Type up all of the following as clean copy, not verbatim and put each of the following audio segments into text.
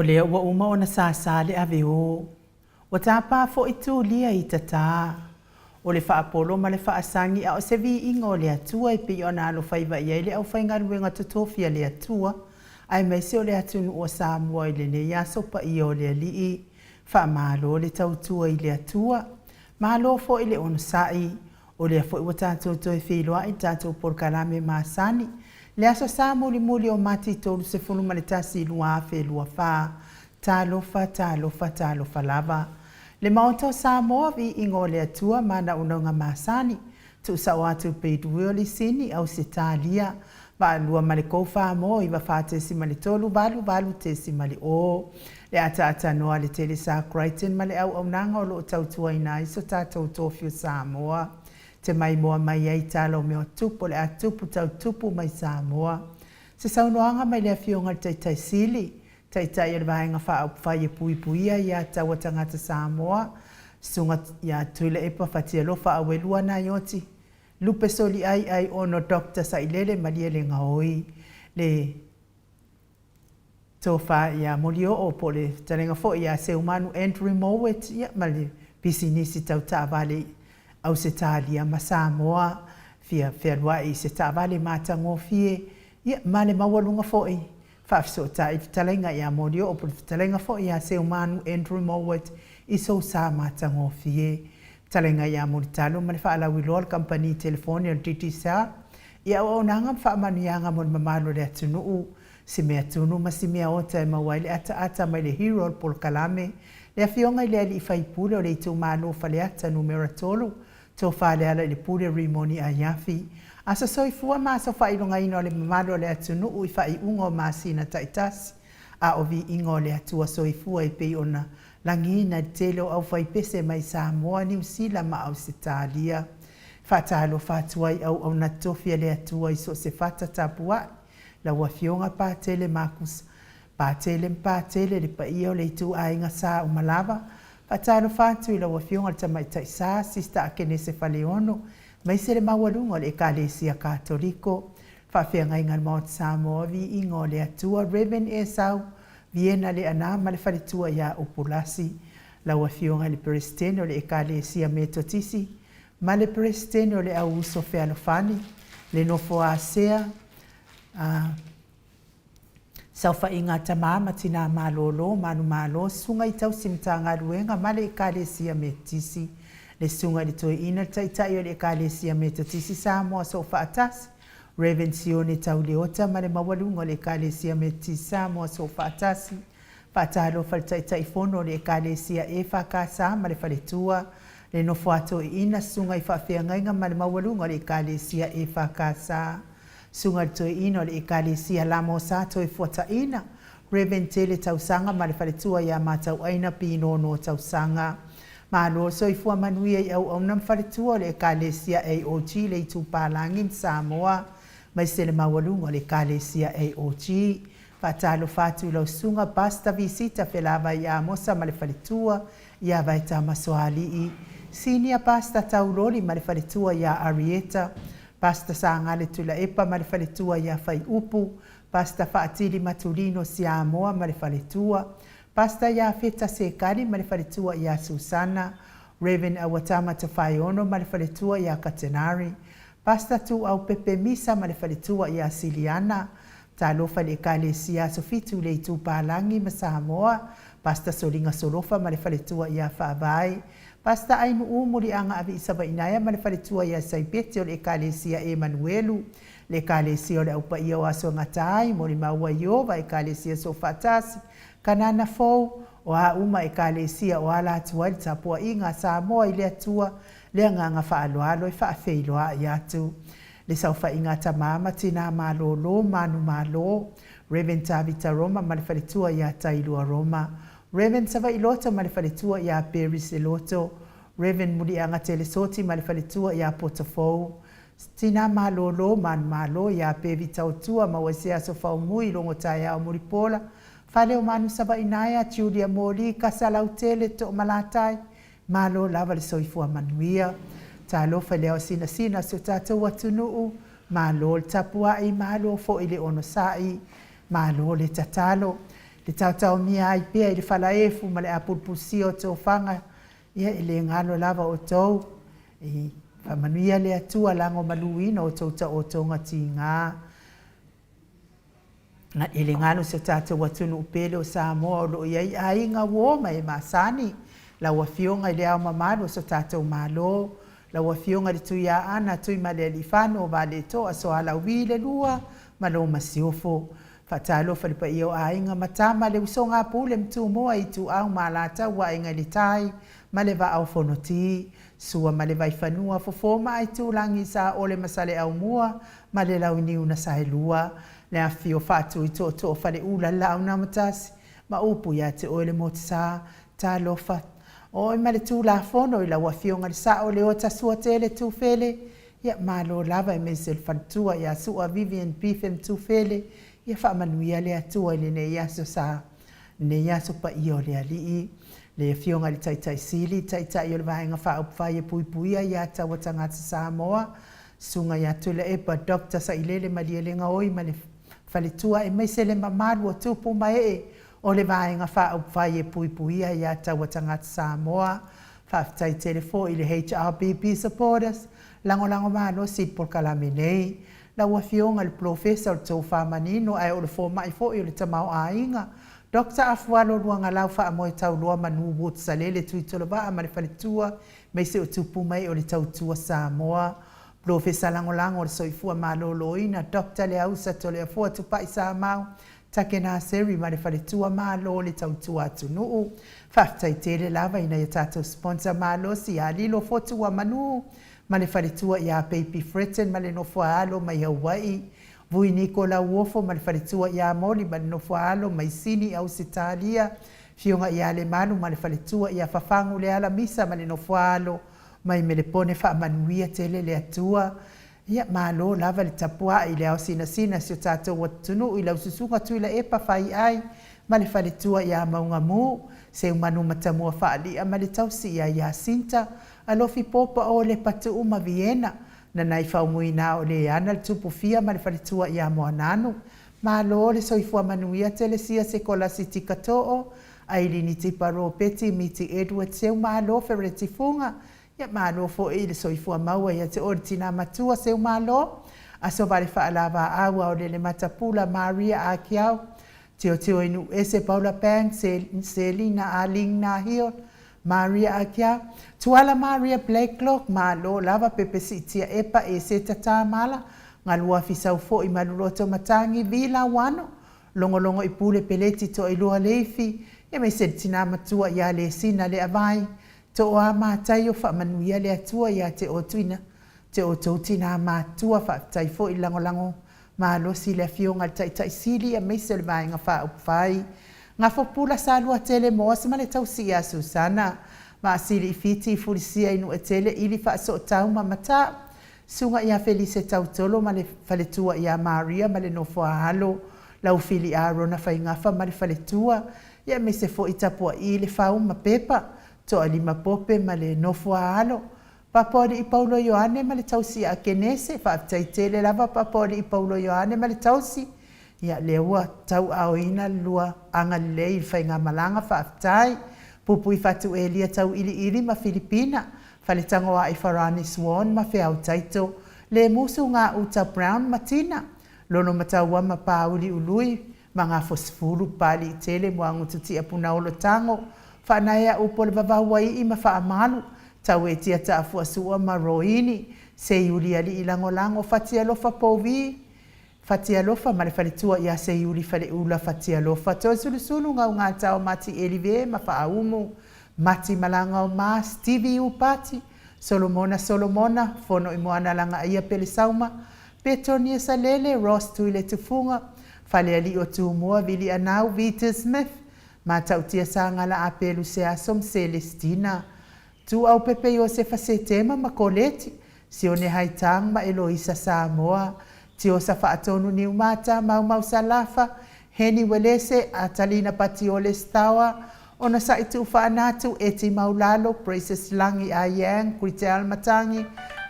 lea ua uma ona sasa le ave o. Ua tapa foi Tulia i tata. O le faapolo ma le faasagi a o se viiga o le Atua e pei ona alofaiva i ai le aufaigaluega totofi a le Atua, aemaise o le atunuu o Samoa i lenei aso paia o le Alii. Faamalo le tautua i le Atua. Malo foi le onosai. O lea foi ua tatou toe feiloai i le tatou polokalame masani, le Aso Sa mulimuli o Mati 31, 2024. Talofa, talofa, talofa lava. Le Maota o Samoa, viiga o le Atua ma ana unauga masani. Tuusao atu pei o Lisini, Ausetalia, vaalua ma le 34 94.3 88.0 le ataatanoa a le Telesa Crichton ma le auaunaga o loo tautuaina ai so tatou tofi o Samoa. Te maimoa mai ai tala o mea o tupu o le a tupu tau tupu mai Samoa. Se saunoaga mai le Afioga i le Taitai Sili, Taitai o le Vaega Faaupufai e Puipuia ia Taua Tagata Samoa, Susuga ia Tuilaepa Fatialofa Auelua Naioti, Lupe Soliaiai ono Doctor Sailele Malielegaoi, le Tofa ia Molioo po o le fetalaiga foi ia Seumanu Andrew Mowat ia ma le pisinisi tau taavale i Ausetalia ma Samoa, fia fealuai i se taavale matagofie ia ma le maualuga foi. Faafesootai i fetalaiga ia Molioo po o le fetalaiga foi ia Seumanu Andrew Mowat i sou sa matagofie. Fetalaiga ia Mulitalo ma le faalauiloa a le kamupani telefoni o le Digicel i auaunaga ma faamanuiaga mo le mamalu o le atunuu, si mea tunu ma si mea ota e maua ai le ataata mai le hero o le polokalame, le Afioga i le Alii Faipule o le itumalo o Faleata Numera 3, Tofa Lealailepule Rimoni Aiafi. Aso soifua ma aso faailogaina o le mamalu o le atunuu i faaiuga o masina taitasi, a o viiga o le Atua soifua e pei ona lagiina i le tele o aufaipese mai Samoa, Niu Sila ma Ausetalia. Faatalofa atu ai auauna tofi a le Atua i so o se fata tapuai, lau Afioga Patele Makusa, Patele ma Patele, le paia o le ituaiga sa uma lava. Faatalofa atu i lau Afioga i le Tamaitai Sa, Sista Akenese Faleono, aemaise le maualuga o le Ekalesia Katoliko, Faafeagaiga a le Maota Samoa, Viiga o le Atua, Rev. Esau Viena Leaana ma le faletua ia Upulasi, lau Afioga i le Peresetene o le Ekalesia Metotisi ma le Peresetene o le Au Uso Fealofani, le Nofo a Sea, a Saofaiga a Tama ma Tinā Malolo, Manumalo, Susuga i Tausi Matagaluega ma le Ekalesia Metotisi, le Susuga i le Toeaina, le Taitai o le Ekalesia Metotisi Samoa Soofaatasi, Rev. Sione Tauleota ma le maualuga o le Ekalesia Metotisi Samoa Soofaatasi, Faatalofa i le Taitaifono o le Ekalesia EFKS ma le Faletua, le Nofo a Toeaina, Susuga i Faafeagaiga ma le maualuga o le Ekalesia EFKS, Susuga i le Toeaina o le Ekalesia Lamo Sa Toefuataiina, Rev. Tele Tausaga ma le Faletua ia Matauaina Pinono Tausaga. Malo le soifua manuia i auauna ma faletua o le Ekalesia AOG le Itupalagi ma Samoa, aemaise le maualuga o le Ekalesia AOG. Faatalofa atu i lau susuga Pastor Visita Felavai Amosa ma le faletua ia Vaetama Soalii, Senior Pastor Tauloli ma le faletua ia Arieta, Pastor Sagale Tulaepa ma le faletua ia Faiupu, Pastor Faatili Matulino Siamoa ma le faletua, Pastor Iafeta Sekali ma le faletua ia Susana, Rev. Auatama Tafaeono ma le faletua ia Katenari, Pastor Tuau Pepe Misa ma le faletua ia Siliana, Talofa i le Ekalesia Aso Fitu i le Itupalagi ma Samoa, Pastor Soliga Solofa ma le faletua ia Faavae, Pastor Ainuu Muliaga Aviisavainaea ma le faletua ia Saipeti o le Ekalesia Emanuelu, le Ekalesia o le Au Paia o Aso e Gata Ai, Molimau a Ieova, Ekalesia Soofaatasi, Kanana Fou, o a uma Ekalesia o ala atu ai le tapuaiga a Samoa i le Atua, le agaga faaaloalo e faafeiloai atu. Le saofaiga a tama ma tinā malōlō, manumalo, Rev. Tavita Roma ma le faletua iā Tailua Roma, Rev. Savaii Loto ma le faletua iā Perry Seloto, Rev. Muliaga Telesoti ma le faletua iā Potofou, Tinā malōlō, manumalo, iā Pevi Tautua maua i se aso faumui i logo taeao Mulipola, Fale o Manu Savaii Naea, Julia Moli, Kasa Lautele, Toomalatai, Malo lava le soifua manuia. Talofa i le ao sinasina o si o tatou atunuu, malo le tapuai, malo foi le onosai, malo le tatalo. Le taotaomia ai pea i le falaefu ma le apulupusia o tofaga, ia e le galo lava outou. E faamanuia le Atua lagomaluina o outou taotoga tiga. E le galo si o tatou atunuu pele o Samoa o lo o i ai aiga, uo ma e masani. Lau Afioga i le Ao Mamalu o so tatou Malo, lau Afioga i le Tuiaana Tuimalealiifano Vaaletoa Sualauvi le Lua ma lo Masiofo. Faatalofa i le paia o Aiga ma Tama, le usoga a Pule ma Tumua, Ituau ma Alataua, Aiga i le Tai ma le Vaa o Fonoti, Sua ma le Vaifanua, Fofo ma Aitulagi, Saole ma Saleaaumua ma le Launiu na Saelua, le afifio o Faatui Tootoo o Faleula, le Laau na Amotasi ma upu ia te oe le Motusa. Talofa oe ma le Tulafono i lau Afioga i le Sao Leota Suatele Tufele, ia malo lava aemaise le faletua ia Sua Vivian Bifen Tufele, ia faamanuia le Atua i lenei aso sa, lenei aso paia o le Alii. Le Afioga i le Taitai Sili, Taitai o le Vaega Faaupufai e Puipuia Ia Taua Tagata Samoa, Susuga ia Tuilaepa Dr. Sailele Malielegaoi ma le faletua aemaise le mamalu o tupu ma ee o le Vaega Faaupufai e Puipuia Ia Taua Tagata Samoa. Faafetai tele foi i le HRPP Supporters, lagolago malosi i le polokalame nei. Lau Afioga i le Polofesa o le Tofa Manino ae o le fomai foi o le Tamaoaiga, Doctor Afualo Luagalau Faamoetauloa Manu Woods Salele Tuitolovaa ma le faletua aemaise o tupu mai o le Tautua Samoa. Polofesa Lagolago o le Soifua Maloloina, Doctor Leausa Toleafoa Tupai Samau, Takena Seri ma le faletua Malo le Tautua Atunuu. Faafetai tele lava i nai a tatou sponsor malosi ia Lilo Fotu ua Manu ma le faletua ia Baby Fretton ma le nofo a alo mai Hawaii, Vui Niko Lauofo ma le faletua ia Moli ma le nofo a alo mai Sini Ausetalia, Fioga ia Lemalu ma le faletua ia Fafagu Leala Misa ma le nofo a alo mai Melepone. Faamanuia tele le Atua. Ia, malo lava le tapuai i le ao sinasina si o tatou atunuu i lau Susuga Tuilaepa Faiai ma le faletua ia Maugamu, Seumanu Matamua Faalia ma le tausi ia Iasinta, Alofi Popa o Lepatuu ma Viena, Nanai Faumuina o Leana le Tupufia ma le faletua ia Moananu. Malo le soifua manuia Telesia Sekolasi Tikatoo, Ailini Tipa Ropeti Miti Edward Seumalo Fereti Fuga. Ia malo foi i le soifua maua ia te oe le tina matua Seumalo, Aso Vale Faalavaau Aolele Matapula Maria Akiau, Tiotio i Nuuese Paula Bang Selina Aling Nahio Maria Akiau, Tuala Maria Blacklock. Malo lava Pepe Siitia Epa Eseta Tamala Galua Fisau foi Maluloto Matangi Vila Wano Logologo i Pule Peleti Toailua Leifi aemaise le tina matua ia Lesina Leavai Toa Mataio. Faamanuia le Atua ia te otuina te outou tinā matua. Faafetai foi i le lagolago malosi i le Afioga i le Taitai Sili aemaise o le Vaega Faaupufai. Gafopula Saluatele Moasi ma le tausi ia Susana Vaasili i Fiti i Fulisia i Nuetele Ili Faasootau ma Matau, Susuga ia Felise Tautolo ma le faletua ia Maria ma le nofo a alo, Laufili Arona Faigafa ma le faletua, ia aemaise foi Tapuaii Le Fau ma Pepa Toalima Pope ma le nofo a alo, Papaoalii Paulo Ioane ma le tausi ia Kenese. Faafetai tele lava Papaoalii Paulo Ioane ma le tausi. Ia lea ua tauaaoina le lua agalelei i le faigamalaga. Faafetai. Pupui Fatu Elia Tauiliili ma Filipina, Faletagoai Farani Swan ma Feau Taito, Le Musu Gauta Brown ma Tina, Lono Mataua ma Pauli Ului ma Gafosefulu, Papaliitele Muagutu Tiapunaolo Tago, Faanaea Upu o le Vavau Aii ma Faamalu, Tauetia Taafuasua ma Roini, Seiuli Alii Lagolago, Fatialofa Pouvi, Fatialofa ma le faletua ia Seiuli Faleula Fatialofa, Toesulusulu Gaugatao Mati Elive ma Faaumu, Mati Malagaoma, Stevie Upati, Solomona Solomona, Fono i Moana Lagaia Pelesauma, Petonia Salele, Ross Tuiletufuga, Falealii o Tumua, Vili Anau, Vita Smith, Matautia Sagala Apelu Seaso ma Celestina, Tuaupepe Iosefa Setema ma Koleti, Sione Haitang ma Eloisa Samoa, Tiosa Faatonu Niumata, Maumau Salafa, Heni Welese, Atalina Patiole Stawa, Onosai Tuufaanatu, Eti Maulalo, Precious Lagi Ayang, Kritel Matangi,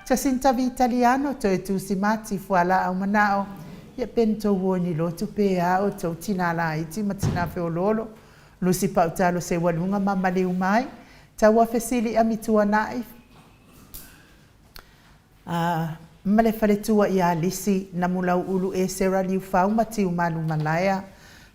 Jacinta Vitaliano, Toetusi Mati, Fualaau Manao, Ia pe na tou o i ni lotu pe a outou tina laiti ma tina feoloolo, Lusi Pautalo Seualuga ma maliu mai, Taua Fesili Amituanai ma le faletua ia Lisi Namulauulu Esera Liufau ma Tiumalu Malaea,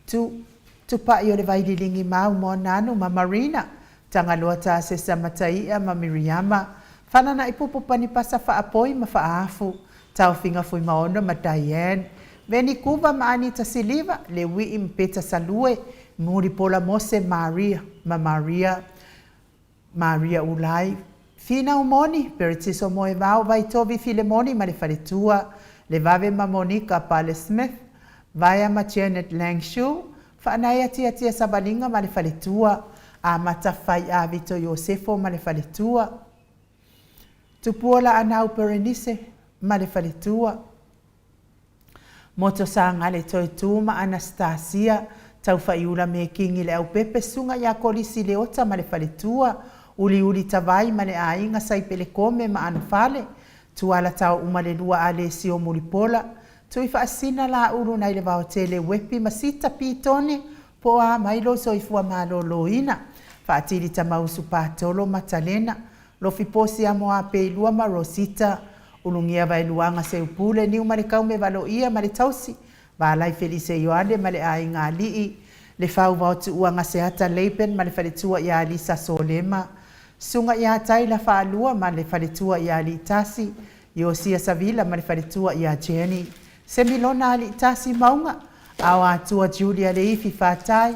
Tu Tupai o le Vaililigi Mau Moananu ma Marina, Tagaloa Tasesa Mataia ma Miriama, Falana'ipupu Panipasa Faapoi ma Faaafu, Taofiga Fuimaono ma Diane, Veni Kuva ma Anita Siliva, Leui'i ma Peta Salue, Mulipola Mose Maria ma Maria, Maria Ulai, Finau Moni, Peretiso Moevao, Vaitovi Filemoni ma le faletua, Levave ma Monika Pale Smith, Vaea ma Janet Langshu, Faanaea Tiatia Savaliga ma le faletua, Amata Faiavito Iosefo ma le faletua, Tupua Laanau Perenise ma le faletua, Moto Sagale Toetu ma Anastasia, Taufaiula Mekingi Leaupepe, Susuga ia Kolisi Leota ma le faletua, Uliuli Tavai ma le aiga Saipele Kome ma Anofale, Tuala Taouma le lua Alesio Mulipola, Tuifaasina Laulu nai le Vaotele Uepi ma Sita Pitone po o a mai lou soifua malōlōina, Faatili Tamausu Patolo Matalena, Lofi Posi Amoapeilua ma Rosita, Ulugia Vaeluaga Seupule, Niumalekaume Valoia ma le tausi, Valai Felise Ioane ma le aiga alii, Le Fau Vaotuua Gaseata Laban ma le faletua ia Lisa Solema, Susuga ia Taila Faalua ma le faletua ia Aliitasi, Iosia Savila ma le faletua ia Jenny, Semilona Aliitasi Mauga, Aoatua Julia Leifi Fatai,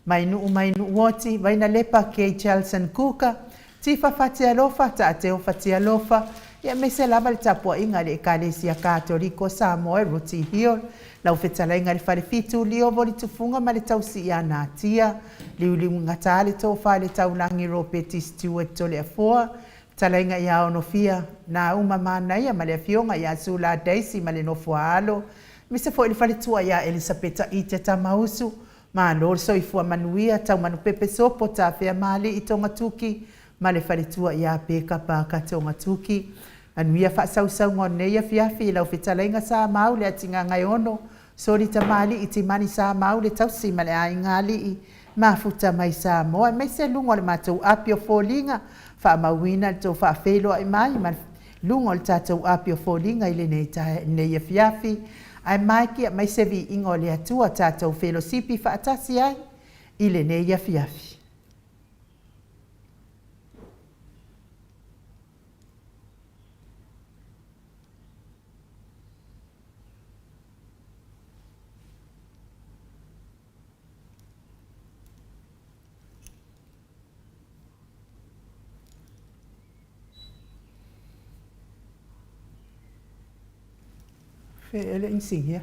Mainuu Mainuu Oti, Vainalepa Kay Chelson Kuka, Tifa Fatialofa, Taateo Fatialofa, ia aemaise lava le tapuaiga a le Ekalesia Katoliko Samoa e Ruti Hill, lau fetalaiga i le Falefitu, Liovo Litufuga ma le tausi ia Natia, Liuliugata le Tofa i le Taulagi Ropeti Stewart Toleafoa, fetalaiga ia Onofia Nauma Manaia ma le afioga ia Sula Daisy ma le nofo a alo, aemaise foi le faletua ia Elisapeta Ite Tamausu, Malo le soifua manuia, Taumanupepe Sopo, Tafea Maali'i Togatuki ma le faletua ia Peka Parker Togatuki. Manuia faasausauga o lenei afiafi i lau fetalaiga Samau le Atigagaeono, Soli Tamali'i Timani Samau le tausi ma le aiga alii mafuta mai Samoa aemaise luga o le matou api o foliga faamauina le tou faafeiloai mai ma luga o le tatou api o foliga i lenei afiafi ae maiki aemaise viiga o le Atua tatou felosipi faatasi ai i lenei afiafi. Fe ele insignia.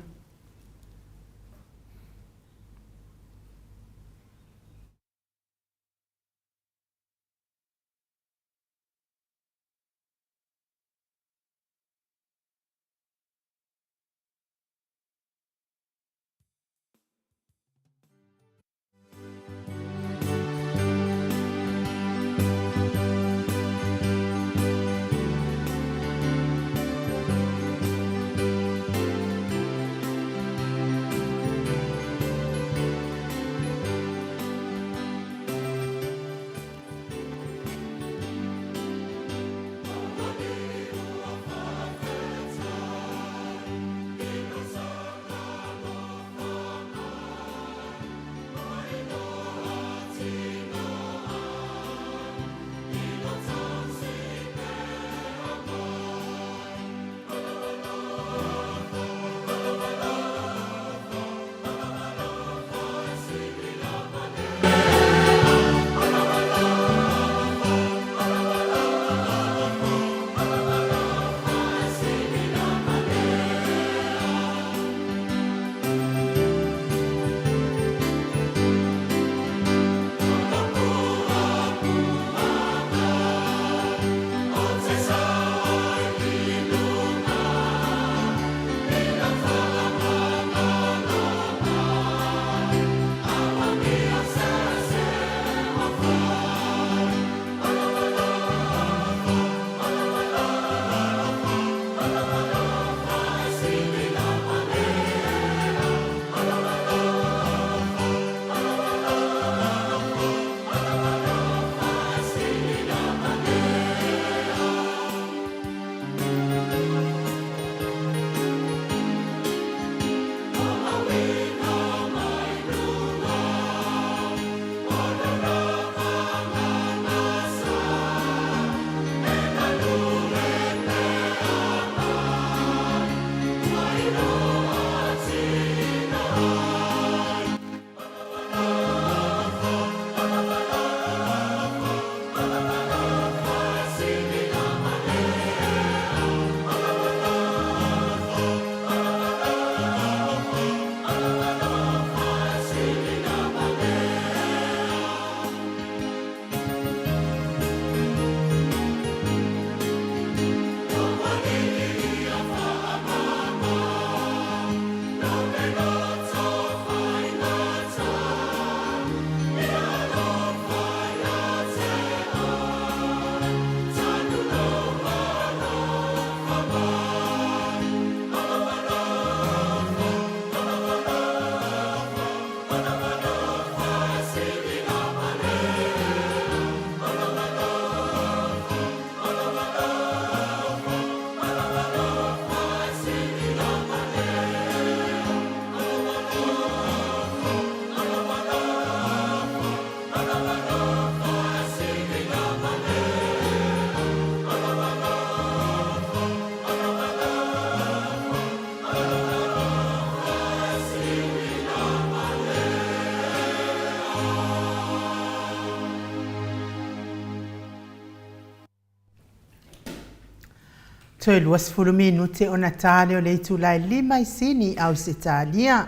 Toe 20 minute ona ta lea o le itula e 5 i Sini, Ausetalia.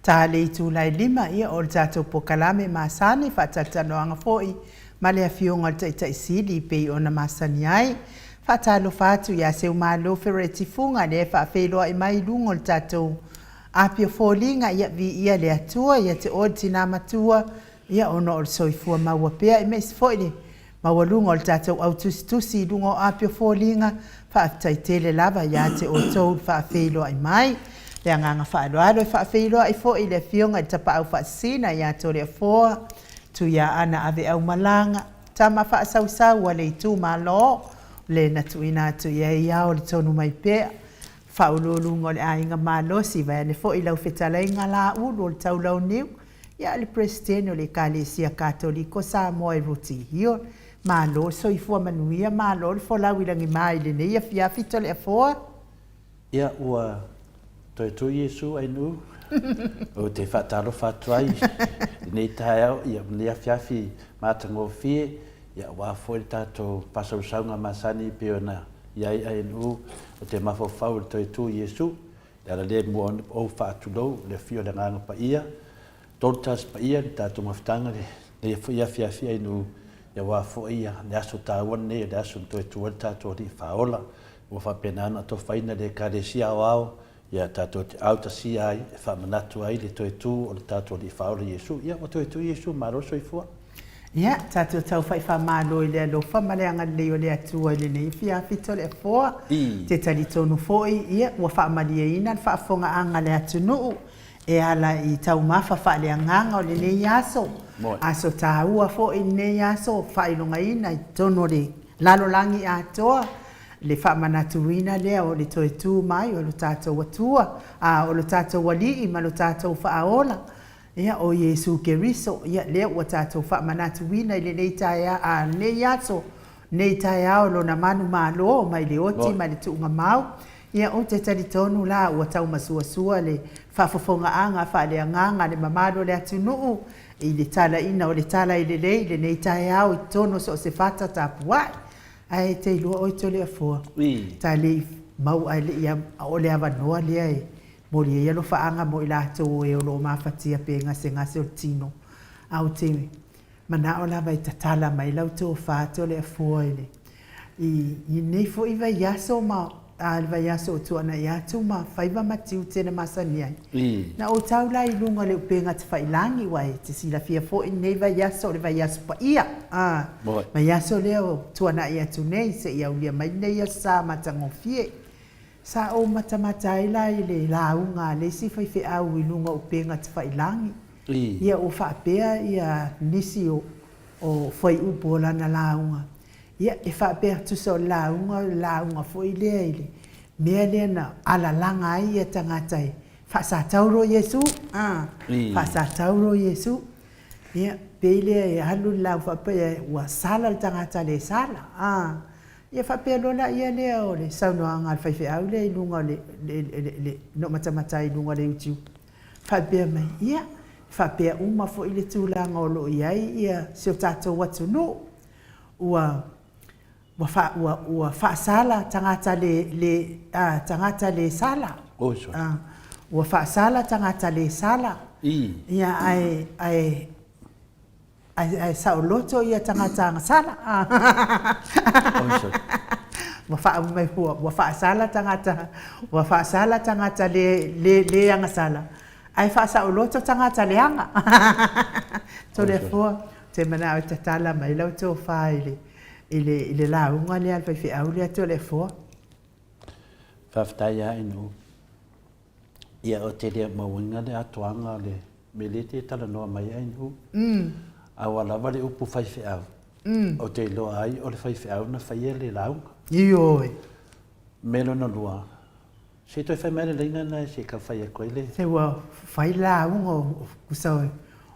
Ta le itula e 5, ia, o le tatou pokalame masani, faatalatalanoaga foi ma le Afioga i le Taitai Sili e pei ona masani ai. Faatalofa atu ia Seumalo Fereti Fuga lea e faafeiloai mai i luga o le tatou api o foliga, ia viia le Atua ia te oe le tina matua, ia ona o le soifua maua pea aemaise foi le maualuga o le tatou au tusitusi i luga o api o foliga, faafetai tele lava ia te outou le faafeiloai mai. Le agaga faaaloalo e faafeiloai foi i le Afioga i le Tapaau Faasisina ia Toleafoa, Tuiaana Aveaumalaga, tama faasausau a le itumalo, le na tuuina atu i ai ao le tonu mai pea, faauluuluga o le aiga malosi, vaeane foi lau fetalaiga Laulu o le Taulauniu, Ia le Peresetene o le Ekalesia Katoliko Samoa i Roti Hill. Malo le soifua manuia, malo le folau i lagima i lenei afiafi Toleafoa. Ia ua toe tu Iesu Ainuu, ou te faatalofa atu ai i lenei taeao, ia lenei afiafi matagofie, ia aua foi le tatou faasausauga masani e pei ona i ai Ainuu, ou te mafaufau i le toe tu Iesu. Le ala lea mua ona ou faatulou le afio o le Agaga Paia, Toltas Paia le tatou mafutaga lenei foi afiafi ainu aua foi le aso taua lenei o le aso na toe tu ai le tatou Alii Faaola ua faapena ona atofaina le Ekalesia Aoao ia tatou te autasia ai e faamanatu ai le toe tu o le tatou Alii Faaola Iesu. Ia ua toe tu Iesu, malo le soifua. Ia, tatou taufa'i faamalo i le alofa ma le agalelei o le Atua i lenei afiafi Toleafoa. Te talitonu foi, ia, ua faamalieina le faafofogaaga a le atunuu e ala i taumafa faaleagaga o lenei aso. Aso taua foi lenei aso, faailogaina i totonu o le lalolagi atoa le faamanatuina lea o le toe tu mai o lo tatou Atua, a o lo tatou Alii ma lo tatou Faaola. Ia, o Iesu Keriso, ia, lea ua tatou faamanatuina i lenei taea, a, lenei aso, lenei taeao, Lona manumalo mai le oti ma le tuugamau. Ia, ou te talitonu la ua taumasuasua le faafofogaaga faaleagaga a le mamalu o le atunuu i le talaina o le tala i lelei i lenei taeao i totonu o so o se fata tapuai. Ae e te iloa oe Toleafoa, ta le i mau ae le i o le avanoa lea e Momoli ai alofaaga mo i latou o e o lo o mafatia pe gasegase o le tino, a ou te manao lava e tatala mai lau tofa Toleafoa i le i lenei foi vaiaso ma a le vaiaso o tuanai atu ma faiva ma tiute na masani ai. Na ou tau la i luga o le upega tafailagi ua e te silafia foi lenei vaiaso o le vaiaso paia, a vaiaso lea o tuanai atu nei seia aulia mai lenei aso sa matagofie. Sa ou matamata ai la i le lauga a le isi faifeau i luga o upega tafailagi. Ia ua faapea ia nisi o o fuaiupu o lana lauga, ia e faapea tusa o le lauga o le lauga foi lea i le mea lea na alalaga ai ia tagata e faasatauro Iesu, a, faasatauro Iesu. Ia pei lea e alu le lauga faapea ua sala le tagata le sala, a. Ia faapea loa laia lea o le saunoaga a le faifeau lea i luga o le, le, le, le, na ou matamata ai i luga o le YouTube, faapea mai, ia, e faapea uma foi le tulaga o lo o i ai ia si o tatou atunuu, ua, ua, faa, ua, ua faasala tagata le, le, a, tagata le sala. A, ua faasala tagata le sala. Ia, ae, ae, Ae saoloto ia tagata agasala. Ua faauma mai fua, ua faasala tagata, ua faasala tagata le, le, le agasala, ae faasaoloto tagata leaga. Toleafoa, ou te manao e tatala mai lau tofa i le, i le, i le lauga lea a le faifeau lea Toleafoa. Faafetai lava Inu. Ia, ou te le mauina le atoaga o le mea lea e te talanoa mai ai Nu'u. A ua lava le upu faifeau, ou te iloa ai o le faifeau na faia le lauga. Ioe. Mea lona lua, se i toe fai mai le laina lena se i tau fai atu ai le. Se ua fai le lauga, tusa o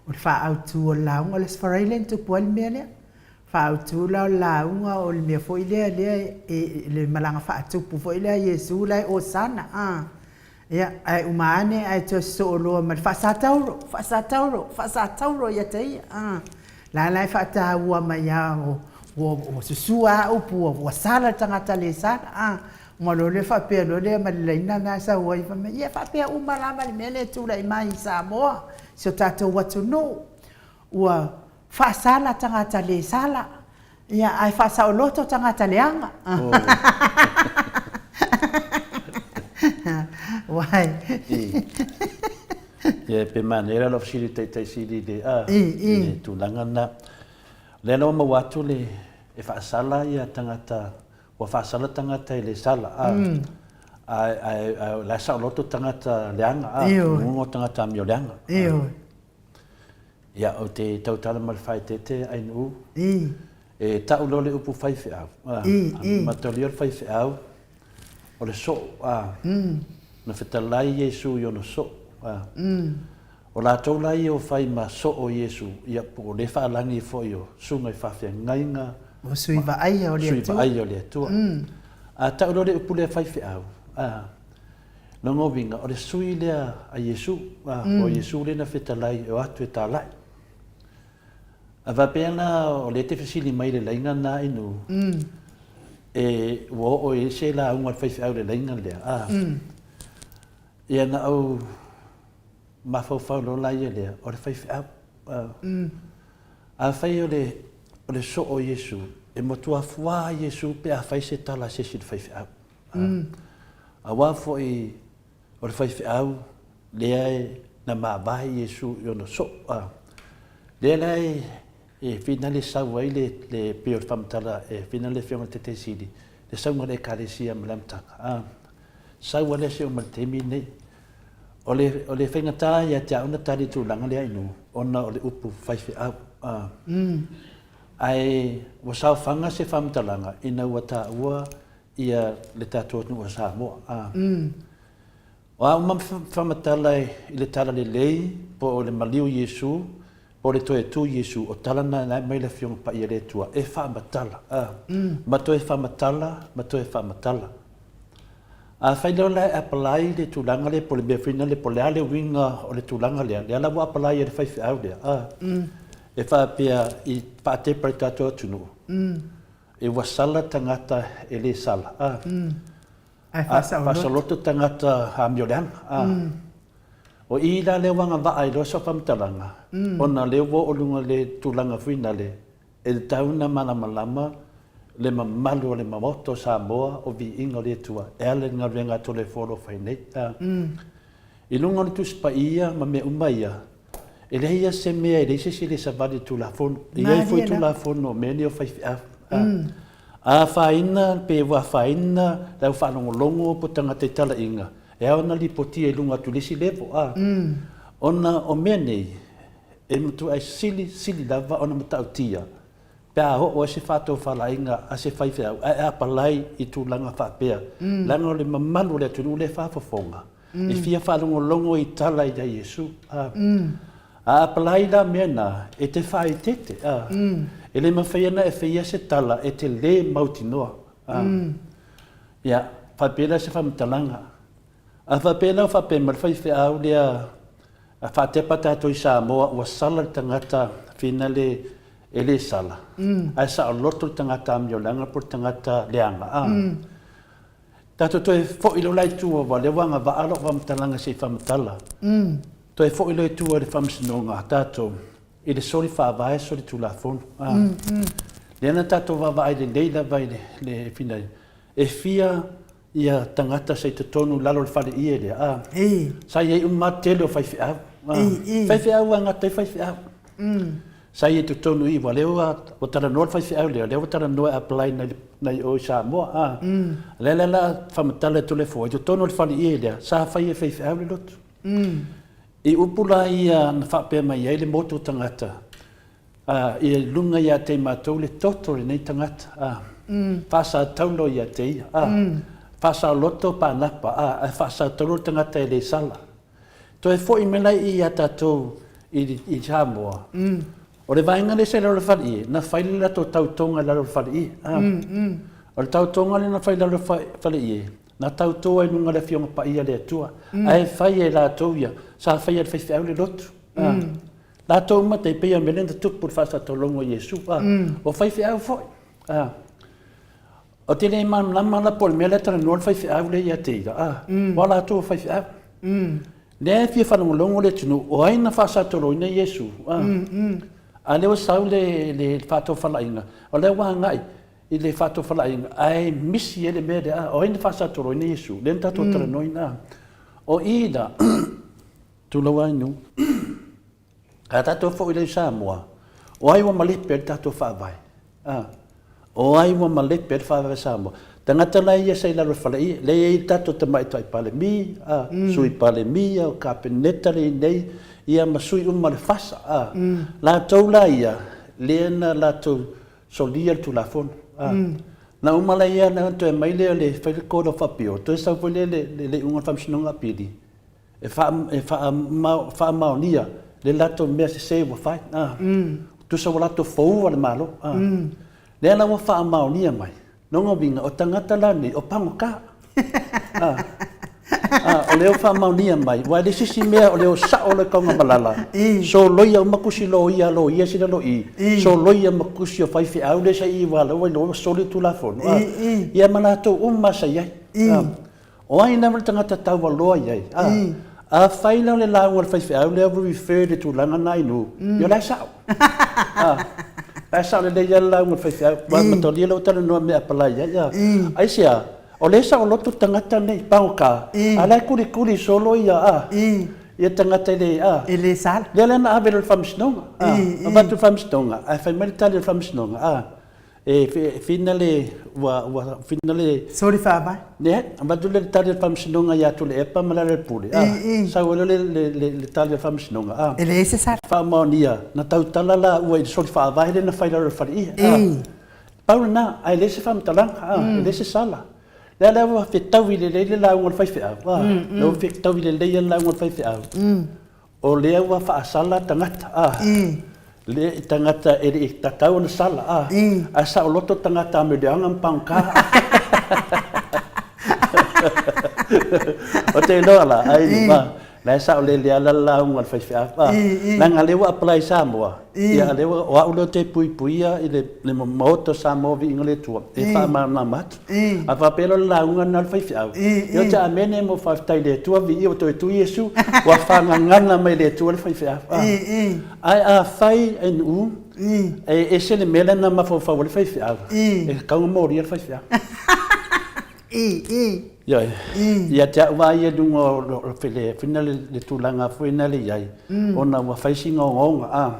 le faaautu o le lauga, o le Aso Faraile na tupu ai le mea lea. Faaautu la o le lauga o le mea foi lea lea e le malaga faatupu foi lea a Iesu la e Osana a. Ia, ae uma ane ae toe sosoo loa ma le faasatauro, faasatauro, faasatauro ia te ia a. La la e faataua mai lava ua, ua susua lava upu ua, ua sala le tagata le sala a. Uma loa lea faapea loa lea ma le laina lena e sau ai, fai mai, ia e faapea uma la ma le mea lea e tulai mai i Samoa, si o tatou atunuu, ua faasala tagata le sala, ia ae faasaoloto tagata leaga. Wai. Ia pe manaia la lau fesili Taitai Sili i le, i le tulaga lena. O lea la ua maua atu le, e faasala ia tagata Ua faasala tagata i le sala, a, ae, ae, ae o la e saoloto tagata leaga, a, Ioe. o tagata amio leaga. Ioe. Ia, ou te tautala ma le faaeteete Ainuu, I. e tau loa le upu faifeau, a, I, i. mataulia le faifeau, o le soo, a, na fetalai Iesu i ona soo, a. O latou la ia ua fai ma soo o Iesu, ia po o le faalagi foi o susuga i faafeagaiga, O sui vaaia o le Atua. Sui vaaia o le Atua. A tau loa le upu lea faifeau, a, lona uiga o le sui lea a Iesu, a, o Iesu lea na fetalai e o atu e talai. A faapea la o lea e te fesili mai i le laina lena Inu, e, ua oo i ai se lauga a le faifeau i le laina lea, a, ia na ou mafaufau loa la ia lea, o le faifeau. Afai o le, o le soo o Iesu, e matua fuā Iesu pe afai se tala a se isi i le faifeau. Aua foi o le faifeau lea e na mavae Iesu i ona soo. Lea la e, e whina le sau ai le, le pei o le faamatala e whina le Afioga i le Taitai Sili, le sauga o le Ekalesia ma le amataga. Sau a lea se uma i le taimi lenei. O le, o le faigata ia te au ona tali i le tulaga lea inu, ona o le upu faifeau. A. Ae ua saofaga se faamatalaga ina ua taua ia le tatou atunuu o Samoa. A. O a uma faamatala i le talalelei po o le maliu Iesu, po o le toe tu Iesu, o tala na e aumai le Afioga Paia le Atua e faamatala. A. Ma toe faamatala, ma toe faamatala. Afai loa la e apply le tulaga lea po o le mea foi lea po o le a le uiga o le tulaga lea, lea la ua apply e le faifeau lea, a, e faapea i faatepa i le tatou atunuu, e ua sala tagata e le sala, a, Ae faasaoloto. Faasaoloto tagata amioleaga, a. O i la lea ua agavaa ai loa sau faamatalaga, ona lea ua oo i luga i le tulaga foi lale, E tatau ona malamalama le mamalu o le Maota o Samoa o viiga o le Atua e ala i le galuega a Toleafoa o lo o fai nei. I luga o le Tusi Paia ma mea uma ia, e leai lava se mea, e leai se isi e le savali i le Tulafono. E i ai foi Tulafono o mea nei o faifeau. A afaina pe ua afaina le au faalogologo po o tagata i talaiga, e ao ona lipotia i luga atu i le isi level. Ona o mea nei, E matuai sili sili lava ona matautia pe a oo ai se faatofalaiga a se faifeau ae apalai i tulaga faapea, leaga o le mamalu o le atunuu lea e faafofoga, e fia faalogologo i tala ia Iesu. A apalai la mea na, e te faaeteete, a. E le mafai ona e faia se tala e te le mautinoa. A. Ia, faapea la se faamatalaga. A faapea la o faapea mai le faifeau lea A faatepa tatou i Samoa ua sala le tagata finale e le sala, ae saoloto le tagata amioleaga po o le tagata leaga. A tatou toe foi loa la i tua aua o lea ua agavaa lau faamatalaga se i faamatala, toe foi loa i tua i le faamasinoga a tatou i le soli faavae soli tulafono. A lea na tatou vaavaai lelei lava i le finale, e fia Ia tagata sa i totonu i lalo o le fale ie lea, a. Sa i ai uma lava tele o faifeau, a. Faifeau e gata ai faifeau. Sa i ai totonu i, aua o lea ua talanoa le faifeau lea, o lea ua talanoa e apply nai o i Samoa, a. O lea la o le a faamatala e Toleafoa, i totonu o le fale ie lea, sa fai e faifeau le lotu. I upu la ia na faapea mai ai le motu o tagata, A, ia i luga ia te i matou le toto o lenei tagata, a, faasataulo ia te ia, a, faasaoloto Panapa, a, ae faasataulo le tagata e le sala. Toe foi mai la i ia tatou i, i Samoa, o le vaega lea sa i lalo o le faleie, na fai le latou tautoga i lalo o le faleie, a. O le tautoga lea na fai i lalo o le faleie, na tauto ai i luga o le Afioga Paia a le Atua, ae fai e latou ia, sa faia e le faifeau le lotu, a. Latou uma tai pei o le mea lea na tupu i le faasatologa o Iesu, a, o faifeau foi. A. Ou te le malamalama la po o le mea lea e talanoa le faifeau lea ia te ia, a, aua o latou o faifeau. Lea e fia faalogologo le atunuu, o ai na faasatoloina Iesu, a? A lea ua sau le, le faatofalaiga, o lea ua agai i le faatofalaiga, ae misi ai le mea lea, a, o ai na faasatoloina Iesu? Lea na tatou talanoaina, a. O i la, tulou lava Inu. A tatou foi lea i Samoa, o ai ua malepe ai le tatou Faavae? A, o ai ua malepe ai le Faavae o Samoa? Tagata la ia sa i lalo o le faleie, lea e i ai le tatou Tamaitai Palemia, a, Sui Palemia, o Kapeneta lea e i ai nei, ia ma sui uma o le FASA, a, latou la ia, lea na latou solia le Tulafono, a. Na uma la ia ona toe aumai lea o le fai le Court of Appeal, toe sau foi lea le iuga o le Faamasinoga Apili, e faamaonia le latou mea sese ua fai. Tusa ua latou foua le Malo. Lea la ua faamaonia mai, lona uiga o tagata la nei o pagota. O lea ua faamaonia mai, aua e leai se isi mea o lea ua sao le taugamalala, soloia uma tusi loia a loia sila loi, soloia ma tusi o faifeau lea sa i i aua o la ua iloa ua soli le Tulafono, ia ma latou uma sa i ai. O ai lava le tagata taualoa i ai? A, afai la o le lauga a le faifeau lea ua refer i le tulaga lena i nuu, ia o la e sao. A, la e sao lelei lava le lauga a le faifeau. Aua mataulia lea ua talanoa i mea e apalai ai. A, aisea? O lea e saoloto le tagata lenei, pagota, a o la e kulikuli solo ia, a, ia tagata e le, a. E le sala. Lea la na ave loa i le Faamasinoga, a, avatu i le Faamasinoga, ae fai mai le tali a le Faamasinoga, a, E whina le, ua, ua whina le... Soli faavae. Leai, avatu le tali a le Faamasinoga ia Tuilaepa ma Lealailepule, a, sau ai loa le, le, le, le tali a le Faamasinoga, a. E leai se sala. Faamaonia, na tautala laua i le soli faavae lea na fai i lalo o le faleie, a. Pau lena, ae leai se faamatalaga, a, e leai se sala. Lea la ua fetaui lelei le lauga a le faifeau, a, lea ua fetaui lelei le lauga a le faifeau. O lea ua faasala tagata, a. Le tagata e le i tatau ona sala, a. Ae saoloto tagata ameliaga ma pagota. Ou te iloa la, ai, ma, la e saolele lava le lauga a le faifeau, a. Leaga o lea ua apply i Samoa, ia o lea ua, o au lea ou te puipuia i le Maota o Samoa Viiga o le Atua, e faamalamalama atu. A faapea loa le lauga lena a le faifeau, ia ou te amene ma ou faafetai i le Atua, viia ua toe tu Iesu, ua faagagana mai e le Atua le faifeau. Ae afai NU, e ese le mea lea na mafaufau ai le faifeau, e tatau ona molia le faifeau. Ioe. Ia te au lava ia i luga o le tulaga foi lea e i ai, ona ua fai sina ogaoga, a.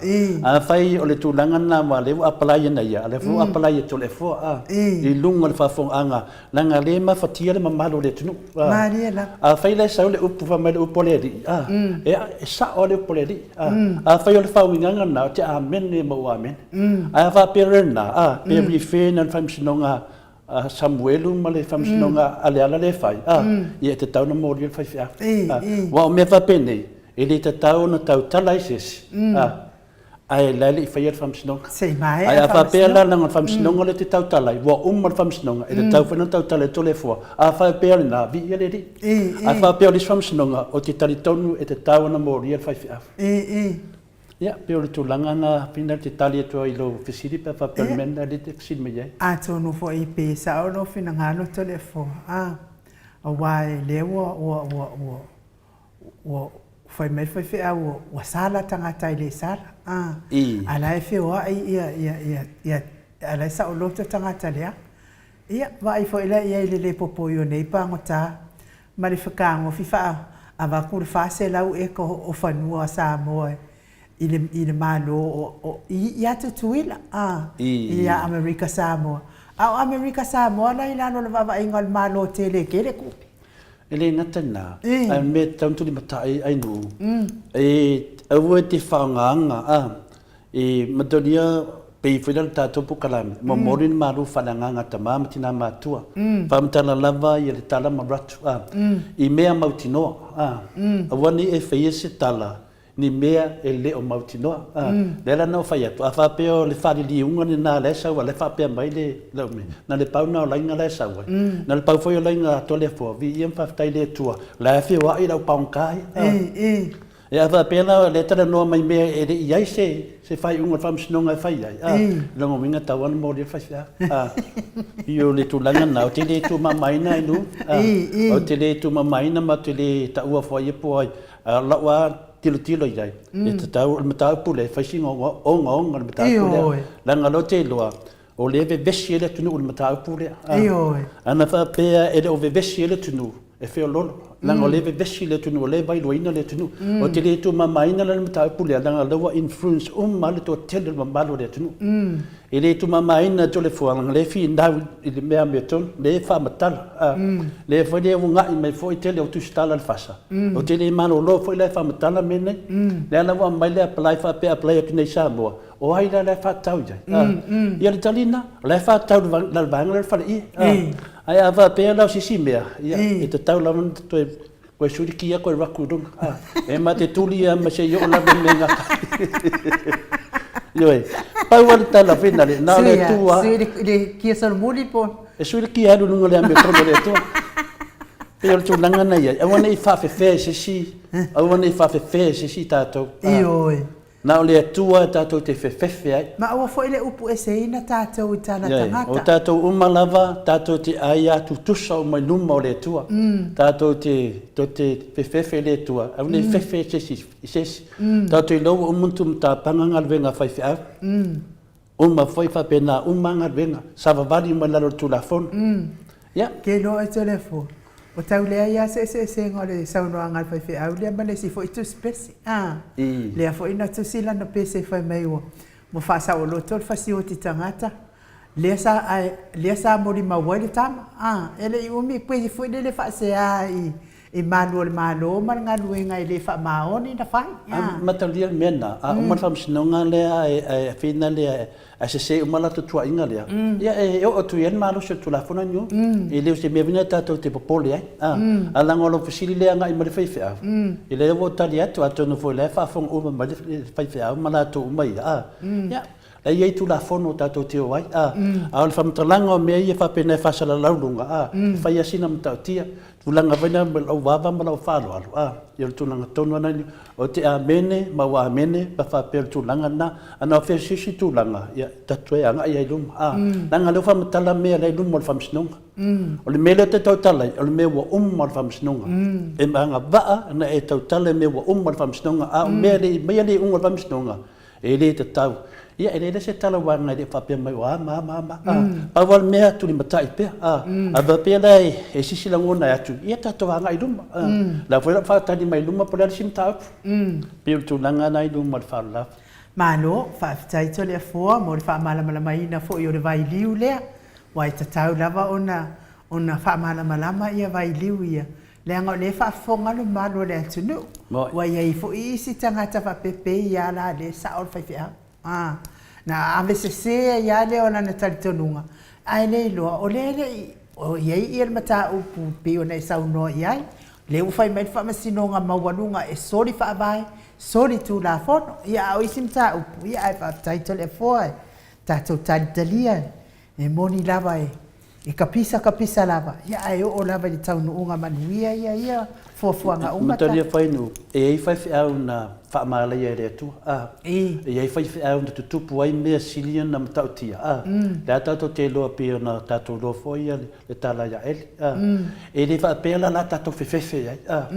Afai o le tulaga lena aua o lea ua apply ana ia, a o lea foi ua apply e Toleafoa, a, i luga o le faafofogaaga, leaga o lea e mafatia le mamalu o le atunuu, a. Malie lava. Afai la e sau le upu fai mai le upu a le Alii, a, ia, e sao lava le upu a le Alii, a. Afai o le faauigaga lena, ou te amene ma ou amene. Ae a faapea o lena, a, pe refer na i le Faamasinoga a Samuelu ma le Faamasinoga a Leala lea e fai, a, ia e tatau ona molia le faifeau. A, aua o mea faapenei, e le tatau ona tautala ai se isi, a, ae la e le i faia le Faamasinoga. Se i maea Ae a faapea la leaga o le Faamasinoga lea e te tautala ai, ua uma le Faamasinoga, e tatau foi ona tautala e Toleafoa. A faapea o lena, viia le Alii. A faapea o le isi Faamasinoga, ou te talitonu e tatau ona molia le faifeau. Ia, pei o le tulaga lena Fina te tali atu ai i lou fesili pe a faapea o le mea lena lea e te fesili mai ai. Atonu foi pe sao lou finagalo Toleafoa, a, aua lea ua, ua, ua, ua, ua fai mai le faifeau ua, ua sala tagata e le sala, a, a la e feoai ia, ia, ia, ia, a la e saoloto tagata leaga. Ia, vaai foi la i ai i le le popoi o nei pagota ma le fetagofi faa avatu le 400 eka o fanua a Samoa i le i le Malo o o ia Tutuila a ia Amerika Samoa. A o Amerika Samoa la i lalo o le vaavaaiga o le Malo tele tele tupe. E le gata i lena, ae o le mea e tatau ona tulimatai ai nuu, e aua e te faaaogaina a E matalia pei foi la le tatou polokalame, momoli le malu faaleagaga a tama ma tina matua. Faamatala lava ia le tala ma ratu a i mea mautinoa a. Aua ne i e faia se tala ni mea e le o mautinoa a. Lea la na ou fai atu, a faapea o le faaliliuga lena la e sau ai, la e faapea mai le lau mea, na le pau lena o laiga la e sau ai. Na le pau foi o laiga a Toleafoa, viia ma faafetai i le Atua, la e feoai lau paoga ia a. E a faapea la o lea e talanoa mai mea e le i i ai se se faaiuga o le Faamasinoga e fai ai, a, lona uiga e tatau lava ona molia le faifeau. A, i o le tulaga lena, ou te le tuumamaina ai nu, a, ou te le tuumamaina ma ou te le taua foi ia po o ai. A o lau lava tilotilo i ai, e tatau, o le mataupu lea, e fai sina ogaoga o le mataupu lea. Leaga o lea ou te iloa, o lea e vevesi ai le atunuu i le mataupu lea. Ioe. Ana faapea e le o vevesi ai le atunuu, e feoloolo, leaga o lea e vevesi le atunuu, o lea e vailuaina le atunuu. Ou te le tuumamaina la le mataupu lea, leaga o lea ua influence uma lava le toatele o le mamalu o le atunuu. E le tuumamaina Toleafoa, leaga o lea e finau i le mea amiotonu, lea e faamatala. Lea foi e una'i mai foi le tele o tusitala a le FASA, ou te le malolo foi la e faamatala mea nei. Lea la ua aumai le apply faapea e apply atu nei i Samoa, O ai la la e faatatau i ai? Ia le tali lena, o la e faatatau i le vaega lea o le faleie. Ae a faapea la o se isi mea, ia e tatau lava ona toe toe sui le kia toe alu atu i luga. E ma te tuli lava ma se i oo lava i le mea e gata ai. Ioe, pau lava le tala finale, na o le Atua. Sui le kia solomuli po o? E sui le kia e alu i luga o le amiotonu a le Atua. Pei o le tulaga lena e i ai, aua ne i faafefea e se isi, aua ne i faafefea e se isi tatou. Ioe. Na o le Atua tatou te fefefe ai. Ma aua foi le upu eseina tatou i tala tagata. O tatou uma lava, tatou te aia tutusa uma i luma o le Atua. Tatou te, tou te fefefe i le Atua, aua ne i fefe se isi i se isi. Tatou iloa ua uma ona tumatapaga galuega a faifeau. Uma foi faapena uma galuega, savavali uma i lalo o le Tulafono. Ia. Ke iloa oe Toleafoa, ua tau leai lava se eseesega o le saunoaga a le faifeau lea ma le isi foi tusi pese. A, lea foi na tusi lana pese fai mai ua ua faasaoloto le fasioti tagata, lea sa ae lea sa molimau ai le tama. A, e le i umi pei foi lele faasea i i malu o le Malo ma le galuega e le faamaoni na fai. A matalia le mea lena, a uma le faamasinoga lea ae fina lea ae sese uma latou tuuaiga lea, ia e oo atu i ai le malosi o le Tulafono lenei. E le o se mea foi lea tatou te popole ai. A leaga o lau fesili lea agai mai le faifeau, ia lea ua ou tali atu, atonu foi o la e faafofoga uma mai le faifeau ma latou uma ia, ia, la e i ai Tulafono tatou te o ai. A o le faamatalaga o mea ia faapena e faasalalau luga, e fai lava sina matautia. Tulaga foi lea lau vava ma lau faaaloalo, a, ia o le tulaga tonu lava lena, ou te amene ma ua amene pe a faapea o le tulaga lena. A na o fea se isi tulaga, ia, tatou toe agai lava i luma, a. Leaga o lea ua faamatala mea la e i luma o le Faamasinoga. O le mea lea ou te tautala ai, o le mea ua uma o le Faamasinoga. E agavaa ona e tautala i mea ua uma o le Faamasinoga, a o mea e le i aumaia le iuga o le Faamasinoga, E le tatau. Ia, e leai la se tala aua e le i faapea mai o a ma a ma a ma a. Pau lava le mea, tulimatai pea. A, a faapea la e sisi lagona e atu, ia tatou agai i luma. A, la foi o le a faatali mai i luma po o le a le isi mataupu. Pei o le tulaga lena i luma o le faalalava. Malo, faafetai Toleafoa mo le faamalamalamaina foi o le vailiu lea, aua e tatau lava ona ona faamalamalama ia vailiu ia, Leaga o lea e faafofoga le mamalu o le atunuu. Ua i ai foi isi tagata faapea pei lava la lea e sao le faifeau. A, na ave sese ai lava lea o lana talitonuga, ae le iloa o lea e le i o i ai ia le mataupu pei ona e saunoa i ai. O lea ua fai mai le Faamasinoga Maualuga e soli faavae, soli Tulafono. Ia a o isi mataupu, ia ae faafetai Toleafoa e tatou talitalia e moni lava e E kapisa kapisa lava, ia ae oo lava i le taunuuga manuia ia ia fuafuaga uma ta. Matalia Fainu, e i ai faifeau na faamalaia e le Atua, a. E i ai faifeau na tutupu ai mea sili ona matautia, a. Lea tatou te iloa pei ona tatou iloa foi le tala ia Eli, a. E le faapea la la tatou fefefe i ai, a.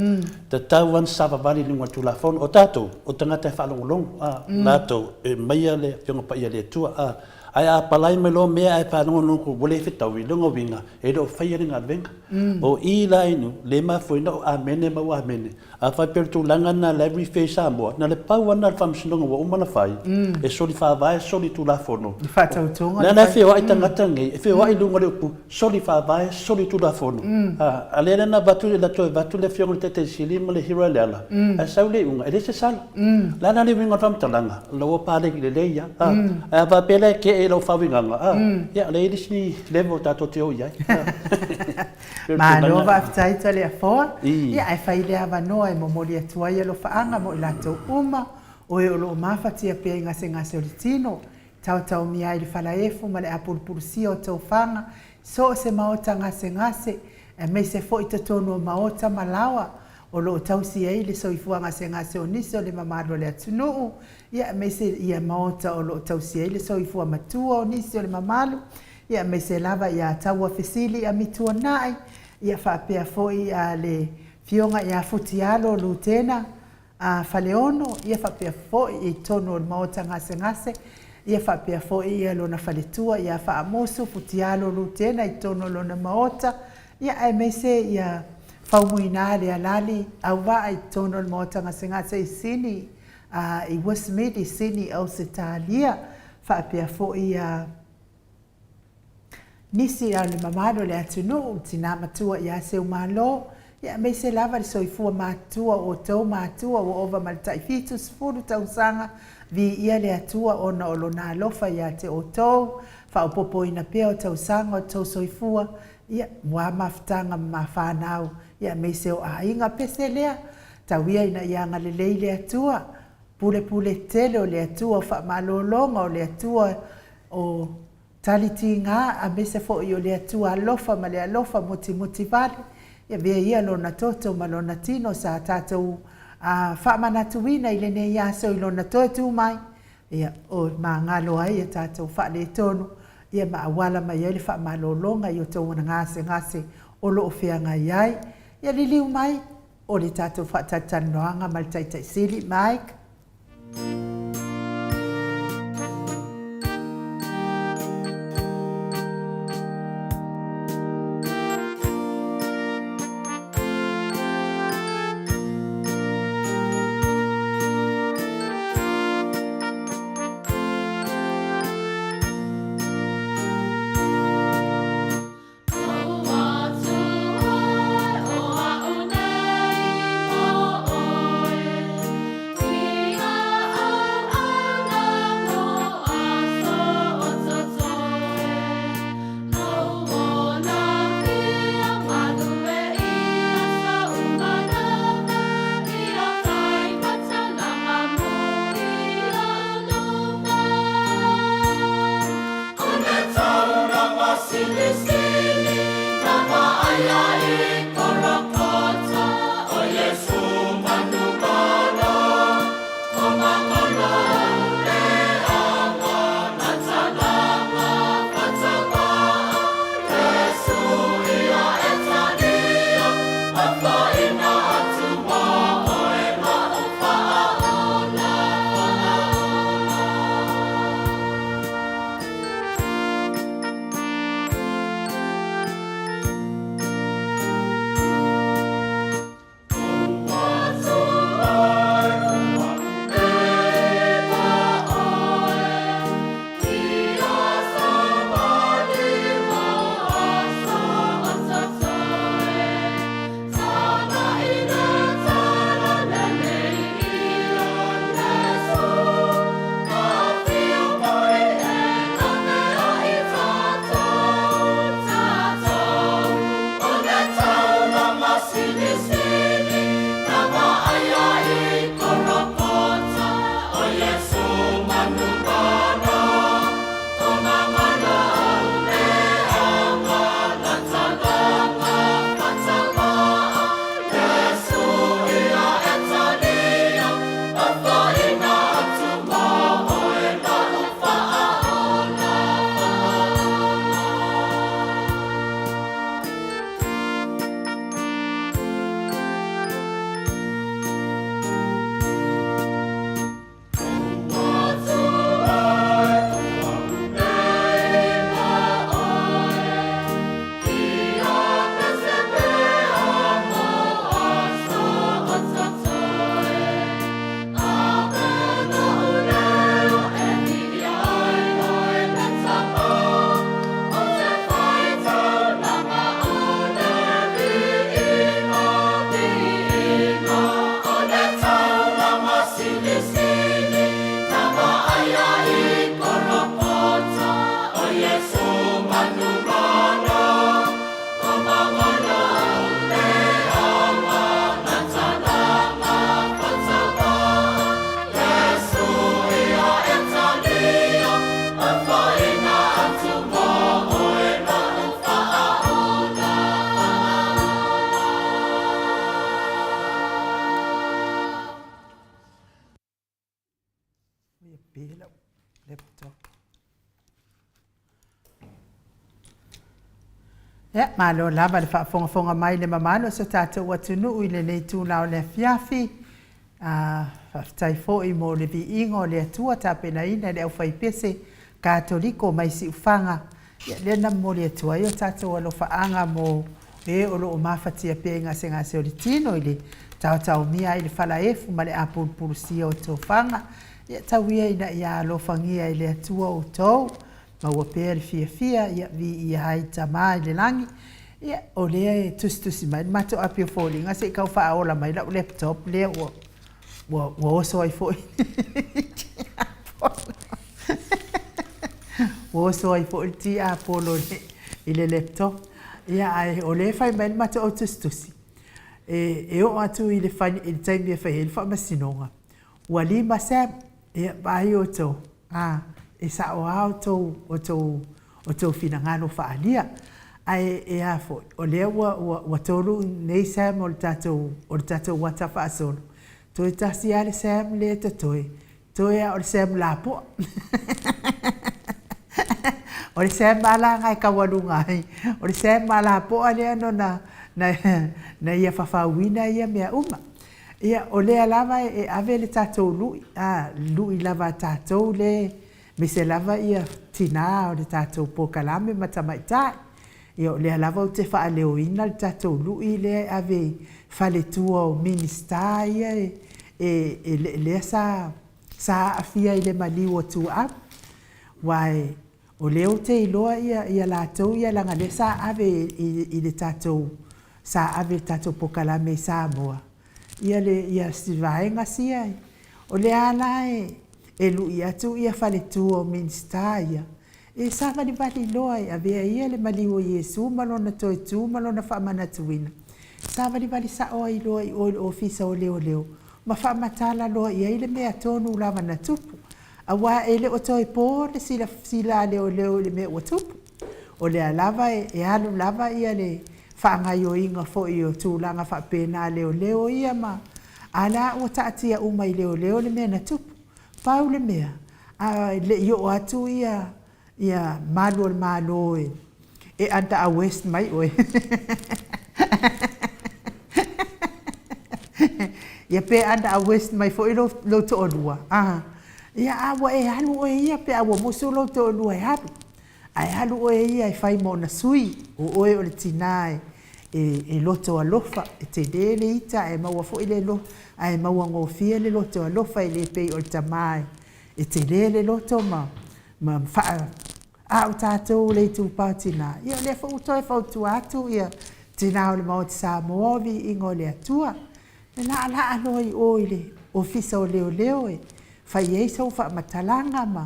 Tatau lava ona savavali i luga o le Tulafono. O tatou, o tagata e faalogologo, a. Latou e aumaia le Afioga Paia a le Atua, a. Ae a palai mai loa mea ae faalogologo ua le fetaui, lona uiga, e le o faia le galuega. O i la inu, le mafua ai ona ou amene ma ou amene. A faapea o le tulaga lena la e refer i Samoa, na o le pau lava lena o le faamasinoga ua uma ona fai, e soli faavae, soli tulafono. I faatautoga. Lea la e feoai tagata nei, e feoai i luga o le upu soli faavae, soli tulafono. A lea la na avatu, na toe avatu le Afioga i le Taitai Sili ma le Hero Leala, ae sau le iuga, e leai se sala. O le a la le uiga o le faamatalaga? O la ua paleni lelei lava. A, ae a faapea la e kee i lau faauigaga, a, ia, o lea e i ai le isi level tatou te o i ai. Malo faafetai Toleafoa. Ia, ae fai le avanoa e momoli atu ai alofaaga mo i latou uma o e o lo o mafatia pea i gasegase o le tino, taotaomia ai le falaefu ma le apulupulusia o tofaga, so o se maota gasegase, aemaise foi totonu o maota ma laoa. o lo o tausi ai le soifua gasegase o nisi o le mamalu o le atunuu, ia aemaise ia maota o lo o tausi ai le soifua matua o nisi o le mamalu, ia aemaise lava ia Tauafesili Amituanai, ia faapea foi le Afioga ia Futialo Lutena Faleono, ia faapea foi i totonu o le Maota Gasegase, ia faapea foi ia lona faletua ia Faamusu Futialo Lutena i totonu o lona Maota, ia aemaise ia Faumuina Lealali Auvaa i totonu o le Maota Gasegase i Sini i Westmead i Sini Ausetalia, faapea foi ia nisi o le mamalu o le atunuu, tina matua ia Seumalo, ia aemaise lava le soifua matutua o outou matua ua ova ma le tai 70 tausaga, viia le Atua ona o Lona alofa ia te outou, faaopoopoina pea o tausaga o outou soifua, ia, aua mafutaga ma fanau, ia aemaise o aiga. Pese lea, tau ia ina ia agalelei le Atua, pulepule tele o le Atua o faamalologa o le Atua o tali tiga, aemaise foi o le Atua alofa ma le alofa mutimutivale, e avea ia lona toto ma lona tino sa tatou faamanatuina i lenei aso i lona toe tu mai, ia, o magalo ai a tatou faaletonu, ia ma auala mai ai le faamalologa i outou gasegase o lo o feagai ai. Ia liliu mai o le tatou faatalatalanoaga ma le Taitaisili Mike. Ia, malo lava le faafogafoga mai i le mamalu o si o tatou atunuu i lenei itula o le afiafi. A, faafetai foi mo le viiga o le Atua tapenaina e le aufaipese Katoliko mai Siufaga, ia lea na momoli atu ai o tatou alofaaga mo e o lo o mafatia pea i gasegase o le tino i le taotaomia ai i le falaefu ma le apulupulusia o tofaga. Ia tau ia ina ia alofagia e le Atua outou, maua pea le fiafia, ia viia ai Tama i le lagi. Ia, o lea e tusitusi mai le matou api o foliga se i tau faaola mai lau laptop lea ua ua ua oso ai foi ua oso ai foi le tiapolo i le laptop. Ia, ae o lea e fai mai le matou au tusitusi, e oo atu i le taimi e fai ai le faamasinoga, ua 5 Sam, ia vaai outou, a, e sao lava outou, outou, outou finagalo faaalia. Ae e a foi, o lea ua, ua, ua 3 nei Sam o le tatou, o le tatou ata faasolo, toe tasi lava le Sam lea e totoe, toe lava o le Sam lapoa. O le Sam lava la lena e taualuga ai, o le Sam lapoa lea na, na, na ia fafauina ia mea uma. Ia, o lea lava e ave le tatou lui, a, le lui lava a tatou lea, aemaise lava tinã o le tatou polokalame ma tamaitai. Ia o lea lava ou te faaleoina le tatou lui lea e ave i faletua o Minisita ia e lea sa aafia i le maliu o Tuaau. Aua o lea ou te iloa ia latou ia leaga o lea sa ave i le tatou sa ave i le tatou polokalame i Samoa ia le ia si vaega sia. O lea lava la e lui atu ia faletua o Minisita ia, e savalivali loa e avea ia le maliu o Iesu ma lona toe tu ma lona faamanatuina, savalivali sao ai loa i o i le Ofisa o Leoleo ma faamatala loa i ai le mea tonu lava na tupu. Aua e le o toe po le sila a leoleo i le mea ua tupu. O lea lava e alu lava ia le faagaoioiga foi o tulaga faapena a leoleo ia ma a la ua taatia uma i leoleo le mea na tupu. Pau le mea, a le i oo atu ia ia malu o le Malo e under arrest mai oe. Ia pe under arrest mai foi lou, lou toalua, a, ia a ua e alu oe ia pe a ua musu lou toalua e alu. Ae alu oe ia e fai ma ona sui, o oe o le tinā e, e, e loto alofa, e tele le ita ae maua foi le ae maua gofie le loto alofa e le pei o le tamā e, e tele le loto ma, ma faa, a o tatou o le itupa o tinā, ia o lea foi ua toe fautua atu ia tinā o le Maota Samoa o viiga o le Atua, e laalaa loa i o i le Ofisa o Leoleo e fai ai sou faamatalaga ma,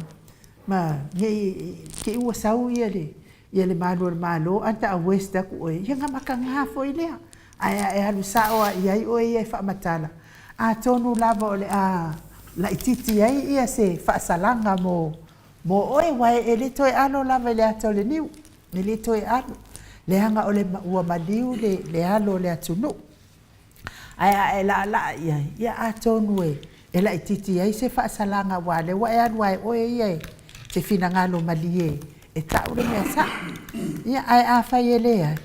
ma ne i te i ua sau ia le, ia le malu o le Malo ae ta waste atu oe, ia ona mataga foi lea. Ae a e alu sao lava i ai oe ia e faamatala, atonu lava o le a laitiiti ai ia se faasalaga mo, mo oe, aua e le toe alo lava i le ata o le niu, e le toe alo, leaga o le, ua maliu le, le alo o le atunuu. Ae a e laalaa i ai, ia atonu e, e laitiiti ai se faasalaga, aua o lea ua e alu lava e oe ia e te finagalo malie e tau le mea sao. Ia, ae afai e leai,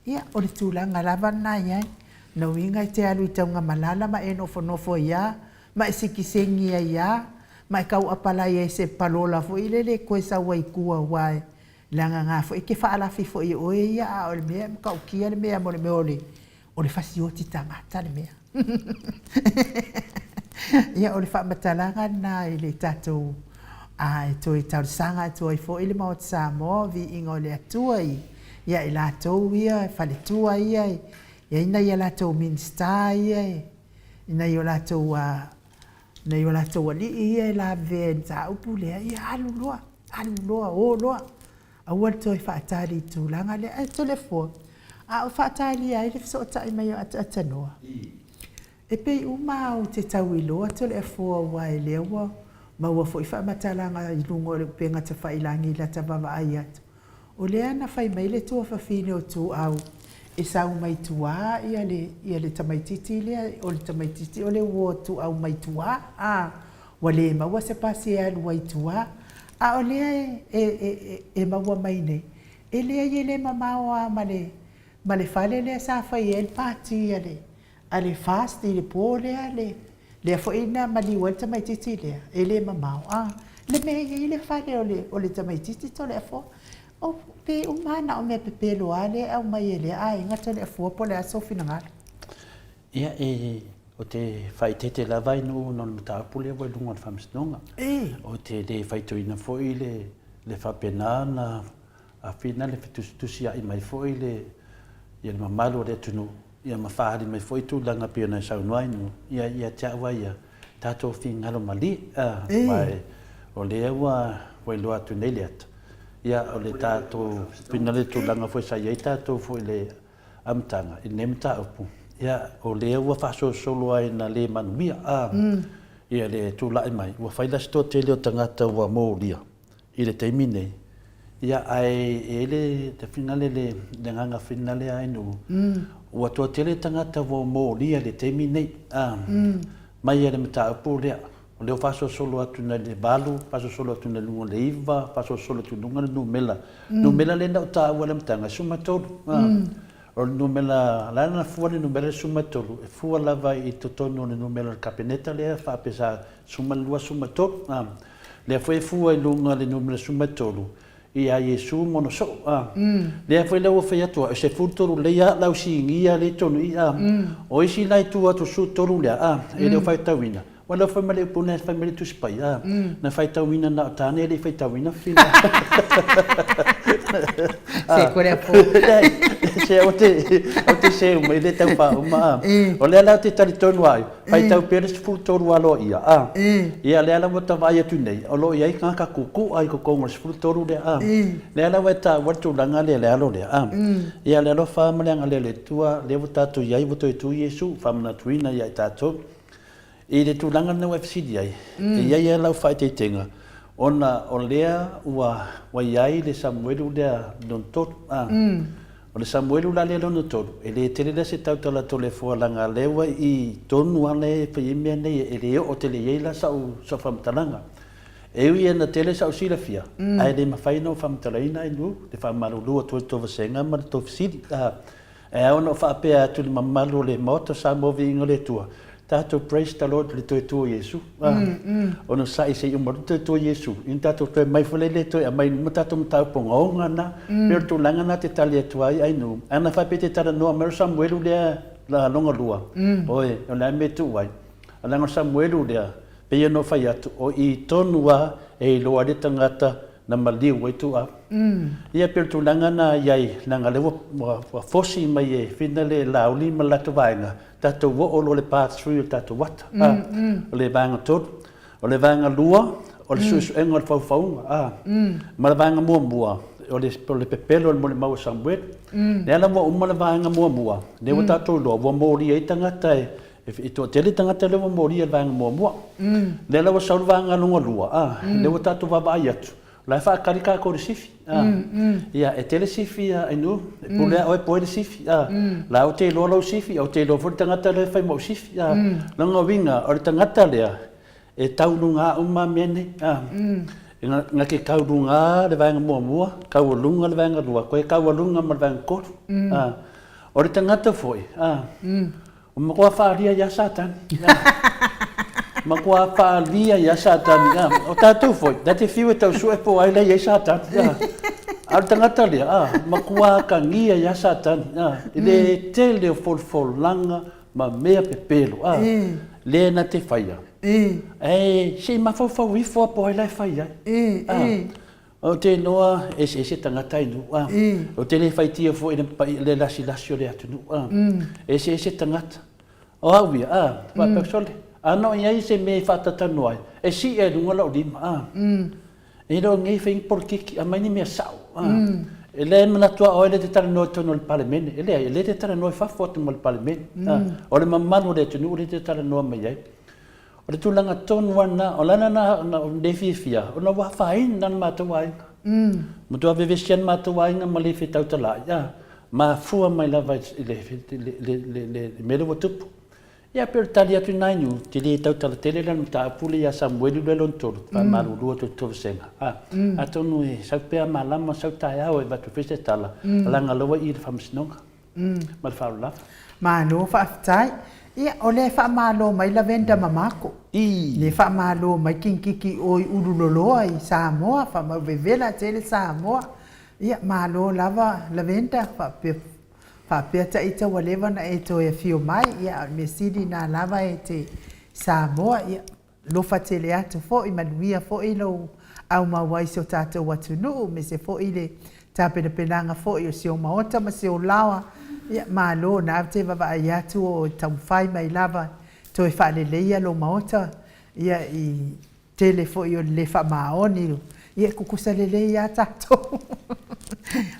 ia, o le tulaga lava lena e i ai. Lona uiga e te alu i Taugamalala ma e nofonofo ai lava, ma e sikisegi ai lava, ma e tau apalai ai i se palola foi lele e toe sau ai i tua, aua e leaga na foi e te faalafi foi e oe ia, a o le mea e matautia le mea mo le mea o le o le fasioti tagata le mea. Ia, o le faamatalaga lena i le tatou a e toe talosaga atu ai foi le Maota Samoa, o viiga o le Atua i ia i latou ia e faletua ia e i ai nai a latou Minisita ia e i nai o latou nai o latou alii ia e lavevea i le mataupu lea, ia alu loa, alu loa, o loa. Aua le toe faatali i le tulaga lea. Ae Toleafoa, a o faatalia ai le fesootai mai o Ataatsanoa, e pei uma lava ou te tau iloa Toleafoa aua o lea ua maua foi faamatalaga i luga o le upega tafailagi i lata vaavaai atu. O lea na fai mai le tuafafine o Tuau e sau mai tua ia le, ia le tamaitiiti lea, o le tamaitiiti o le uo a Tuau mai tua, a. Ua le maua se pasi e alu ai i tua, a o lea e maua mai nei, E leai e le mamao lava ma le ma le fale lea sa fai ai le pati a le a le FAST i le po lea le lea foi na maliu ai le tamaitiiti lea, e le mamao a le mea e i ai le fale o le o le tamaitiiti Toleafoa. O pe uma lava na o mea pepelo lava lea e aumai e lea aiga Toleafoa po o le a sou finagalo. Ia e ou te faaeteete lava i nuu ona o le mataupu lea ua i luga o le Faamasinoga. Ou te le faitauina foi le le faapena ona afina le fetusitusia'i mai foi le ia le mamalu o le atunuu ia ma faaali mai foi tulaga e pei ona e saunoa ai nuu ia ia te au lava ia tatou finagalo malie ma o lea ua ua iloa atu nei le ata ia o le tatou fina le tulaga foi sa i ai tatou foi i le amataga i lenei mataupu, ia, o lea ua faasolosolo ai ina le manuia, a, ia le tulai mai, ua fai la si toatele o tagata ua molia i le taimi nei, ia, ae e i ai le finale le, le agaga finale a i nuu, ua toatele tagata ua molia i le taimi nei, a, mai le mataupu lea. O lea ua faasolosolo atu nai le 8, faasolosolo atu nai luga o le 9, faasolosolo atu i luga le numera. Numera lea na ou taua i le amataga, e 13. O le numera, la na fua le numera 13, e fua lava i totonu o le numera o le Kapeneta lea faapea sa 12, 13. Lea foi e fua i luga le numera 13, ia Iesu ma ona soo, a. Lea foi la ua fai atu ai, e 13 lelei a lau sinia lea i totonu i i, a. O isi la i tua atu o le 13 lea, a, e le o faitauina, aua la fai mai le upu na fai mai le Tusi Paia, a, na faitauina na o tane e le i faitauina fafine. Se kore a po. Leai, se aua te, aua te seu mai, e le tau faauma, a. O lea la ou te talitonu ai, Faitau pea le 13 aloaia, a. Ia, lea la ua ta vaai atu nei, o lo o i ai tagata kuku'a i totonu o le 13 lea, a. Lea la ua e taua le tulaga lea i le alo lea, a. Ia, le alofa ma le agalelei o le Atua, lea ua tatou i ai, ua toe tu Iesu, faamanatuina ia i tatou. I le tulaga lena ua e fesili ai, e i ai lava lau faaeteetega, ona o lea ua i ai le Samuelu lea lona tolu, a. O le Samuelu la lea lona tolu, e le tele la se tautala Toleafoa leaga lea ua i tonu lava lea e fai ai mea nei e le oo tele i ai la sau sau faamatalaga. E ui ina tele sau silafia, ae le mafai ona ou faamatalaina ai lu le faamalulu atu ai le tou vasega ma le tou fesili. E ao ona ou faapea atu i le mamalu o le Maota o Samoa Viiga o le Atua, Tatou praise the Lord le toe tu o Iesu. Onosai se i uma le toe tu o Iesu. Ina tatou toe mai foi lea toe aumai uma tatou mataupu ogaoga na. Pei o le tulaga na te tali atu ai ai nu. Ana faapea te talanoa mai o le Samuelu lea la longa lua. Oi, o le a le mea e tuu ai. Leaga o le Samuelu lea, pei ona ou fai atu, o i tonu lava e iloa ai le tagata na maliu ai tuuau. Ia pei o le tulaga na i ai, leaga o lea ua fosi mai e Fina le Laauli ma le latou vaega, tatou oo loa i le part three o le tatou ata, a, o le vaega tolu. O le vaega lua, o le suesuega o le faufauga, a, ma le vaega muamua, o le, o le pepelo o le molimau a Samuele. Lea la ua uma le vaega muamua, lea ua tatou iloa, ua molia ai tagata e, e toatele tagata lea ua molia i le vaega muamua. Lea la ua sau le vaega lona lua, a, lea ua tatou vaavaai atu, O la e faatali tatou i le sifi. Ia, e tele sifi a Ainuu, e pule lava oe po o ai le sifi. La ou te iloa lou sifi, ou te iloa foi le tagata lea e fai ma ou sifi. Lona uiga, o le tagata lea, e tau luga uma mea nei. Na te tau luga le vaega muamua, taualuga le vaega lua, toe taualuga ma le vaega tolu. O le tagata foi, Ua matua faaalia ia Satani. Matua faaalia ia Satani. O tatou foi, na te fiu e tau sue po o ai la e i ai Satani. A o le tagata lea, matua atagia ia Satani. I le tele o folafolaga ma mea pepelo, lea na te faia. Ae se i mafaufau ifo lava po o ai la e fai ai. Ou te iloa e eseese tagata i nuu a. Ou te le faitia foi i le paia le lasilasi o le atunuu a. E eseese tagata. O au ia a, faapea sole, a na o i ai se mea e faatatalanoa ai, e sii ai i luga lau lima a. E le o nei fai ni polokiki, aumai ni mea sao a. E le manatu lava oe lea e te talanoa i totonu o le Palemene. E leai, o lea e te talanoa i fafo atu ma le Palemene a. O le mamalu o le atunuu lea e te talanoa mai ai. O le tulaga tonu lava lena, o le ala lena na ou le fiafia, ona ua afaina le matou aiga. Matua vevesi lava le matou aiga ma le fetautalaai, a, mafua mai lava i le mea lea ua tupu. Ia pei o le tali atu i nai niu, te le tautala tele lana mataupu lea ia Samueli 23, faamalulu atu i le toesega. A, atonu e sau pea malama, sau taeao e avatu foi se tala, leaga o la ua i i le Faamasinoga. Ma le faaaloalo lava. Malo faafetai. Ia, o lea e faamalo mai Lavenda ma Mako. Lea e faamalo mai Kinkiki i o i Ululoloa i Samoa, faamau vevela tele Samoa. Ia, malo lava Lavenda, faapea faapea Taita ua leva ona e toe afio mai, ia a o le mea sili lena lava e te Samoa. Ia, alofa tele atu foi, manuia foi lou aumau ai i si o tatou atunuu, aemaise foi le tapenapenaga foi o si ou maota ma si ou laoa. Ia, malo, o lena ou te vaavaai atu o taumafai mai lava e toe faaleleia lou maota, ia, i tele foi o le le faamaoni, ia e kukusa lelei lava tatou.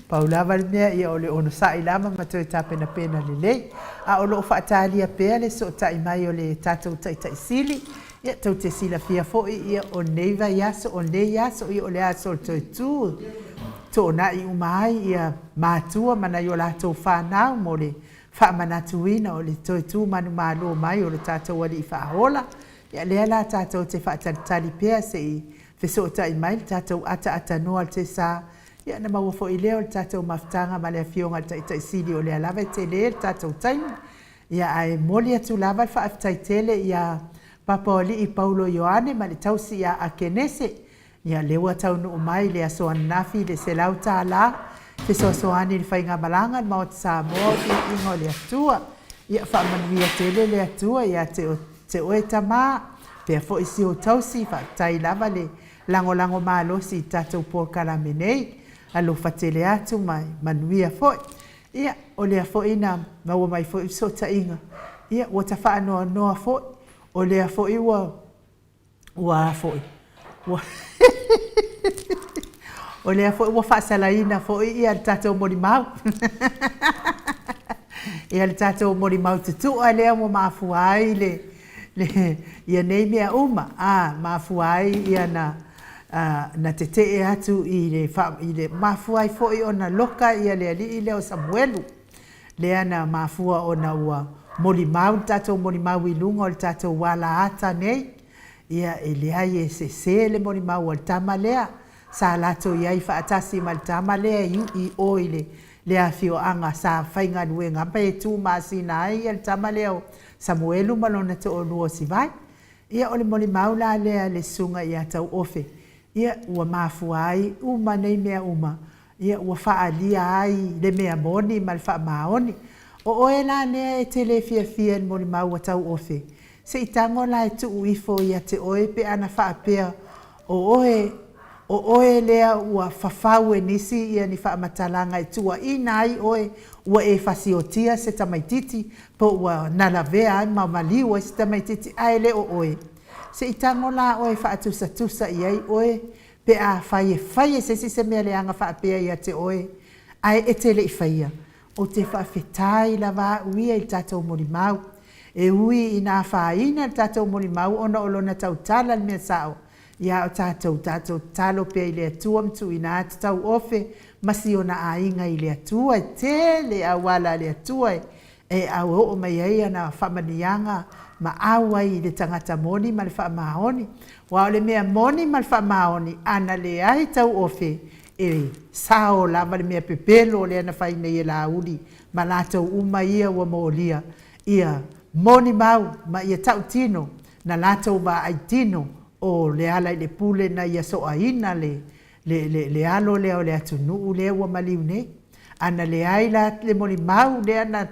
Pau lava le mea, ia o le onosai lava ma toe tapenapena lelei. A o lo o faatalia pea le sootai mai o le tatou Taitai Sili, ia tou te silafia foi, ia o lenei vaiaso, o lenei aso, ia o le aso o le toe tu, toonai uma ai ia matua ma nai o latou fanau mo le faamanatuina o le toe tu manumalo mai o le tatou Alii Faaola. Ia lea la tatou te faatalitali pea se i fesootai mai le tatou ataaatanoa le sa, ia ona maua foi lea o le tatou mafutaga ma le Afioga i le Taitai Sili o lea lava e tele le tatou taimi. Ia ae momoli atu lava le faafetai tele ia Papaoalii Paulo Ioane ma le tausi ia Akenese. Ia lea ua taunuu mai i le aso ananafi le $100 fesoasoani i le faigamalaga a le Maota Samoa o Viiga o le Atua. Ia faamanuia tele le Atua ia te oe tama, pea foi si ou tausi, faafetai lava le lagolago malosi i tatou polokalame nei. Alofa tele atu ma manuia foi. Ia, o lea foi na maua mai foi fesootaiga, ia ua ta faanoanoa foi, o lea foi ua ua a foi, ua o lea foi ua faasalaina foi ia le tatou molimau. Ia le tatou molimau tutua lea ua mafua ai le, le, ia nei mea uma, a, mafua ai ia na, a, na tetee atu i le, i le, mafua ai foi ona loka ia le alii lea o Samuelu, lea na mafua ona ua molimau le tatou molimau i luga o le tatou alaata nei, ia e leai e sese le molimau a le tama lea sa latou i ai faatasi ma le tama lea i i o i le le afioaga sa faigaluega pe tumasina ai ia le tama lea o Samuelu ma lona toalua o Sivai. Ia o le molimau la lea a le susuga ia Tauofe, ia ua mafua ai uma nei mea uma Ia, ua faaalia ai le mea moni ma le faamaoni. O oe la lea e te le fiafia i le molimau a Tauofe, se i tago la e tuu ifo ia te oe pe ana faapea o oe, o oe lea ua fafau e nisi ia ni faamatalaga e tuuaina ai oe ua e fasiotia se tamaititi po ua na lavea ai ma maliu ai se tamaititi ae le o oe. Se i tago la oe e faatusatusa i ai oe Pe afai e fai e se isi se mea leaga faapea ia te oe, ae e te le i faia, ou te faafetai lava au ia i le tatou molimau. E ui ina afaina le tatou molimau ona o lona tautala le mea sao, ia o tatou, tatou tatalo pea i le Atua ma tuuina atu tauofe ma si ona aiga i le Atua. E tele auala a le Atua e e oo mai ai ana faamanuiaga ma au ai i le tagata moni ma le faamaoni. Aua o le mea moni ma le faamaoni, ana leai tauofe, e sao lava le mea pepelo lea na fai nei e Laauli ma latou uma ia ua molia, ia molimau ma ia tautino na latou vaai tino o Lealailepule na ia soaina le le, le alo lea o le atunuu lea ua maliu nei. Ana leai la le molimau lea na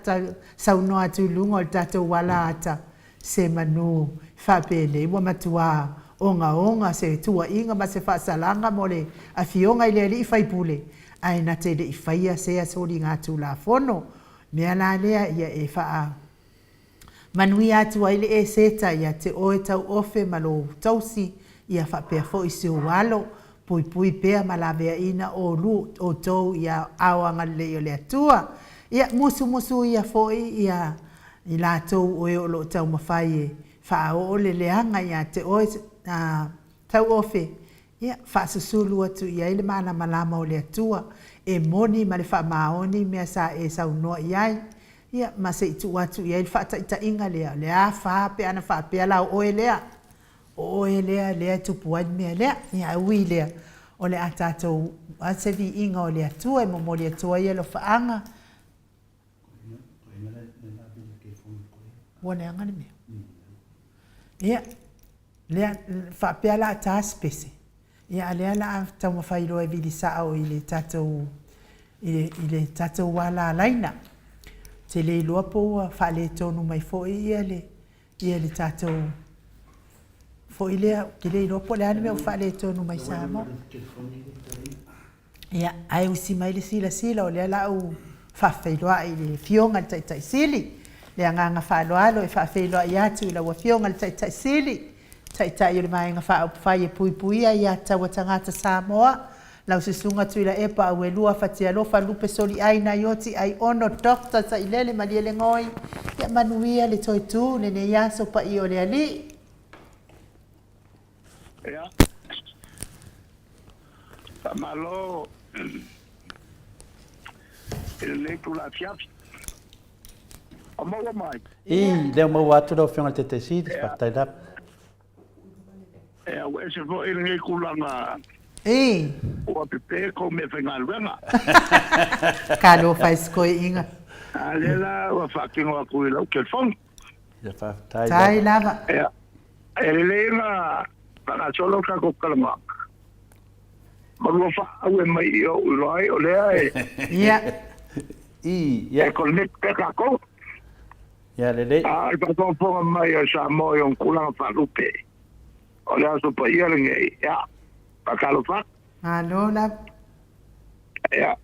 saunoa atu i luga o le tatou alaata, se manu faapenei ua matua ogaoga se tuuaiga ma se faasalaga mo le Afioga i le Alii Faipule, ae na te le i faia sea soligatulafono. Mea la lea ia e faa Manuia atu ai le Eseta ia te oe tauofe ma lou tausi, ia faapea foi si ou alo, puipui pea ma laveaiina outou i aao agalelei o le Atua. Ia musumusuia foi ia i latou o e o lo o taumafai e faaoo le leaga ia te oe tauofe, ia faasusulu atu i ai le malamalama o le Atua, e moni ma le faamaoni mea sa e saunoa i ai. Ia, ma se i tuu atu i ai le faataitaiga lea, o le a fa pe ana faapea la o oe lea, o oe lea lea e tupu ai le mea lea. Ia, ae ui i lea, o le a tatou, a se viiga o le Atua e momoli atu ai alofaaga. Ua leaga le mea. Ia, lea, faapea la a ta se pese. Ia, a lea la a taumafai loa e vili sao i le tatou, i le, i le tatou alalaina. Ou te le iloa po ua faaletonu mai foi ia le, ia le tatou foi lea, ou te le iloa po o le a le mea ua faaletonu mai Samoa. Ia, ae usi mai le silasila, o lea la a ou faafeiloai i le Afioga i le Taitai Sili. Le agaga faaaloalo e faafeiloai atu i lau Afioga i le Taitai Sili, Taitai o le Vaega Faaupufai e Puipuia Aiatatau a Tagata Samoa, lau Susuga Tuilaepa Auelua Fatialofa Lupe Soliai Naioti Aiono Doctor Sailele Malielegaoi, ia manuia le toe tu i lenei aso paia o le Alii. Ia, faamalo i lenei itula afiafi. O maua mai? I, lea ua maua atu lau Afioga i le Taitai Sili, faafetai lava. Ia, ua ese foi lenei tulaga I. ua pepe kou meafaigaluega. Talofa e si toeaina. A lea la ua faatino atu i lau telefoni. Ia, faafetai lava. lava. Ia, e lelei ona faagasolo le tatou talanoaga. Malua faaue mai i ou iloa ai o lea e Ia. I, ia. E connect pea tatou. Ia, lelei. A o le faafogafoga mai a Samoa i ona tulaga faalupe, o le Aso Paia lenei, ia, faatalofa atu. Malo lava. Ia.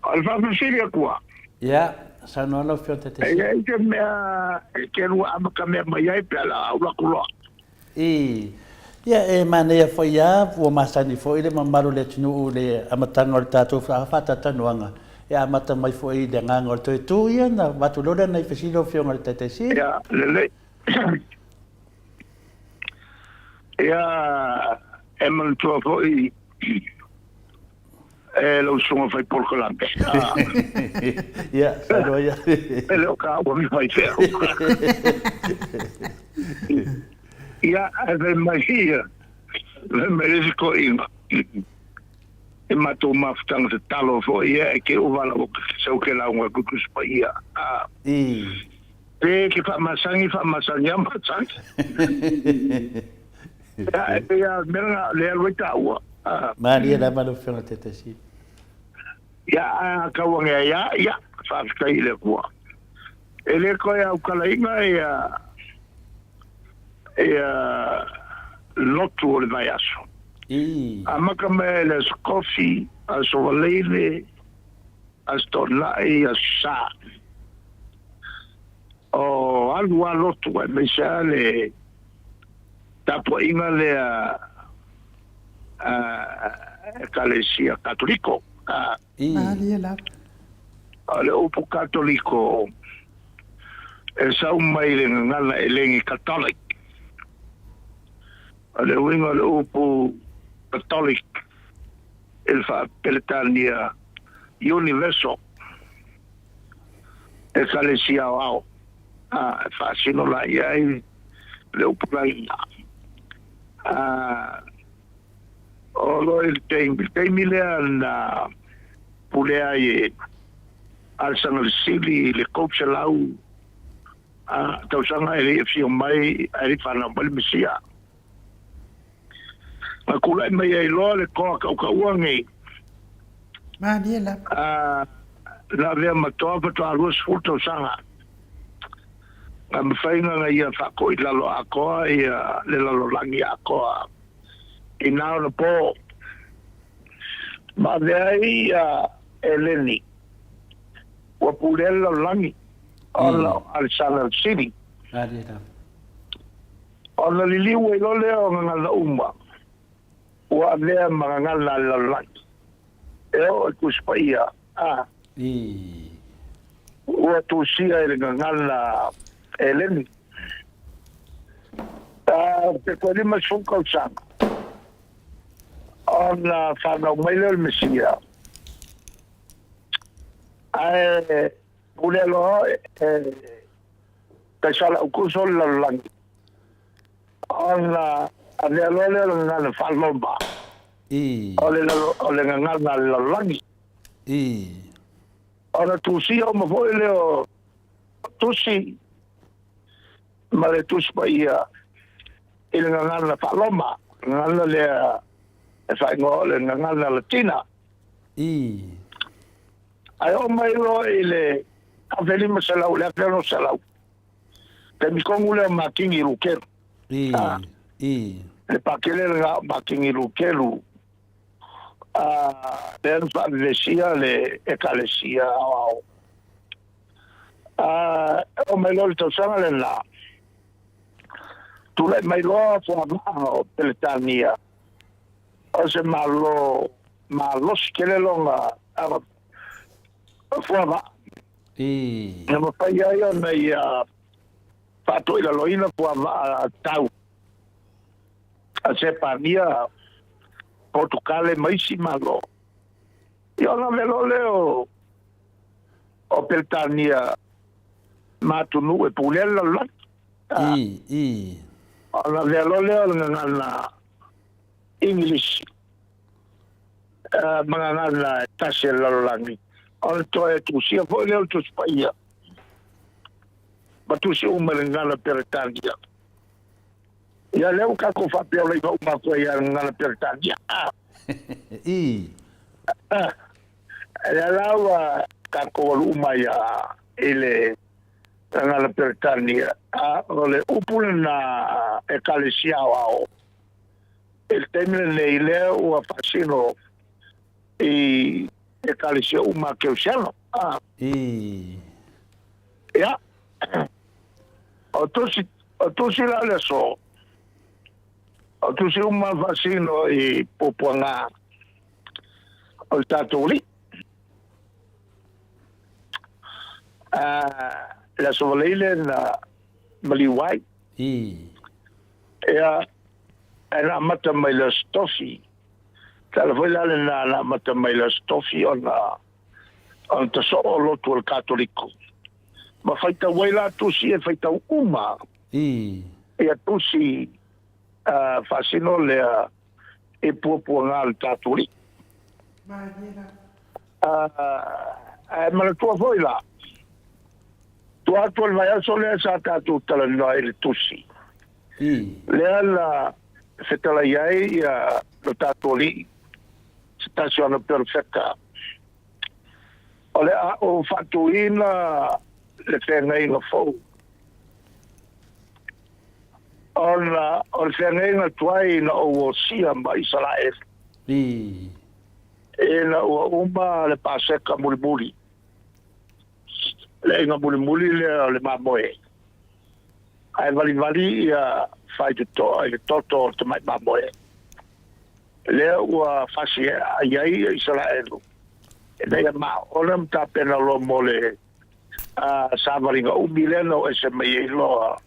O le faafesili atu lava. Ia, saunoa lau Afioga E i ai se mea e te lua amatamea mai ai pe a alu atu loa? I, ia, e manaia foi lava, ua masani foi le mamalu o le atunuu i le amataga o le tatou faatalatalanoaga, e amata mai foi i le agaga o le toe tu ia ona avatu loa lea nai fesili lau Afioga i le Taitai Sili. Ia, lelei. Ia, e manatua foi e lau susuga fai polokalame. Ia, saunoa ia. E le o taua ni faifeau. Ia, ae fai mai ia, fai mai le isi toeaina, e matou mafutaga tatalo foi ia e te ova lava sau ke lauga atu Tusi Paia. Pe ke faamasani, faamasani a masani. Ia, e pei lava o le mea lena o lea e alu ai taua. Malie lava lau Afioga i le Taitai Sili. Ia, a tau ane ai lava, ia, faafetai i le Atua. E le toe aukalaina ia, ia lotu o le vaiaso. I. Amata mai i le Aso Kofi, Aso Faraile, Aso Toonai, Aso Sa. O alu lava lotu aemaise lava le tapuaiga lea a Ekalesia Katoliko. Malie lava. O le upu Katoliko e sau mai le gagana eleni Catholic. O le uiga o le upu Catholic i le faa-Peretania universal, Ekalesia aoao, e faasino la i ai le upu laina. O lo i le taimi, le taimi lea na pulea ai e Alesana le Sili i le 300 tausaga e le i afio mai ae le i fanau mai le Mesia. Na tulai mai ai loa le toa tautaua nei. Malie lava. Na avea ma toa faatoa 20 tausaga. Na mafai ona ia faatoilalo atoa ia le lalolagi atoa i na ona po. Ma avea ai ia Eleni ua pulea le lalolagi ona o Alesana le Sili. Malie lava. Ona liliu ai loa lea o gagana uma ua avea ma gagana a le lalolagi, e oo i Tusi Paia, a ua tusia i le gagana Eleni. A pe toe 50 tausaga ona fanau mai lea o le Mesia, ae. Pulea loa e Kaisara Aukuso le lalolagi, ona avea loa lea o le gagana faa-Roma, o le o le gagana a le lalolagi. Ona tusia uma foi lea o tusi ma le Tusi Paia i le gagana faa-Roma, gagana lea e faaigoa o le gagana Latina. Ae oo mai loa i le 1500 i le 1600, taimi tonu lea o Makini Lukelu. Le pakele lena o Makini Lukelu, lea na faavevesia le Ekalesia Aoao. Oo mai loa i le tausaga lena, tulai mai loa fuavaa o Peretania, o se Malo malosi tele lona fuavaa. Na mafai ai ona ia faatoilaloina fuavaa tau a Sepania, Potukale ma isi Malo. Ia ona ave loa lea o Peretania ma atunuu e pulea le lalolagi. Ona avea loa lea o le gagana English ma gagana e tasi a le lalolagi, ona toe tusia foi lea o le Tusi Paia ma tusi uma i le gagana Peretania. Ia lea ua tatou faapeolaiga uma atu ai i le gagana Peretania. Lea la ua tatou alu uma ai i le gagana Peretania, a o le upu lena Ekalesia Aoao i le taimi lenei lea ua faasino i Ekalesia uma a Kerisiano. Ia, o tusi, o tusi la o le aso, o tusi uma faasino i puapuaga o le tatou Alii. Le Aso Faraile na maliu ai. Ia, ae na amata mai le Aso Tofi. Tala foi la lena na amata mai le Aso Tofi ona ona tasoo o lotu o le Katoliko. Ma faitau ai la tusi e faitau uma. Ia tusi faasino lea e puapuaga le tatou Alii. Ae manatua foi la, tua atu o le vaiaso lea sa tatou talanoa ai i le tusi, lea na fetalai ai ia lo tatou Alii, se tasi o ana perofeta, o le a ou faatuina le feagaiga fou. Ona o le feagaiga tuai na ou osia ma Isaraelu. Ina ua uma le Paseka mulimuli, le aiga mulimuli lea o le mamoe, ae valivali ia faitotoa i le toto o le tamai mamoe, lea ua fasi ai ai Isaraelu, ina ia maona ma tapena loa mo le savaliga umi lea na o ese mai ai loa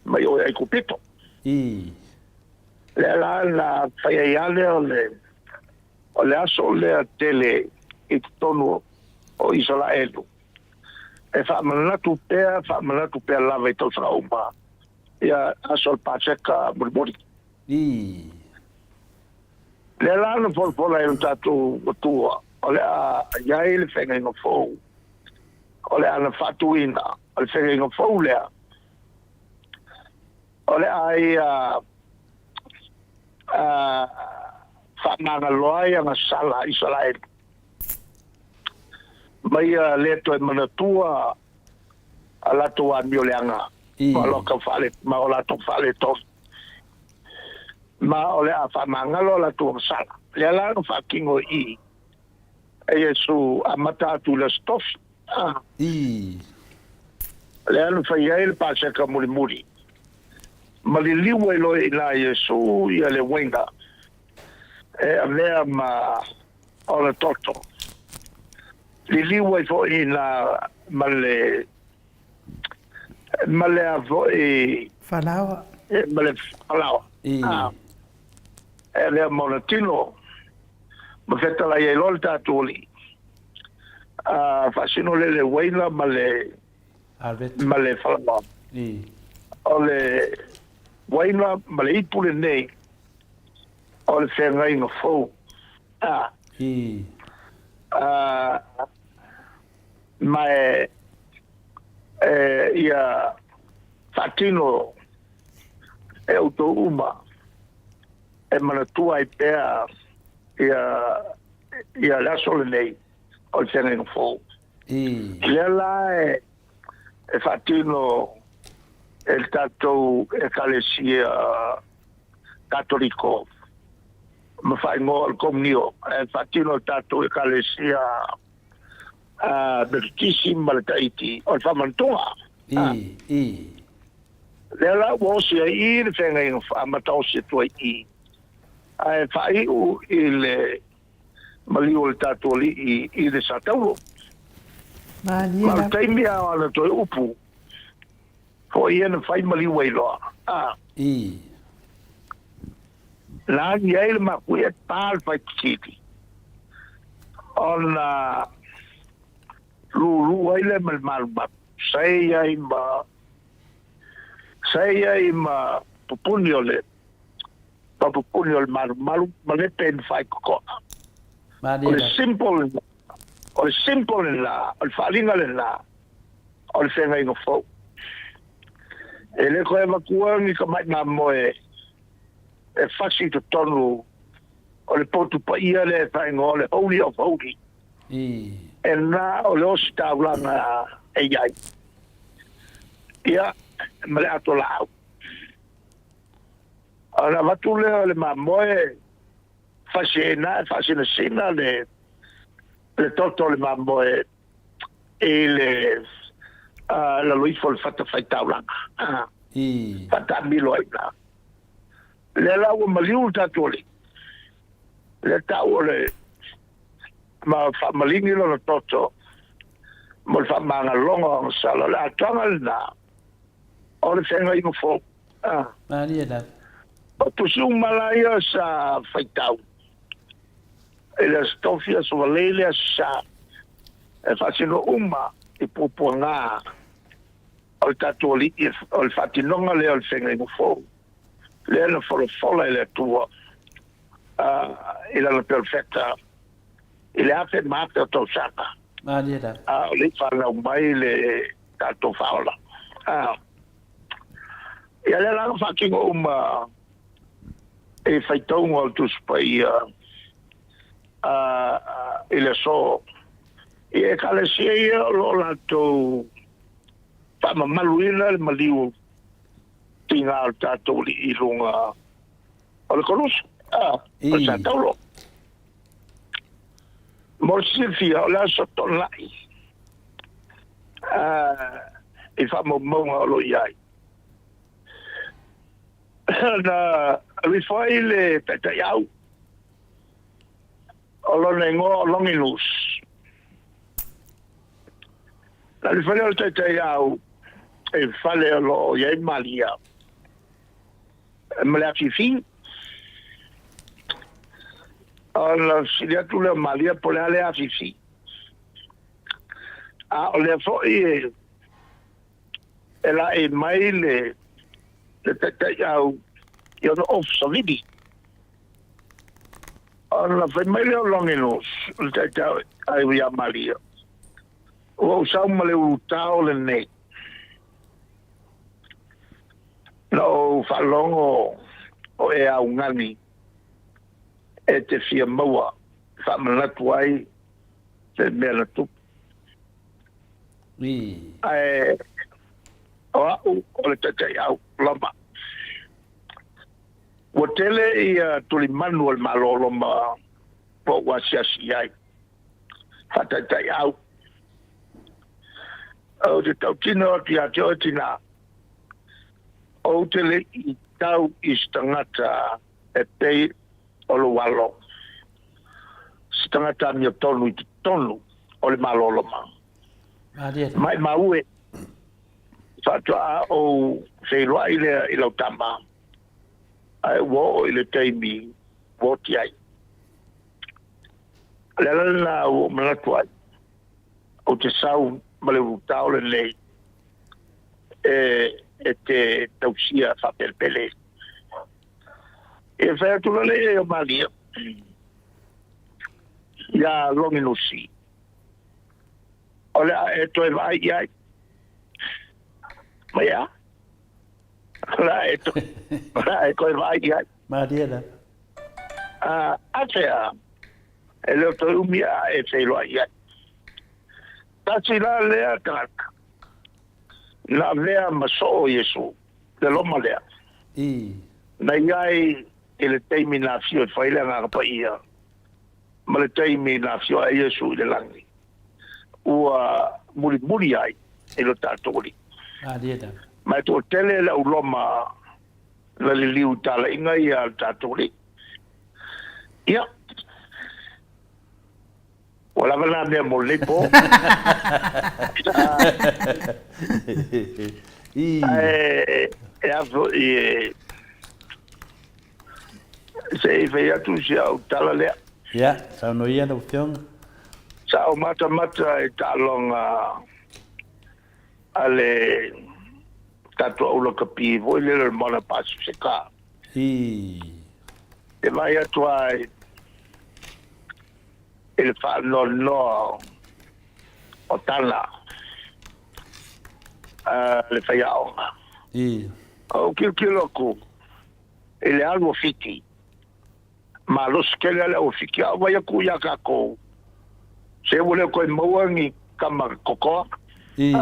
mai o i Aikupito. Lea la na fai ai lava lea o le aso lea tele i totonu o Isaraelu, e faamanatu pea, faamanatu pea lava i tausaga uma ia aso o le Paseka mulimuli. Lea la na folafola ai lo tatou Atua, o le a i ai le feagaiga fou, o le a na faatuina, o le feagaiga fou lea, o le a ia faamagalo ai ana sala Isaraelu, ma ia le toe manatua a latou amio leaga ma o latou faaletonu, ma o le a faamagalo a latou agasala. Lea la na faatino i i e Iesu amata atu i le Aso Tofi. Lea na fai ai le Paseka mulimuli, ma liliu ai loa i ina Iesu ia le uaina e avea ma ona toto. Liliu ai foi i ina ma le ma le a foi Falaoa. Ma le falaoa. E avea ma ona tino, ma fetalai ai loa le tatou Alii. Faasino lea le uaina ma le ma le falaoa. O le uaina ma le ipu lenei o le feagaiga fou. Ma e ia faatino e outou uma e manatua ai pea ia ia le aso lenei o le feagaiga fou. Lea la e faatino e le tatou Ekalesia Katoliko ma faaigoa o le Komunio, e faatino e le tatou Ekalesia Metotisi ma le Taiti o le Faamanatuga. Lea la ua osi ai i le feagaiga amata osi atu ai i ae faaiu i le maliu o le tatou Alii i le Sataulo. Malie Ma o le lava. taimi lava o ana toe upu, foi ia na fai maliu ai loa. A. Na agi ai le makuia e pa le faititili, ona lūlū ai lea ma le malumalu, saei ai ma, saei ai ma pupuni o le, ma pupuni o le malumalu ma lepe i faikokoa. O Malie le lava. simple lena, o le simple lena, o le faaaliga lena o le feagaiga fou. E le toe avatua ni tamai mamoe e fasi i totonu o le potu paia lea e faaigoa o le Holy of Holy. E na o le ositaulaga e i ai. Ia, ma le ato laau. Ona avatu lea o le mamoe fasi ai i ina e faasinasina le toto o le mamoe i le lalo ifo o le fatafaitaulaga. Faataamilo ai i ina. Lea la ua maliu le tatou Alii, lea tau o le ma faamaligi lona toto mo le faamagaloga o ana sala. O le atoaga lena o le feagaiga fou. Malie lava. O tusi uma la ia sa faitau i le Aso Tofi, Aso Valei le Aso Sa, e faasino uma i puapuaga o le tatou Alii, o le faatinoga lea o le feagaiga fou lea na folafola e le Atua i lana perofeta i le afe ma afe o tausaga, Malie lava. a o le i fanau mai le tatou Faaola. Ia lea la na faatino uma i faitauga o le Tusi Paia i le aso. I Ekalesia ia o lo o latou faamamaluina le maliu tiga o le tatou Alii i luga o le kolosi, o le Sataulo. Mo le silafia, o le aso Toonai i faamaumauga o lo o i ai. Na alu ifo ai le taitaiau o lona igoa o Longinus. Na alu ifo lea o le taitaiau i fale o lo o i ai Malia ma le afifi. Ona fesili atu lea o Malia po o le a le afifi. A o lea foi e laei mai le taitaiau i ona ofu savili. Ona fai mai lea o Longinus, o le taitaiau ia Malia, Ua ou sau ma le ulutao lenei. Na ou faalogo o e augani e te fia maua e faamanatu ai se mea na tupu. Ae o au o le taitaiau Roma. Ua tele ia tulimanu o le Malo o Roma ua ou asiasi i ai. Faataitaiau. Ou te tautino atu ia te oe tinā, ou te le i tau i se tagata e pei o lou alo, se tagata amiotonu i totonu o le Malo o Roma. Maimau e, faatoa ou feiloai lea i lau tama, ae ua oo i le taimi ua oti ai. O le ala lena ua ou manatu ai. Ou te sau ma le ulutao lenei e, e te tausia faapelepele. E fai atu lale e o Malia ia Longinusi. O le a e toe vaai i ai. Ma ia. O le a e toe, o le a e toe vaai i ai. Malia la. A, a fea, e le o toe umi a e feiloai i ai. Tasi la lea tagata, na avea ma soo Iesu, le Roma lea. I. Na i ai i le taimi na afio e fai le Agaga Paia, ma le taimi na afio ai Iesu i le lagi, ua mulimuli ai i lo tatou Alii. Malie lava. Ma e toatele le au Roma na liliu i talaiga ia a le tatou Alii. Ia, ua lava na mea mo lenei po. I. Ae e a foi e se i fai atu si au tala lea. Ia, saunoa ia lau Afioga. Sa ou matamata i taaloga a le tatou au lakapi foi lele o le Moana Pasifika. I. E vaai atu lava i le faanoanoa o tala a le faiaoga. I. Ou tilotilo atu i le alu o Fiti, malosi tele lava le au o Fiti, a ou vaai atu ia tatou, se ua le toe maua ni tama totoa. I.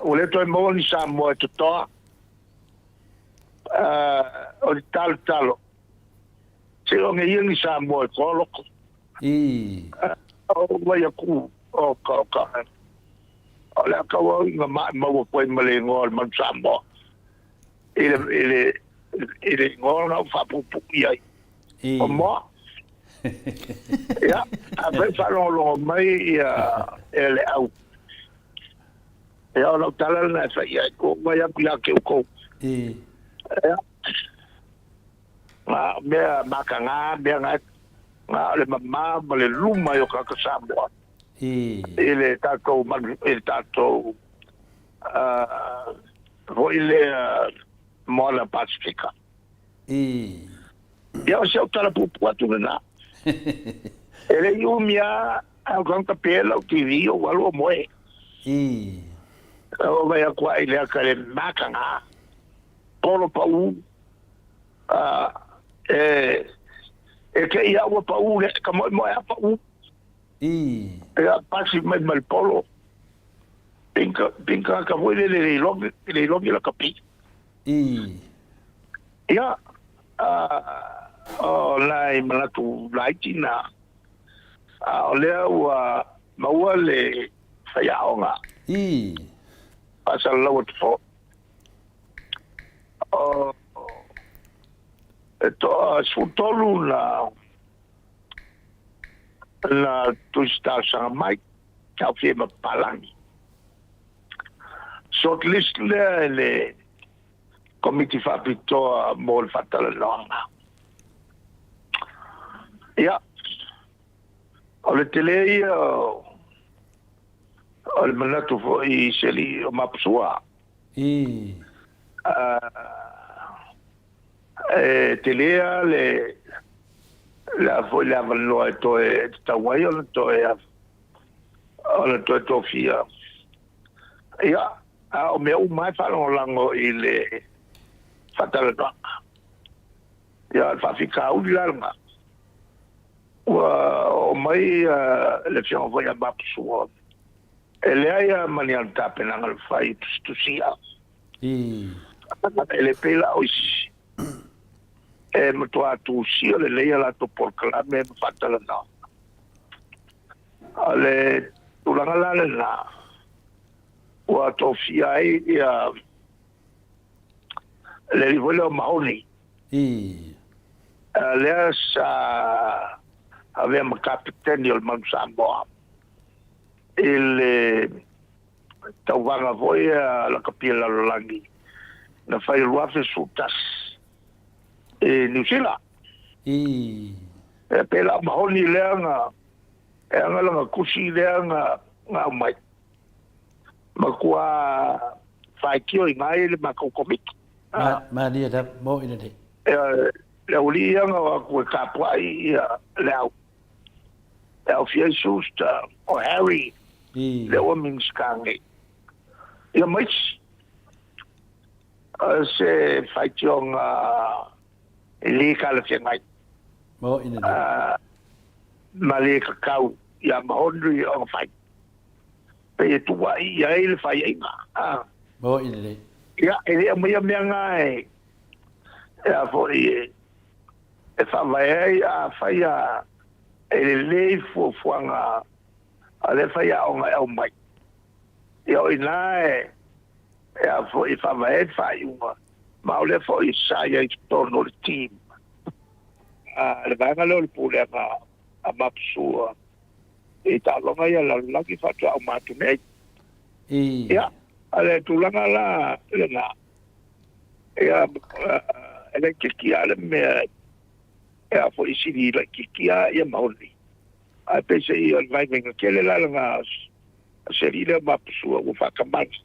Ua le toe maua ni Samoa e totoa. O le talotalo, se o ia ni Samoa e toa loko. I. O vai aku o ka o ka. O le a kau au inga ma maua koe ma le ingoa o le Manu Samoa. I le, i le, i le ingoa na o faapuupuu i ai. I. O moa. Ia, a fai faalogologo mai ia e le au. Ia, o lau tala lena e fai i ai, ua omai atu ia te outou. I. Ia, na o mea mataga, mea na, na o le mama ma le luma i o tagata Samoa. I. I le tatou manu, i le tatou uh, foi lea Moana Pasifika. I. Ia, o si au tala puupuu atu lena. E le i umi lava, a o tagata pē lau TV ou alu o moe. I. O vai atu ai le aka le mataga, polo pau, a, e, e te i au ua pau le, ka moemoe a pau. I. Ia, pasi mai ma le polo. Pinka, pinka ka foi le le ilogi, le ilogi la kapi. I. Ia, o nai manatu laiti na, a o lea ua maua le faiaoga. I. Faasalalau atu foi. O, e toa 13 na, na tusi talosaga mai, taofia ma papalagi. Shortlist lea e le Komiti Faapitoa mo le Faatalanoaga. Ia, o le tele ia o le manatu foi i se alii o Mapusua. I. E tele lava le, le a foi le avanoa e toe e tatau ai ona toe ona toe tofia. Ia, a o mea uma e faalagolago i le faatalanoaga. Ia, o le faafitauli la lena, ua oo mai le Afioga foi ia Mapusua, e leai lava ma ni ana tapenaga na fai e tusitusia. E le pei la o isi, e matua tusia lelei a latou polokalame ma faatalanoaga. O le tulaga la lena, ua tofia ai ia le alii foi lea o Mahoni. I. Lea sa avea ma kapeteni o le Manu Samoa i le tauvaga foi a lakapi a le lalolagi na fai i le 2011 i Niu Sila. I. E pei la o Mahoni lea na E aga lana tusi lea na na aumai, matua faitioina ai le matou Komiti. Malie lava, mo'i lelei. Le aualii ia na o atu e tapuai ia le au, e aofia ai Schuster, o Harry, lea ua Minisita nei, ia ma isi. O se faitioga e le talafeagai. Mo'i lelei. Ma le tatau ia Mahonri ona fai. Pei e tuua'i i ai le faiaiga. Mo'i lelei. Ia, e le aumaia mea na e, e a foi e, e faavae ai afai a e lelei fuafuaga a lea faiaoga e aumai. Ia o i ina e, e a foi e faavae ai le faaiuga, ma o lea foi sa i ai i totonu o le team a le vaega lea o le pulega a Mapusua i taaloga ia lalolagi faatoa uma atu nei. Ia, o le tulaga la lena, ia, e laitiiti lava le mea e a foi sili laitiiti lava ia Maoli. Ae peiseai o le vaivaiga tele la lena a se alii lea o Mapusua ua faatamala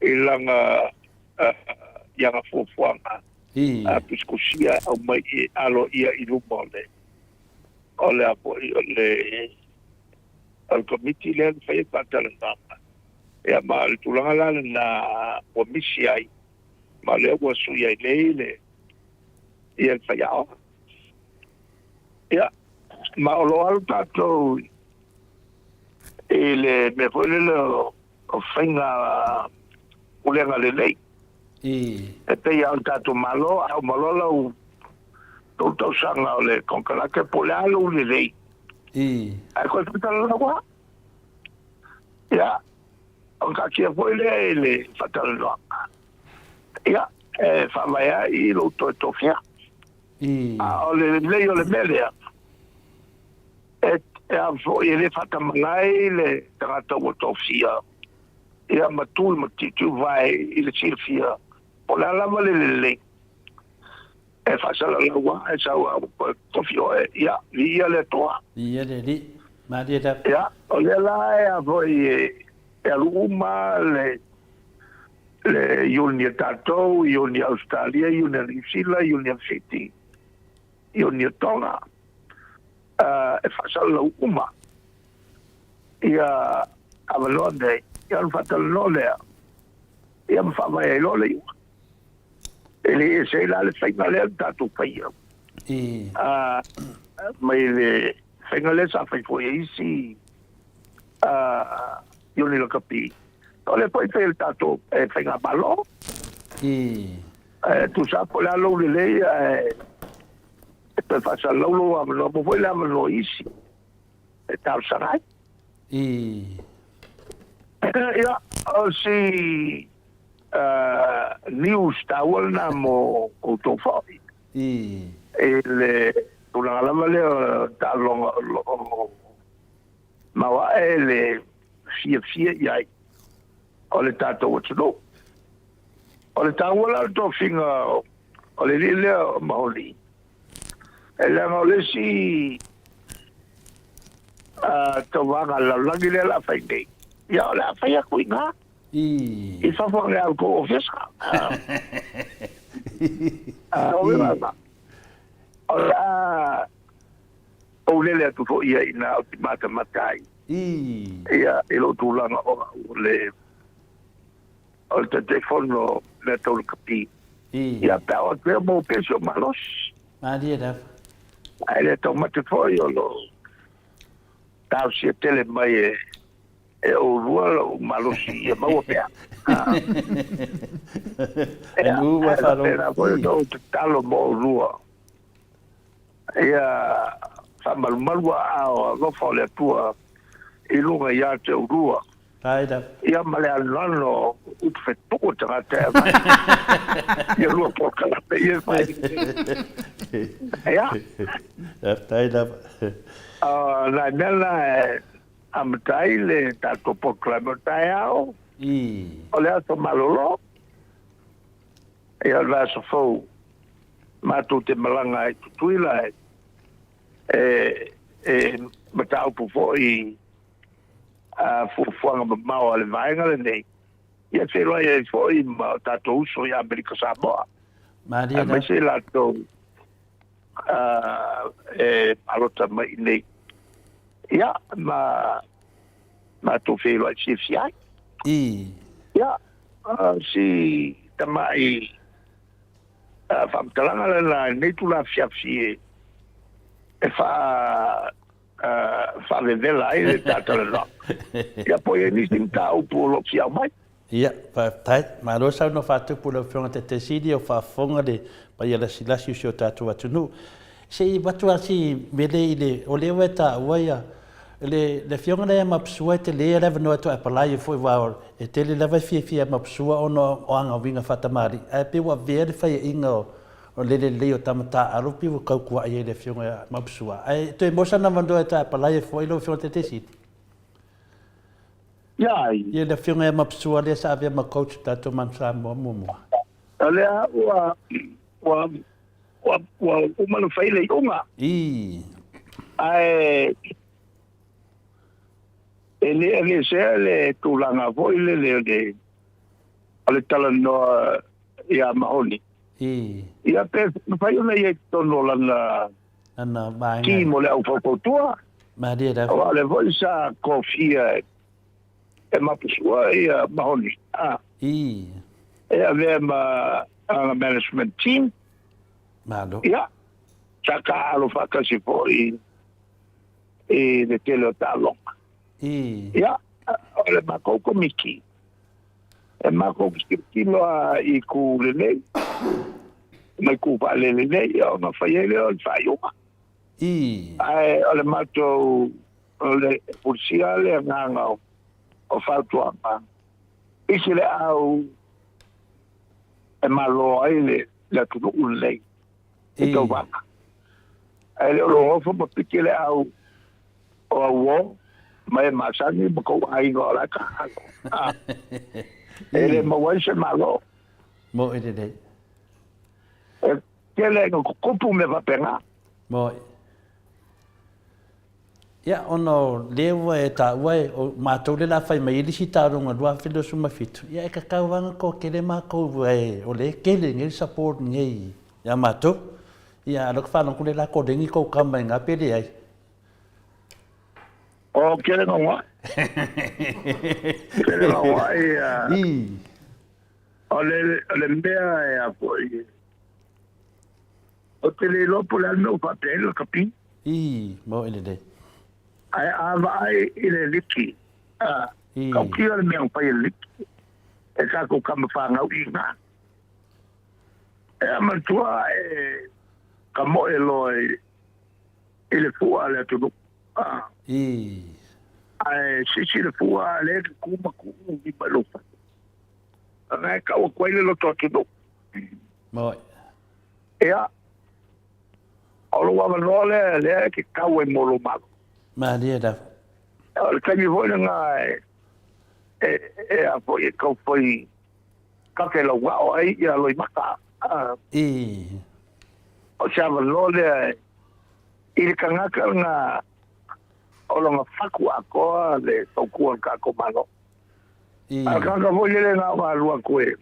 i lana i ana fuafuaga tusitusia e aumai e aloaia i luma o le o le a foi o le o le Komiti lea na fai ai faatalanoaga. Ia ma o le tulaga la lena ua misi ai ma o lea ua sui ai nei le ia le faiaoga. Ia, ma o lo o alu tatou i le mea foi lele o faiga pulega lelei. E pei lava o le tatou Malo, a uma loa lau tou tausaga o le konekarate po o le a lou lelei, ae toe faatalanoa lava. Ia, ona taatia foi lea i le faatalanoaga. Ia, e faavae ai lou toe tofia. A o le lelei o le mea lea, e a foi e le faatamala ai le tagata ua tofia, ia ma tu ma tiutiuvae i le silafia, po o le a lava le lelei, e faasalalau lava, e sau lava, tofi oe, ia, viia le Atua. Viia le Alii. Malie lava. Ia, o lea la e a foi e alu uma le le iuni a tatou, iuni a Ausetalia, iuni a Niu Sila, iuni a Fiti, iuni a Tonga, e faasalalau uma ia avanoa nei, ia ona faatalanoa lea, ia ma faavae ai loa le iuga. E le ese ai la le faiga lea na tatou faia mai le faiga lea sa fai foi e isi iuni lakapi. O lea foi e fai e le tatou faigamalo. E tusa po o le a lou lelei ae e toe faasalalau lou avanoa po foi le avanoa i isi e talosaga ai. Ia, o si news taua lena mo outou foi. I le tulaga lava lea o taaloga o lo o maoae le fiafia i ai o le tatou atunuu. O le taua la o le tofiga o le alii lea o Maholi, e leaga o le isi tauvaga a le lalolagi lea o le a fai nei, ia o le a fai atu i ina. I fafo ane a outou ofisa. O le a ou lele atu foi ia i ina ou te matamata ai ia i lou tulaga o au o le o le Taitaifono mea tau lakapi. Ia pe a oo atu ea maua pea si ou malosi. Malie lava. Ae le taumate foi o lo o talosia tele mai e e oulua lou malosi ia maua pea. Ia, ae faapena foi ona ou tatalo mo oulua. Ia faamalumalu aao alofa o le Atua i luga ia te oulua. Ia ma le anoano o upu fetuu o tagata e avatu ia lua polokalame ia e fai. Ia. Faafetai lava. O nai mea na e amata ai le tatou polokalame o taeao. O le aso malolo. Ia o le vaiaso fou matou te malaga ai i Tutuila e mataupu foi fuafuaga mamao a le vaega lenei, ia feiloai ai foi ma o tatou uso i Amerika Samoa, aemaise i latou e palota mai i inei, ia, ma matou feiloai fiafia ai. Ia, si tamai faamatalaga lena i lenei itula afiafi e faa faavevela ai le ta talanoaga. Ia po o i ai nisi mataupu o lo o fia aumai. Ia, faafetai. Malo saunoa faatupu lau Afioga Taitaisili, o faafofoga le paia lasilasi o si o tatou atunuu. Se i avatu lava si mele i le, o lea ua e taua ia, le, le Afioga lea ia Mapusua e tele le avanoa e toe apalai ai foi aua e tele lava e fiafia ia Mapusua ona o ana uiga faatamalii, ae pei ua avea le faiaina o, o le lelei o tama taaalo pei ua tautua'i ai i le Afioga ia Mapusua. Ae toe maua sana avanoa e toe apalai ai foi lau Afioga Taitaisili. Ia ai. Ia le Afioga ia Mapusua lea sa avea ma coach o tatou Manu Samoa muamua. O lea ua, ua, ua, ua uma ona fai le iuga. Ii. Ae e le aveesea le tulaga foi lele o le, o le talanoa ia Mahoni. Ii. Ia pe mafai ona ia i totonu o lana Lana vaega. Team o le au faufautua. Malie lava. Aua o lea foi sa tofia e Mapusua ia Mahoni. Ah. Ii. E avea ma ana management team. Malo. Ia, sa taaalo faatasi foi i le tele o taaloga. Ii. Ia, o le matou komiti, e matou te tilotilo lava i itu lelei ma itu faalelelei, ia ona fai ai lea o le faaiuga. Ii. Ae o le matou, o le pulisia le agaga o fautuaga, pisi le au e malo ai le atunuu lenei i tauvaga. Ae le o logofo ma piki le au o auo ma e masani ma kou aiga o la e taaalo. E le maua ai se malo. Moe lelei. E tele ina tutupu mea faapena. Moe. Ia, ona o lea ua e taua e, o matou lea o le a fai mai ai le isi taaloga 2027, ia e tatau lava ona toatele matou, e, o lea e tele nei le support nei ia matou. Ia, a o lea ou te faalogo atu o lea o le a koleni tou tama i ina pe leai. O kele nga Kele nga ia. O le mea e a foi. Ou te le iloa po o le a le mea ua faapea ai le lakapi. Ii, mo i lelei. Ae a vaai i le liki, a, tautia le mea na fai e le liki, e tatou tama fanau i ina. E a manatua e ka moe loa i le fua a le atunuu. A, Ii. Ae sisi le fua a lea e te tu ma tuu lima i lou fatu. Lena e tau atu ai le loto atunuu. Moe. Ia, o lou avanoa lea, lea e te tau ai mo lou malo. Malie lava. O le taimi foi lena e, e, e a foi e tau fai kake lauao ai ia Loimata. Ii. O se avanoa lea i le tagata lena o lona fatu atoa le tautua i le tatou Malo. Ii. A o le tagata foi lele na o alu atu e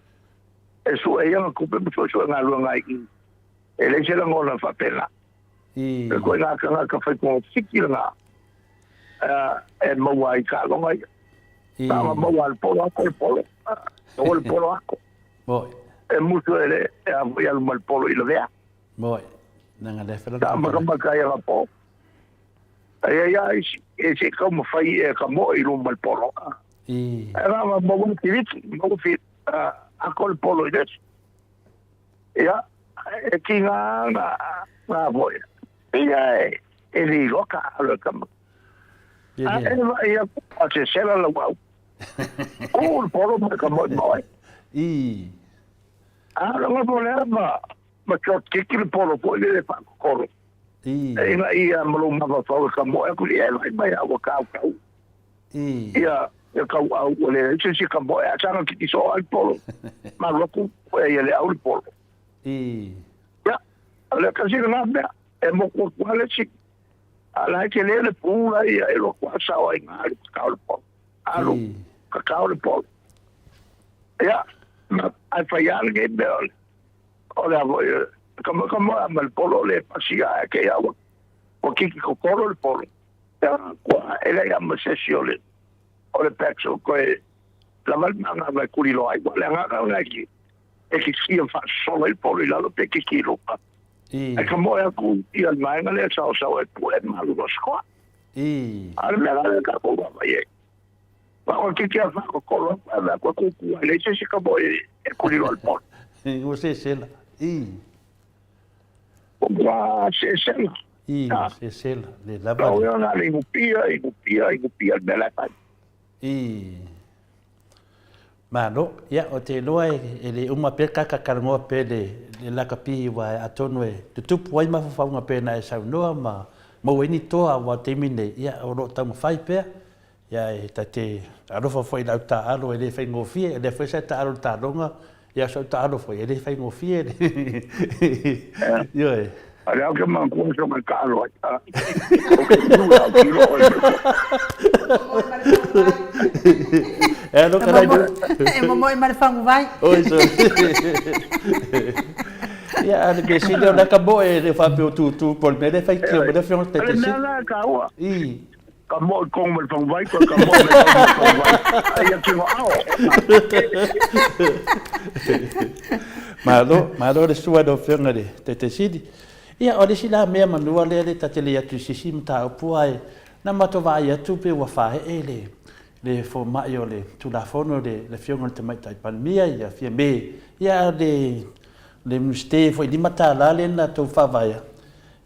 e sue i ana tupe ma suesue galuega ai i i. E leai se lagona faapena. Ii. E koe ngā tagata whai kongofiti lena e maua ai taaloga ia. Ii. Taaloga maua a le polo ako le polo. Maua le polo ako. Moe. E musu e le e a foi alu ma le polo i lavea. Moe. Nanga le whela Ta makamaka ai aga po. Ai ai ai e se kau mawhai e ka moe i luma le polo. Ii. E rā ma maua tiriti, maua fi, ako le polo i lesi. Ia, e ki ngā ngā ngā foi. Ia e, e li loa ka alo e kama. A e vai ia a se sela lau au. Ku le polo mai ka moe moe. Ii. A lo ngā lea ma, ma short kick le polo foi le whakakoro. Ii. E ina ia ma lou mafaufau e ka moe aku i e vai mai a ua kau kau. Ii. Ia, ia kau au ua le se si ka moe a sanga ki so ai polo. Ma loku e ia le au le polo. Ii. Ia, o le kasi ngā mea e moko atu le si. A la e tele le pu la ia e lo kwa sao ai ngā alu kakao le polo. Alu kakao le polo. Ia, ma ai whai ala ngei mea o le, o le avo ia, ka mo ka mo a ma le polo le pasi a e ke ia ua, ua kiki kokoro le polo. Ia, kua e le ia ma sesi o le, o le petrol koe lava le manga mai kuli loa ai, ua le angaka o ki, e ki kia whaasolo i polo i lalo pe ki ki luka. Ai ka moe aku ia le vaega lea saosao e pue malu o sekoa. A o le mea la lea tatou vaavaai ai. Aua o kiki a whakakoro aku ave aku e kūkū ai lei se isi ka moe e kuli loa le polo. Ua sesela. Ua sesela. Ua sesela. Le lava. Lau ea na le ingupia, ingupia, ingupia le mea la e fai. Malo, ia, o te iloa e le uma pea ka kakalanoa pea le lakapi aua atonu e tutupu ai mafaufauga pea na e saunoa ma maua ai ni toa aua o le taimi nei, ia, o lo o taumafai pea, ia, e ta te alofa foi i lau taaalo e le faigofie, o lea foi sa e taaalo i le taaloga, Ia sau taalo foi, e le faigofie le. Ioe. A le au ke manatua so mai taalo ai. O ke niu e au tiro oe mai koe. E alo ka lai E momoe ma le faguvai. Oi so. Ia a le mea sili o le ka moe e le faapea o tūtū po o le mea lea e faitio mai le afioga i le A le Taitaisefe. mea la e taua. I. Ka moe kong ma le faguvai koe ka moe mai kong ma le faguvai ai ia tino ao. Malo, malo le sua lau Afioga i le Taitaisili. Ia, o le isi la mea manua lea le ta te lei atu i sisi mataupu ae na matou vaai atu pe ua faaee le le fomai o le Tulafono le le Afioga i le Tamaitai Palemia ia Fiame, ia le le Minister foi $5 lea na tou faavaea.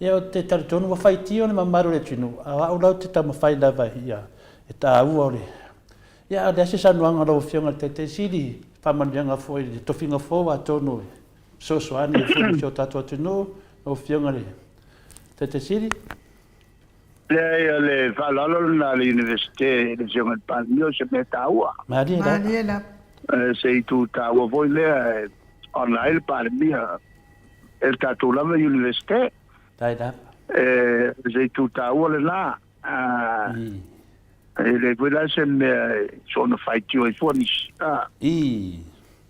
Ia, ou te talitonu ua faitio le mamalu o le atunuu, a o au la ou te taumafai lava ia e taua o le. Ia, a o le a se saunoaga a lau Afioga i le Taitai Sili, faamanuiaga foi i le tofiga fou atonu e fesoasoani ai foi i si o tatou atunuu, lau Afioga i le Taitai Sili? Leai, o le faaaloalo lena a le Iunivesite i le Afioga i le Palemia, o se mea taua. Malie lava. Malie lava. Se itu taua foi lea e ona ai le Palemia e le tatou lava Iunivesite. Tai lava. E, se itu taua lena. E le foi la se mea e soona faitio ai fua nisi.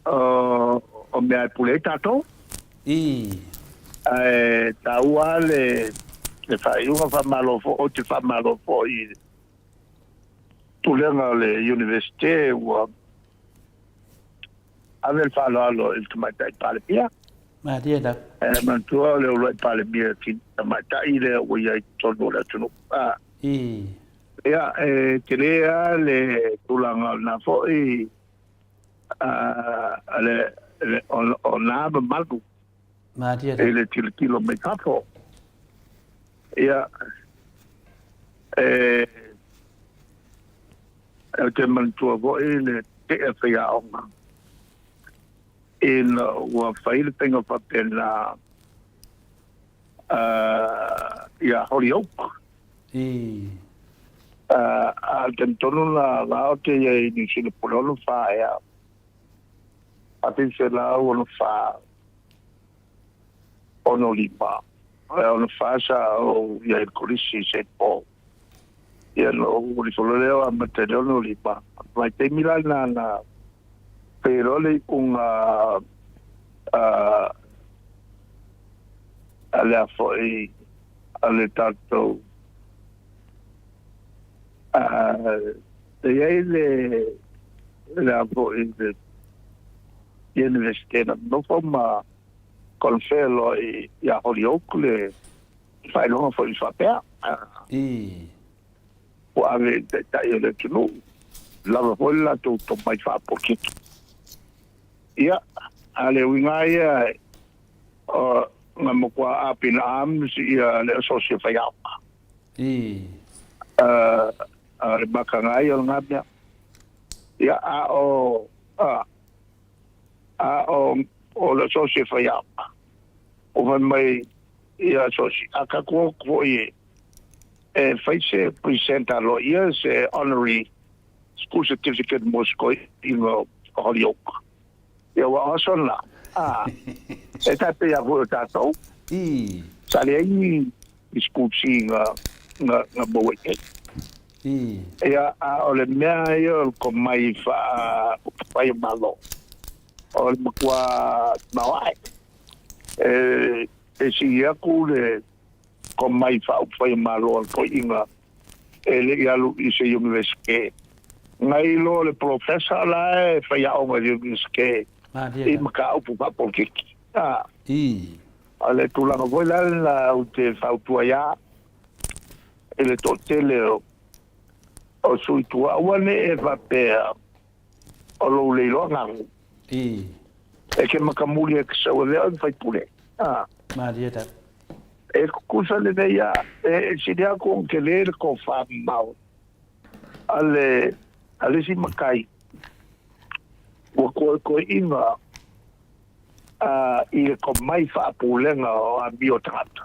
O mea e pule ai tatou. Ae taua le le faaiuga faamalo foi, ou te faamalo foi i le pulega o le Iunivesite ua ave le faaaloalo i le Tamaitai Palemia. Malie lava. E manatua o le uluai Palemia Tamaitai lea ua i ai i totonu o le atunuu. Ia, e tele lava le tulaga o lena foi le, o nā mamalu Malie i le tilotilo mai fafo. Ia, e, ou te manatua foi le tea faiaoga ina ua fai le faiga faapena ia Holyoke. A le taimi tonu lena la ou te i ai i Niu Sila po o le 64 ea, 1964, 65, 64 sa ou i ai i le Kolisi i Saint Paul. Ia na ou alu ifo loa lea o amata i le 65. Vaitaimi la lena na fai ai loa le iuga a le a foi a le tatou e i ai le le a foi le Iunivesite na nofo ma confer loa ia Holyoke le faailoga foi faapea. Ua ave i le taitai o le atunuu, lava foi le latou tomai faapolokiki. Ia, a le uiga lava ia, o, na matua apina arms ia le asosi o faiaoga. A le makaga ai o lena mea. Ia, a o, a, a o, o le asosi o faiaoga, ua fai mai ia asosi, a tatou o atu foi e, e fai se present aloaia, se honorary school certificate mo se toeaina o Holyoke. Ia ua o aso lena, a, e tai pei lava foi o tatou, sa leai ni, ni school fee na. na maua i ai. Ia, a o le mea ia o le komai faa-upufai o Malo, o le matua maoae. E, e sili atu le komai faa-upufai o Malo a le toeaina e le i alu i se Iunivesite, nai lo le polofesa la e faiaoga i le Iunivesite i mataupu faapolokiki. A, o le tulaga foi la lena ou te fautua ai lava i le toatele o sui tua, aua ne i e faapea o lou le iloa galu. E ke makamuli e ke sau e lea o le faipule. A. Malie lava. E tutusa lenei a, e sili atu ona tele le tofa mamao a le, a le isi matai ua koekoeina i le tomai faapulega o amio tagata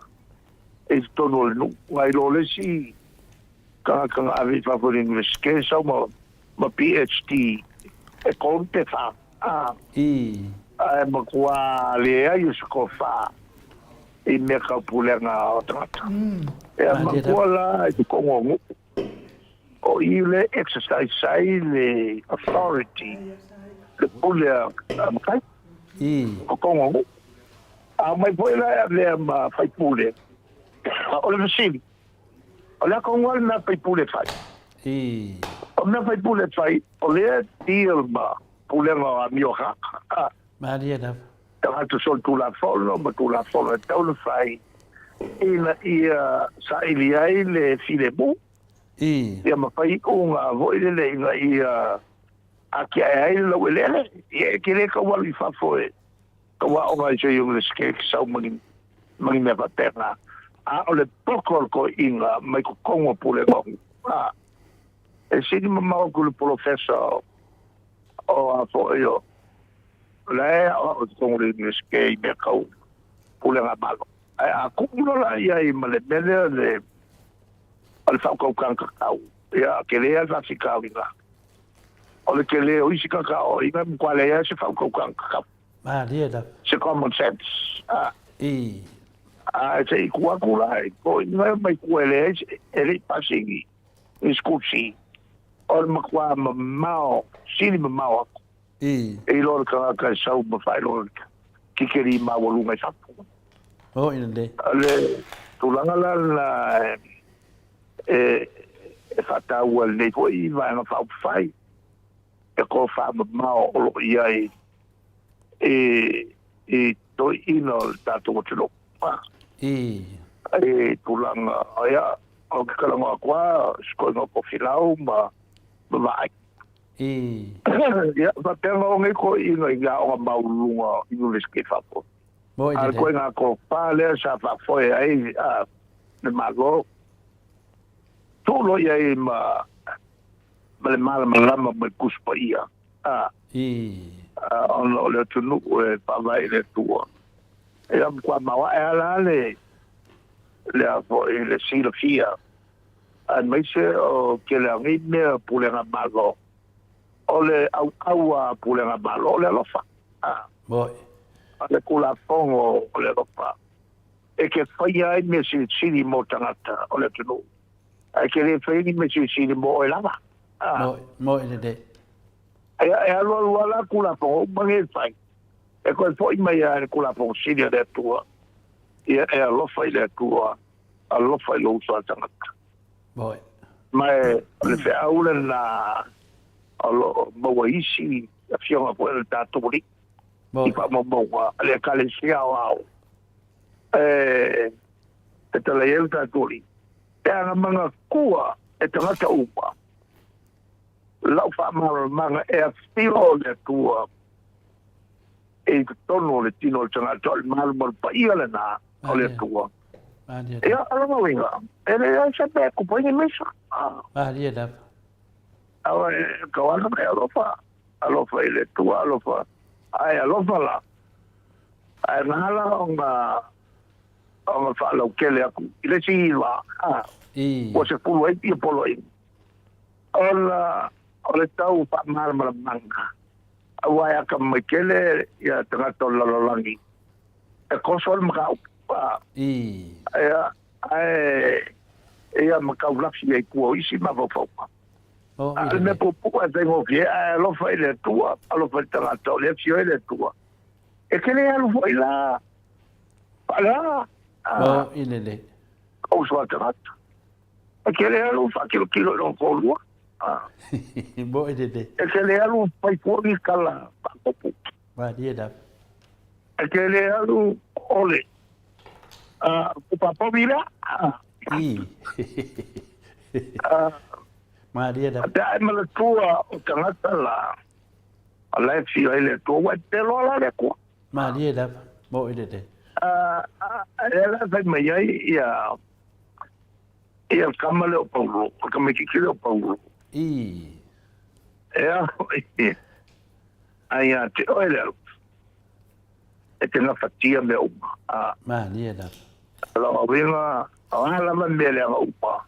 i totonu o le nuu. Nai lo le isi tagata na ave i fafo i le Iunivesite sau ma, ma PhD e 3 pe 4. A, ae matua leai o se tofa i mea tau pulega o tagata. E matua la i totonu o nuu. O i le exercise ai le authority, le pule a matai, totonu o nuu. A omai foi la e avea ma faipule, o le fesili, O le a tonu lava le mea faipule e fai? O le mea faipule e fai, o lea e deal ma pulega o amio tagata. Malie lava. Tagata solitulafono ma tulafono e tatau ona fai ina ia saili ai le filemu. Ia ma fai iuga foi lele ina ia atiae ai le laueleele. Ia e te le tau alu i fafo e tau aoga i se Iunivesite e sau ma ni, ma ni mea faapena. A o le poko o le toeaina mai totonu o Pulega o nuu, a, e sili mamao atu i le polofesa o, o a foi o, la e aoao i totonu o le Iunivesite i mea tau pulega Malo. Ae a tuu loa la i ai ma le mea lea o le, o le faautautaga tatau, ia, tele lava le faafitauli na. O le tele o isi tagata aoaoina e matua leai lava se faautautaga tatau. Malie lava. Se common sense. A. A se i tuu atu la i toeaiina mai tua e leai e le i pasi ni ni school fee. O le matua mamao, sili mamao atu. I lo le tagata e sau ma faailoga kikeri maualuga i fafo. O i lelei. O le tulaga la lena e e faataua i lenei foi vaega faaupufai e tofa-mamao o lo o i ai i i toeaiina o le tatou atunuu. I tulaga, ia, ou te talanoa atu lava, si toeaina o Tofilau ma Vaai. Ia, faapea ona o nei toeaiina i aoga maualuluga i Iunivesite i fafo. A o le ituaiga tofa lea sa faafoe ai le Malo, tuu loa i ai ma le malamalama ma le Tusi Paia, ona o le atunuu e faavae i le Atua. Ia matua maoae lava la le, le a foi, le silafia, aemaise o tele o nei mea pulega Malo, o le auau a pulega Malo o le alofa. Moi. O le Tulafono o le alofa e te faia ai mea silisili mo tagata o le atunuu, ae te le faia ni mea silisili mo oe lava. Moi, moi lelei. Ia, e alualu lava la Tulafono uma nei e fai, e toe foi mai lava i le Tulafono sili a le Atua, ia e alofa i le Atua, alofa i lou uso a tagata. Moi. Ma e, o le feau lena o lo o maua isi afioga foi o le tatou Alii i faamaumauga a le Ekalesia Aoao e e talai ai le tatou Alii, pe ana manatua e tagata uma lau faamalamalamaga e afio o le Atua i totonu o le tino o le tagata, o le malumalu paia lena o le Atua. Ia, o lona uiga, e leai se mea e tupu ai ni misa. Malie lava. Aua e tau ana mai alofa, alofa i le Atua, alofa, ae alofa la. Ae na ala ona ona faalautele atu i le isi va, ua 10 ai ia poloaiga. Ona o le tau faamalamalamaga, aua e atamamai tele ia tagata o le lalolagi e koso le mataupu. Ia, ae Ia ma taulafi ai i tua o isi mafaufauga. Mo A i o le mea lelei. puupuu ae faigofie, ae alofa i le Atua, alofa i le tagata o lea e afio ai le Atua. E te le alu foi la faaleaga, a Mo i lelei. ou uso a tagata. E te le alu faatilotilo i lona toalua, a. Mo i lelei. E te le alu fai fua ni tala faakopu. Malie lava. E te le alu ole a ko papawi lea. I. Malie lava. Pe a e manatua o tagata la, o la e fio ai le Atua, ua e peloa la le Atua. Malie lava, mo i lelei. Lea la e fai mai ai ia ia le tama lea o Paulo, o le tamaitiiti lea o Paulo. I. Ea hoʻi, a ia te oe le alofa, e te gafatia mea uma. A. Malie lava. O lona uiga, o a lava mea leaga uma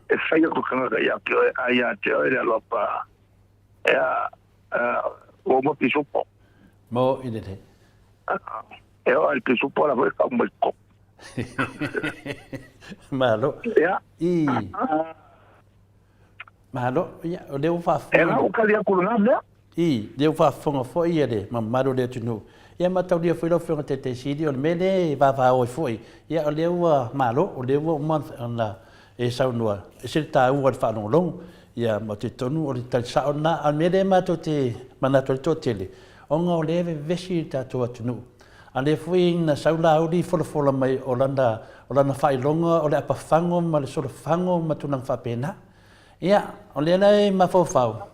e fai aku tagata ia te oe, a ia te oe le alofa, ea, ua uma pisupo. Mo i lelei. E oo i le pisupo la foi kau mai ko. Malo. Ia. I. Malo, ia, o lea ua faafofoga. E lau tali atu lena mea. I, lea ua faafofoga foi ia le mamalu o le atunuu. Ia mataulia foi lau Afioga i le Taitaisili, o le mea lea e vavao ai foi, ia o lea ua malo, o lea ua uma ona e saunoa, e ese le taua o le faalogologo, ia ma ou te talitonu o le tali sao lena. A o le mea lea matou te manatu ai le toatele, ona o lea e vevesi le tatou atunuu. A o lea foi na sau Laauli folafola mai o lana, o lana faailoga o le apafago ma le solofago ma tulaga faapena. Ia, o lea la e mafaufau,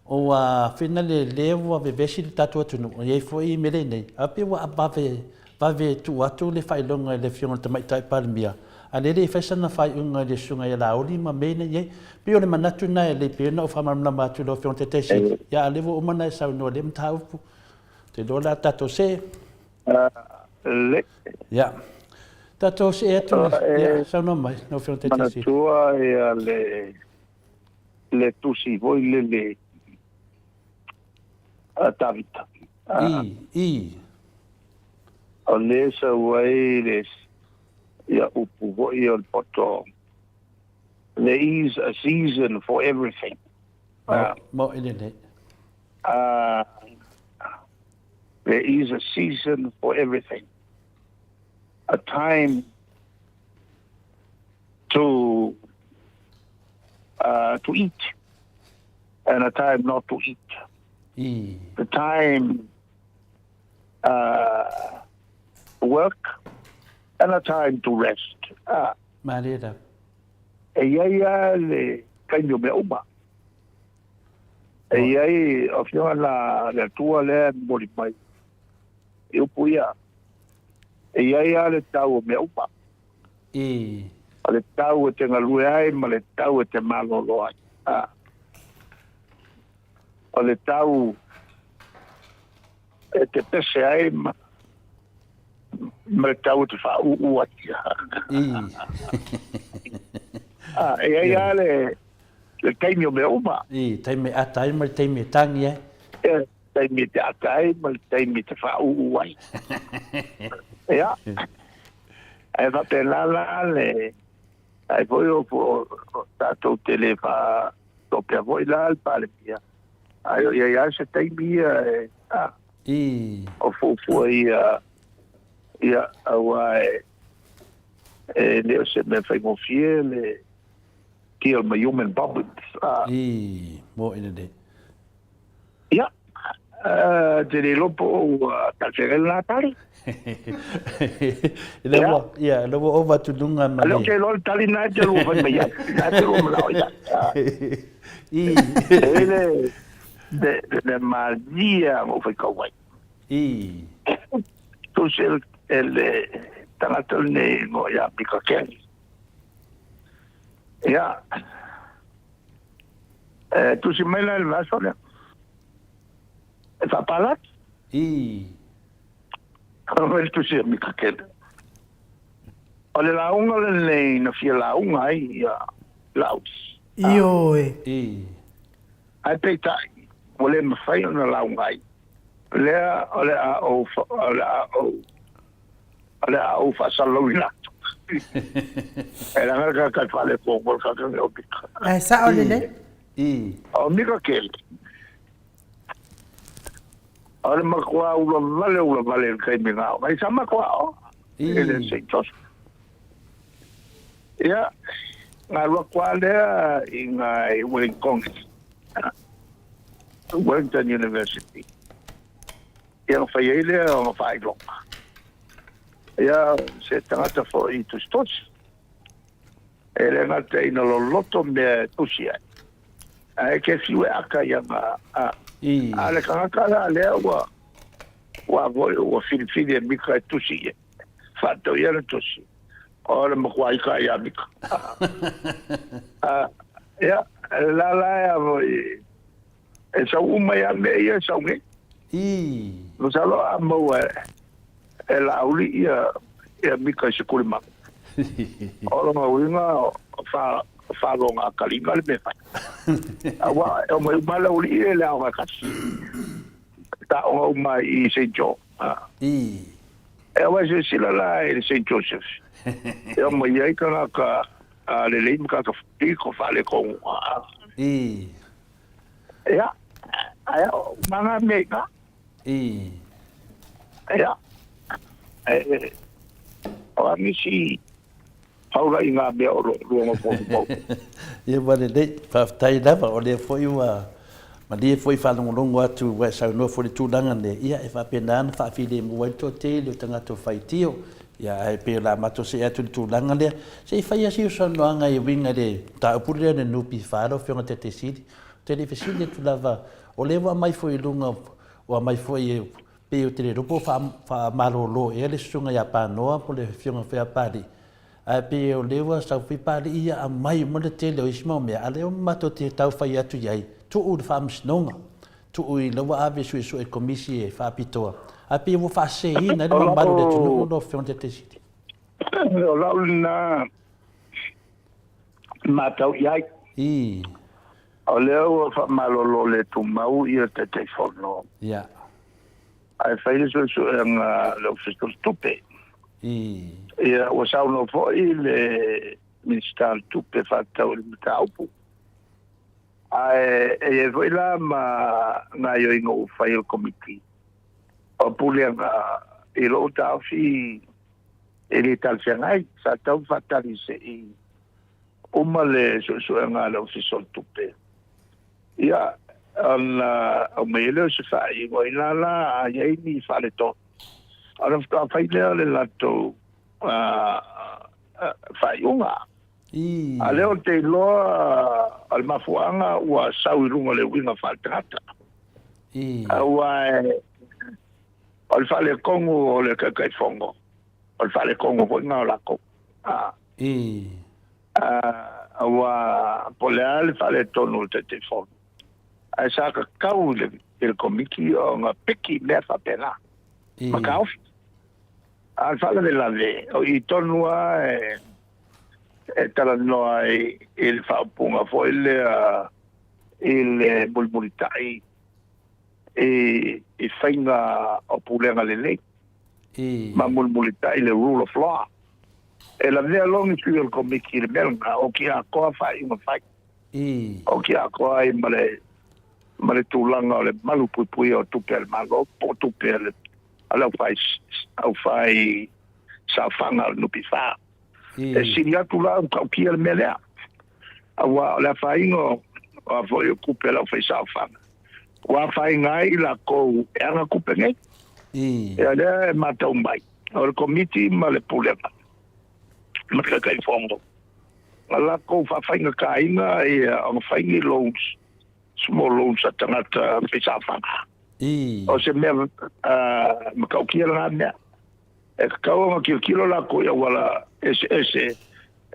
ua fina le lea ua vevesi le tatou atunuu, e i ai foi mea lenei, ae pei ua vave, vave tuu atu le faailoga i le Afioga i le Tamaitai Palemia, a o lea e le i fai sana faaiuga i le Susuga ia Laauli ma mea nei e i ai. Pei o le manatu lena e lelei pei ona ou faamalamalama atu i lau Afioga i le Taitaisili, ia a o lea ua uma ona e saunoa i lea mataupu. Ou te iloa o le a tatou see. Le. Ia. Tatou see atu, ia, saunoa mai lau Afioga i le Taitaisili. Manatua ia le le tusi foi lele a Tavita. I, i. O lea sau ai le ia upu foi o le poto. There is a season for everything. Mo, mo i lelei. There is a season for everything. A time to uh, to eat and a time not to eat. I. The time uh, to work and a time to rest. Uh, Malie lava. E i ai lava le taimi o mea uma. E i ai, o Afioga la le Atua lea e momoli mai i upu ia. E i ai lava le tau o mea uma. I. O le tau e te galue ai ma le tau e te malolo ai. A. O le tau e te pese ai ma, ma le tau e te whauu ai. I. A, e ai lava le, le taimi o mea uma. I, taimi e ata ai ma le taimi e tangi ai. E, taimi e te ata ai ma le taimi e te whauu ai. Ia. Ae faapena la le, ai foi o, o, o tatou te le whaatopea foi la le Palemia. Ai o iai lava se taimi ia e, a, I. o fuafua ia, ia, aua e, e le o se mea faigofie le deal ma human bubbles. A. I, mo i lelei. Ia, te le iloa po o ua talafeagai lena tali. Lea ua, ia, lea ua ova atu i luga ma le... Lea ou te iloa le tali lena e te lua fai mai ai, lena e te lua manao i ai. I. E i le, le, le malie lava na ou faitau ai. I. Tusi e le tagata lenei igoa ia Mika Kelly. Ia, E tusi mai la i le vaiaso lea. E faapalagi. I. Fai mai le tusi a Mikakele. O le lauga lenei na fia lauga ai ia Laus. Ioe. I. Ae peitai, ua le mafai ona lauga ai. Lea o le a ou, o le a ou, o le a ou faasalalauina atu. E leaga le tagata e faaletonu o le tagata lenei o Mika. Ae sao lelei. O Mika Kelly, o le matua ula vale ula vale i le taimi na aoga ai. Sa matou aoga i le Saint Joseph. Ia, na alu atu lava lea i ina i Wellington, Wellington University. Ia ona fai ai lea ona faailoga. Ia, se tagata foi tusitusi. E le gata ina loloto mea e tusi ai, ae ke fiu e aka i ana, a, a le tagata la lea ua, ua foi ua filifili e Mika e tusi i ai. Faatau ia le tusi, o le matua ika ia Mika. A, ia, la la e a foi, E sau uma ia mea ia e sau nei. Masalo a maua e Laauli ia ia Mika i se kulimanu. O lona uiga o faaloga a kaliga le mea fai. Aua e omai uma le aualii ia i le aoga e tasi. Taoga uma i Saint John. E aua e silasila la i le Saint Joseph. E omai ai tagata lelei ma tagata piko faaletonu. Ia, ae o mana mea i ina. Ia, e, o a nisi paura i ngā mea o lo lua ngā pō pō. Ia ua lelei, faafetai lava, o lea foi ua malie foi faalogologo atu ua e saunoa foi i le tulaga lea, ia e faapena ona faafilemu ai le toatele o tagata o faitio, ia ae pei o le a matou see atu i le tulaga lea, se i fai lava si saunoaga e uiga i le mataupu lea o le NPF lau Afioga i le Taitaisili. Ou te le i fesili atu lava, o lea ua aumai foi i luga, ua aumai foi e pei ou te le iloa po o faamalolo ea le Susuga ia Panoa po o le Afioga foi ia Papalii, ae pei o lea ua sau foi Papalii ia aumai uma le tele o isi mau mea, a o lea ua matou te tau fai atu i ai, tuu i le Faamasinoga, tuu i la ua ave e suesue komisi e faapitoa, ae pei ua faaseseina ai le mamalu o le atunuu lau Afioga i le Taitaisili. O lau lena matau i ai. O lea ua faamalolo le tumau ia Taitaifono. Ae fai le suesuega a le Ofisa o le Tupe. Ia, ua saunoa foi le Minisita o le Tupe faatatau i le mataupu. Ae e i ai foi la ma gaoioiga ua fai e le Komiti o Pulega i lou taofi e le talafeagai. Sa tatau ona faatali se i uma le suesuega a le Ofisa o le Tupe. Ia, ona aumai ai lea o se faaiuga, ina la a i ai ni faaletonu, ona faatoa fai lea o le latou faaiuga. A lea ou te iloa o le mafuaaga ua sau i luga o le uiga faaletagata. Aua o le faaletonu o le Taitaifono, o le faaletonu foi lena o latou. Aua po o le a le faaletonu o le Taitaifono, ae sa tatau i le Komiti ona piki mea faapena ma taofi. A o le faalavelave, o i tonu lava e talanoa ai i le faaupuga foi lea i le mulimulitai i faiga o pulega lelei ma mulimulitai le rule of law. E lavea loa ni sui o le Komiti i le mea lena, o ki atoa faaiuga fai. O ki atoa ai ma le ma le tulaga o le malu puipuia o tupe a le Malo po o tupe a le a le aufai aufai saofaga o le NPF. E sili atu la ona tautia le mea lea. Aua o le afaina o a foi o tupe a le aufaisaofaga, ua afaina ai i latou e ana tupe nei. Ia lea e matau mai, o le Komiti ma le Pulega ma le Taitaifono, na latou faafaigataina ia ona fai ni loans, small loans a tagata faisaofaga. O se mea matautia lena mea. E tatau ona tilotilo latou i auala eseese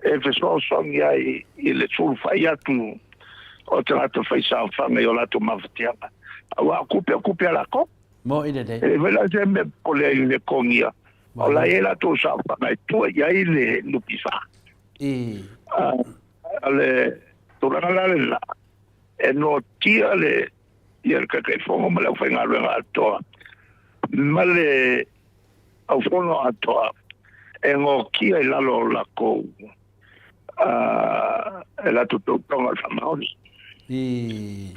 e fesoasoani ai i le sulufai atu o tagata faisaofaga i o latou mafatiaga, aua o tupe o tupe a latou. Moʻi lelei. E le fai la se mea popole ai i le togia, o la e i ai latou saofaga e tua i ai le NPF. O le tulaga la lena, e noatia le ia le Taitaifono ma le aufaigaluega atoa ma le aufono atoa. E gokia i lalo o lakou e latou tautoga o le faamaoni.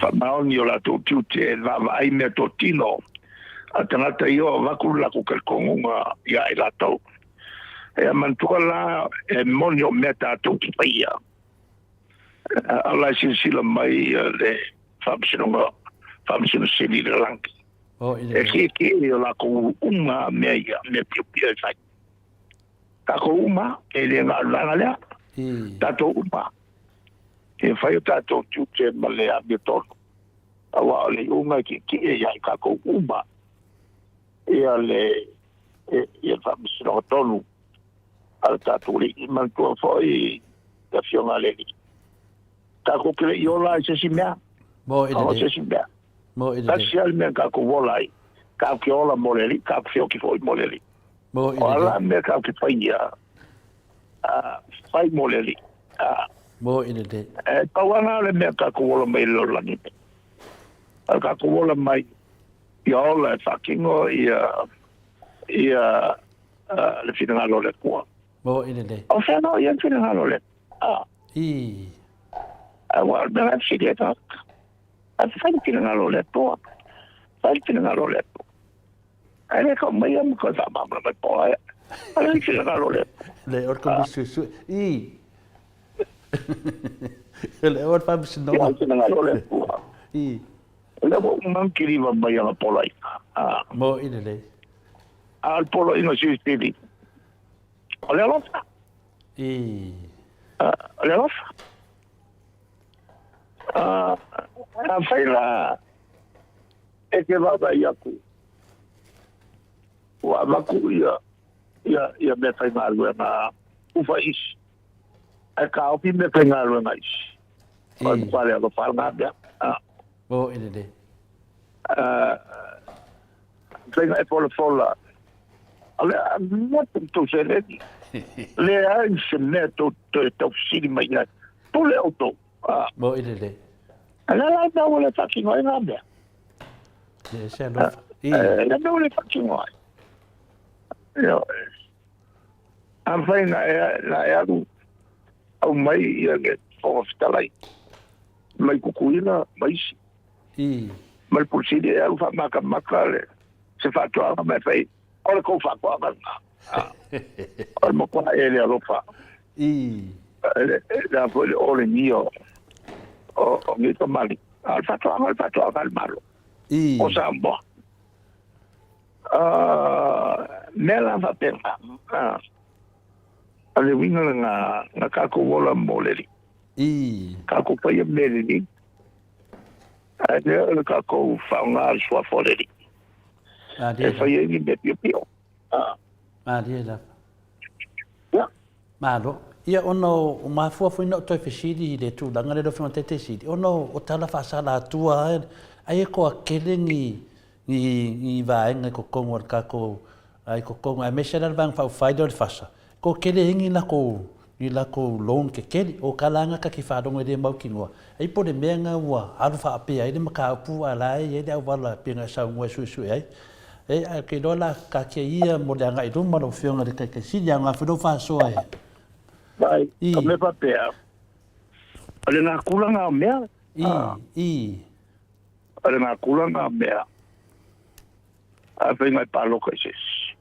Faamaoni o latou tiute e vaavaai meatotino a tagata ia o avatu le latou talitonuga ia i latou. Ia manatua la e moni o mea tatou te faia, a o la e silasila mai le Faamasinoga, Faamasino Sili i le lagi. E kiekie i o latou uma mea ia, mea piopio e fai. Tatou uma, e le na o le vaega lea. Tatou uma, e fai o tatou tiute ma le amiotonu. Aua o le iuga e kiekie ia i tatou uma ia le ia le faamasinoga tonu a le tatou Alii. Manatua foi le Afioga a le Alii, tatou te le i ola i se isi mea. O se isi mea. Tasi lava le mea na tatou ola ai, tatou te ola mo le Alii, tatou te feoti foi mo le Alii. O a la mea tatou te faia, fai mo le Alii. E pau lava lena o le mea tatou ola mai i le lalolagi nei. O le tatou ola mai ia ola e faatino ia ia le finagalo o le Atua. O fea la o i ai le finagalo o le Atua? Aua o le mea la e fesili ai tagata. Ae fai le finagalo o le Atua. Fai le finagalo o le Atua. Ae le tau mai ma toe faamalamalama mai po o a le finagalo o le Atua. Le o le komisi suesue. I. Le o le faamasinoga. Ia, le finagalo o le Atua. I. O lea ua uma ona kiliva mai ana poloaiga. Mo'i lelei. A o le poloaiga silisili, o le alofa. I. O le alofa. Afai la e te vaavaai atu ua avatu ia ia ia meafaigaluega ufa isi ae taofi meafaigaluega isi, o le matua le alofa lava lena mea. Mo'i lelei. Faiga e folafola o le a motu tou seleni, leai se mea tou te toe taufesili mai ai, pule outou. Mo'i lelei. A le a la le mea ua le faatino ai na mea? Le se alofa. I. Le mea ua le faatino ai. Ioe. Afai na e, na e alu aumai ia le Fofoga Fetalai mai Tutuila ma isi. I. Ma le Pule Sili e alu faamatamata le se faatoaga ma e fai o le tou faatoaga lena. O le matua e le alofa. I. Le, le a foi le olegia o, o, o nei tamalii. A o le faatoaga, o le faatoaga a le Malo. I. O Samoa. Mea la faapena, o le uiga lena na tatou ola mo le Alii. I. Tatou faia mea lelei, ae le o le tatou faaaoga le suafa o le Alii e fai ai ni mea piopio. Malie lava. Ia. Malo. Ia, ona o mafua foi na ou toe fesili i le tulaga lea lau Afioga i le Taitaisili, ona o tala faasalatua lava, ai e toatele ni ni vaega i totonu o le tatou i totonu aemaise la le Vaega Faaupufai lea o le FASA, toatele ai ni latou ni latou loan tetele. O tala lava na ta te faalogo e le mautinoa, ai po o le mea lena ua alu faapea ai le mataupu a o la e i ai le auala pei ona e saunoa e suesue ai. E, ae ou te iloa o le a taatia ia mo le agai i luma lau Afioga i le Taitaisili, aoga foi lou faasoa e. Vai, o mea faapea, o le natura na o mea. I, i. O le natura na o mea, a faiga e paloka i se isi,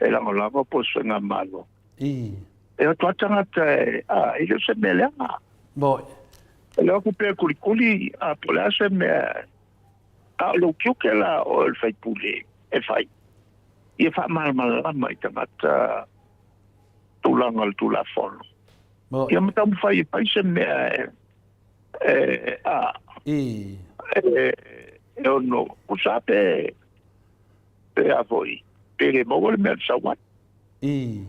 e lagolago po o se faigamalo. I. E o atu lava tagata e, a, e le o se mea leaga. Moi. E le o atu pea kulikuli, a, po o le a se mea, a o lou tiute la o le faipule e fai, ia faamalamalama i tagata tulaga o le Tulafono. Moi. Ia ma taumafai e fai se mea e, e, a, I. e, e ono kusa pe, pe a foi, pe le maua le mea na sau ai. I.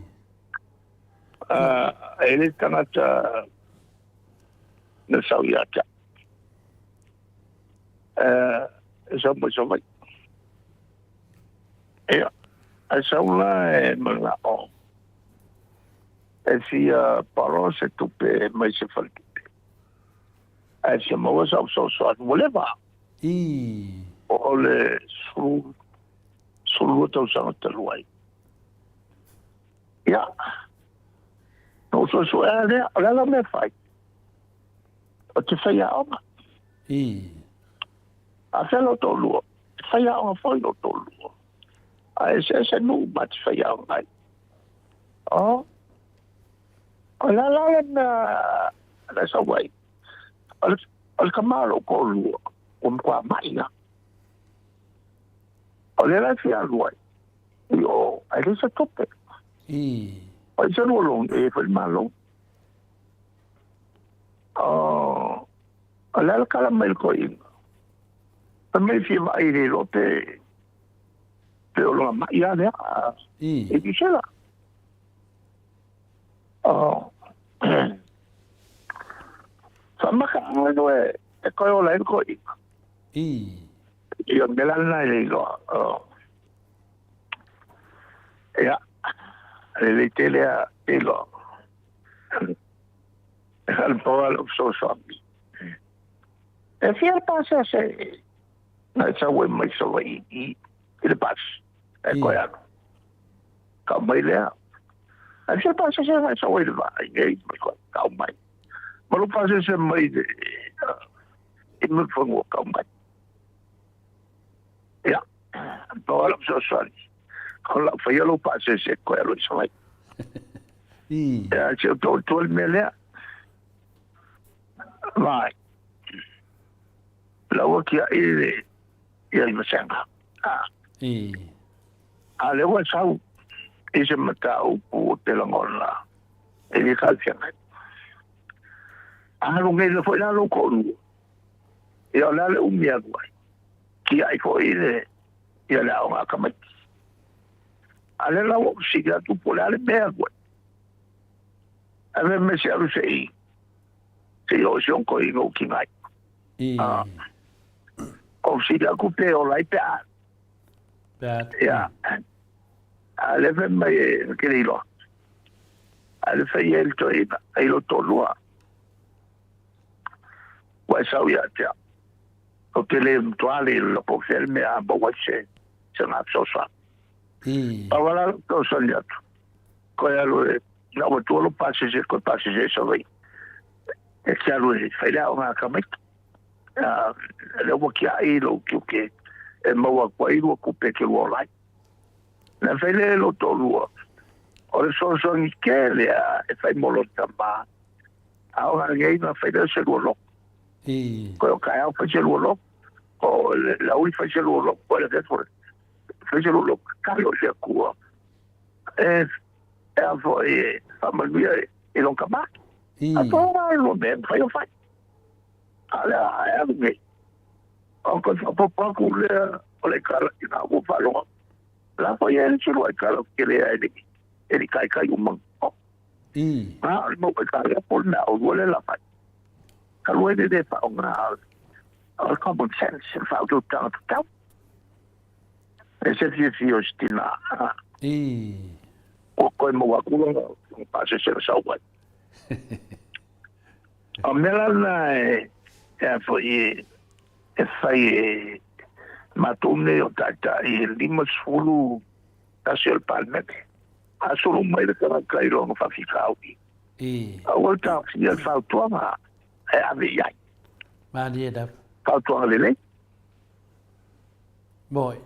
A, e le tagata na sau ia te au. E sau mai Savaii. Ia, ae sau la e manao e fia paro se tupe mai se faletupe. Ae fia maua sau fesoasoani ua leva. I. O le 12 tausaga talu ai. Ia, na ou suesuea lea, o le a la mea e fai? O te faiaoga. I. A fea lou toalua? E faiaoga foi lou toalua. A eseese nuu ma te faiaoga ai. Oh. O le a la le mea na sau ai? O le, o le tama o lou toalua, ua matua mai lava. O lea la e fia alu ai i o, ae leai se tupe. I. O ai se lua loan e i ai foi le Malo. O, o le a le tala mai le toeaina? Fai mai e fia vaai e le iloa pe, pe o lona mai lava lea I. i Niu Sila. O, faamaka anu e, e toe ola ai le toeaina. I. Ia, o le mea la lena e le iloa. O, ia, lelei tele a te iloa. E pau lava lou fesoasoani. E fia le pasese na e sau ai mai Savaii i i le pasi e koe alu. Kau mai lea. E fia le pasese na e sau ai le vaa i nei mai koe kau mai. Ma lou pasese mai le i Mulifanua kau mai. Ia, pau lava lau fesoasoani. O lau faia lou pasese koe alu i Savaii. Ia, se o tō tua le mea lea. Vai. Laua kia i le ia i vasega. A. I. A le ua sau i se mataupu o te lagona e le talafeagai. A alu nei la foi la lou toalua. Ia o le a le umi e alu ai. Tiai foi le ia le aoga a tamaiti. A lea la ua ou fesili atu po o le a le mea e alu ai. Ae fai mai se alu se i se i oo i si ona toeaina ua tiga ai. I. A, ou fesili atu pe ola ai pe a. Pe a. Ia. A lea fai mai e ke le iloa. A le fai ai le toeaina, ai lou toalua. Ua e sau ia te au. Ou te le matua le iloa po o fea le mea a maua ai se se ga fesoasoani. I. Pau lava la lou fesoasoani atu, koe alu e lau atua lou pasese, koe pasese i Savaii. E te alu e fai le aoga a tamaiti. Lea ua tiai lou tiute e maua atu ai lua tupe e te lua ola ai. Na fai lea e lou toalua, o le fesoasoani tele lava e fai mo lota tama. Aoga nei na fai lea o se lua loto. I. Koe o taeao fai se lua loto, o le aoauli fai se lua loto, koe le afiafi fai se lua loto. Tatalo i le Atua e e a foi e faamanuia i lona tama. I. A pau lava lua mea e mafai ona fai. A o lea e alu nei. O toe faaopoopo atu lea o le aikala i na ua faalogo atu. O le a foi e le isi lua aikala ou te le e le i taitai uma. I. A o le mau aikala po o le mea ua le lava. Talu ai le le faaaoga o le common sense, le faautautaga tatau. E se fiafia o se tina. I. Ua toe maua atu lona pasese na sau ai. O mea la lena e, e a foi e, e fai e matou nei o taitai e 51 o le Palemene. A solo mai le tagata i lona faafitauli. I. Aua le taofia le fautuaga e ave i ai. Malie lava. Fautuaga lelei. Moi.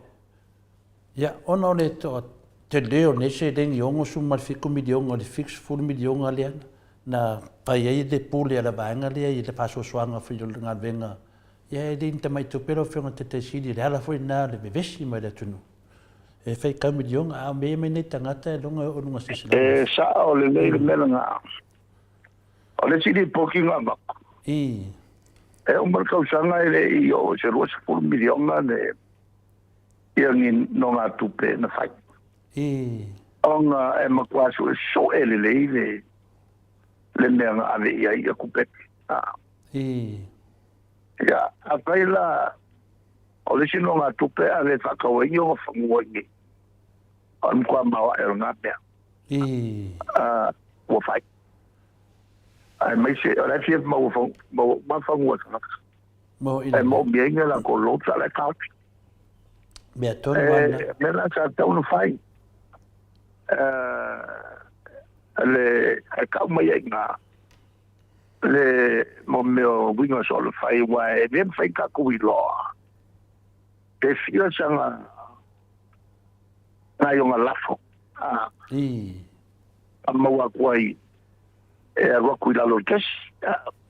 Ia, ona o le tele o lenei seleni $67 miliona i le $70 miliona lea na fai ai le pule a le vaega lea i le faasoasoaga foi o le galuega, ia e le ni tamai tupe lau Afioga i le Taitai Sili, o le ala foi lena o le vevesi mai le atunuu. E faitau miliona, a o mea ia mai nei tagata e logo e oo i luga o se E sao lelei le mea lena. O le isi lipoti na avatu, I. e uma le tausaga e le i oo i se 20 miliona le ia ni nogatupe na fai. I. Ona e matua suesue lelei le le mea na ave i ai ia tupe. I. Ia, afai la o le isi nogatupe a le faatau ai ni ona fanua i nei, o le matua maoae o lena mea. I. Ua fai. Aemaise o la e fia maua maua uma fanua tagata. Mo E moomia ai ni a latou loans a o la e taofi. Mea tonu lava lena. E mea la sa tatau ona fai. Le e kau mai ai iga le mo mea o uiga soalofai, aua e le mafai ona tatou iloa pe fia saga gaioga lafo a maua atu ai e alu atu i lalo o le kesi.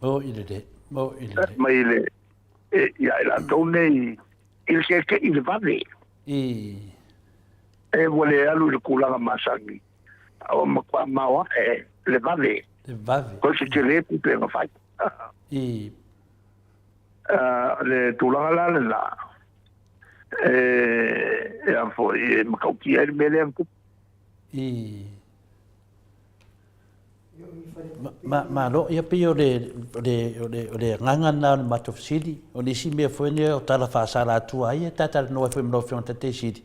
Mo'i lelei, mo'i lelei. Mai le ia i latou nei i le keke'i i le vave. E ua le alu i le tulaga masani, a ua matua maoae le vave. Le vave. Ko se tele tupe na fai. Le tulaga la lena, e a foi e matautia ai le mea lea na tupu. Malo, ia pei o le, o le, o le, o le agaga lena o le matou fesili. O le isi mea foi lea o tala faasalatua ai e talatalanoa ai foi ma lau Afioga i le Taitaiesili,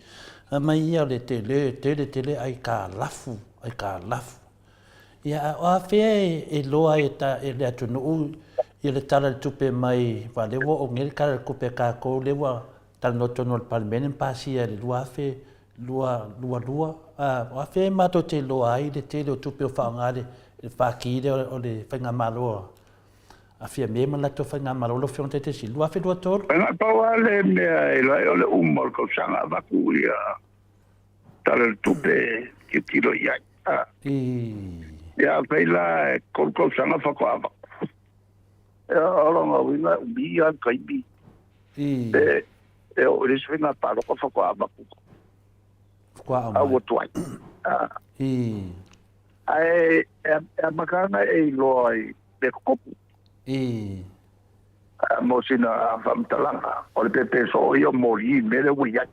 fai mai ia o le tele, tele tele aitalafu, aitalafu. Ia a o afea e iloa ai e le atunuu ia le Tala o le Tupe mai, aua o lea ua oo nei le Tala o le Tupe a tatou lea ua talanoa i totonu o le Palemene ma pasia i le 2022, o afea matou te iloa ai le tele o tupe o faaaoga le Pati lea o le Faigamalo a Fiame ma le latou Faigamalo, lau Afioga Taitaiesili, 2023? Na pau lava le mea e iloa ai o le uma o le tausaga avatu ia Tala o le Tupe e tilotilo i ai. Ia afai la e 3 tausaga faatoa avatu. Ia o lona uiga e umi lava le taimi e oo i le isi faiga palota faatoa avatu. Faatoa aumai. Ua tuai. Ae e amata ana e iloa i mea tutupu. Mo sina faamatalaga, o le pepe soo ia o moli i mea lea ua i ai.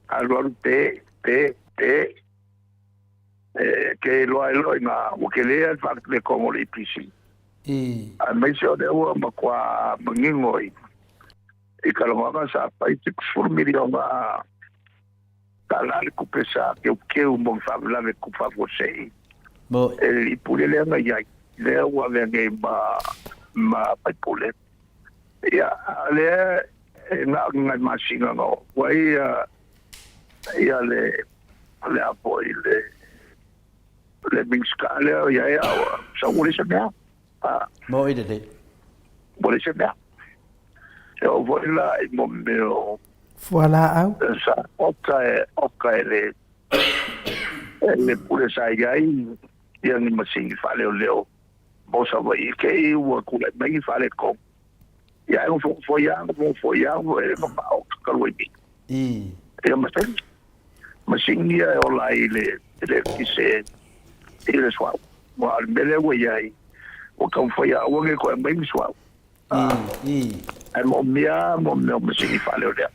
Alualu pe, pe, pe. E ke iloa ai loa ina ua tele le faaletonu o le EPC. Aemaise o lea ua matua manino i talanoaga sa fai $70 miliona tala le tupe sa keukeu mo le faalavelave tupu faafuasei e le pule lea na i ai, lea ua avea nei ma faipule. Ia, lea e na o ni nai masina na oo atu ai ia le a foi le Minisita lea o i ai, a ua sau ua leai se mea. Mo'i lelei. Ua leai se mea. E oo foi la i mo mea o fualaau sa oka e oka e le e le pule sa i ai ia ni masini faaleoleo mo Savaii ke i ua tulai mai ni faaletonu. Ia e nofonofo ia, nofonofo ia, e mamao ka lua i. Ia masini. Masini ia e ola ai le eletise i le suauu. Aua o le mea lea ua i ai, ua taumafai lava aua ne i toe aumai ni suauu. Ae moomia lava mo mea o masini faaleoleo.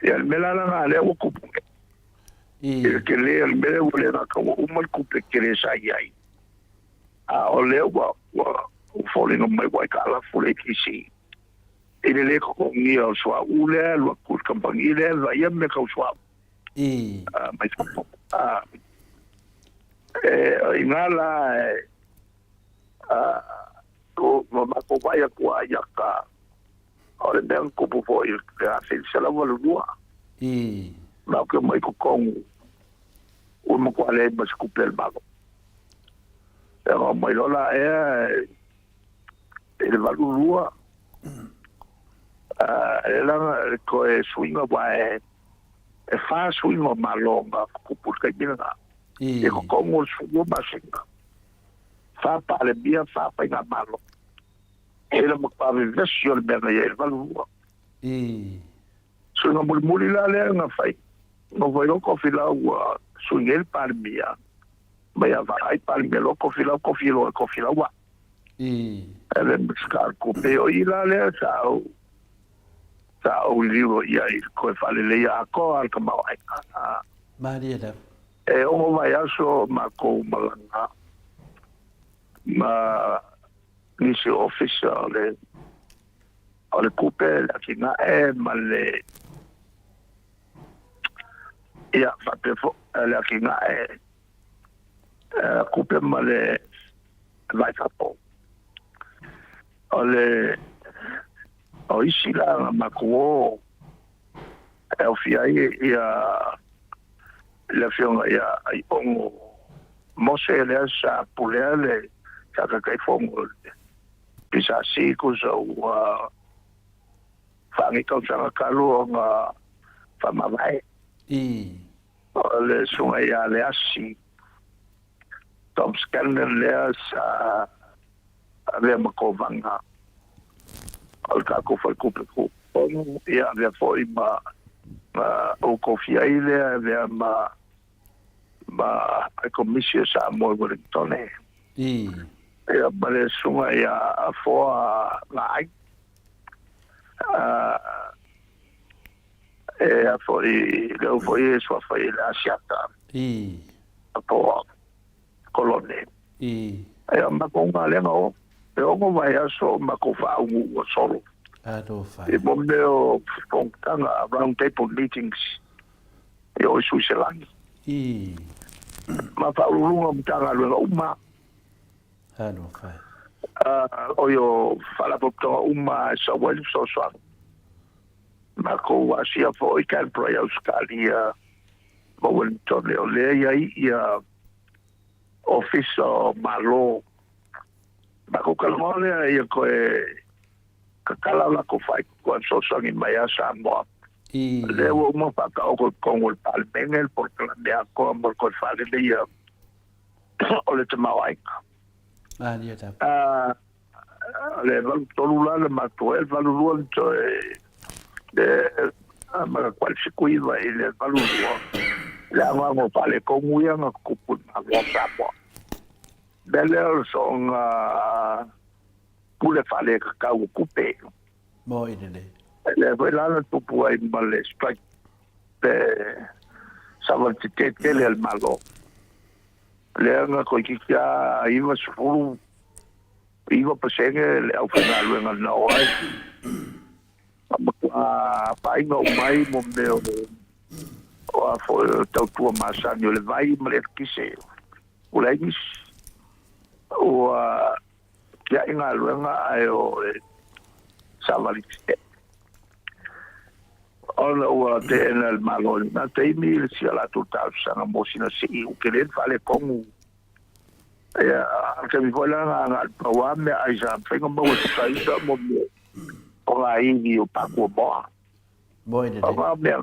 Ia le mea la lena lea ua tupu nei. I le tele o le mea lea ua le gata ua uma le tupe tele sa i ai, a o lea ua foliga mai ua aitalafu le EPC i le le totogia o le suauu lea e alu atu i le kamupani lea e vaaia mea tau suauu mai fafo. O i ina la e ua matou vaai atu lava ia ka o le mea na tupu foi i le 1982. Matou te omai i totonu ua matua leai ma se tupe a le Malo. Ia ona omai loa la ea i le 82, e la toe suiga aua e fa suiga o Malo na tutupu i le taimi lena. I totonu o le 12 masina, fa Palemia, fa Faigamalo. E le matua vevesi o le mea na i ai i le 82. Suiga mulimuli la lea na fai, na fai loa Tofilau ua sui ai le Palemia, mai ia Vaai Palemia loa Tofilau, tofi loa e Tofilau au. E le Minisita o le Tupe, o i la lea sa ou sa ou liliu i ai i le toe faaleleia atoa le tamaoaiga. Malie lava. E ono vaiaso matou malaga ma nisi o ofisa o le o le tupe, le atinae ma le ia faapea foi le atinae tupe ma le vai fafo. O le o isi la na matou o e aofia ai ia Le afioga ia Aiogo Mose lea sa pulea le sa Taitaifono o le PSC tusa ua faagei tausaga talu ona faamavae. O le susuga ia Leasi Tom Scanlon lea sa avea ma Kovana o le tatou Faletupe Tutotonu, ia avea foi ma ou tofia ai lea e avea ma Komisi o Samoa i Ueligitone. Ia ma le susuga ia Afoa Vaai, e a foi lea foi e suafa i le Asiata. Afoa Kolone. Ia matou galega o e 6 vaiaso o matou faaauguu ua solo. Alofa. I mo mea o fonotaga, round table meetings i o i Suiselani. Ma faauluuluga o Matagaluega uma. Alofa. O i o faalapotopotoga uma e sau ai le fesoasoani. Matou asia foi Canberra i Ausetalia ma Wellington o lea i ai ia Ofisa o Malo. Matou talanoa lea ia toe tatala o latou faaitu e fesoasoani mai ia Samoa. Lea ua uma faataoto i totonu o le Palemene le polokalame atoa mo le toe faaleleia o le tamaoaiga. Le 83 la le matou e, le 82 le toe le 89 i le 82 le anoano o faaletonu ia na tutupu i le Malo o Samoa. Mea lea o le soona pule faaletatau o tupe. Mo i lelei. Lea foi la na tupu ai ma le strike le savali tetē tele a le Malo. Lea na toeitiiti lava 99% le aufaigaluega na oo ai. Na matua faaina uma ai mo mea o a foi o tautua masani o le vai ma le eletise ua leai nisi. Ua tiai galuega ae o le savali tetee. Ona ua teena e le Malo i lena taimi le si a latou talosaga mo sina sii ua tele le faaletonu. Ia, a o le taimi foi la na agai i le pau lava meaai sa mafai ona maua e tusa mo mea o ngā iwi o Pakuamoa. Moe lelei. O ngā mea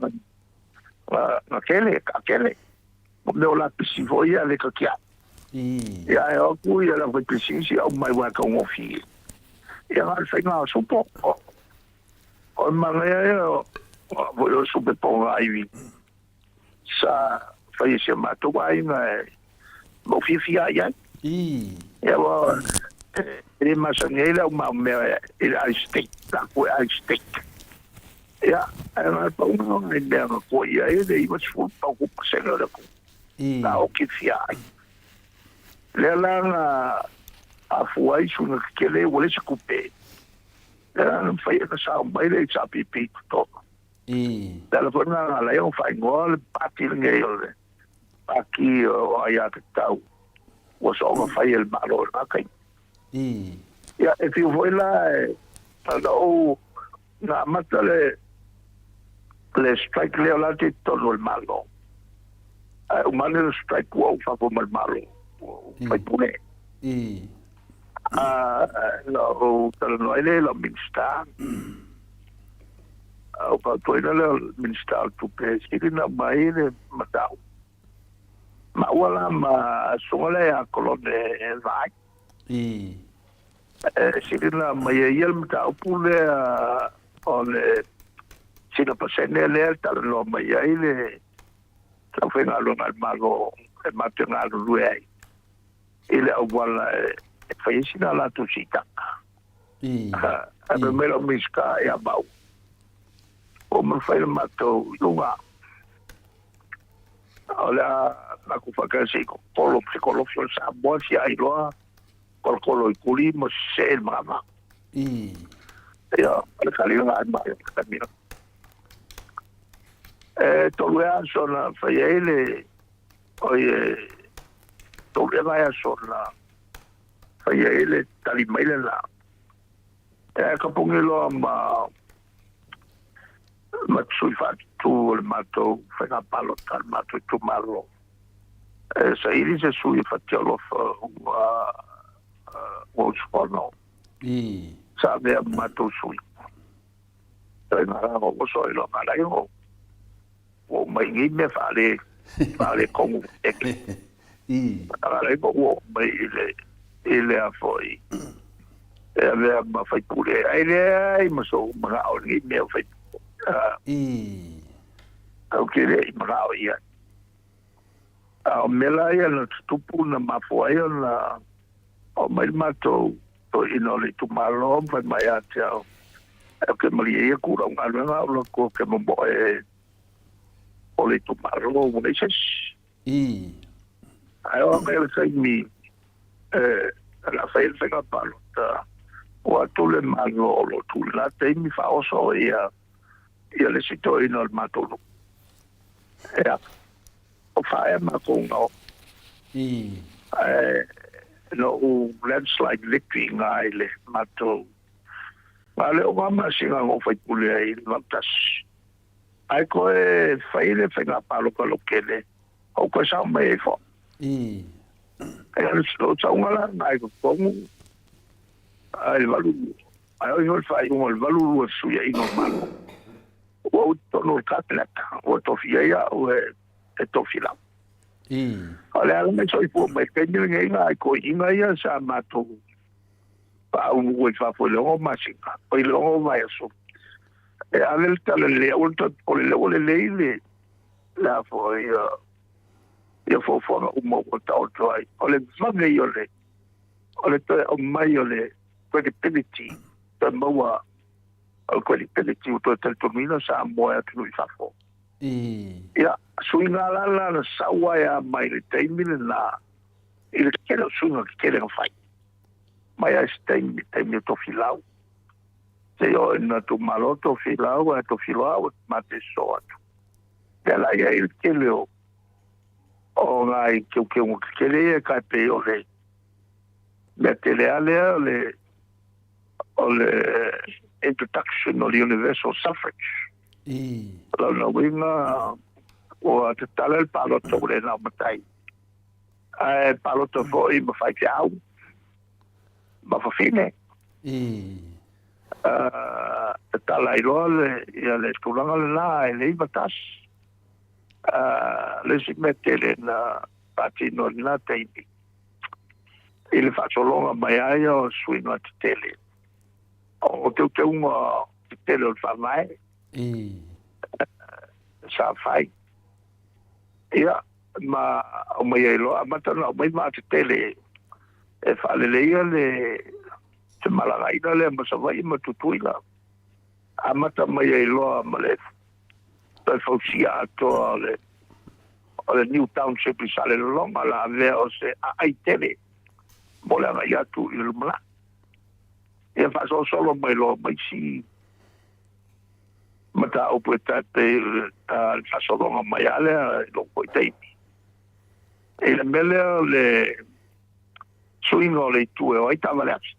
na tele, ka tele. Mo mea o lapisi foi ia le kakia. Ia e o atu ia le aufaipisiisi au mai wae taugofie. Ia ngā le whainga o supo. O le manaia ia o foi o supe po ngā iwi. Sa whai e si a mātou aiga e mau fiafia ai ai. Ia ua e le masani ai le au mau mea i le ice steak, la koe ice steak. Ia, e ngā paunga o ngai mea nga koe ia e le 90 pau ku pasene o le ku. Na oki fia ai. Lea la nga afua ai suiga kekele ua leai se tupe. Lea la na mafai ai ona sao mai le HRPP i totonu. Le ala foi lena na ala ai ona faaigoa le pati lenei o le Pati o Aiatatau ua soona fai e le Malo i lena taimi. Ia, e fiu foi la e na ou na amata le le strike lea o la te i totonu o le Malo. Ae uma ane le strike ua ou fafo ma le Malo, ua ou faipule. Na ou talanoa ai lea i lau Minisita, ou fautuaina lea o le Minisita o le Tupe e sili ona aumai le mataupu. Maua la ma susuga lea ia Kolone Vaai. E sili ona aumai e ia le mataupu lea o le sina pasene lea e talanoa mai ai le aufaigaluega a le Malo e matou te galulue ai i le auala e fai ai sina latou siitaga. Ae fai mai lau Minisita ia Mauu, ua uma ona fai le matou iuga, o le a matou faatasi i tolo se kolofi o le Samoa e fia ai loa kolokolo i tuli ma sesee le manava. Ia, o le tali lena e mai o le taimi lena. E tolu ea aso na fai ai le, oi e tolu ea vaiaso na fai ai le tali mai lena. E kapogi loa ma Ma te sui faatutu o le matou faiga palota a le matou itumalo. E saili se sui o Fatialofa ua ua usufono. Sa avea ma matou sui. Toe ngā o oso i loa ngā lai o ua uma i nei mea whaale, whaale kongu eke. Ngā lai o ua uma i le, i le a foi. E avea ma faipule, ai le ai ma so uma ngā o nei mea o faipule. Au ke le i manao ia. A o mea la ia na tutupu na mafua ai ona oo mai le matou toeaina o le itumalo ma fai mai ia te au, Ou te malie ia ku lau galuega au lotu ou te momoe o le itumalo ua leai se isi. Ae oo mai le taimi e o le a fai ai le faiga palota, ua atu le Malo o lo o tu i lena taimi faaoso ia ia le isi toeaina o le matou nuu. Ia, o faaea matou na oo. Ae na ou landslide victory i na i le matou na le o masina na ou faipule ai i le 81. Ae toe fai le faiga palota lautele, ou toe sao mai ai foi. Ae o le sauga la lena i totonu i le 82. Ae oo ifo le faaiuga o le 82 fesuiaiga o Malo. Ua ou i totonu o le Kapeneta, ua tofia ai au e Tofilau. O le ala mai soifua mai taimi lenei nai toeaiina ia sa matou faauluulu i fafo i le 6 masina, oi le 6 vaiaso. E ave le tala lelei, aua le toe popole, lea ua lelei le le a foi ia fuafuaga uma ua taoto ai. O le vave ia o le o le toe aumai o le credibility, toe maua o le credibility ua toe talitonuina Samoa e atunuu i fafo. Ia, suiga la la na sau ai a mai le taimi lena i le tele o suiga tetele na fai. Mai ai se taimi, taimi o Tofilau. Seia oo ina tuumalo Tofilau ae Tofiloa ua mate sosoo atu. Lea la i ai le tele o o nai teuteuga tetele ia e tai pei o le mea tele lava lea o le o le introduction o le universal suffrage. O lona uiga ua tatala le palota ua le na o matai, ae palota foi ma faifeau ma fafine. Tatala ai loa le, ia le tulaga lena e le 91. Le isi mea tele na faatino i lena taimi, i le faasologa mai ai o suiga tetele o teuteuga tetele o le Faavae sa fai. Ia, ma aumai ai loa, amata ona aumai vaa tetele e faaleleia le femalagaina lea ma Savaii ma Tutuila. Amata mai ai loa ma le toe fausia atoa o le o le new township i Salelologa la avea o se aai tele mo le agai atu i le lumanai. Ia faasolosolo mai loa ma isi mataupu e tai pei le faasologa mai lava lea i lou foi taimi. I le mea lea o le suiga o le itu e o ai taavale afi.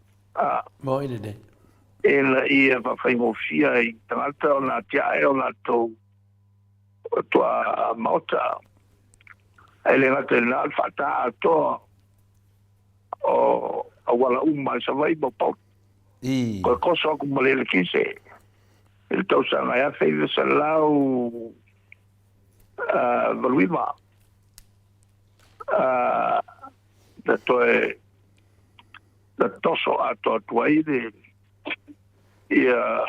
Moi lelei. Ina ia faafaigofie ai i tagata ona atiae o latou tuamaota. E le gata i lena, o le faata atoa o auala uma i Savaii ma Upolu. Toe koso aku ma le elekise i le tausaga e 1989. Na toe na toso atoa atu ai le ia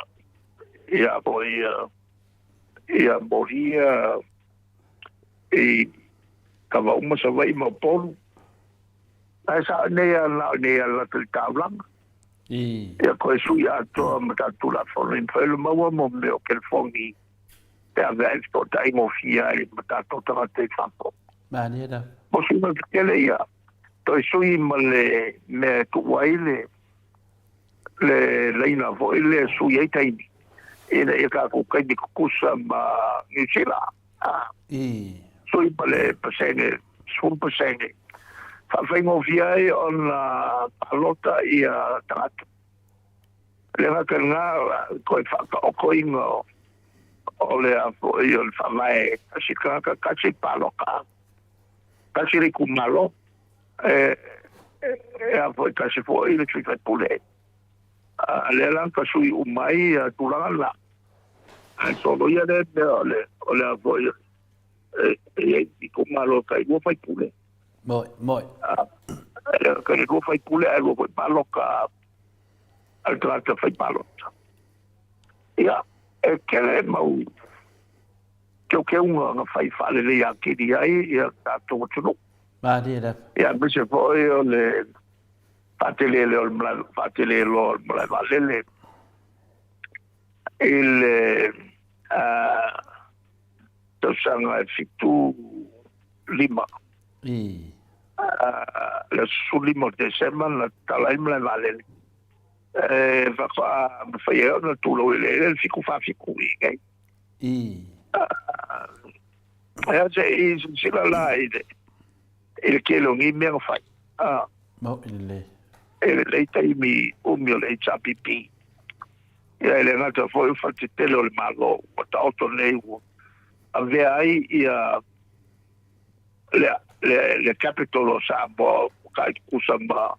ia foi ia ia moli ia i kava uma Savaii ma Upolu. Ae sao nei a na o nei a latou i taulaga. Ia koe sui atoa ma tatou Tulafono i mafai ona maua mo mea o telefoni e ave ai fesootai gofie ai ma tatou tagata i fafo. Malie lava. Mo suiga tetele ia, toe sui ma le mea e tuu ai le le laina foi lea e sui ai taimi ina ia tatou taimi tutusa ma Niu Sila. Sui ma le pasene, 10% faafaigofie ai ona palota ia tagata. E le gata i lena, toe faataotoina o O le a foi o le faavae tasi tagata tasi paloka tasi le itumalo e e a foi tasi foi le sui faipule. A lea la na sui uma ai ia tulaga la. Ae solo ia le mea o le o le a foi e i ai itumalo tai lua faipule. Moi, moi. E kai lua faipule ae lua foi paloka a le tagata fai palota. Ia, e tele mau teuteuga na fai faalelei atili ai ia tatou atunuu. Malie lava. Ia, aemaise foi o le faatele lea o le malae, faatele loa o le malae vaalele i le tausaga e 75. I. Le aso 15 o Tesema na tatala ai le malae vaalele. E faatoa mafai ai ona tulou i le le 747 i nei. I. Ia se i silasila la i le i le tele o nei mea na fai. Mau i lelei. E lelei taimi umi o le HRPP. Ia e le gata foi o faletetele o le Malo ua taoto nei ua avea ai ia le le le capital o Samoa ua taitukusa ma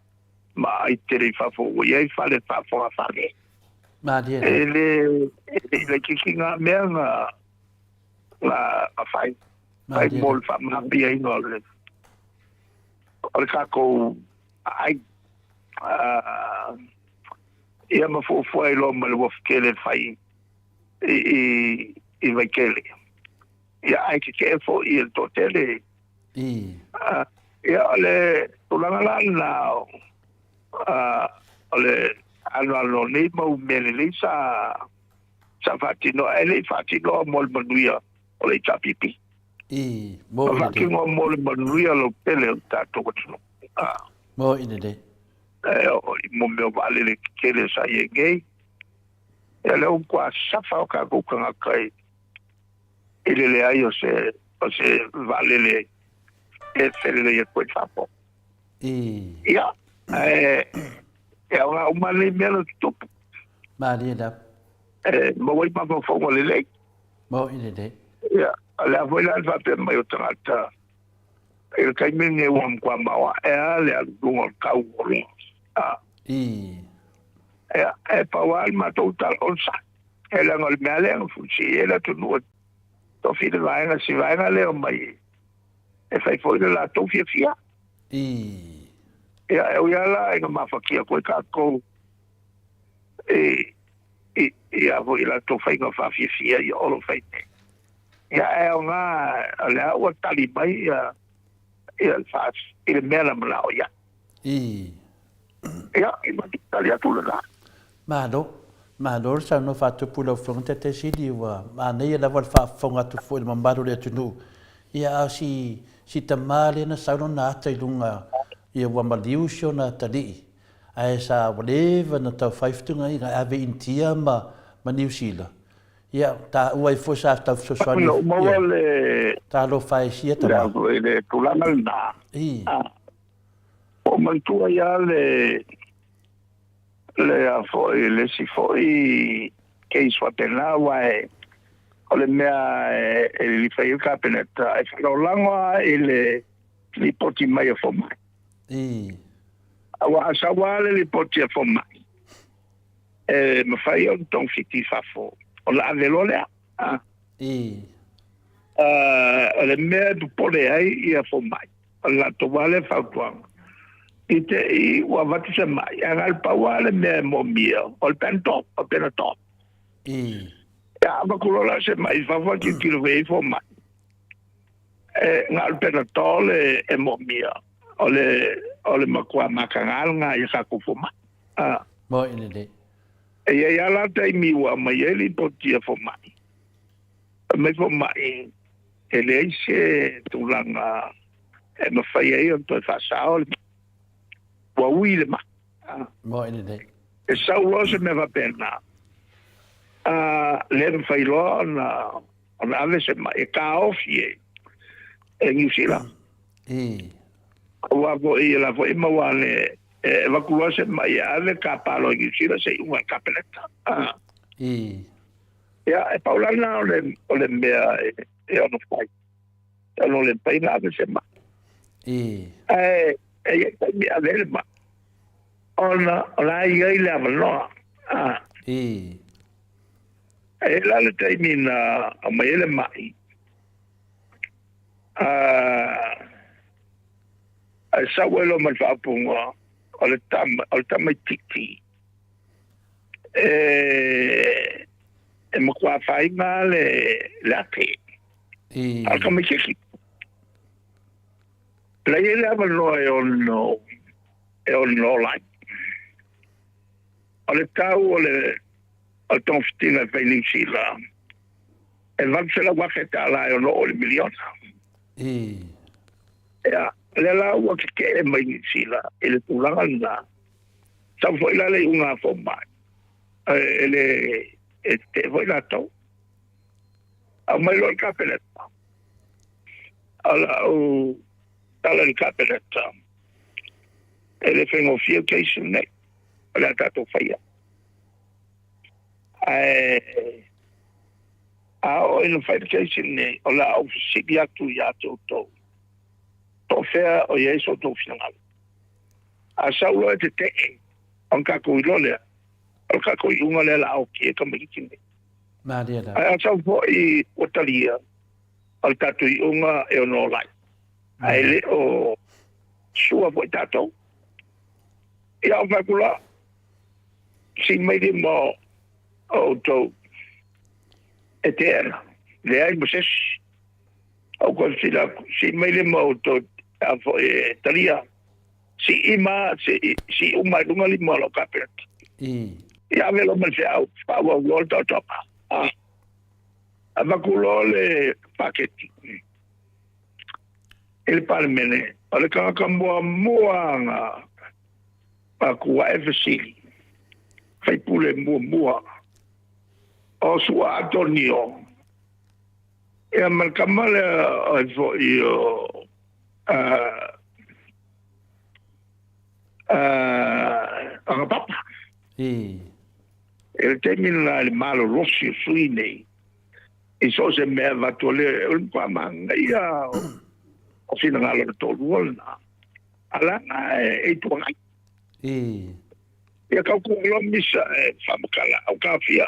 ma ai tele i fafo ua i ai fale faafogafale. Malie E le e le laitiiti ngā mea na na na fai fai Malie mo le faamamapiaina o le o le tatou ai ia ma fuafua ai loa ma le uafu tele e fai i i i Vaitele. Ia ae tetee foi i le toatele. I. Ia o le tulaga la lena o le anoano o nei mau mea lelei sa sa faatinoa, ae le i faatinoa mo le manuia o le HRPP. I. Mo Na i lelei. faatinoa mo le manuia lautele o le tatou atunuu. Mo i lelei. E oo i mo mea o vaalele tetele sa i ai nei. Ia lea ua matua safa o tatou tagata i i le leai o se o se vaalele e felelei atu ai i fafo. I. Ia, ae e aoga uma nei mea na tutupu. Malie lava. E maua ai mafaufauga lelei. Mo i lelei. Ia, o le a foi la le faapea mai o tagata i le taimi lenei ua matua maoae lava le alu i luga o le tau o oloa. I. Ia, e pau lava le matou tala o le sa. E leaga o le mea lea na fusi ai le atunuu e tofi le vaega, si vaega lea omai e fai foi le latou fiafia. I. Ia, e ui lava la ina mafatia atu ai tatou i, i, i a foi latou faiga faafiafia ia o lo o fai nei. Ia, e aoga, o lea ua tali mai ia, ia le FAST i le mea na manao i ai. I. Ia, i matou tali atu lena. Malo. Malo le saunoa faatupu i lau Afioga Taitai Sili, ua manaia lava le faafofoga atu foi i le mamalu o le atunuu. Ia, a o si, si tama lea na sau lona ata i luga, ia ua maliu si ona atalii, ae sa ua leva ona tau fai fetuunaiga e ave i Initia ma, ma Niu Sila. Ia, taua ai foi sa tau fesoasoani, Ina ua maua ia, le, talofa e sia le, tama. le tulaga lena, I. ua ou manatua ai lava le, le a foi le isi foi case faapena aua e o le mea e lilifa i ai le Kapeneta e faalagolago lava i le lipoti mai a fomai. Aua a sau lava le lipoti a fomai e mafai ona togafiti i fafo ona ave loa lea. O le mea e popole ai ia fomai o le latou lava lea fautuaga, i te i ua avatu se mai, ae na o le pau lava le mea e moomia, o le Panadol, o le Panadol. Ia avatu loa la se mai i fafo ae tilotilo foi i ai fomai, e na o le Panadol e moomia, o le, o le matua mataga lena i a tatou fomai. Moi lelei. E i ai lava la taimi ua aumai ai lipoti a fomai, fai mai fomai, e leai se tulaga e mafai ai ona toe faasao le mai. Ua ui le mai. Moi lelei. E sau loa se mea faapena, le mafai loa ona ona ave se mai e taofi e e Niu Sila. Aua foi e la foi maua le e avatu loa se mai e ave tapa loa i Niu Sila se iuga a le Kapeneta. Ia, e pau la lena o le, o le mea e, e ono fai. E ono le mafai ona ave se mai. Ae, e i ai taimi e ave ai le mai. Ona o la e i ai le avanoa. A. E i ai la le taimi na aumai ai le mai. A, ae sau ai loa ma le faaupuga, o le tama, o le tamaitiiti e, e matua afaina le, le ake. A o le tamaitiiti. La i ai le avanoa e ono, e ono ola ai. O le tau o le, o le togafitiga e fai i Niu Sila, e $800,000 tala e ono oo i le miliona. Ia, lea la ua tetee mai Niu Sila i le tulaga lena. Sau foi la le iuga a fomai, e le e tetee foi latou. Aumai loa le Kapeneta. O lau tala i le Kapeneta, e le faigofie le case lenei, o le a tatou faia. Ae a oo ina fai le case lenei, o le a ou fesili atu ia te outou, po o fea o i ai so outou finagalo. A sau loa e tetee, ona tatou iloa lea, o le tatou iuga lea o le a oki ai tamaiti nei. Malie lava. Ae a sau foi ua talia, o le tatou iuga e ono ola ai. Ae le o sua foi tatou. Ia, ou fai atu loa, sii mai lima o outou e teena, leai ma se isi. Ou toe fesili atu, sii mai lima o outou a foi e talia, sii ma, sii uma i luga lima o lau Kapeneta. Ia ave loa ma le feau, faaauau loa le taotaoga. Avatu loa le paketi i le Palemene, o le tagata muamua na atu ae fesili, faipule muamua o Sua Atonio, ia ma le tama lea o foi o Agapapa. I le taimi lena i le malolosi o sui nei, i so o se mea avatu o le o le matua manaia o finagalo o le toalua lena, a leaga e Itu Agai. Ia tau tuu loa misa e faamatala au taofia.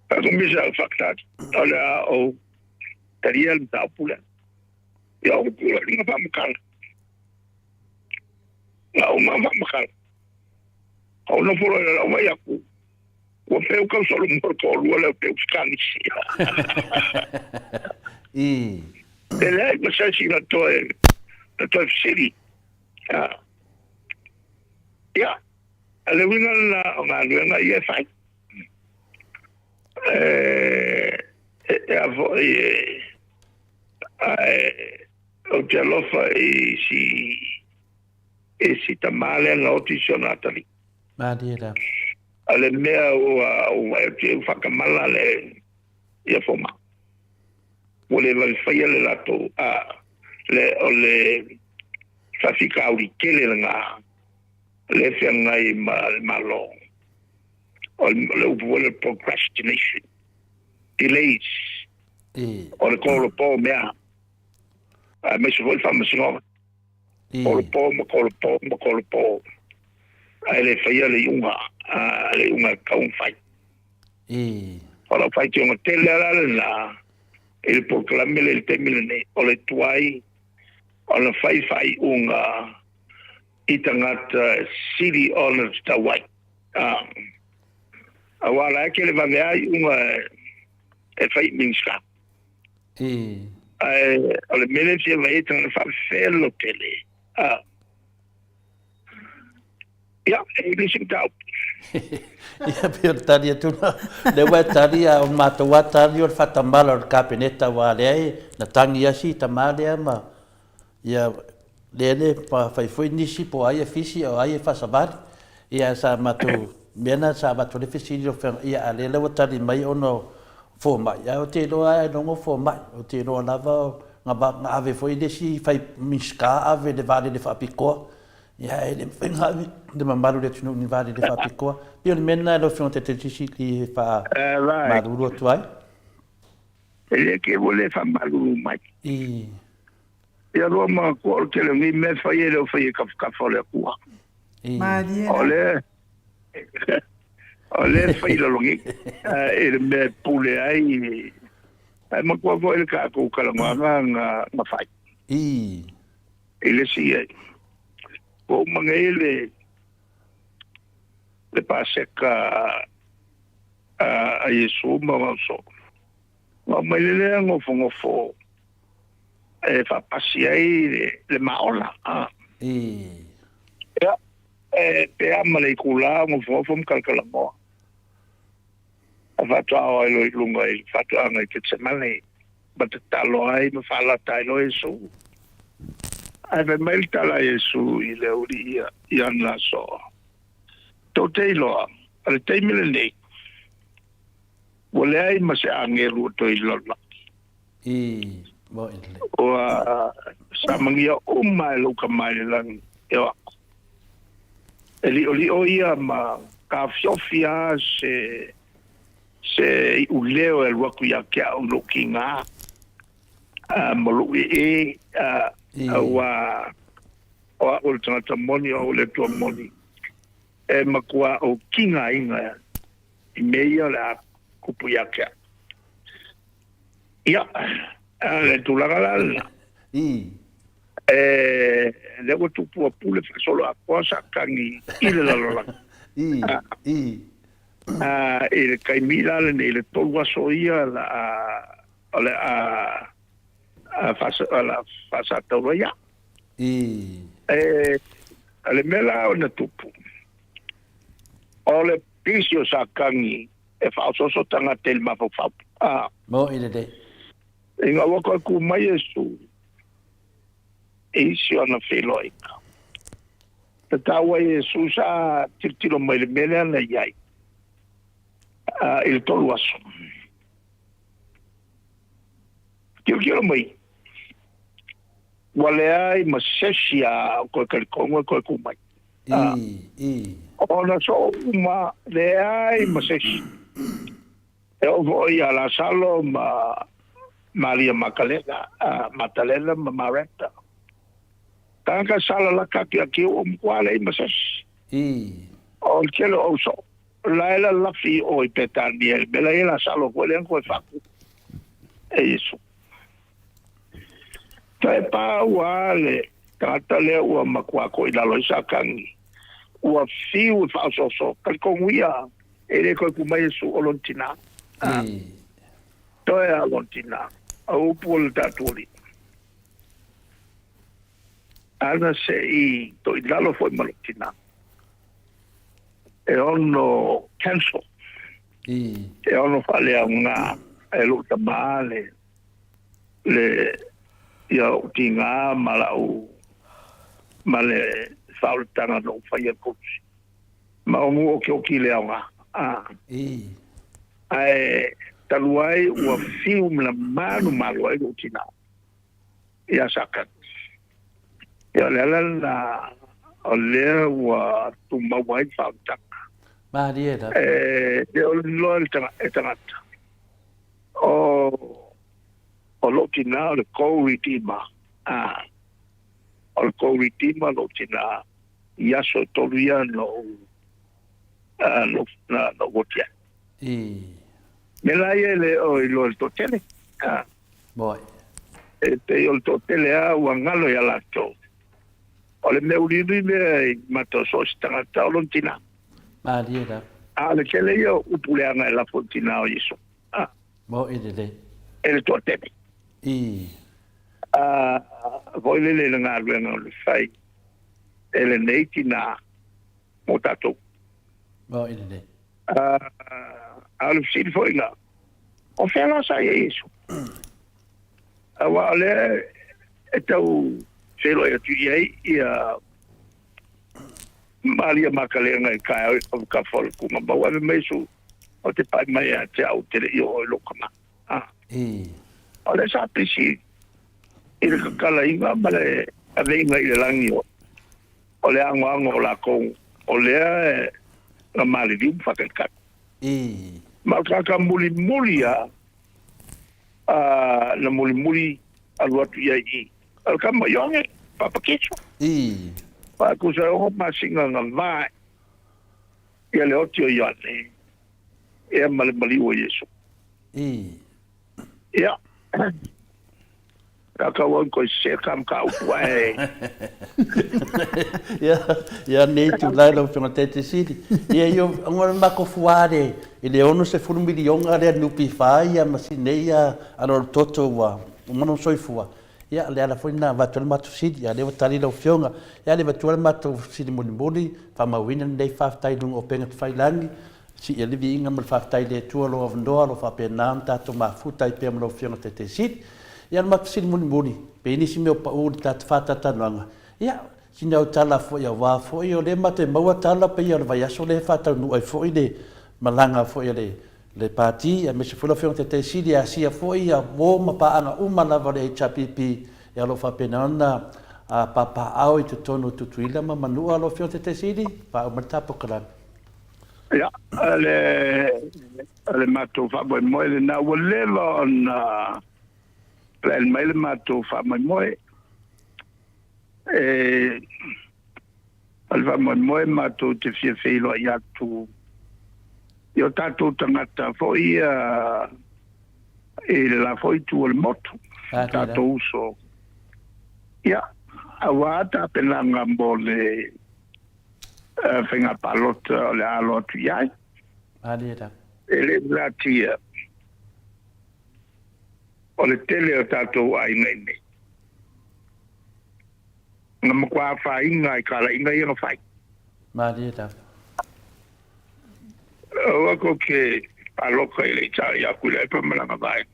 Tatou misa e faatali, o le a ou talia le mataupu lea. Ia ou tuu loa i luga faamatala. Na uma faamatala. Ou nofo loa i lalo, vaai atu, ua peu kau solo mo le toalua lea o peu fekanisi. E leai ma se isi na toe, na toe fesili. Ia, le uiga lena o galuega ia e fai. E a foi e, ae ou te alofa i si i si tamā lea na oti i si ona atalii. Malie lava. O le mea ua ou vaai atu i ai ua faatamala le ia fomai. Ua le vave faia le latou a le o le faafitauli tele lena le feagai ma le Malo. O le upu foi lea procrastination, delays, o le kolopo o mea, aemaise foi le faamasinoga. Kolopo ma kolopo ma kolopo, ae le faia le iuga, le iuga e tatau ona fai. O lau faitioga tele lava la lena i le polokalame lea i le taimi lenei, o le tuai ona fai faaiuga i tagata e sili ona tatau ai. Aua o la e tele vave lava iuga e fai i Minisita. Ae o le mea lea e fia vaai ai tagata faafefea le lotele. Ia, e i ai se mataupu. Ia, pei o le tali atu lena. O lea ua e tali, a o le matou lava tali o le faatamala o le Kapeneta aua lea e na tagi lava si tama lea ma ia lea le fai foi nisi po o ai e fisi a o ai e faasavali. Ia sa matou mea lena sa avatu ai le fesili o feaga, ia a o lea la ua tali mai ona o fomai, ae ou te iloa lava ailoga o fomai. Ou te iloa lava na ave foi le isi fai Minisita ave i le vaalele faapitoa. Ia, e le mafai ona ave le mamalu i le atunuu i ni vaalele faapitoa. Pei o le mea lena e lau Afioga i le Taitaifono e faamalulu atu ai. E le ke ua le faamalulu mai. I. Ia lua manatua o le tele o nei mea e fai e le o fai e tafatafa o le Atua. I. Malie O la. le o le fai i lalo nei i le mea e pule ai. Ae matua foi le tatou talanoaga na fai. I. I le isi ai. Ua uma nei le le Paseka a Iesu ma ona uso. Na aumai le lea nofonofo e faapasi ai le maola. I. Ia, e pe a ma le itulā o nofonofo ma talatalanoa. A faatoa oo ai loa i luga i le faatoaga i Ketsemane ma tatalo ai ma faalata ai loa Iesu. Ae fai mai le tala a Iesu i le aualii ia i ana aso, Tou te iloa, o le taimi lenei, ua leai ma se agelu o toe i le lalolagi. I, mo i le. Ua samagia uma e lou Tama i le lagi e o aku. E liʻoliʻo ia ma taofiofi lava se se iuleo e alu atu ia te au i lou tiga ma lou ee, auā o au o le tagata moni, o au o le Atua moni, e matua ou tigaina i mea ia o le a kupu ia te au. Ia, le tulaga la lena. E, lea ua tupu a pule faasoloatoa sa tagi i le lalolagi. I le taimi la lenei, le 3 aso ia la a, o le a, a faasatauro ai au. E, o le mea la ona tupu, o le pisi o Satani e faaosooso tagata i le mafaufau. Moʻi lelei. Ina ua toe tu mai Iesu i isi o ana feiloaiga, tatau ai Iesu sa tilotilo mai i le mea lea na i ai i le 3 aso. Tilotilo mai, ua leai ma se isi a o toe talitonu e toe tu mai. Ona soo uma, leai ma se isi. E oo foi ia Lasalo ma Maria Makalena, Matalena ma Mareta. Tagata sa lalaka atu ia Kiu o matua leai ma se isi. O le tele o uso, la e lalafi i o i Petania i le mea la i ai Lasalo foi lea na toe faaku e Iesu. Toe pau lava le tagata lea ua matua toilalo ai Satani, ua fiu e faaosooso, talitonu ia e le toe tu mai Iesu o lona tina. Toe a lona tina, o upu o le tatou Alii. Ana se i toilalo foi ma lou tina, e ono cancel, e ono faaleaoga e lou tama le le ia ou tiga ma lau ma le faaolataga na ou faia coach ma onu okioki i le aoga ae talu ai ua fiu ma malumalu ai lou tina ia Satani. Ia o le ala lena o lea ua tumau ai le faaolataga. Malie lava. E le o iloa e tagata o lou tina o le co-redeemer. O le co-redeemer lou tina i aso e 3 ia na ou na ou oti ai. Mea la ia e le o iloa e le toatele. Moi. E pei o le toatele lava ua galo ia latou. O le mea uliuli lea i mata o so o se tagata o lona tina. Malie lava. A o le tele ia o upu leaga e lafo i le tina o Iesu. Moi lelei. E le toatele. A foi lele i le galuega o le fai e lenei tina mo tatou. Moi lelei. A o le fesili foi la, o fea la sa i ai Iesu? Aua o lea e tau feiloai atu i ai ia Maria Makalena i taeao i kafakafa o le tuugamau ave mai Iesu o te pai mai ia te au te le i oo i lou tama. O lea sa pisi i le kakalaiga ma le aveiga i le lagi o O le agoago o lakou o lea e na maliliu ma faatalitali. Ma o le tagata mulimuli lava na mulimuli alu atu i ai i i, o le tama o Ioane Papatiso. Aua e tusa e ono masina na va ia le oti o Ioane ia ma le maliu o Iesu. Ia, ka tau au koe se ka mataupu ae. Ia, ia nei itula lau Afioga Tete Sili. Ia, ia, ona o matou fua le, i le 60 miliona lea NPF ia ma si nei ia alolototo ua uma ona soifua. Ia, o le ala foi lena avatu ai le matou sili, a o lea ua tali lau Afioga. Ia, le avatua le matou sili mulimuli, faamauina lenei faafetai i luga o upega tafailagi, Sii le viiga ma le faafetai i le Atua lou avanoa o lo o faapena ona tatou mafuta ai pea ma lau Afioga Taitai Sili. Ia o le matou fesili mulimuli, pe i ai nisi mea o pau i le tatou faatalatalanoaga, ia, sina au tala foi aua foi o lea matou te maua tala pei o le vaiaso lea e faataunuu ai foi le malaga foi a le le Pati aemaise foi lau Afioga Taitai Sili e asia foi ia uo ma paaga uma lava o le HRPP ia o lo o faapena ona papaaao i totonu o Tutuila ma Manua lau Afioga Taitai Sili, faauma le ta polokalame. Ia, o le matou faamoemoe lena ua leva ona plan mai le matou faamoemoe. E, o le faamoemoe matou te fia feiloai atu i o tatou tagata foi ia i le la foi itu o le motu, tatou uso. Ia, aua tapenaga mo le faiga palota o le a alo atu i ai. Malie lava. E le natia o le tele o tatou aiga i nei. Na matua afaina i talaiga ia na fai. Malie lava. Aua kou te paloka i le Italia aku i le epa ma lana vaega.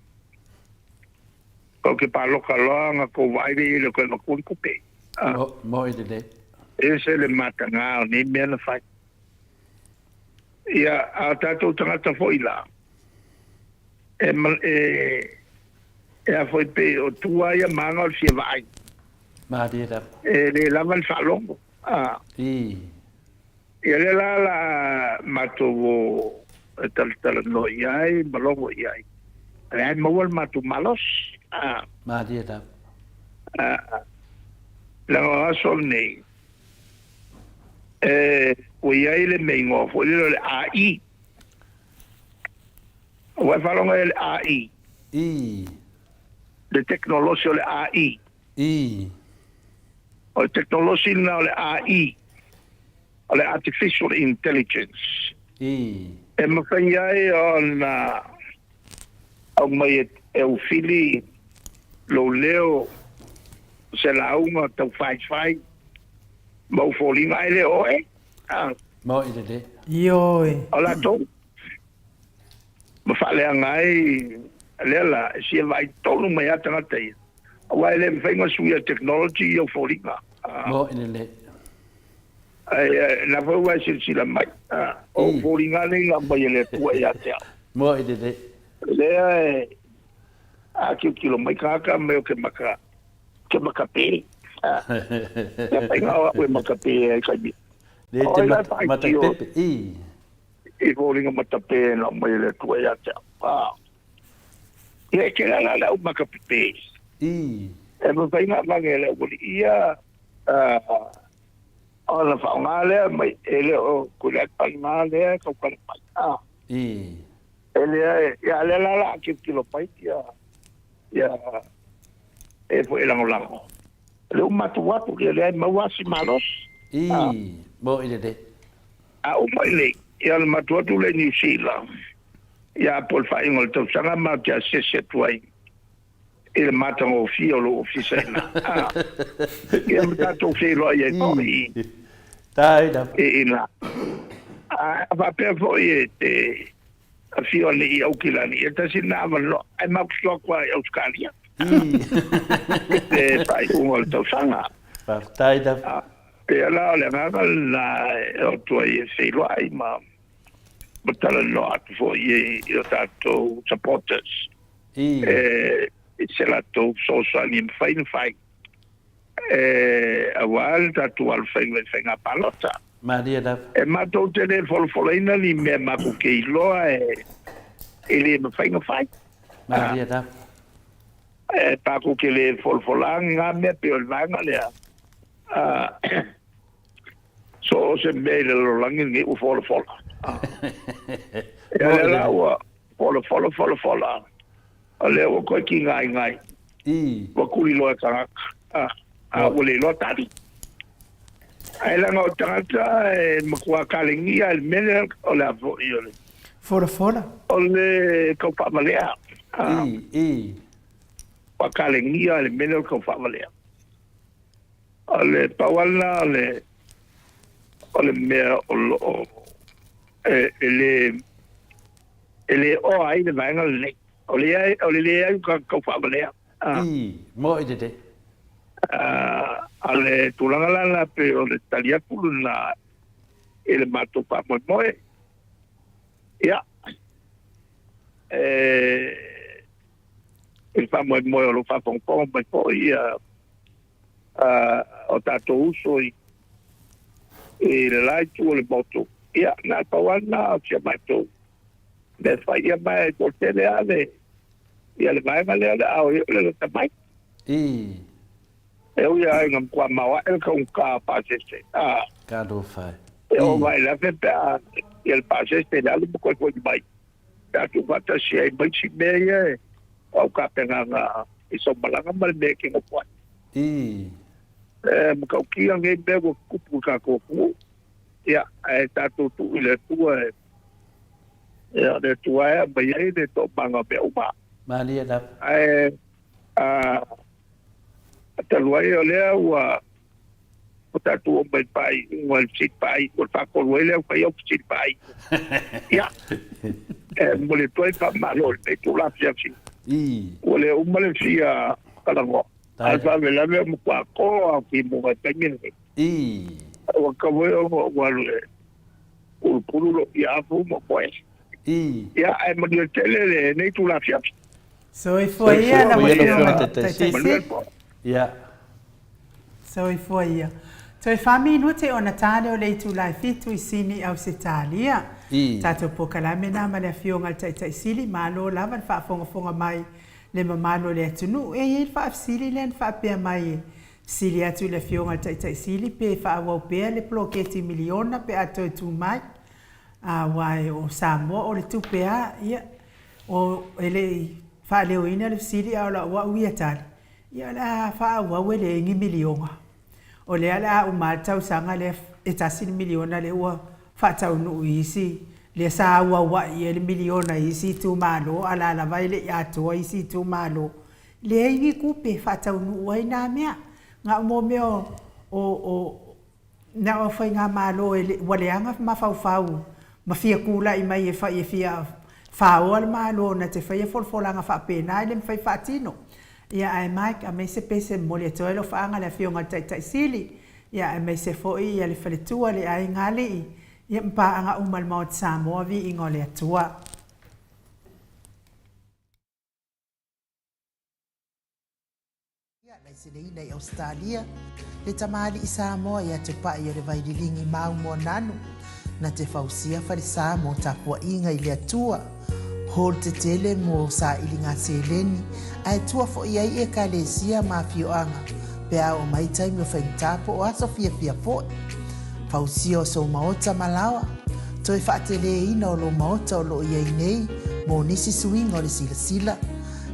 Kou te paloka loa na kou vaai lea i le toe avatua le tupe. Moe lelei. Ese le matagā o nei mea na fai. Ia, a o tatou tagata foi la, e, e, e a foi pei o tua ia ma aga o le fia vaai. Malie lava. E le lava le faalogo. A. I. Ia lea la la matou o e talatalanoa i ai ma logo i ai. A lea e maua le matou malosi. A. Malie lava. A. Leaga o aso nei, e, ua i ai le mea igoa foi lele o le AI. Ua e faalogo i le AI? I. Le tekonolosi o le AI. I. O le tekonolosi lena o le AI, o le Artificial Intelligence. I. E mafai ai ona aumai e aufili lou leo se lauga taufaifai ma ou foliga ae le o oe. Maoi lelei. Ioe. O latou ma faaleaga ai lea la e fia vaai tonu mai lava tagata ia, aua e le mafai ona suia e le technology ou foliga. Maoi lelei. Ae na foi ua e silasila mai, o ou foliga nei na aumai e le Atua ia te au. Maoi lelei. Lea e a tilotilo mai tagata mai o ke maka, ke makape. Ia faiga o au e makape ai taimi. Le te matapepe. I. I foliga matape na aumai e le Atua ia te au. Ia e tele la le au makapepe. I. E mafai ona avane e le aualii ia ona faaaoga lea mai e le o Tuilaepa lena lea e tautala mai. I. E leai, ia lea la la tilotilo mai ia ia e foi e lagolago. O lea ua matou atu ia lea e maua si malosi. I, mo i lelei. A uma i nei, ia ona matou atu lea i Niu Sila, ia po o le faaiuga o le tausaga matou te asiasi atu ai i le matagofie o lou ofisa i ina. Ia ma tatou feiloai ai foi i Tai lava. I ina. A faapea foi e te afio ane i Aukilani, ia tasi lena avanoa, ae matou te o atu lava i Ausetalia i le faaiuga o le tausaga. Faafetai lava. Pei la o le agaga lena e o atu ai e feiloai ma talanoa atu foi i o tatou supporters i se latou fesoasoani e mafai ona fai. E auā le tatou alofaiva i faiga palota. Malie lava. E matou te le folafolaina ni mea matou te iloa e le mafai ona fai. Malie lava. E tatou te le folafolaina ngā mea pei o le vaega lea. So o se mea i le lalolagi lenei ua folafola. Ia lea la ua folafola folafola. O lea ua toe tigaigai. Ua tuliloa e tagata. A ua le iloa tali. Ae leaga o tagata e matua kalegia i le mea lea o le a foi o le. Folafola. O le tau faavalea. Ua kalegia i le mea lea o le tau faavalea. O le pau lava lena o le o le mea o lo o e le e le oa ai le vaega lenei. O le o le leai o tagata tau faavalea. I, mo'i lelei. A le tulaga la la pe o le tali atu lena i le matou faamoemoe. Ia, e, i le faamoemoe o lo o faafogafoga mai foi ia o tatou uso i i le la itu o le motu. Ia, na o le pau lava lena o si a matou mea e fai. Ia, ma e toatele lava le, ia le vaega lea o le a o le lata mai. E ui lava ina matua maoae le taugata o pasese, a. Talofa e. E oo mai i le afe pe a ia le pasese i le alu ma toe foi mai. Pe a tuufaatasi ai ma isi mea ia e o au tapenaga i sau malaga ma le mea e te nofo ai. E matautia nei mea ua tutupu i tatou atunuu. Ia, ae tatou tuu i le Atua e, ia, le Atua e aumai ai le toomaga o mea uma. Malie lava. Ae, a, talu ai o lea ua ua tatou oo mai i le faaiuga i le fesili faaiu, o le faatolu ai lea ua fai au fesili faaiu. Ia, e momoli atu ai le faamalo i lenei itula afiafi. Ua le uma le fia talanoa, a o le faalavelave ua matua toa au timuga i le taimi lenei. Ua tatau foi ona ou alu e pulupulu lou tiafu ma koe. Ia, ae manuia tele lenei itula afiafi. Soifua ia lau Afioga i le Taitaifono. Ia. Soifua ia. Toe faminute ona tale o le itula e fitu i Sini, Ausetalia. Tatou polokalame na ma le Afioga i le Taitai Sili, malo lava le faafogafoga mai le mamalu o le atunuu. E i ai le faafesili lea na faapea mai e fesili atu i le Afioga i le Taitai Sili pe faaauau pea le poloketi miliona pe a toe tu mai. Aua o Samoa o le tupe a, ia, O, e le i faaleoina le fesili a o lau au ia tali, ia o le a faaauau e leai ni miliona. O lea o le a uma lava le tausaga lea e tasi le miliona lea ua faataunuu i isi, lea sa auauai i ai le miliona i isi itumalo, a la lava e le i atoa isi itumalo. Leai ni tupe e faataunuu ai na mea. Na o mea o, o, o, Na o faigamalo e ua leaga mafaufau ma fia tulai mai e fai e fia faoa le Malo na te faia folafolaga faapena e le mafai faatino. Ia ae Mike aemaise pese momoli atu ai lau faaga le Afioga i le Taitai Sili ia aemaise foi ia le faletua le aiga alii ia ma paaga uma a le Maota Samoa viiga o le Atua. Laiseneina i Ausetalia, le tamalii Samoa ia Tupai o le Vaililigi Māumoananu, na te fausia falesa mo tapuaiga i le Atua, hall tetele mo sailiga seleni, ae tua foi ai Ekalesia ma afioaga pe a oo mai taimi o faigata po o aso fiafia foi. Fausia o sou maota ma laoa, toe faateleina o lou maota o lo o i ai nei mo nisi suiga o le silasila,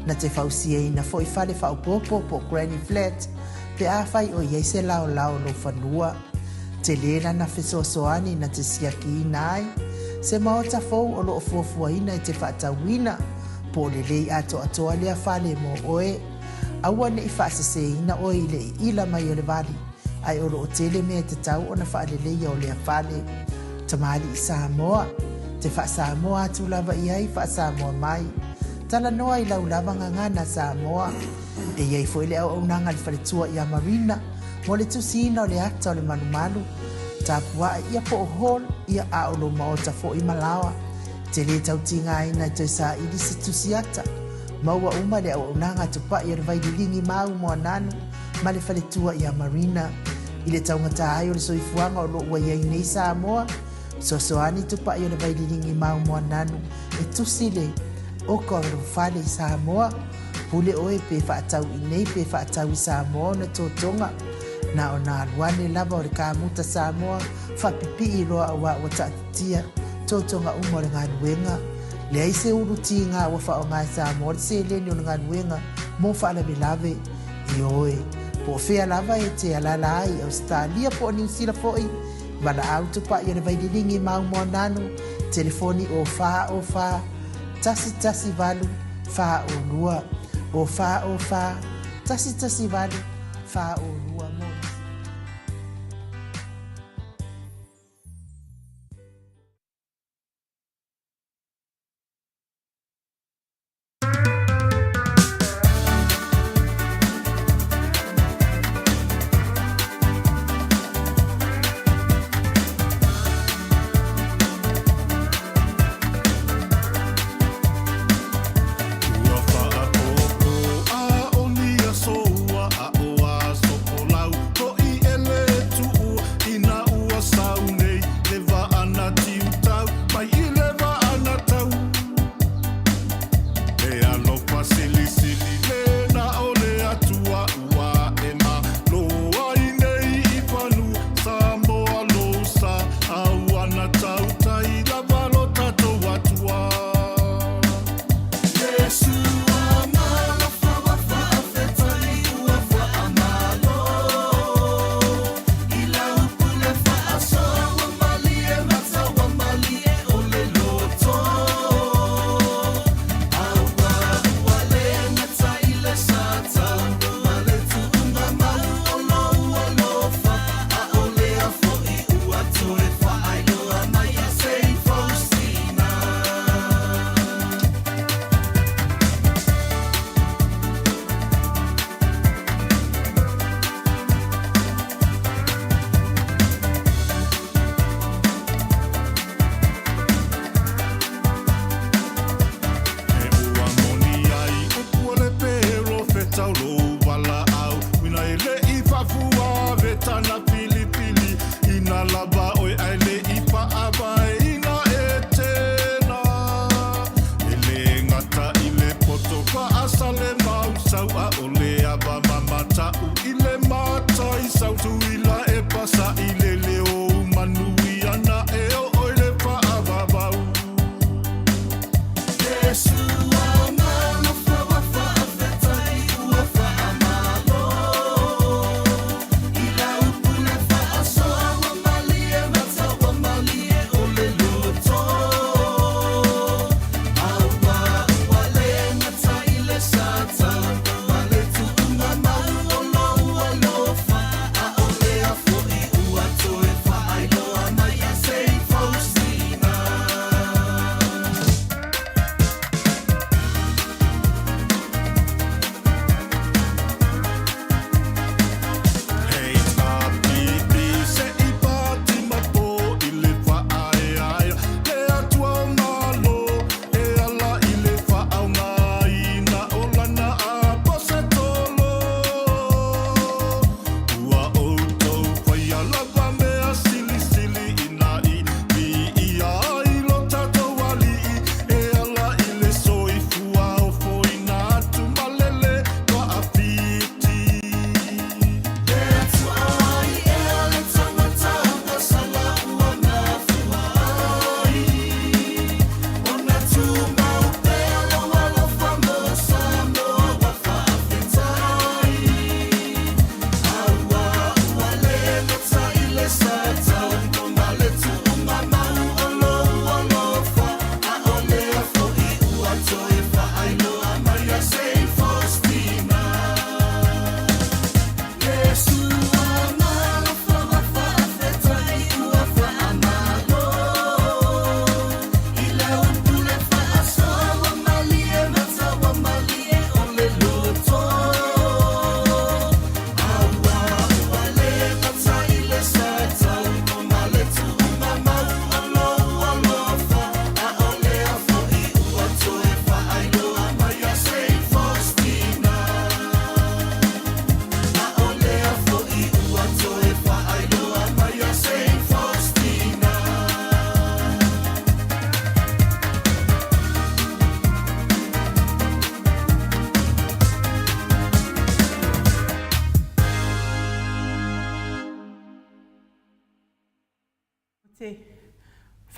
Na te fausiaina foi fale faaopoopo po o granny flat pe afai o i ai se laolao o lou fanua. Tele lana fesoasoani na te siakiina ai se maota fou o lo o fuafuaina e te faatauina po o lelei atoatoa lea fale mo oe. Aua ne i faaseseina oe i le iila mai o le vali, ae o lo o tele mea e tatau ona faaleleia o lea fale. Tamalii Samoa, te faa-Samoa atu lava i ai faa-Samoa mai. Talanoa i lau lava gagana Samoa. E i ai foi le auaunaga a le faletua ia Marina mo le tusiina o le ata o le malumalu, tapuae ia po o hall ia a o lou maota foi ma laoa. Te le tau tigaina e toe saili se tusi ata. Maua uma le auaunaga a Tupai o le Vaililigi Mau Moananu ma le faletua ia Marina. I le taugata ai o le soifuaga o lo o ua i ai nei Samoa, fesoasoani Tupai o le Vaililigi mau Moananu e tusi le oko a lou fale i Samoa. Pule oe pe faatau i nei pe faatau i Samoa ona totoga. Na ona alu ane lava o le kamuta Samoa faapipii loa auā ua taatitia totoga uma o le galuega. Leai se ulu tiga ua faaaoga e Samoa le seleni o le galuega mo faalavelave. Ioe, po o fea lava e te alaala ai i Ausetalia po o Niu Sila foi, valaau tupai o le Vaililigi mau Moananu, telefoni o 4 o 4 1 1 8 4 o 2, o 4 o 4 1 1 8 4 o 2 mo nisi. Ua faapopo a o ni aso ua aʻo aso folau hoʻi e le tuua ina ua sau nei le vaa na tiutau mai i le vaa na tau E alofa silisili le na o le Atua ua e malo ai nei i fanua Samoa lou sa a ua na tautai lava lo tatou Atua. Iesu alofa ua faafetai ua faamalo i lau pule faasoa ua malie mata ua malie o le loto aua ua le gata i le sa tau ma le tuuga mau o lou alofa a o lea foi ua toe faailoa mai ia se i fausina. E ua moni ai upu o le perofeta o lou valaau ina e leʻi faafuaveta na filifili ina lava oe ae leʻi faavaeina e tena e lē gata i le poto faasale mausau a o le ava mamata'u i le mataisau tuila e pasaʻi le leo manuia na e oo i le faavavau Iesu alofa ua faafetai ua faamalo i lau pule faasoa ua malie mata ua malie o le loto aua ua le gata i le sa tau ma le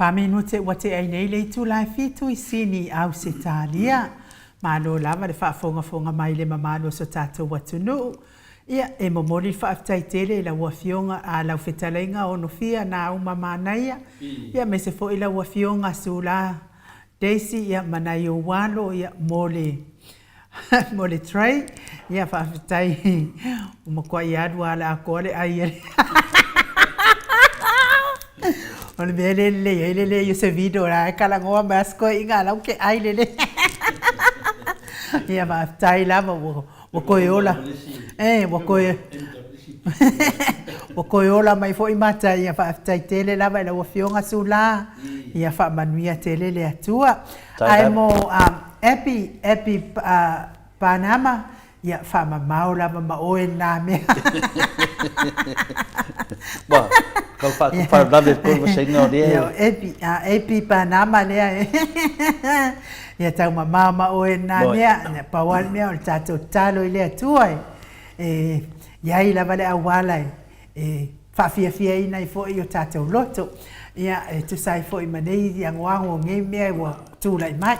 Faminute ua tea ai nei le itula e fitu i Sini, Ausetalia. Malo lava le faafogafoga mai i le mamalu o so tatou atunuu. Ia, e momoli le faafetai tele i lau Afioga a lau Fetalaiga Onofia Nauma Manaia, ia aemaise foi lau Afioga Sula Daisy, ia ma nai ou alo, ia, mo le mo le tray. Ia, faafetai ua matuai alu lava le atoa le ai a le O le mea lea e lelei ai le leai o se video o la e talanoa mai lava si toeaina a la e ou te ai lelei. Ia, faafetai lava ua Ua toe ola, e, ua toe, ua toe ola mai foi mata, ia faafetai tele lava i lau Afioga Sula, ia faamanuia tele le Atua. Ae mo Abby, Abby Panama, ia faamamao lava ma oe lena mea. Ua tau faalavelave atu le vasega o lea. Ia, Abby, Abby Panama lea. Ia taumamao ma oe lena mea, na pau lava le mea o le tatou tatalo i le Atua e i ai lava le auala e faafiafiaina ai foi o tatou loto, ia, e tusa ai foi ma nei agoago o nei mea ua tulai mai.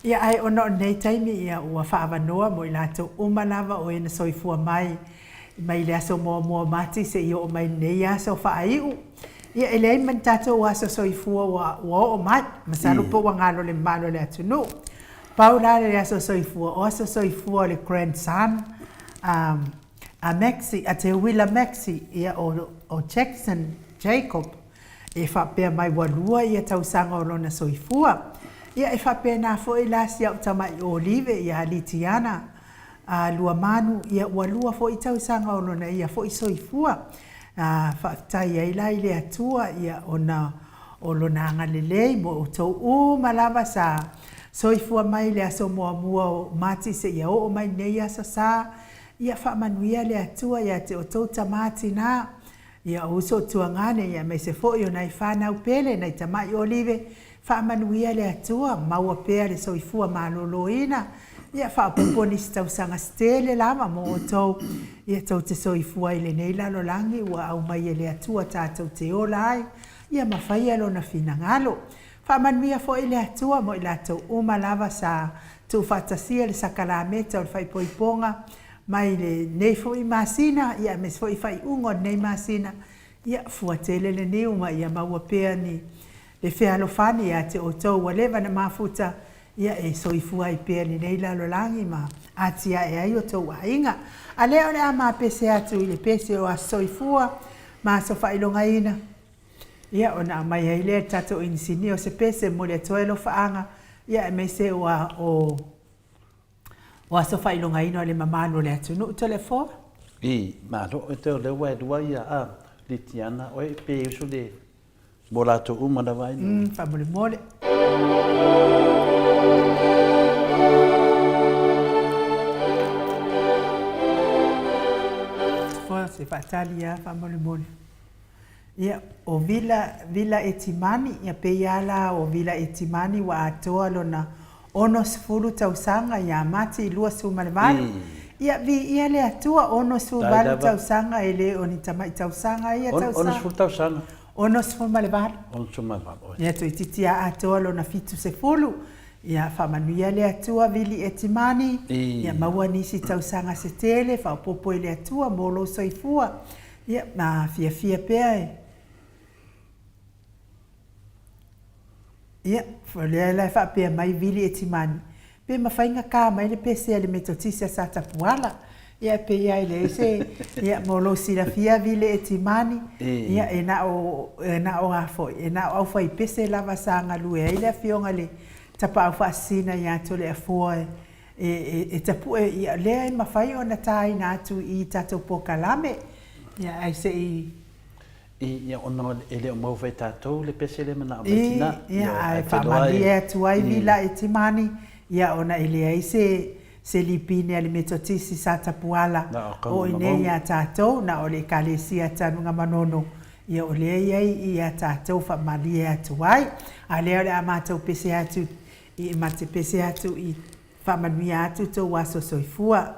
Ia, ae ona o lenei taimi, ia, ua faaavanoa mo i latou uma lava o e na soifua mai mai le aso muamua o Mati seia oo mai lenei aso faaiu. Ia, e leai ma ni tatou aso soifua ua ua oo mai, masalo po ua galo le mamalu o le atunuu. Pau la le aso soifua, o aso soifua o le grandson a a Maxi, a Teuila Maxi, ia o o Jackson Jacob, e faapea mai ua lua ia tausaga o lona soifua. Ia, e faapena foi la si au tamai Olive ia Litiana, A Luamanu, ia ua lua foi tausaga o lona ia foi soifua. A faafetai ai la i le Atua, ia ona o Lona agalelei mo outou uma lava sa soifua mai i le aso muamua o Mati seia oo mai lenei aso sa. Ia faamanuia le Atua ia te outou tama tina, Ia o uso o tuagane, ia aemaise foi o nai fanau pele, nai tamai olive, faamanuia le Atua, maua pea le soifua maloloina, ia faaopoopo nisi tausaga se tele lava mo outou, ia tou te soifua i lenei lalolagi ua aumai e le Atua tatou te ola ai, ia ma faia Lona finagalo. Faamanuia foi le Atua mo i latou uma lava sa tuufaatasia le sakalameta o le faaipoipoga mai lenei foi masina, ia aemaise foi faaiuga o lenei masina, ia fua tele le niu ma ia maua pea ni le fealofani ia te outou ua leva na mafuta, ia e soifua ai pea i lenei lalolagi ma atiae ai outou aiga. A lea o le a ma pese atu i le pese o Aso Soifua ma Aso Faailogaina, ia ona aumai ai lea e le tatou inisinia o se pese e momoli atu ai alofaaga, ia aemaise ua o O aso faailogaina o le mamalu o le atunuu Toleafoa. I, malo oe te o lea ua e lua ia a Litiana oe pe usu le mo latou uma lava ai. Mm, faamolemole. Foa se faatali a faamolemole. Ia, o Vila, Vila Etimani, ia pei lava la o Vila Etimani ua atoa lona 60 tausaga ia Mati 28. Ia, viia le Atua, 68 tausaga e le o ni tamai tausaga ia tausaga. 60 tausaga. 68. 68, oe. Ia, toeitiiti lava atoa lona 70. Ia, faamanuia le Atua, Vili Etimani, ia maua nisi tausaga se tele, faaopoopo e le Atua mo lou soifua. Ia, ma fiafia pea e. Ia, o lea la e faapea mai Vili Etimani, pe mafai na ka mai le pese a le Metotisi a Satapuala. Ia, e pei lava e leai se, ia, mo lou silafia Vili Etimani, ia, e na o, e na o a foi, e na o aufaipese lava sa galue ai le Afioga i le Tapaau Faasisina ia Toleafoa e, e, e tapue, ia, lea e mafai ona taina atu i tatou polokalame, ia, ae se i. I, ia, ona e le o maua foi e tatou le pese lea e manao mai tina. I, ia, ae faamalie atu ai Vila Etimani, ia, ona e leai se, se lipine a le Metotisi sa Tapuala o i inei ia tatou, na o le Ekalesia Tanuga Manono, ia, o lea e i ai ia tatou faamalie atu ai. A lea o le a matou pese atu I ma te pese atu i faamanuia atu tou aso soifua.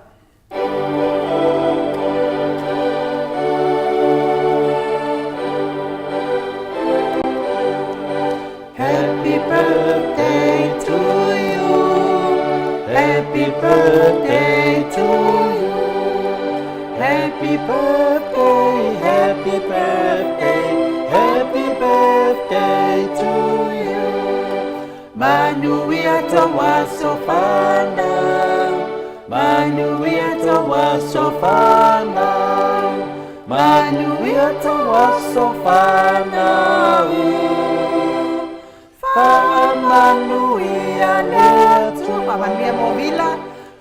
Happy birthday to you. Happy birthday, happy birthday, happy birthday to you. Manuia tou aso fanau, manuia tou aso fanau, manuia tou aso fanau. Faamanuia le Atua. Faamanuia mo Vila.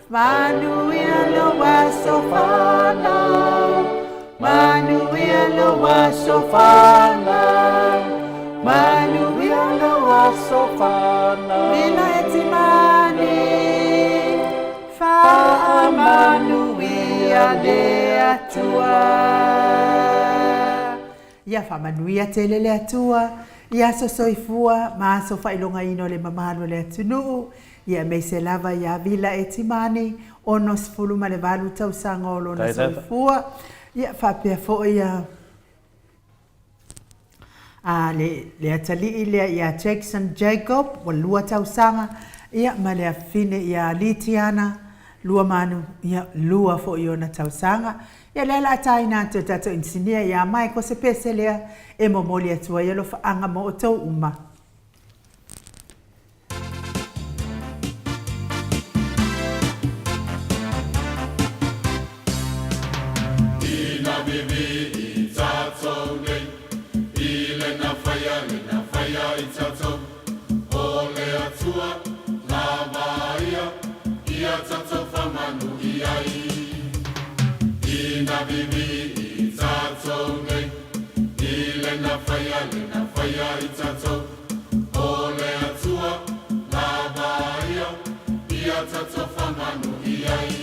Manuia lou aso fanau. Manuia lou aso fanau. Manuia lou aso fanau. Vila Etimani. Faamanuia le Atua. Ia faamanuia tele le Atua i aso soifua ma aso faailogaina o le mamalu o le atunuu, ia aemaise lava ia Vila Etimani, 68 tausaga o lona soifua, ia faapea foi ia a le, le atalii lea ia Jackson Jacob, ua 2 tausaga, ia ma le afafine ia Litiana Luamanu, ia 2 foi ona tausaga. Ia lea o le a taina atu e tatou inisinia ia Michael se pese lea e momoli atu ai alofaaga mo outou uma. Ina vivi i tatou nei, i lena faia, lena faia i tatou, o le Atua lava ia, ia tatou faamanuia ai. Ina vivi i tatou nei, i lena faia, lena faia i tatou, o le Atua lava ia, ia tatou faamanuia ai.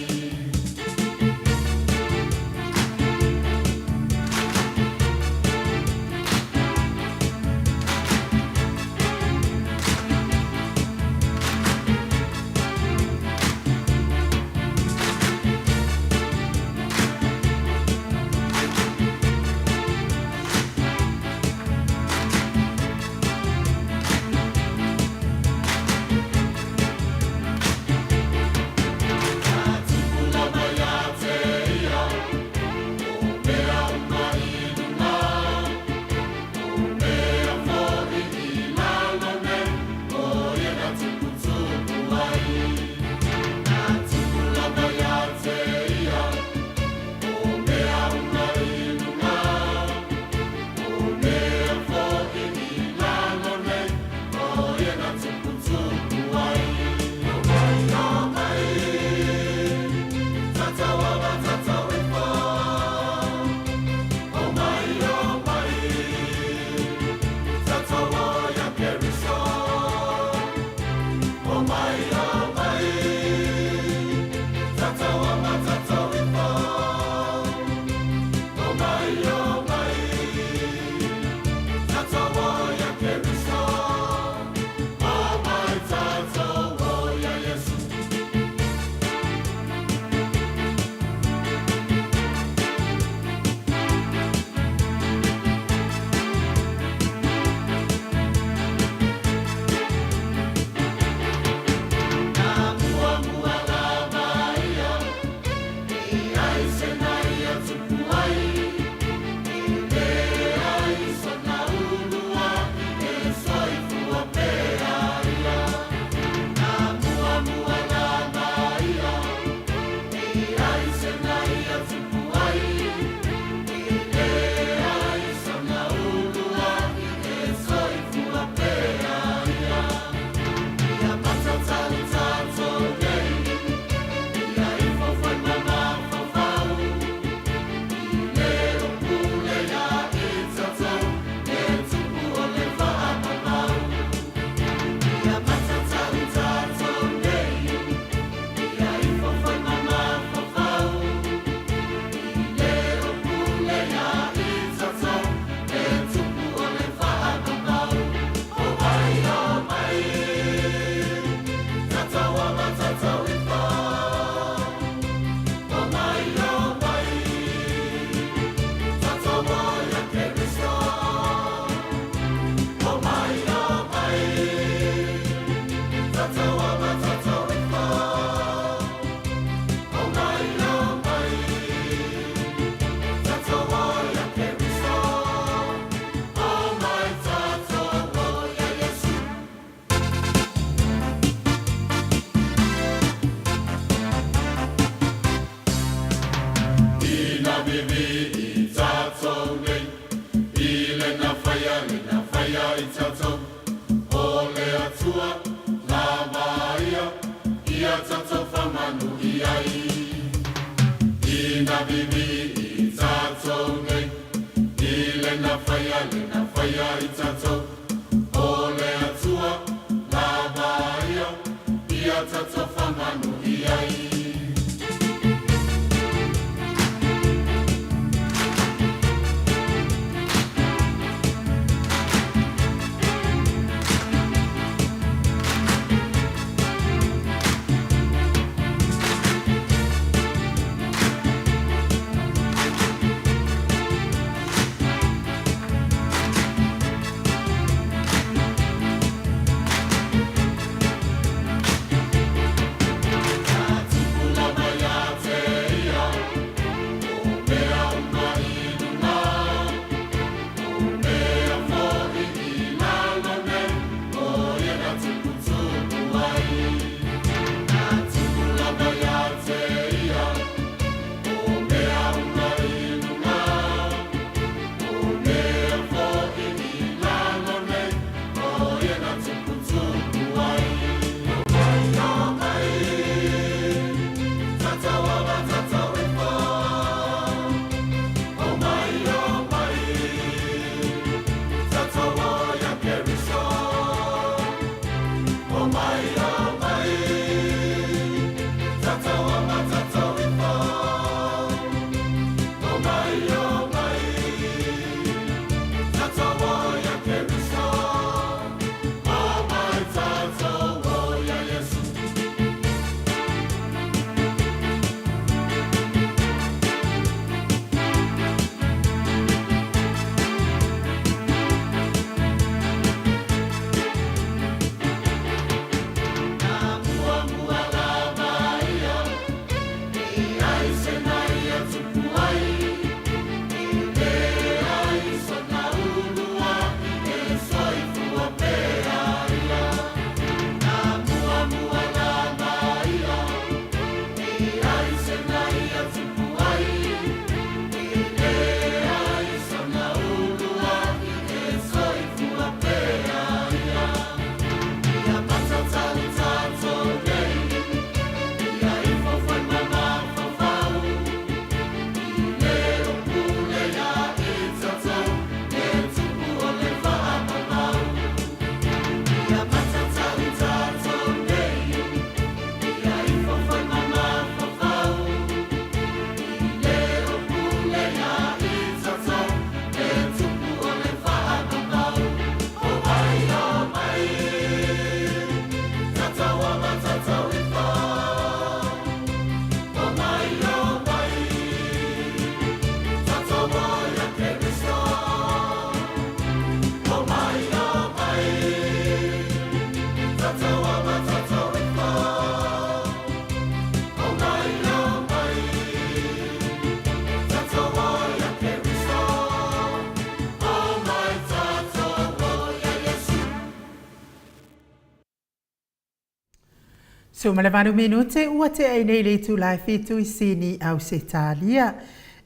18 minute ua tea ai nei le itula e fitu i Sini, Ausetalia.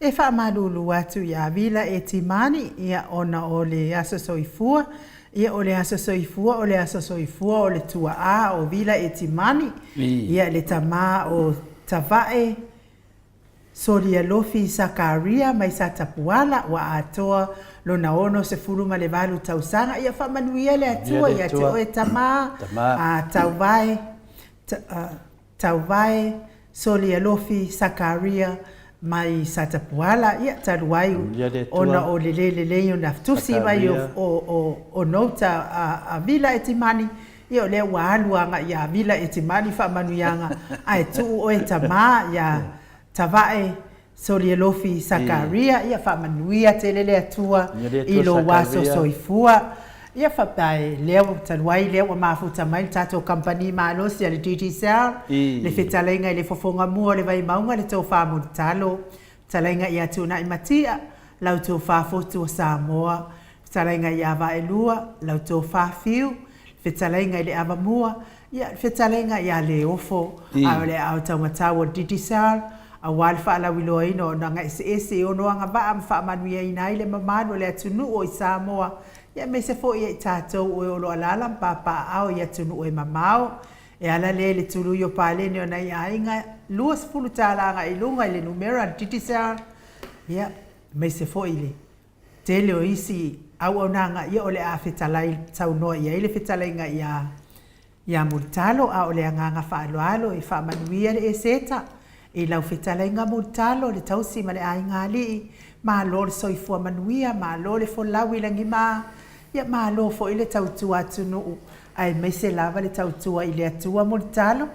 E faamalulu atu ia Vila Etimani, ia ona o le aso soifua, ia o le aso soifua, o le aso soifua o le tuaa o Vila Etimani, ia le tama o Tavae, Solialofi Sakaria mai Satapuala ua atoa lona 68 tausaga. Ia faamanuia le Atua ia te oe tama, a Tauvae, Tauvae Solialofi Sakaria mai Satapuala, ia talu ai ona o le le lelei ona tusi mai o notes a Vila Etimani, Ia o lea ua alu agai ia Vila Etimani faamanuiaga ae tuu oe tama ia Tavae Solielofi Sakaria ia faamanuia tele le Atua i lou aso soifua. Ia faapea lea talu ai lea ua mafuta mai le tatou kamupani malosi a le Digicel le fetalaiga i le fofoga mua o le Vaimauga le Tofa Mulitalo fetalaiga ia Tuunai Matia lau Tofa Fotu o Samoa Fetalaiga ia Vaelua, lau tofa Fiu, le fetalaiga i le Avamua, ia, le fetalaiga ia Leofo, a o le aao taumatau o le Digicel, aua le faalauiloaina o onaga eseese e ono agavaa ma faamanuiaina ai le mamalu o le atunuu o i Samoa, ia aemaise foi ia i tatou o e o lo o alaala ma papaaao i atunuu e mamao. E ala lea i le tului o paleni o nai aiga $20 agai i luga i le numera a le Digicel, ia, aemaise foi i le tele o isi auaunaga, ia o le a fetalai saunoa i ai le fetalaiga ia ia Mulitalo, a o le agaga faaaloalo e faamanuia le Eseta i lau fetalaiga Mulitalo, le tausi ma le aiga alii, malo le soifua manuia, malo le folau i lagima, ia malo foi le tautua atunuu, aemaise lava le tautua i le Atua Mulitalo.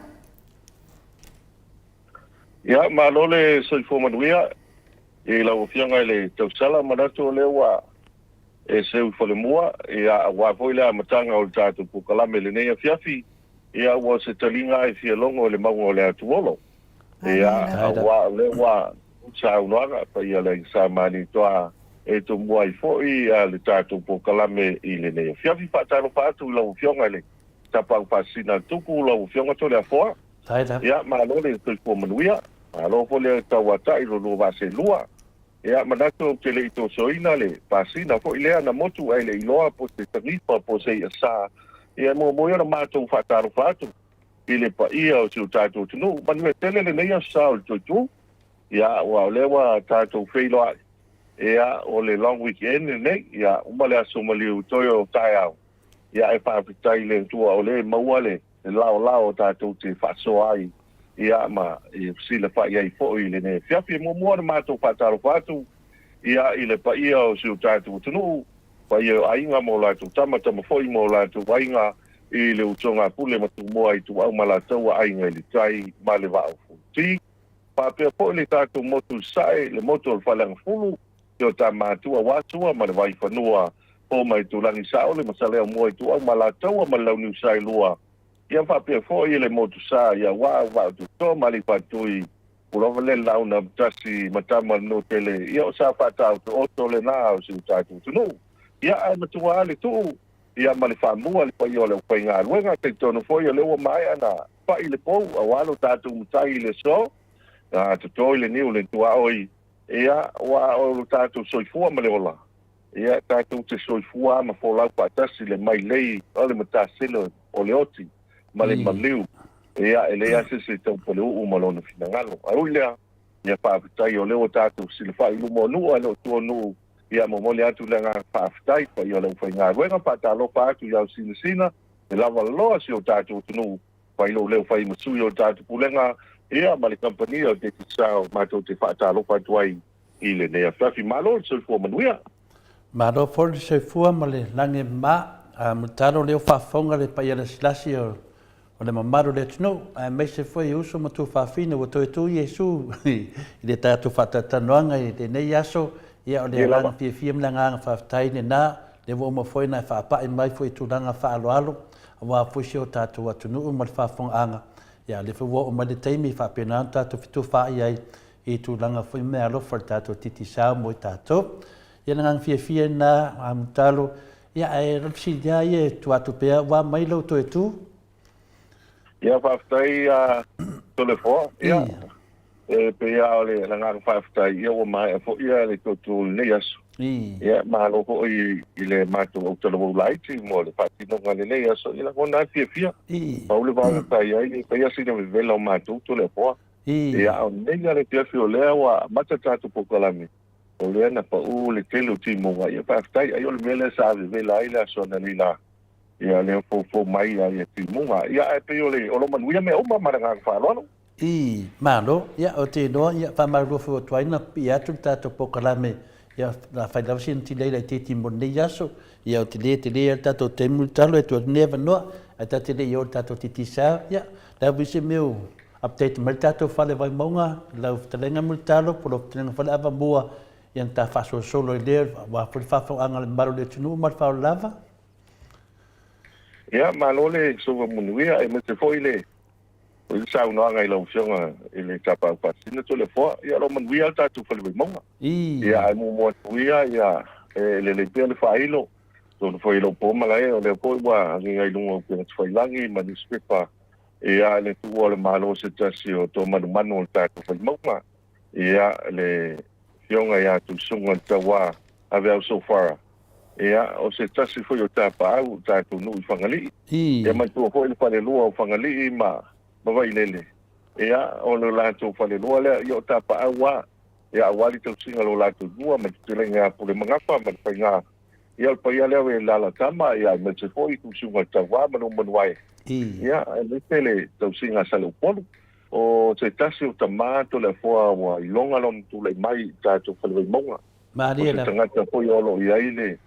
Ia, malo le soifua manuia i lau Afioga i le Tausala. Manatu o lea ua e seu i falemua, ia, aua foi le amataga o le tatou polokalame i lenei afiafi, ia, ua o se taliga e fia logo i le mauga o le Atuolo. Ia, aua o lea ua saunoaga paia le Sa Malietoa e tomua ai foi le tatou polokalame i lenei afiafi. Faatalofa atu i lau Afioga i le Tapaau Faasisina a le Tupu, lau Afioga Toleafoa. Ia, malo le soifua manuia. Malo foi le tauatai lo lua vaa seelua. Ia, manatu ou te le i tosoina le pasina foi lea na motu ae le i iloa po se tanifa po o se i'a sa. Ia, e muamua ia ona matou faatalofa atu i le paia o si o tatou atunuu. Manuia tele lenei aso sa o le Toetu. Ia, aua o lea ua tatou feiloai, ia, o le long weekend lenei. Ia, uma le aso maliu toe o taeao. Ia, ae faafetai i le Atua o lea e maua le laolao tatou te faasoa ai, ia, ma e fesilafai ai foi i lenei afiafi. E muamua ona matou faatalofa atu, ia, i le paia o si o tatou atunuu, paia o aiga ma o latou tama, tama foi ma o latou aiga, i le usoga a Pule ma Tumua, Ituau ma Alataua, Aiga i le Tai ma le Vaa o Fonoti. Faapea foi le tatou motu i Sasae, le motu o le Faleagafulu, i o ta matua aua Sua ma le Vaifanua, Foma Itulagi Saole ma Saleaaumua Ituau ma Alataua ma le Launiu Saelua, ia faapea foi le motu sa i aua Vaa o Tutoa ma Aleipatui, ua lava lea launa tasi ma tama le notele, ia o sa faataotooto lena o si o tatou atunuu. Ia ae matua lava le tuu, ia ma le faamua le paia o le aufaigaluega, talitonu foi o lea ua maea na pai le pou aua lo tatou matai i le aso, na toto i le niu le tuaoi. Ia, aua o lo tatou soifua ma le ola, ia, tatou te soifua ma folau faatasi le mailei o le matasele o le oti ma le maliu. Ia, e leai lava se isi e taupaleuu ma lona finagalo. Ae ui lea, ia faafetai o lea ua tatou fesilafai i luma o nuu ae le o tua o nuu. Ia, momoli atu le agaga faafetai i paia o le aufaigaluega, faatalofa atu i au sinasina, e lava loa si o tatou atunuu. Fai lou leo fai ma sui o le tatou Pulega, ia, ma le kamupani o le Digicel, matou te faatalofa atu ai i lenei afiafi. Malo le soifua manuia. Malo foi le soifua ma le lagi e mama. A Mulitalo lea ua faafofoga le paia lasilasi o le mamalu o le atunuu, aemaise foi uso ma tuafafine ua toe tu Iesu i le tatou faatalatalanoaga i lenei aso. Ia o le agaga fiafia ma le agaga faafetai lena, lea ua uma foi ona e faapai mai foi i tulaga faaaloalo aua foi si o tatou atunuu ma le faafofogaaga, ia lea foi ua oo mai le taimi e faapena ona tatou fetufaai ai i tulaga foi meaalofa a le tatou Digicel mo i tatou. Ia le agaga fiafia lena, Mulitalo, ia ae o le fesili lava ia e tuu atu pea, ua mai lou toe tu? Ia faafetai Toleafoa, ia E pei lava o le agaga faafetai, ia ua maea foi ia le tutu o lenei aso. Ia malo foi i le matou autalavou laiti mo le faatinoga o lenei aso. Ia lagona lava le fiafia. Pau le vaega sa i ai, e fai lava sina vevela o matou Toleafoa. Ia a o lenei lava le afiafi o lea ua amata le tatou polokalame, o lea na pau le tele o timuga. Ia faafetai, ai o le mea lea sa vevela ai le aso analeila. Ia lea foufou mai ai timuga. Ia ae pei o le o lo manuia mea uma ma le agaga faaaloalo. I, Malo, ia, ou te iloa, ia, faamalulu foi atu ai na pipii atu le tatou polokalame, ia, na fai lava sina delay laitiiti mo lenei aso, ia, ou te le tele lava le tatou taimi Mulitalo e tuu atu nei avanoa, ae ta te le i oo i le tatou Digicel, ia, la ua i se mea ua update mai le tatou fale Vaimauga, lau fetalaiga Mulitalo, po o lau fetalaiga foi le Avamua, ia, na ta faasolosolo ai lea, aua foi le faafofogaaga a le mamalu o le atunuu ma le faaaloalo lava. Ia, malo le soifua manuia, aemaise foi le O le saunoaga i lau Afioga i le Tapaau Faasisina Toleafoa, ia o lo o manuia le tatou Fale Vaimauga. Ia ae muamua atu ia, ia e lelei pea le faailo, atonu foi e le o po malae, o lea foi ua agiga i luga o upega tafailagi ma newspaper, ia le tuua o le Malo se tasi o toamanumanu o le tatou Vaimauga, ia le Afioga ia Tuisuga Tauā Aveau Sofara. Ia, o se tasi foi o tapaau o tatou nuu i Fagalii. Ia manatua foi le falelua o Fagalii ma ma Vailele. Ia, o le latou falelua lea, ia o tapaau lava, ia aua le tausiga o lo latou nua ma le fetelaiga ia Pulemagafa ma le faiga. Ia o le paia lea o Alalatama, ia aemaise foi Tuisuga o le Tauva ma Nuumanuae. Ia, aemaise le tausiga a Saleupolu. O se tasi o tama Toleafoa ua iloga lona tulai mai i tatou fale Vaimauga. O Malie se lava. tagata foi o lo o i ai le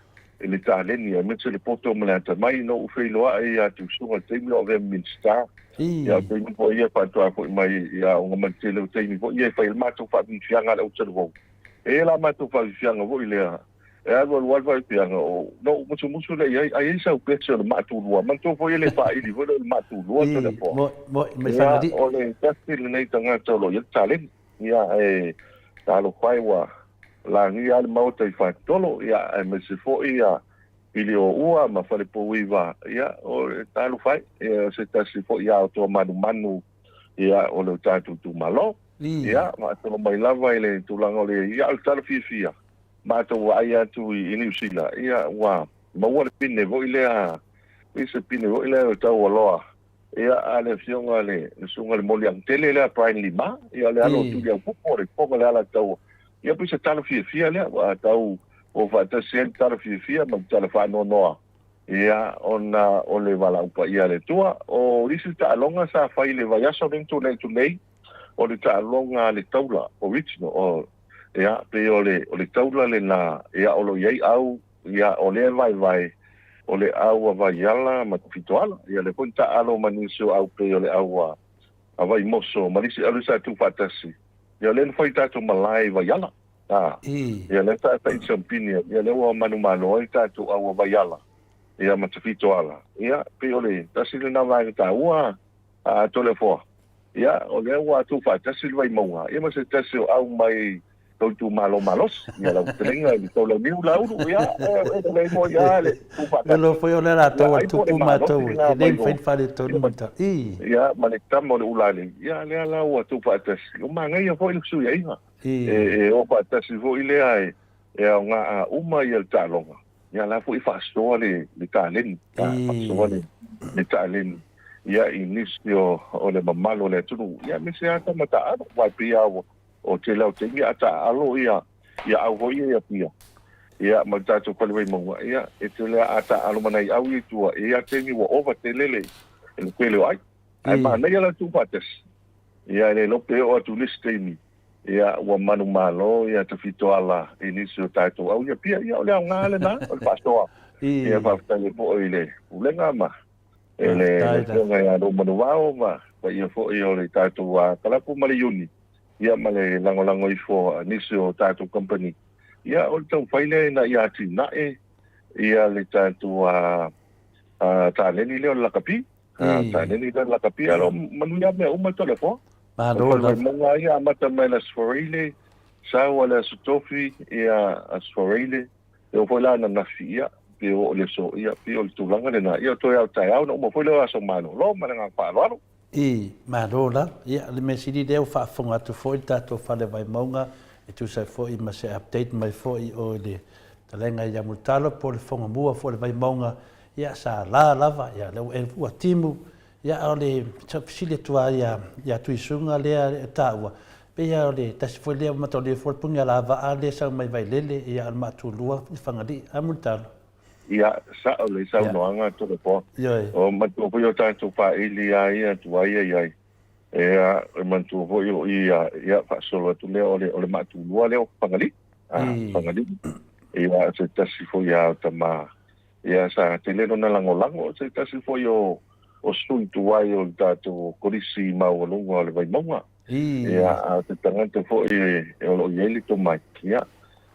le taleni aemaise le poto ma le atamai. Na ou feiloai ia Tuisuga i le taimi o avea ma Minisita. Ia o le taimi foi ia faatoa foi mai ia ona ma le tele o taimi foi ia e fai ai le matou faafiafiaga a le autalavou. E i ai la matou faafiafiaga foi lea e alu alu lava le faafiafiaga o na ou musumusu lea i ai, a i ai sau pese o le maatulua. Manatua foi e le faaili foi lea o le maatulua Toleafoa. Moe, moe, mai Ia Fagalii. o le tasi lenei tagata o lo o i ai le taleni. Ia e talofa e ua lagia lava le Maota i Fatutolo, ia aemaise foi ia Pilioua ma Falepouiva, ia o le talofa e, ia o se tasi foi ao toa manumanu ia o le tatou itumalo. Ia faasolo mai lava i le tulaga o le ia o le tala fiafia matou vaai atu i Niu Sila, ia ua maua le pine foi lea, i se pine foi lea o taualoa Ia, a le afioga le susuga le Moliagatele lea Brian Lima, ia le alo o Tuliaupupu o le fofoga le Alataua. Ia pei se tala fiafia lea, ua tau o faatasi ai le tala fiafia ma le tala faanoanoa, ia, ona o le valaau paia a le Atua. O nisi taaloga sa fai i le vaiaso lea na tulai atu nei, o le taaloga a le taula original, o, ia, pei o le, o le taula lena, ia, o lo o i ai au Ia, o lea e vaevae, o le au a Vaiala ma Tafitoala. Ia, lea foi na taaalo ma nisi o au pei o le au a Vaimoso ma nisi au sa tuufaatasi. Ia, o lea na fai tatou malae i Vaiala. A, ia, lea sa fai i Siampini, ia, lea ua manumalo ai tatou au a Vaiala, ia, ma Tafitoala. Ia, pei o le tasi lena vaega taua a Toleafoa. Ia, o lea ua tuufaatasi le Vaimauga, ia ma se tasi o au mai lou itumalo malosi. Ia lau fetalaiga i le Taulauniu Laulu, ia, e lelei moi lava le E tuufaatasi. iloa foi o le Ia, latou a ai po o le tupu malosi matou lena e le mai mafai o, ona faaletonu ia, ma le tala. I. ia, ma le tama o le Ulalei. Ia, lea la ua tuufaatasi. Ua manaia foi le fesuiaiga. E, e o faatasi foi lea e, e aoga uma ia le taaloga. Ia la foi e faasoa le, le taleni, faasoa le, le taleni ia i nisi o, o le mamalu o le atunuu. Ia aemaise lava tama taaalo, aua e pei lava o tele lava o taimi a taaalo ia, ia au foi ia i Apia, ia ma le tatou fale Vaimauga, ia e tele lava a taaalo ma nai au ia i tua, e i ai lava taimi ua ova tele le, le tele o ai. Ae manaia la le tuufaatasi. Ia e le iloa pe oo atu i le isi taimi, Ia, ua manumalo ia Tafitoala i nisi o tatou au ia pia. Ia, o le aoga lena, o le faasoa. Ia, faafetai ai foi i le Pulega ma e le Afioga ia Luamanuvao ma paia foi o le tatou kalapu ma le Iuni, ia ma le lagolago ifo a nisi o tatou kamupani. Ia, o le taumafai lea ina ia atinae ia le tatou taleni lea o le lakapi. Taleni lea o le lakapi, ae o lo o manuia mea uma Toleafoa. Malo O le lava. Vaimauga ia amata mai le Aso Faraile, sau a le Aso Tofi, ia Aso Faraile, e oo foi la ananafi, ia, pe oo i le aso, ia, pei o le tulaga lena. Ia, toe ao taeao ona uma foi lea o aso malolo ma le agaga faaaloalo. I, malo lava. Ia, o le mea sili lea ua faafofoga atu foi le tatou Fale Vaimauga e tusa ai foi ma se update mai foi o le fetalaiga ia Mulitalo po o le Fogamua foi o le Vaimauga, ia, sa la lava, ia, lea ua ua timu, Ia, a o le fesili atu lava ia, ia Tuisuga lea e taua, pei lava o le tasi foi lea mataulia foi le punialavaa lea e sau mai Vailele, ia, a o le maatulua i Fagalii. A Mulitalo? Ia, sao le saunoaga Toleafoa. Ioe. O manatua foi o tatou faaili lava ia tuai ia i ai. Ia, e manatua foi o i a, ia, faasolo atu lea o le, o le maatulua lea o Fagalii. A, Fagalii. Ia, se tasi foi lava o tama Ia, sa tele lona lagolago, o se tasi foi o o sui tuai o le tatou Kolisi Maualuga o le Vaimauga. Ia, a o se tagata foi e o lo o i ai le tomai, ia,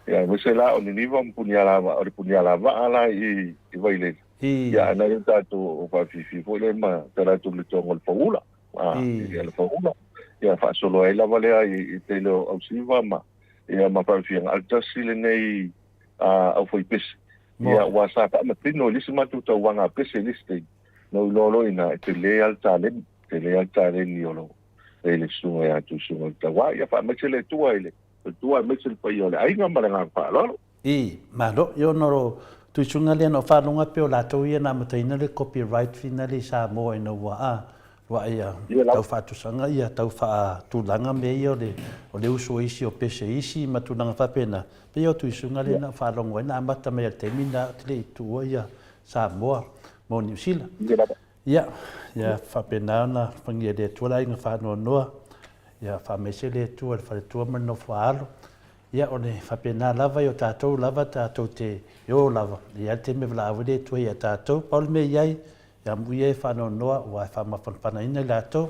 ia aemaise la o Niniva ma Punialavaa, o le Punialavaa la i i Vailele. Ia, a na ia tatou faafiafia foi lea ma tala atu le toga o le Faula, a, ia le Faula. Ia, faasolo ai lava lea i tele o Ausiva ma, ia ma faafiafiaga, a o le tasi lenei aufaipese. Ia, aua sa faamatino i le isi matou tauvaga a pese i le isi taimi, na ou iloa loa i ina, e tele lava le taleni, tele lava le taleni o lo o le susuga ia Tuisuga o le Tauā. Ia faamaise le Atua i le Atua aemaise le paia o le aiga ma le agaga faaaloalo. I, malo, i ona o Tuisuga lea na ou faalogo atu pei o latou ia na amataina le copyright finale i Samoa ina ua a ua ia tau faatusaga ia tau faatulaga mea ia o le o le usu o isi o pese isi ma tulaga faapena. Pei o Tuisuga lea na ou faalogo ai na amata mai i le taimi lena ou te le i tuua ia Samoa mo Niu Sila. Ia, ia faapena ona fagia e le Atua le aiga faanoanoa, ia faamaise le Atua i le faletua ma le nofo a alo. Ia, o le faapena lava, ia o tatou lava tatou te o lava, e i ai le taimi e valaau ai le Atua ia tatou. Pau le mea e i ai, ia amuia e faanoanoa, aua e faamafanafanaina i latou.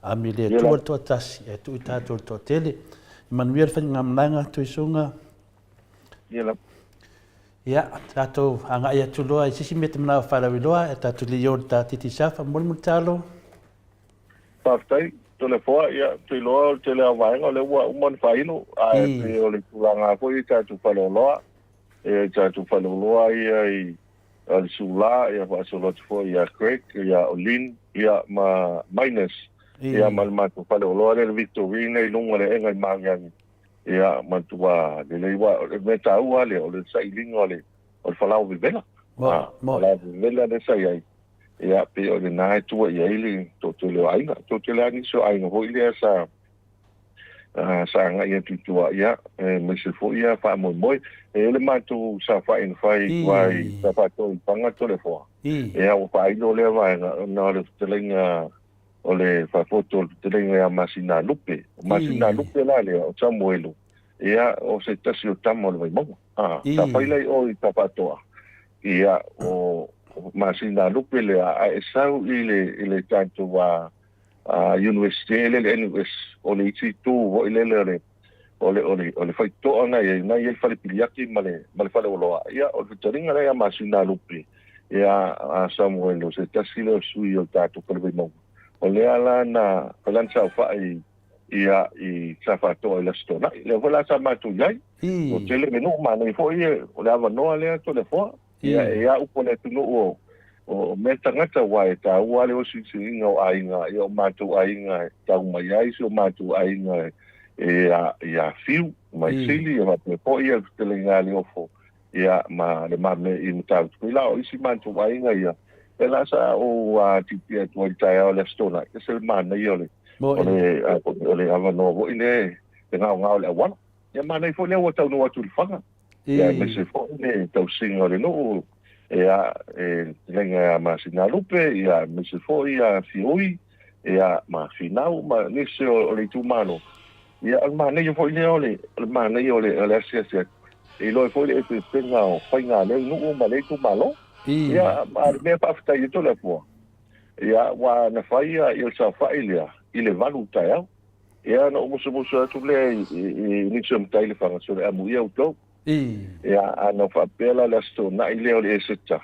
Ami le Atua le toatasi, ae tuu i tatou le toatele. Ia manuia le faigamalaga, Tuisuga. Ia, tatou agai atu loa i se isi mea e te manao e faalauiloa, e tatou le i o i le ta Digicel, faamolemole talo. Faafetai Toleafoa, ia, ou te iloa o le tele lava o vaega o lea ua uma ona faailo, ae pei o le tulaga lava foi i tatou faleoloa, ia i tatou faleoloa ia i le Sula, ia faasolo atu foi ia Craig, ia o Lynn, ia ma Minus, ia ma le matou faleoloa lea le Victorine i luga o le aega i Magiagi. Ia, matua lelei aua o le mea taua lava lea, o le sailiga o le o le falaoa vevela. Mo, mo. Falaoa vevela lea sa i ai. Ia, pei o lena e tua i ai le toatele o aiga. Toatele lava nisi o aiga foi lea sa sa agai atu i tua, ia, aemaise foi ia faamoemoe. E i ai le matou saofai na fai i tua i Safaatoa i Paga Toleafoa. Ia, ua faailo lea vaega ona o le fetalaiga o le faafoto o le fetalaiga ia Masinalupe. O Masinalupe la lea, o Samuelu, ia, o se tasi o tama o le Vaimauga. A, sa fai la i o i Safaatoa, ia, o Masinalupe lea, a e sau i le, i le tatou a, a Universite lea, le NUS, o le isi itu foi lele o le, o le, o le, o le faitotoa na i ai, na i ai le fale piliaki ma le, ma le faleoloa. Ia, o le fetalaiga lea ia Masinalupe, ia a Samuel, o se tasi lea o sui o le tatou Fale Vaimauga. O lea la na fai lana saofai ia i Safaatoa i le Aso Toonai. Lea foi la sa matou i ai. Ua tele le nuu manaia foi o le avanoa lea Toleafoa. Ia e a upu a le atunuu o o mea tagata aua e taua lava le osiosiina o aiga, ia o matou aiga e tau mai ai si o matou aiga e ia Fiu mai Sili, ia faapea foi ia le fetalaiga a Leofo ia ma le mame i Matautu. Pei la o isi matou aiga ia, lea la sa ou titia atu ai i le taeao o le Aso Toonai, ese le manaia o le o le o le avanoa foi lea e gaogao i le auala. Ia manaia foi lea ua taunuu atu i le faga. Ia aemaise foi le tausiga o le nuu, ia, e fetalaiga ia Masinalupe, ia aemaise foi ia Fiui, ia ma Finau ma nisi o le itumalo. Ia o le manaia foi lea o le o le manaia o le o le asiasi atu, e iloa ai foi le eseesega o faiga a lea nuu ma lea itumalo. Ia ma le mea faafetai atu le Atua, ia aua na fai ia le saofai lea i le 8 i le taeao. Ia ona ou musumusu atu lea i, i, i nisi o matai i Lefaga, sole amuia outou. Ia, a na faapea la le Aso Toonai lea o le Eseta,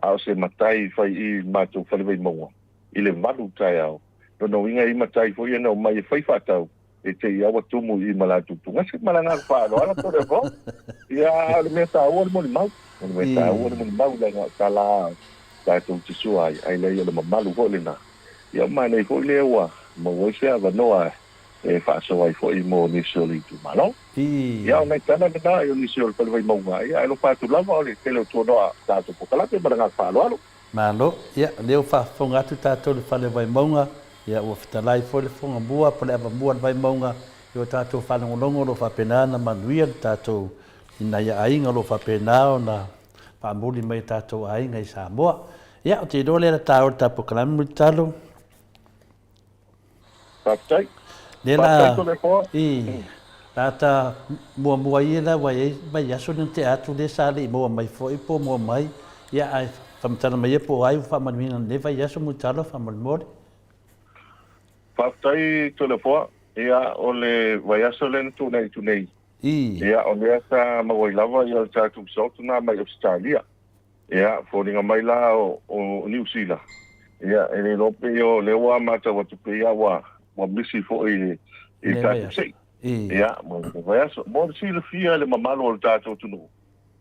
a o se matai fai i i le matou fale Vaimauga, i le 8 taeao. Lona uiga e i ai matai foi ia na omai e fai faatau, e te i a ua tumu i i ma latou tugase. Ma le agaga faaaloalo Toleafoa. Ia, a o le mea taua o le molimau. O le mea taua o le molimau, leaga o tala lava tatou te sua ai, ae leai o le mamalu foi lena. Ia manaia foi lea ua maua ai se avanoa e faasoa ai foi mo nisi o le itumalo. Ia o nai tala lena i o nisi o le Fale Vaimauga, ia alofa atu lava o le tele o tuanoa tatou polokalame ma le agaga faaaloalo. Malo. Ia, o lea ua faafofoga atu tatou i le Fale Vaimauga, ia ua fetalai foi le fofoga mua po o le avamua o le Vaimauga i o tatou faalogologo o lo o faapena ona manuia le tatou i nai aiga o lo o faapena ona faamuli mai e tatou aiga i Samoa. Ia, ou te iloa lea la taua le ta polokalame Mulitalo. Faafetai. Lea la, i, la ta muamua ia la ua i ai vaiaso lea na tea atu lea sa le i maua mai foi po o maua mai, ia ae faamatala mai ia po o ai ua faamanuiaina i lenei vaiaso Mulitalo faamolemole. Faafetai Toleafoa. Ia, o le vaiaso lea na tuanai atu nei, Ia, o lea sa maua ai lava ia le tatou result lena mai Ausetalia. Ia, foliga mai la o, o Niu Sila, ia, e le iloa pei o lea ua matau atu pei lava ua, ua misi foi i le, i le tatou se'i. Ia, mo le vaiaso. Mo le silafia e le mamalu o le tatou atunuu,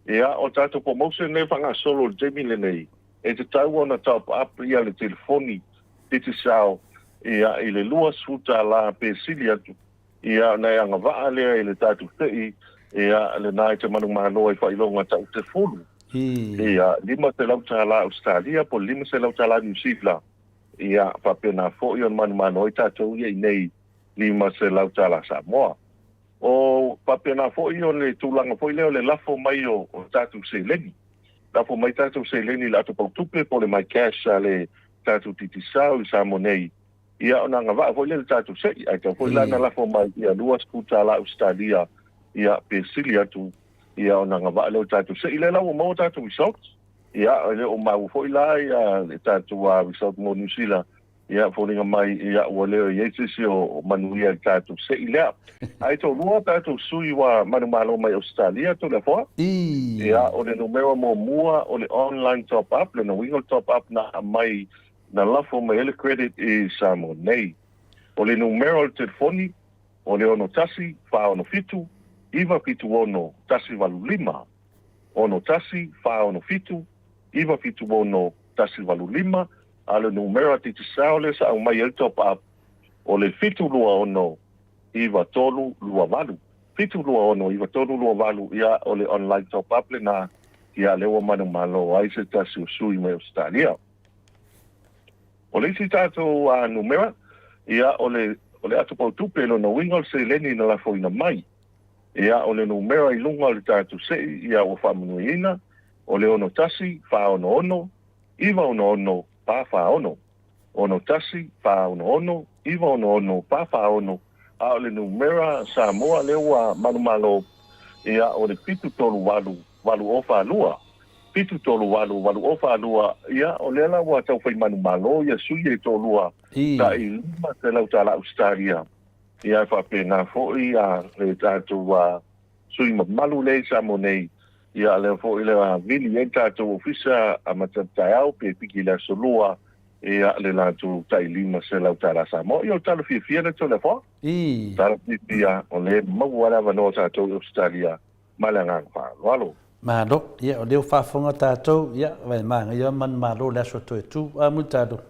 ia, o le tatou promotion lea e faagasolo i le taimi lenei, e tatau ona top up ia le telefoni Digicel, ia, i le $20 pe sili atu, Ia, ona e agavaa lea i le tatou se'i, ia, lena e te manumalo ai faailoga tau te fulu. Ia, $500 Ausetalia po o le $500 Niu Sila, ia, faapena foi ona manumanu ai tatou ia i nei $500 Samoa. O faapena foi o le tulaga foi lea o le lafo mai o tatou seleni. Lafo mai tatou seleni i le ato pautupe po o le MyCash a le tatou Digicel i Samoa nei, ia ona agavaa foi lea i le tatou se'i. Ae tatau foi la ona lafo mai ia $20 Ausetalia ia pe sili atu ia ona agavaa lea o le tatou se'i. Lea la ua maua tatou results, ia e le o maua foi la ia le tatou result mo Niu Sila, Ia, foliga mai, ia, ua le i ai se isi o manuia i le tatou se'i lea. Ae toalua tatou sui ua manumalo mai Ausetalia, Toleafoa. Ia, o le numera muamua o le online top up, lona uiga o le top up na aumai, na lafo mai ai le credit i Samoa nei. O le numera o le telefoni, o le 61 467 976 185. 61 467 976 185, a o le numera Digicel lea sa aumai ai le top up, o le 726 9328. 726 9328, ia, o le online top up lena, ia, lea ua manumalo ai se tasi o sui mai Ausetalia. O le isi tatou numera, ia, o le, o le ato pautupe, lona uiga o le seleni na lafoina mai. Ia, o le numera i luga o le tatou se'i, ia, ua faamanuiaina, o le 61 466 966 446. 61 466 966 446, a o le numera Samoa lea ua manumalo, ia, o le 738 8042. 738 8042, ia, o lea la ua taufai manumalo ia sui e toalua tai $500 Ausetalia. Ia, e faapena foi le tatou sui mamalu lea i Samoa nei, ia lea foi le vili ai le tatou ofisa amata i le taeao pe piki i le aso Lua, ia le latou tai $500 Samoa. Ia o le tala fiafia lea Toleafoa. Tala fiafia o lea e maua le avanoa tatou i Ausetalia ma le agaga faaaloalo. Malo, ia o lea ua faafofoga tatou, ia vai manaia manumalo le aso toe tu. A Mulitalo.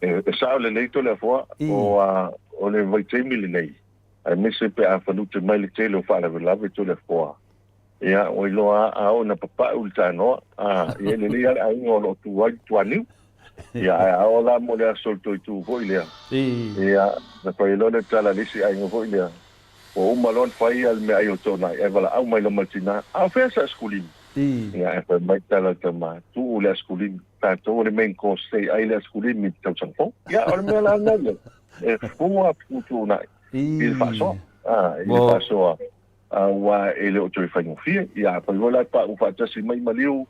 E sao lelei Toleafoa, o le vaitaimi lenei, aemaise pe a fanute mai le tele o faalavelave Toleafoa, ia, ua iloa a oo ina papau le tanoa, a, ia e lelei lava le aiga o lo o tu ai le tuaniu. Ia, ae a oo la mo le aso o le toe tu foi lea, ia, na fai loa le tala a le isi aiga foi lea, ua uma loa ona fai le meaai o le toonai, ae valaau mai loa ma le tina, A o fea se asikulimi? Ia, ae fai mai le tala a le tama, Tuu le asikulimi, tatou o le main course se i ai le asikulimi i le tausaga fou. Ia, o le mea la lena ia, e fua fetuutuunai i le faasoa, i le faasoa, aua e le o toe faigofie. Ia, afai foi la e pauu faatasi mai maliu,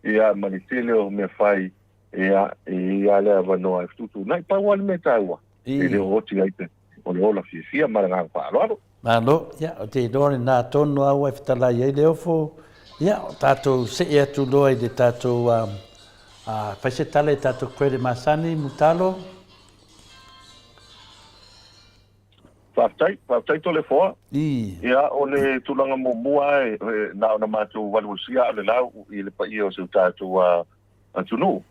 ia, ma le tele o mea fai, ia, e i ai lava le avanoa e fetuutuunai. Pau lava le mea taua, e le o oti ai te, o le ola fiafia ma le agaga faaaloalo. Malo, ia, ou te iloa lena tonu lava ua e fetalai ai le ofo. Ia, o tatou see atu loa i le tatou, fai se tala i tatou credit masani, Mutalo. Faafetai, faafetai Toleafoa. Ia, o le tulaga muamua e, na ona matou valuvalusia a o le lau i le paia o si o tatou atunuu.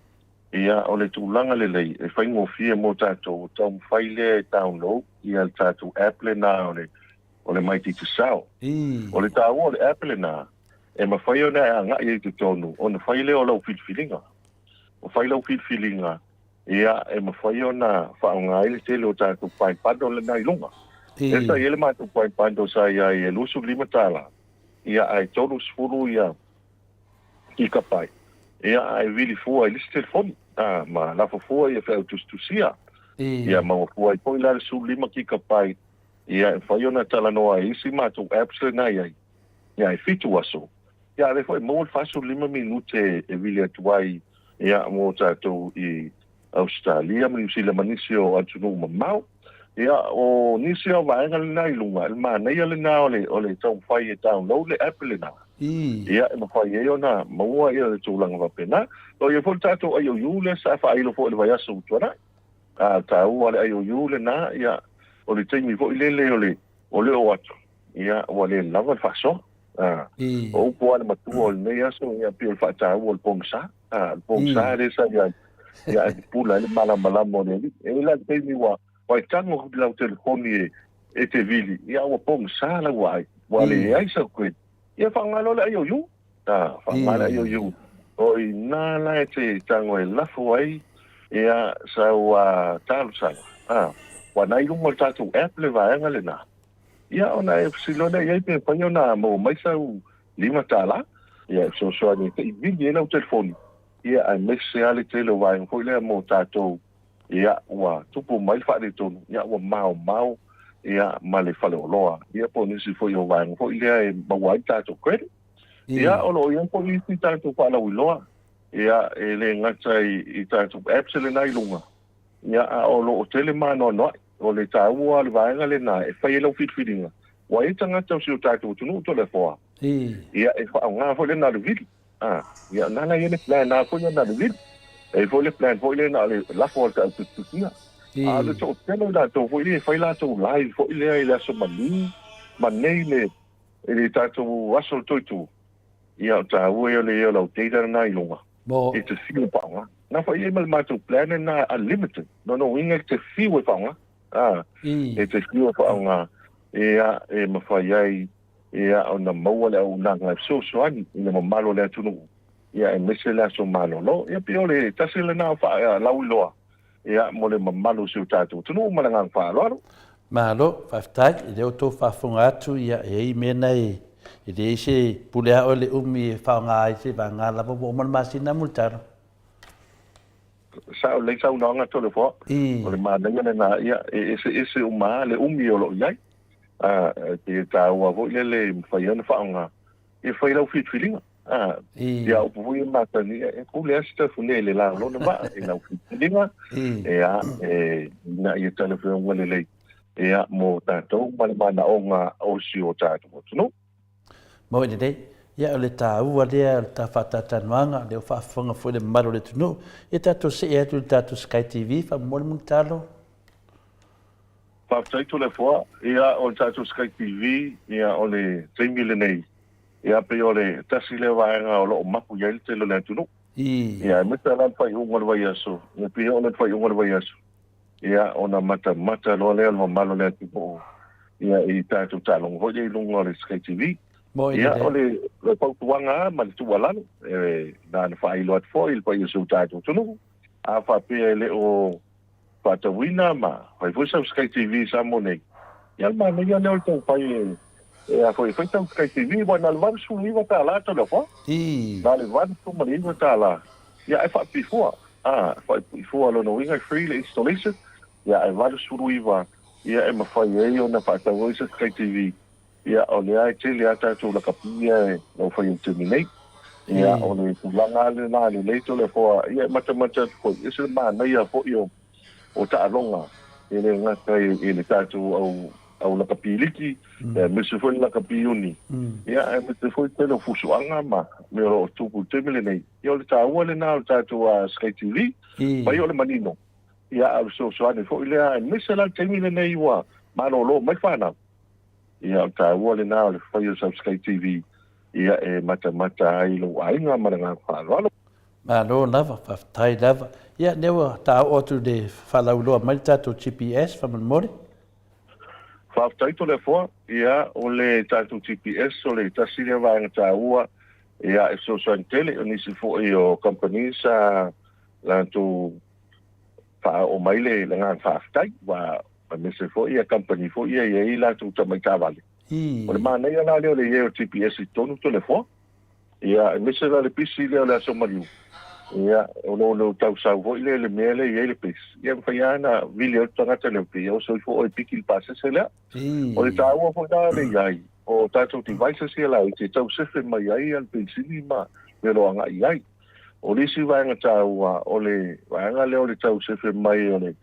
Ia, o le tulaga lelei, e faigofie mo tatou, taumafai lea e download ia le tatou app lena o le, o le My Digicel. O le taua o le app lena, e mafai ona e agai ai i totonu ona fai lea o lau filifiliga. O fai lau filifiliga, ia, e mafai ona faaaoga ai le tele o tatou prime bundle lena i luga. Lea sa i ai le matou prime bundle sa i ai e $25, ia, ae 30 ia gigabyte, ia, ae vili fua i le isi telefoni, a, ma lafo fua ia feau tusitusia. Ia, maua fua ai foi la le 15 gigabyte, ia, e mafai ona talanoa ai isi matou apps lena i ai, ia, e 7 aso. Ia, a o lea foi e maua le 45 minute e vili atu ai, ia, mo tatou i Ausetalia ma Niu Sila ma nisi o atunuu mamao. Ia, o nisi o vaega lena i luga, le manaia lena o le, o le taumafai e download le app lena. Ia, e mafai ai ona maua ia le tulaga faapena. O ia foi le tatou IOU lea sa faailo foi i le vaiaso ua tuanai. A taua le IOU lena, ia, o le taimi foi lele o le, o le oo atu, ia, ua le lava le faasoa. A, o upu a le matua o lenei aso, ia, pei o le faataua o le pogisa. A, le pogisa lea sa i ai, ia, e pupula ai le malamalama o le alii. E i ai la le taimi ua, ua e tago i lau telefoni e, e te vili, ia, ua pogisa lau vaai, ua leai sau credit. Ia, faaaoga loa le IOU. A, faaaoga le IOU. O i ina la e te tago e lafo ai ia sau talosaga, a, ua na i luga o le tatou app le vaega lena. Ia ona e fesili loa lea i ai pe mafai ona maua mai sau $5, ia e fesoasoani e te i vili ai lau telefoni, ia aemaise lava le tele o vaega foi lea mo tatou, ia ua tupu mai le faaletonu, ia ua maomao ia ma le faleoloa, ia po o nisi foi o vaega foi lea e maua ai le tatou credit. Ia o lo o i ai foi isi tatou faalauiloa, ia e le gata i tatou apps lena i luga, ia a o lo o tele maanoanoai. O le taua o le vaega lena e fai ai lau filifiliga, ua i ai tagata o si o tatou atunuu Toleafoa, ia e faaaoga foi lena o le vili. A, ia na la i ai le plan na foi na le vili. E i ai foi le plan foi lea na o le lafo o le taupitupitua. A o le toatele o i latou foi lea e fai latou live foi lea i le aso maliu ma nei le i le tatou aso o le toitu, ia o taua ia o le i ai o lau data lena i luga e te fiu e faaaoga. Na foi i ai ma le matou plan lena unlimited, lona uiga e te fiu e faaaoga, a, e te fiu e faaaoga ia e mafai ai ia ona maua le auaunaga e fesoasoani i le mamalu o le atunuu, ia aemaise le aso malolo. Ia pei o le tasi lena o faalauiloa ia mo le mamalu o si o tatou atunuu ma le agaga faaaloalo. Malo, faafetai i le outou faafofoga atu, ia e i ai mea na e leai se pule a oe le umi e faaaoga ai se vagana lava ua uma le masina Mulitalo. Sao lelei saunoaga Toleafoa. O le manaia lena, ia e eseese uma lava le umi o lo o i ai. A, e pei e taua foi lele e mafai ai ona faaaoga e fai lau filifiliga. A, ia upu foi ia masani, e pule lava se tafune i le la o lona vaa i lau filifiliga, ia, e, ina ia talafeauga lelei, ia, mo tatou ma le manaoga o si o tatou atunuu. Mau lelei. Ia, o le taua lea o le ta faatalatalanoaga, lea ua faafofoga foi le mamalu o le atunuu. Ia tatou see atu i le tatou Sky TV, faamolemole Mulitalo. Faafetai Toleafoa, ia o le tatou Sky TV, ia o le taimi lenei, ia pei o le tasi lea vaega o lo o mapu i ai le tele o le atunuu. Ia aemaise lava la le faaiuga o le vaiaso, ia pei e oo lea i le faaiuga o le vaiaso, ia ona matamata loa lea o le mamalu o le atunuu ia i tatou taaloga foi lea i luga o le Sky TV. Ia o le fautuaga lava ma le tuualalo, e na ona faailoa atu foi i le paia o si o tatou atunuu, a faapea e le o faatauina ma fai foi sau Sky TV i Samoa nei, ia o le manaia lea o le taumafai e e a foi e fai sau Sky TV aua na o le $89 Toleafoa. Na o le $89 ia ae faapipifua. A, faapipifua lona uiga e free le installation, ia ae 89 ia e mafai ai ona faatau ai se Sky TV. Ia, o lea e tele lava tatou lakapi ia e lau fai i le taimi nei. Ia, o le tulaga lava lena lelei Toleafoa, ia e matamata atu foi, e ese le manaia foi o, o taaloga, e le gata i, i le tatou au, au lakapi liki, aemaise foi le lakapi uni, ia, aemaise foi le tele o fusuaga ma mea o lo o tupu i le taimi lenei. Ia, o le taua lena o le tatou Sky TV, mai o le manino, ia, a o le fesoasoani foi lea, aemaise la le taimi lenei ua malolo mai fanau. Ia, o le taua lena o le fai o sau Sky TV, ia, e matamata ai lou aiga ma le agaga faaaloalo. Malo lava, faafetai lava. Ia, lea ua taaoo atu i le faalauiloa mai le tatou GPS faamolemole. Faafetai Toleafoa. Ia, o le tatou GPS o le tasi lea vaega taua, ia, e fesoasoani tele. O nisi foi o kamupani sa latou faaoo mai le agaga faafetai, aua aemaise foi ia kamupani foi ia e i ai latou tamai taavale. O le manaia la lea o le i ai o le GPS i totonu Toleafoa, ia aemaise la le pisi lea o le Aso Maliu, ia o lo o tau sau foi lea i le mea lea e i ai le pisi, ia e mafai lava ona vili atu tagata lea, ia oso ifo oe e piki le pasese lea. O le taua foi la le i ai o tatou devices ia laiti e tau sefe mai ai le penisini ma mea o lo o agai i ai. O le isi vaega taua, o le vaega lea o le tau sefe mai o le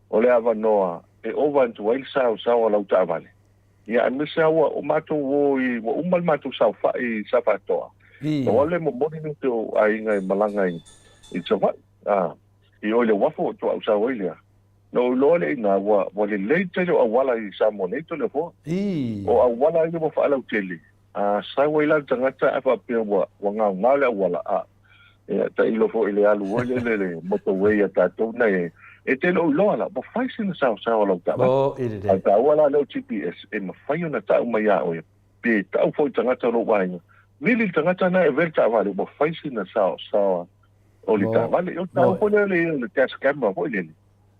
o le avanoa e ova atu ai le saosao a lau taavale. Ia aemaise lava ua o matou o i, ua uma le matou saofai i Safatoa. Na o le momoli nisi o aiga e malaga i, i Savaii, a, i o i le uafu o tuaau sau ai lea. Na ou iloa lea i ina, ua, ua lelei tele o auala i Samoa nei Toleafoa. O auala ia ua faalautele, A sau ai la le tagata ae faapea ua, ua gaogao le auala, a, ia, tailo foi i le alu foi lele i le motorway a tatou na e, e te le o iloa la, ua fai sina saosao a lau taavale. Oh, i lelei. A o taua la lea o GPS, e mafai ona tau mai ia oe, pe tau foi i tagata o lou aiga, Vili le tagata lena e avea le taavale ua fai sina saosaoa o le taavale. O le taua foi lea o le, le dash camera foi lele,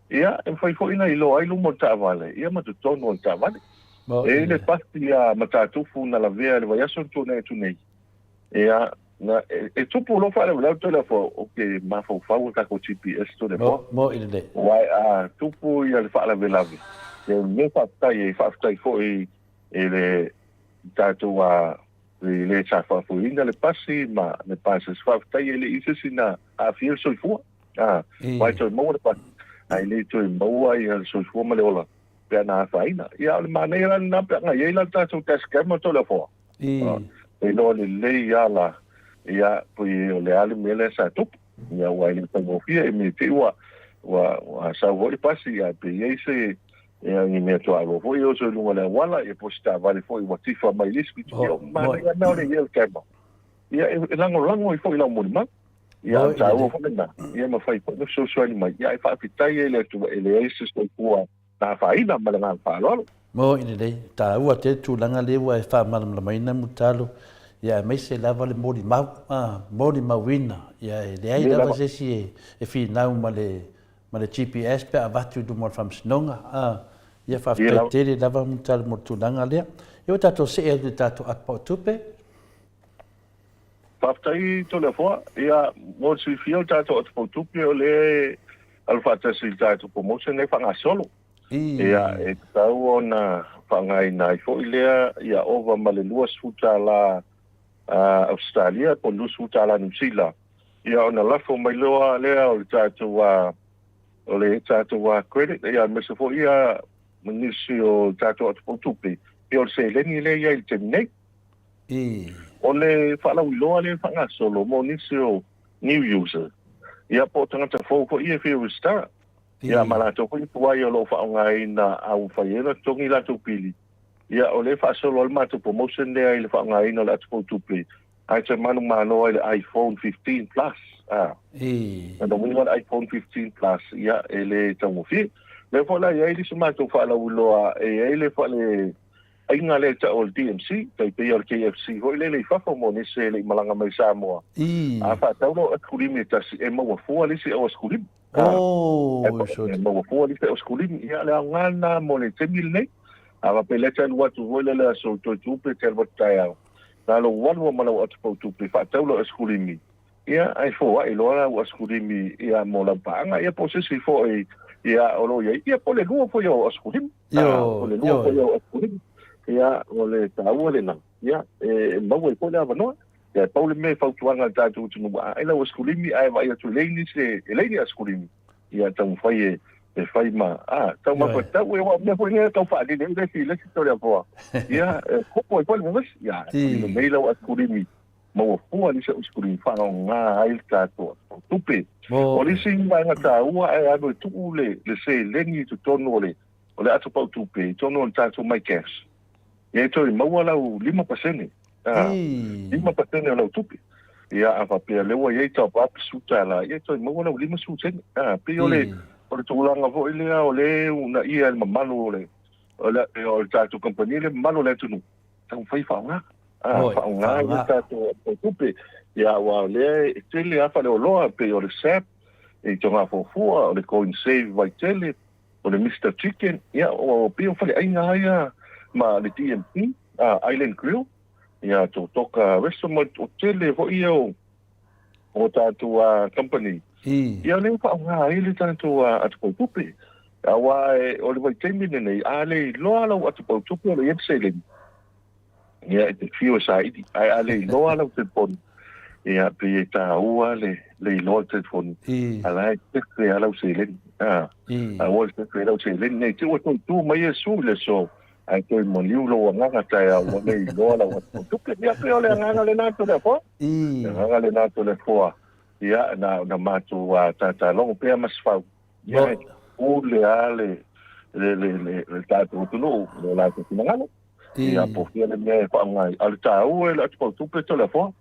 ia, e mafai foi ona iloa ai luma o le taavale, ia ma totonu o le taavale. E i ai le pasi a Matatufu na lavea i le vaiaso na tuanai atu nei, ia, na, e, e tupu loa faalavelave Toleafoa, ou te mafaufau i le tatou GPS Toleafoa. Aua a tupu ia le faalavelave, ia o le mea faafetai ai, faafetai foi i le tatou a i le sa faafoeina le pasi ma le pasese faafetai e le i se isi na aafia le soifua a aua e toe maua le pasi ae le toe maua ia le soifua ma le ola pe ana afaina. Ia o le manaia la lena pe ana i ai la le tatou dash camera Toleafoa e iloa lelei lava la ia pei o le a le mea lea sa tupu. Ia aua e le faigofie e me te i ua ua ua sau foi le pasi ae pe i ai se ia ni mea tuaaloa foi e oso i luga o le auala ia po o se taavale foi ua tifa mai i le isi pito. Ia manaia lena o le i ai o le camera. Ia e lagolago ai foi i lau molimau. Ia a o le taua foi lena, ia mafai foi ona fesoasoani mai. Ia ae faafetai ai i le Atua e leai se soifua na afaina ma le agaga faaaloalo. Moni lelei, taua tele tulaga lea ua e faamalamalamaina Mulitalo, ia aemaise lava le molimau, a, molimauina, ia e leai lava se isi e finau ma le ma le GPS pe a avatu i luma o le Faamasinoga, a, ia faafetai tele lava Mulitalo mo le tulaga lea. Ia ua tatou see atu i le tatou app o tupe. Faafetai Toleafoa, ia mo le silafia o le tatou atupautupe o lea e alu faatasi i le tatou promotion lea e faagasolo. Ia e tatau ona faaaogaina ai foi lea ia ova ma le $20 Ausetalia po o le $20 Niu Sila, ia ona lafo mai loa lea o le tatou o le tatou credit ia aemaise foi ia ma nisi o tatou atupautupe pei o le seleni lea e i ai i le taimi nei. O le faalauiloa lea e faagasolo mo nisi o new user, ia po o tagata fou foi ia e fia resitala, ia ma latou foi tuai o lo o faaaogaina a ua fai ai ona totogi latou pili, ia o lea e faasolo ai le matou promotion lea i le faaaogaina o le atupautupe ae toe manumalo ai le iPhone 15 Plus. A. Lona uiga o le iPhone 15 Plus, ia e le taugofie. Lea foi la e i ai le isi matou faalauiloa e i ai le fale aiga lea e tau o le DMC, tai pei o le KFC foi lele i fafo mo nisi e le i malaga mai i Samoa. A faatau lou asikulimi e tasi, e maua fua le isi au asikulimi. E maua fua le isi au asikulimi. Ia, o le aoga lena mo le taimi lenei. A faapea lea e te alu atu foi lea i le aso Toetupe e te alu atu taeao, na lou alu lava ma lau atupautupe faatau lau asikulimi, Ia, ae foai loa lau asikulimi ia mo lau paaga, ia po o se isi foi ia o lo o i ai, ia po o le lua foi o asikulimi. Po o le lua foi o asikulimi. Ia, o le taua lena, ia, e maua ai foi le avanoa. Ia, e pau le mea e fautuaga i le tatou atunuu, a ai lau asikulimi ae vaai atu e leai nisi e leai ni asikulimi, ia taumafai e e fai ma, a, taumafa tatau, aua o mea foi nei e tau faalele ai le isi, le isi Toleafoa. Ia, e hopo ai foi le vevesi. Ia, nei lau asikulimi maua fua le isi usikulimi faaaoga ai le tatou tupe. O le isi vaega taua ae alu e tuu le le seleni i totonu o le o le ato pau tupe i totonu o le tatou MyCash. Ia e toe maua lau 5%. 5% o lau tupe. Ia a faapea lea ua i ai top up $10, ia e toe maua lau 50 sene. Pei o le o le tulaga foi lea o lea e uunaia e le mamalu o le o le o le tatou kamupani le mamalu o le atunuu taumafai e faaaoga. Faaaoga ia tatou tupe. Ia aua o lea e tele lava faleoloa pei o le SAP i Togafuafua, o le Coin Save i Vaitele, o le Mister Chicken, ia o pei o faleaiga lava ia ma le DMP, Island Grill, ia Totoka Restaurant, o tele foi ia o tatou company. Ia o lea e faaaoga ai le tatou atupautupe. Aua o le vaitaimi lenei, a le iloa lau atupautupe o lo o i ai le seleni, ia e te fiu e saili. Ae a le iloa lau telefoni, ia pei e taua le le iloa o le telefoni, a la e sefe lava lau seleni. Aua le sefe lau seleni nei te i ua toe tu mai Iesu i le aso, ae toe maliu lou agaga taeao ua le iloa lau atupautupe. Ia pei o le agaga lena Toleafoa. Le agaga lena Toleafoa. Ia na ona matou tatalogo pea Masefau. Ia e pule lava le le le le le tatou atunuu i lo latou finagalo. Ia po o fea le mea e faaaoga ai. A o le taua e le atupautupe Toleafoa.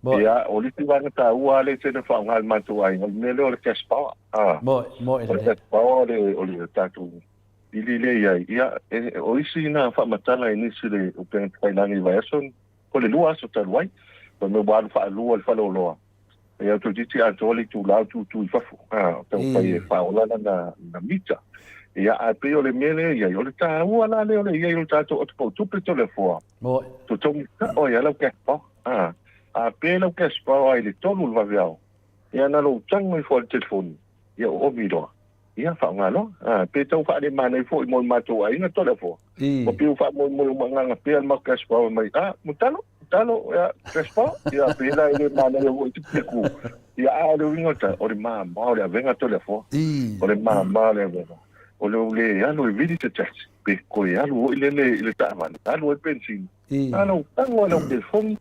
Ia o le isi vaega taua lava lea e tele faaaoga e le matou aiga, o le mea lea o le cash power. Mo O le cash power o le o le tatou pili lea i ai. Ia o isi na faamatala i nisi o le upega tafailagi i vaiaso po o le lua aso talu ai. Fai mai ua alu faalua i le faleoloa, ia toeitiiti atoa le itula o tutu i fafo, a, o taumafai e faaola lana mita. Ia, ae pei o le mea lea e i ai, o le taua la lea o le i ai o le tatou atopautupe Toleafoa, totogi sao ai lava lau cash power. A, a pe lau cash power i le 3 i le vaveao, ia na lou tago ifo lava i le telefoni, ia ua omi loa. Ia, faaaoga loa. A, pe tau faalemanai foi mo le matou aiga Toleafoa. Ua pei ua faamoemoe uma agaga pea le matou cash power mai, a, Mutalo, Mutalo, ia, cash power. Ia, pei la e le manaia foi te piku. Ia, a o le uiga o le tala, o le mama o le avega Toleafoa. O le mama o le avega. O lou le alu e vili se taxi, pe toe alu foi lele i le taavale, alu ai le penisini. A lau tago a lau telefoni,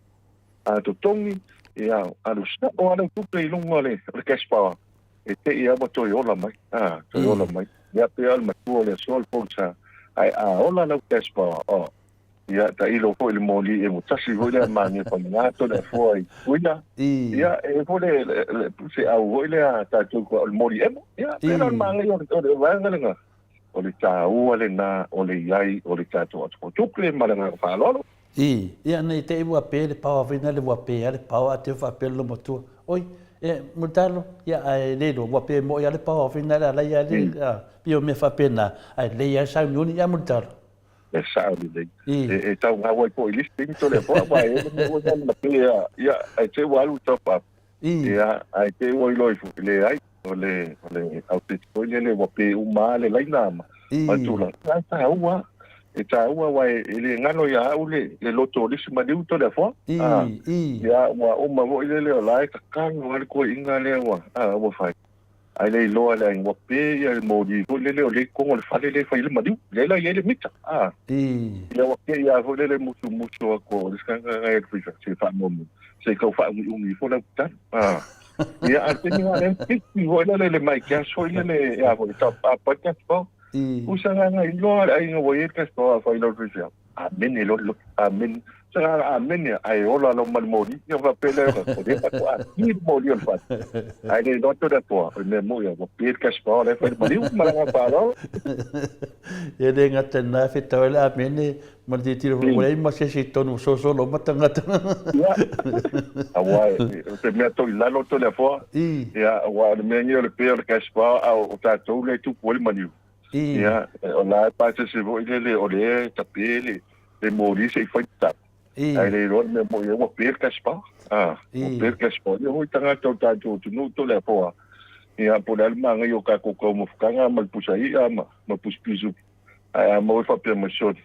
a totogi, ia, alu sao lava lau tupe i luga o le cash power. E te i lava toe ola mai, a, toe ola mai. Ia pei lava o le matua o le aso le pogisa, ae a ola lau cash power, oh, ia tailo foi i le moli e ua tasi foi lea magia faiga tole afoa i Tutuila. Ia, e foi le, le, le puseau foi lea tatou o le moli emo. Ia, pei la o le manaia o le vaega lena. O le taua lena o le i ai o le tatou atopotupe ma le agaga faaaloalo. Ii, Ia nei te i ua pe le paoa foi nale ua pe a le paoa a te faapea le lomatua, oi, e, Mulitalo, ia ae le iloa ua pe moi a le paoa foi nale a laia le, a, pei o mea faapena, ae lelei a le sauniuni ia Mulitalo. E sao lelei. E tau gau ai foi i le isi taimi Toleafoa aua e le mea ua na pe a, ia, ae te i ua alu i top up. Ia, ae te i ua iloa ifo, leai, o le, o le outage foi lele ua pe uma lava le laina ma le tulaga. Ae taua, e taua aua e le galo ia au le loto o le isi maliu Toleafoa. Ia, ua uma foi lele o la e tatalo lava le toeaina lea ua, ua fai. Ae le iloa e le aiga, ua pe ia le moli foi lele o lea i totonu o le fale lea e fai ai le maliu, lea la e i ai le mita. Ia ua te i lava foi lele musumusu atu o le isi tagata na e alu se i faamuamua, se i tau faaumiumi ifo lau tatalo. Ia, a o le taimi lena lea piki foi lele le my gas foi lele a foi top up ai le cash power. Usa na iloa le aiga ua i ai le cash power a fai lau faifeau. Amene loa le loto, amene. Sala amene ae ola lau ma le moli. Ia faapea lea, o lea faatoa ki le moli o le fale. Ae le iloa atu le Atua, o le mea moni ua pe le cash power la e fai le maliu ma le agaga faaaloalo. Ia le gata i lena, e fetau ai le amene ma le tilotilo foi, ua leai ma se isi i totonu ua solosolo uma tagata. Ia, aua o te mea toilalo Toleafoa, ia aua o le mea lenei o le pe o le cash power, a o tatou lea e tupu ai le maliu. Ia, o la e pasese foi lele, o lea e tape le, le moli se i fai le tala. Ae le iloa le mea moni ai, ua pe le cash power. Ah, ua pe le cash power. Ia foi tagata o tatou atunuu Toleafoa. Ia, po o le a le manaia o tatou taumafataga ma le pusa i'a ma, ma pusa pisupi. Ae a maua e faapea mai, sole,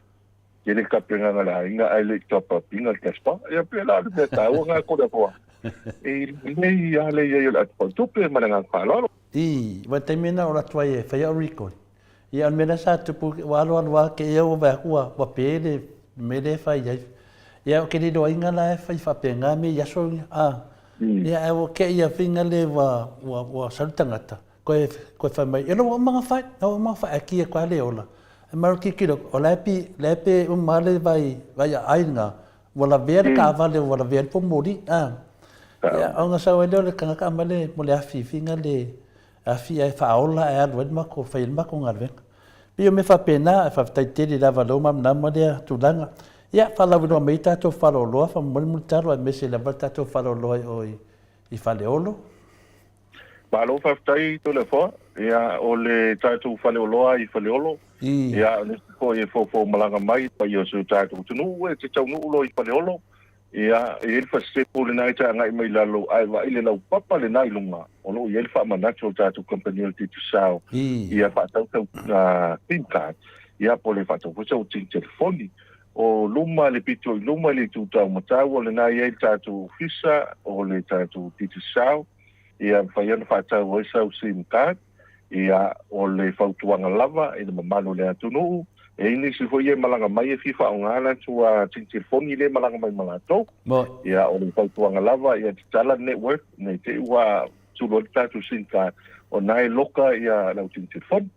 tele tapenaga a le aiga ae le i top up ina le cash power. Ia pei la o le mea taua lena Toleafoa. E lelei lava le i ai o le atu faletupe ma le agaga faaaloalo. Ii, Ua taimi ena o latu ai e fai au record. Ia o le mea lea sa tupu, ua alualu lava keia ua vaai atu ua, ua pe le mea lea e fai ai. Ia ou te le iloaina la e fai faapena mea i aso ia, a. Ia ae ua keia faiga le ua, ua, ua sau le tagata, koe, koe fai mai, e ua uma ona fai, ua uma ona fai, ae ki atu lava le ola. Ae malo tilotilo atu, o la e pi, la e pe uma lava le vai, vai aai lena, Ua lavea le taavale ua lavea le pomoli a. Ia ona sau ai lea o le tagata aumai le mo le afi figa le afi ae faaola ae alu ai le matou fai ai le matou galuega. Pei o mea faapena ae faafetai tele lava lou malamalama lea tulaga. Ia faalauiloa mai ai tatou faleoloa faamolemole Mulitalo aemaise lava le tatou faleoloa i o i Faleolo. Malo faafetai Toleafoa. Ia o le tatou faleoloa i Faleolo, ia o le isi foi e foufou malaga mai paia o si o tatou atunuu e te taunuu loa i Faleolo, ia e i ai le fasisepu lena e te agai mai lalo ae vaai le laupapa lena i luga o lo o i ai le faamanatu o le tatou kamupani o le Digicel ia faatau sau sim card ia po o le faatau foi sau sim telefoni. O luma le pito i luma i le itu taumatau o lena e i ai le tatou ofisa o le tatou Digicel, ia mafai ona faatau ai sau sim card. Ia, o le fautuaga lava i le mamalu o le atunuu, e i ai nisi foi ia e malaga mai e fia faaaoga latou sim telefoni lea e malaga mai ma latou. Ia, o le fautuaga lava ia tatala le network ne i te i ua sulu ai le tatou sim card, o lena e loka ia lau sim telefoni.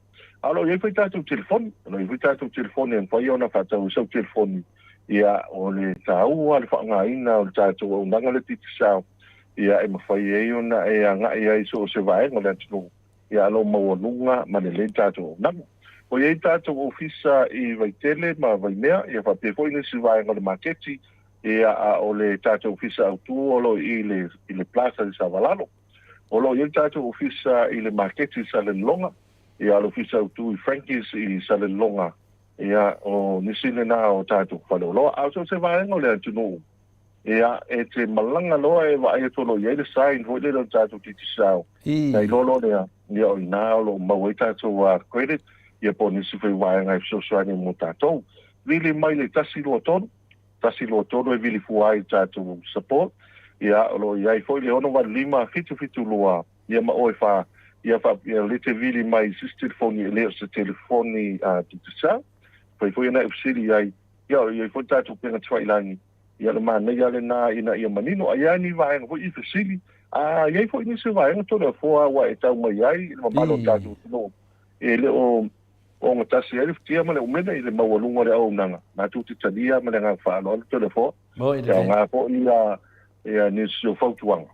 A o lo o i ai foi tatou telefoni, o lo o i ai foi tatou telefoni e mafai ona faatau ai sau telefoni. Ia, o le taua le faaaogaina o le tatou auaunaga lea Digicel, ia e mafai ai ona e agai ai i so o se vaega o le atunuu, ia a lo maualuga ma lelei le tatou auaunaga. Ua i ai tatou ofisa i Vaitele ma Vaimea, ia faapea foi nisi vaega o le maketi. Ia, a o le tatou Ofisa Autu o lo o i i i le Plaza i Savalalo. O lo o i ai le tatou Ofisa i le Maketi i Salelologa, ia, o le Ofisa Autu i Frankie's i Salelologa, ia, o nisi lena o tatou faleoloa. A o so o se vaega o le atunuu, ia, e te malaga loa e vaai atu o lo o i ai le sign foi lele o le tatou Digicel, ona iloa loa lea, ia, o i ina o lo o maua ai tatou credit, ia po o nisi foi vaega e fesoasoani mo tatou. Vili mai le 123, 123 e vili fua ai i tatou support, ia o lo o i ai foi le 685 772 ia ma oe fa ia faapea le te vili mai i se isi telefoni e le o se telefoni a Digicel. Fai foi ana e fesili i ai, ia o i ai foi le tatou upega tafailagi, ia le manaia lena ina ia manino. A i ai ni vaega foi i fesili, a i ai foi nisi o vaega Toleafoa ua e tau mai ai i le mamalu o le tatou atunuu e le o ogatasi ai le futia ma le umele i le maualuga o le auaunaga, matou te talia ma le agaga faaaloalo Toleafoa. E aoga foi ia nisi o fautuaga.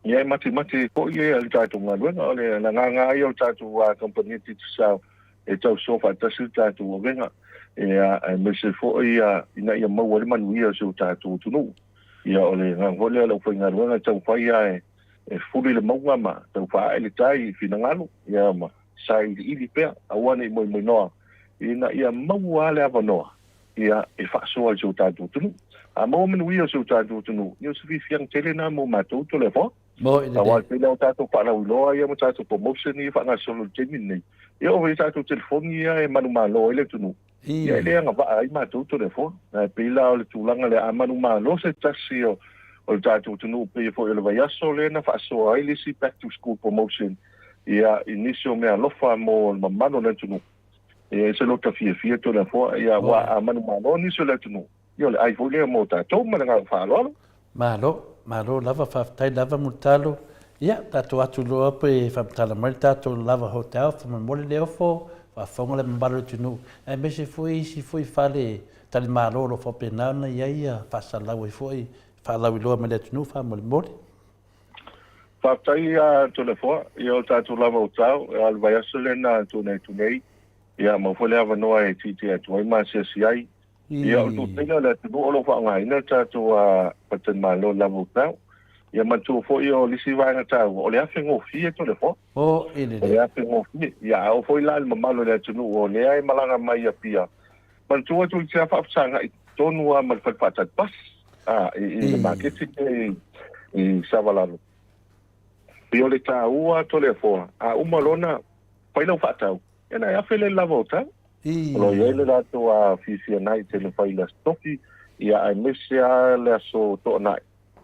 Ia e matimati foi ia le tatou galuega. O le agaga lava ia o le tatou kamupani Digicel e tausoa faatasi le tatou avega, aemaise foi ina ia maua ai le manuia o si o tatou atunuu. Ia o le agaga foi lea o le aufaigaluega e taumafai lava e fuli le mauga ma tau faaae le tai i finagalo, ia ma sailiili pea, aua ne i moimoinoa, ina ia maua lava le avanoa ia, e faasoa i si o tatou atunuu. A maua manuia o si o tatou atunuu, ia o se fiafiaga tele lena mo matou Toleafoa. Aua e pei la o tatou faalauiloa ia ma tatou promotion ia e faagasolo i le taimi lenei, ia oo i tatou telefoni ia e manumalo ai le atunuu, ia e le agavaa ai matou Toleafoa. Ae pei la o le tulaga lea, a manumalo se tasi o le tatou atunuu pei foi o le vaiaso lea na faasoa ai le isi back to school promotion, ia, i nisi o meaalofa mo le mamalu o le atunuu, ia e ese lota fiafia Toleafoa, ia aua a manumalo nisi o le atunuu, ia o le ai foi lea mo tatou ma le agaga faaaloalo. Malo, malo lava, faafetai lava Mulitalo. Ia, tatou atu loa pe faamatala mai le tatou Lava Hotel, faamolemole le ofo, faafofoga le mamalu o le atunuu, aemaise foi isi foi fale talimalo o lo o faapena ona i ai faasalalau ai foi, faalauiloa mai le atunuu faamolemole. Faafetai ia Toleafoa, ia o tatou lava o tau, a o le vaiaso lena atu nei atu nei, ia maua foi le avanoa e tietie atu ai ma asiasi ai. Ia o le toatele o le atunuu o lo o faaaogaina le tatou faletalimalo lava o tau. Ia manatua foi o le isi vaega taua, o le afe gofie Toleafoa. O le afe gofie. Ia a oo foi la i le mamalu o le atunuu o lea e malaga mai i Apia, Manatua atu i te faafesagai tonu lava ma le fale faatali pasi i le maketi i i Savalalo. Pei o le taua Toleafoa, a uma loa ona fai lau faatau, ia ona e afe lea i le lava o tau. O lo o i ai le latou fiafia na i tele fai i le Aso Tofi, ia aemaise lava le Aso Toonai.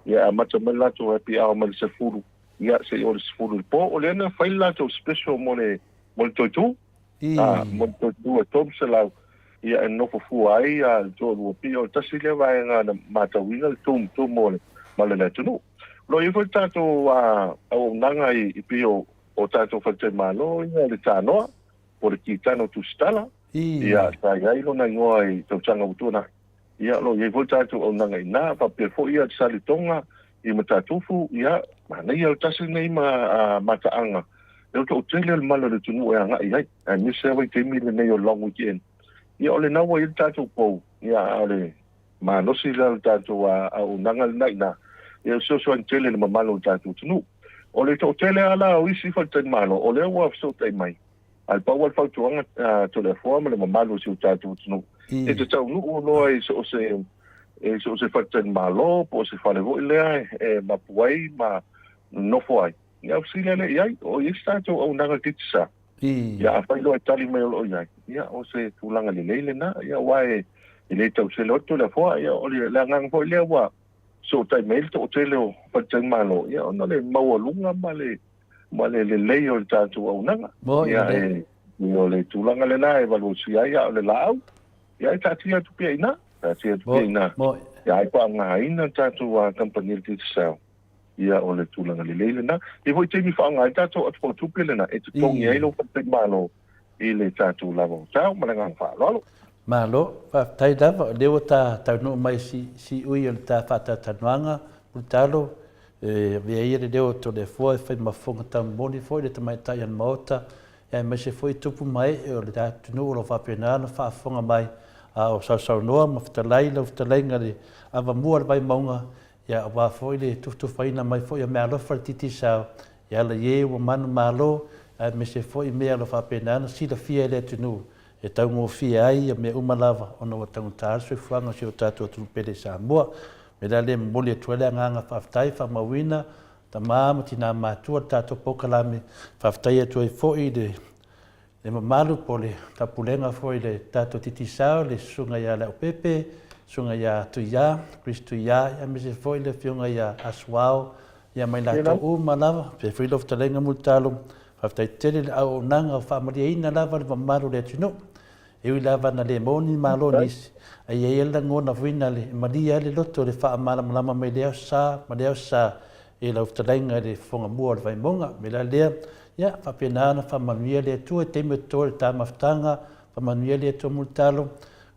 Ia e amata mai le latou happy hour mai le 10, ia seia oo i le 10 i le po. O lea na fai le latou special mo le mo le toetū. Mo le toetū e 300, ia e nofo fua ai le toalua. Pei o le tasi lea vaega na matauina le tumutumu o le mamalu o le atunuu. O lo o i ai foi le tatou auaunaga i pei o tatou faletalimalo ia le Tanoa po o le Kitano Tusitala, ia sa i ai lona igoa i tausaga ua tuanai. Ia, o lo o i ai foi le tatou auaunaga i ina, faapea foi le Saletoga i Matatufu, ia, manaia le tasi lenei mataaga, e o toatele o le mamalu o le atunuu e agai i ai, aemaise lava i taimi lenei o le long weekend. Ia, o lena ua i ai le tatou pou, ia, a o le malosi la o le tatou auaunaga lena i ina, ia, e fesoasoani tele i le mamalu o le tatou atunuu. O le toatele lava la o isi faletalimalo, o lea ua fesootai mai, Ae pau lava le fautuaga a Toleafoa ma le mamalu o si o tatou atunuu, e te taunuu loa i so o se i so o se faletalimalo po o se fale foi lea e mapu ai ma nofo ai, ia fesili lea i ai, o i ai se tatou auaunaga Digicel? Ia afai loa e tali mai o lo o i ai, ia o se tulaga lelei lena, ia aua e le tausele atu Toleafoa, ia o le agaga foi lea ua fesootai mai ai le toatele o faletalimalo, ia ona o le maualuga ma le ma le lelei o le tatou auaunaga. Ia, e, o le tulaga lena e valuvalusia ai, a o le laau, ia e taatia atu pea i ina, taatia atu pea i ina. Ia ai faaaogaina le tatou kamupani o le Digicel, ia o le tulaga lelei lena. E foi taimi faaaoga ai le tatou atu lena e totogi ai lou faletalimalo i le tatou lava o tau ma le agaga faaaloalo. Malo, faafetai lava, o lea ua ta taunuu mai i siui o le ta faatalatalanoaga, Mulitalo, E avea ia le leo o Toleafoa e fai ma fofoga taumoli foi le tamaitai o le Maota, aemaise foi tupu ma ee o le atunuu o lo o faapena ona faafofoga mai. A o sausaunoa ma fetalai lau fetalaiga le avamua o le Vaimauga, ia aua foi le tufatufaina mai foi o meaalofa i le Digicel e ala i e ua manumalo aemaise foi mea o lo o faapena ona silafia e le atunuu e taugofie ai ia mea uma lava ona ua taugata le soifuaga o si o tatou atunuu pele i Samoa. O le mea la lea e momoli atu ai le agaga faafetai faamauina tama ma tina matua le tatou polokalame. Faafetai atu ai foi i le Le mamalu po o le taupulega foi i le tatou Digicel, le Susuga ia Leaupepe, Susuga ia Tuia, Chris Tuia, aemaise foi le Afioga ia Asuao, ia ma i latou uma lava, faapea foi lau fetalaiga Mulitalo, faafetai tele i le auaunaga o faamalieina lava le mamalu o le atunuu. E ui lava na le maua ni malo nisi, ae i ai le lagona foi na le malie ai le loto i le faamalamalama mai lea sa ma lea sa i lau fetalaiga i le fofoga mua o le Vaimauga. O le mea la lea, ia, faapena ona faamanuia le Atua i taimi o totoe le ta mafutaga, faamanuia le Atua Mulitalo,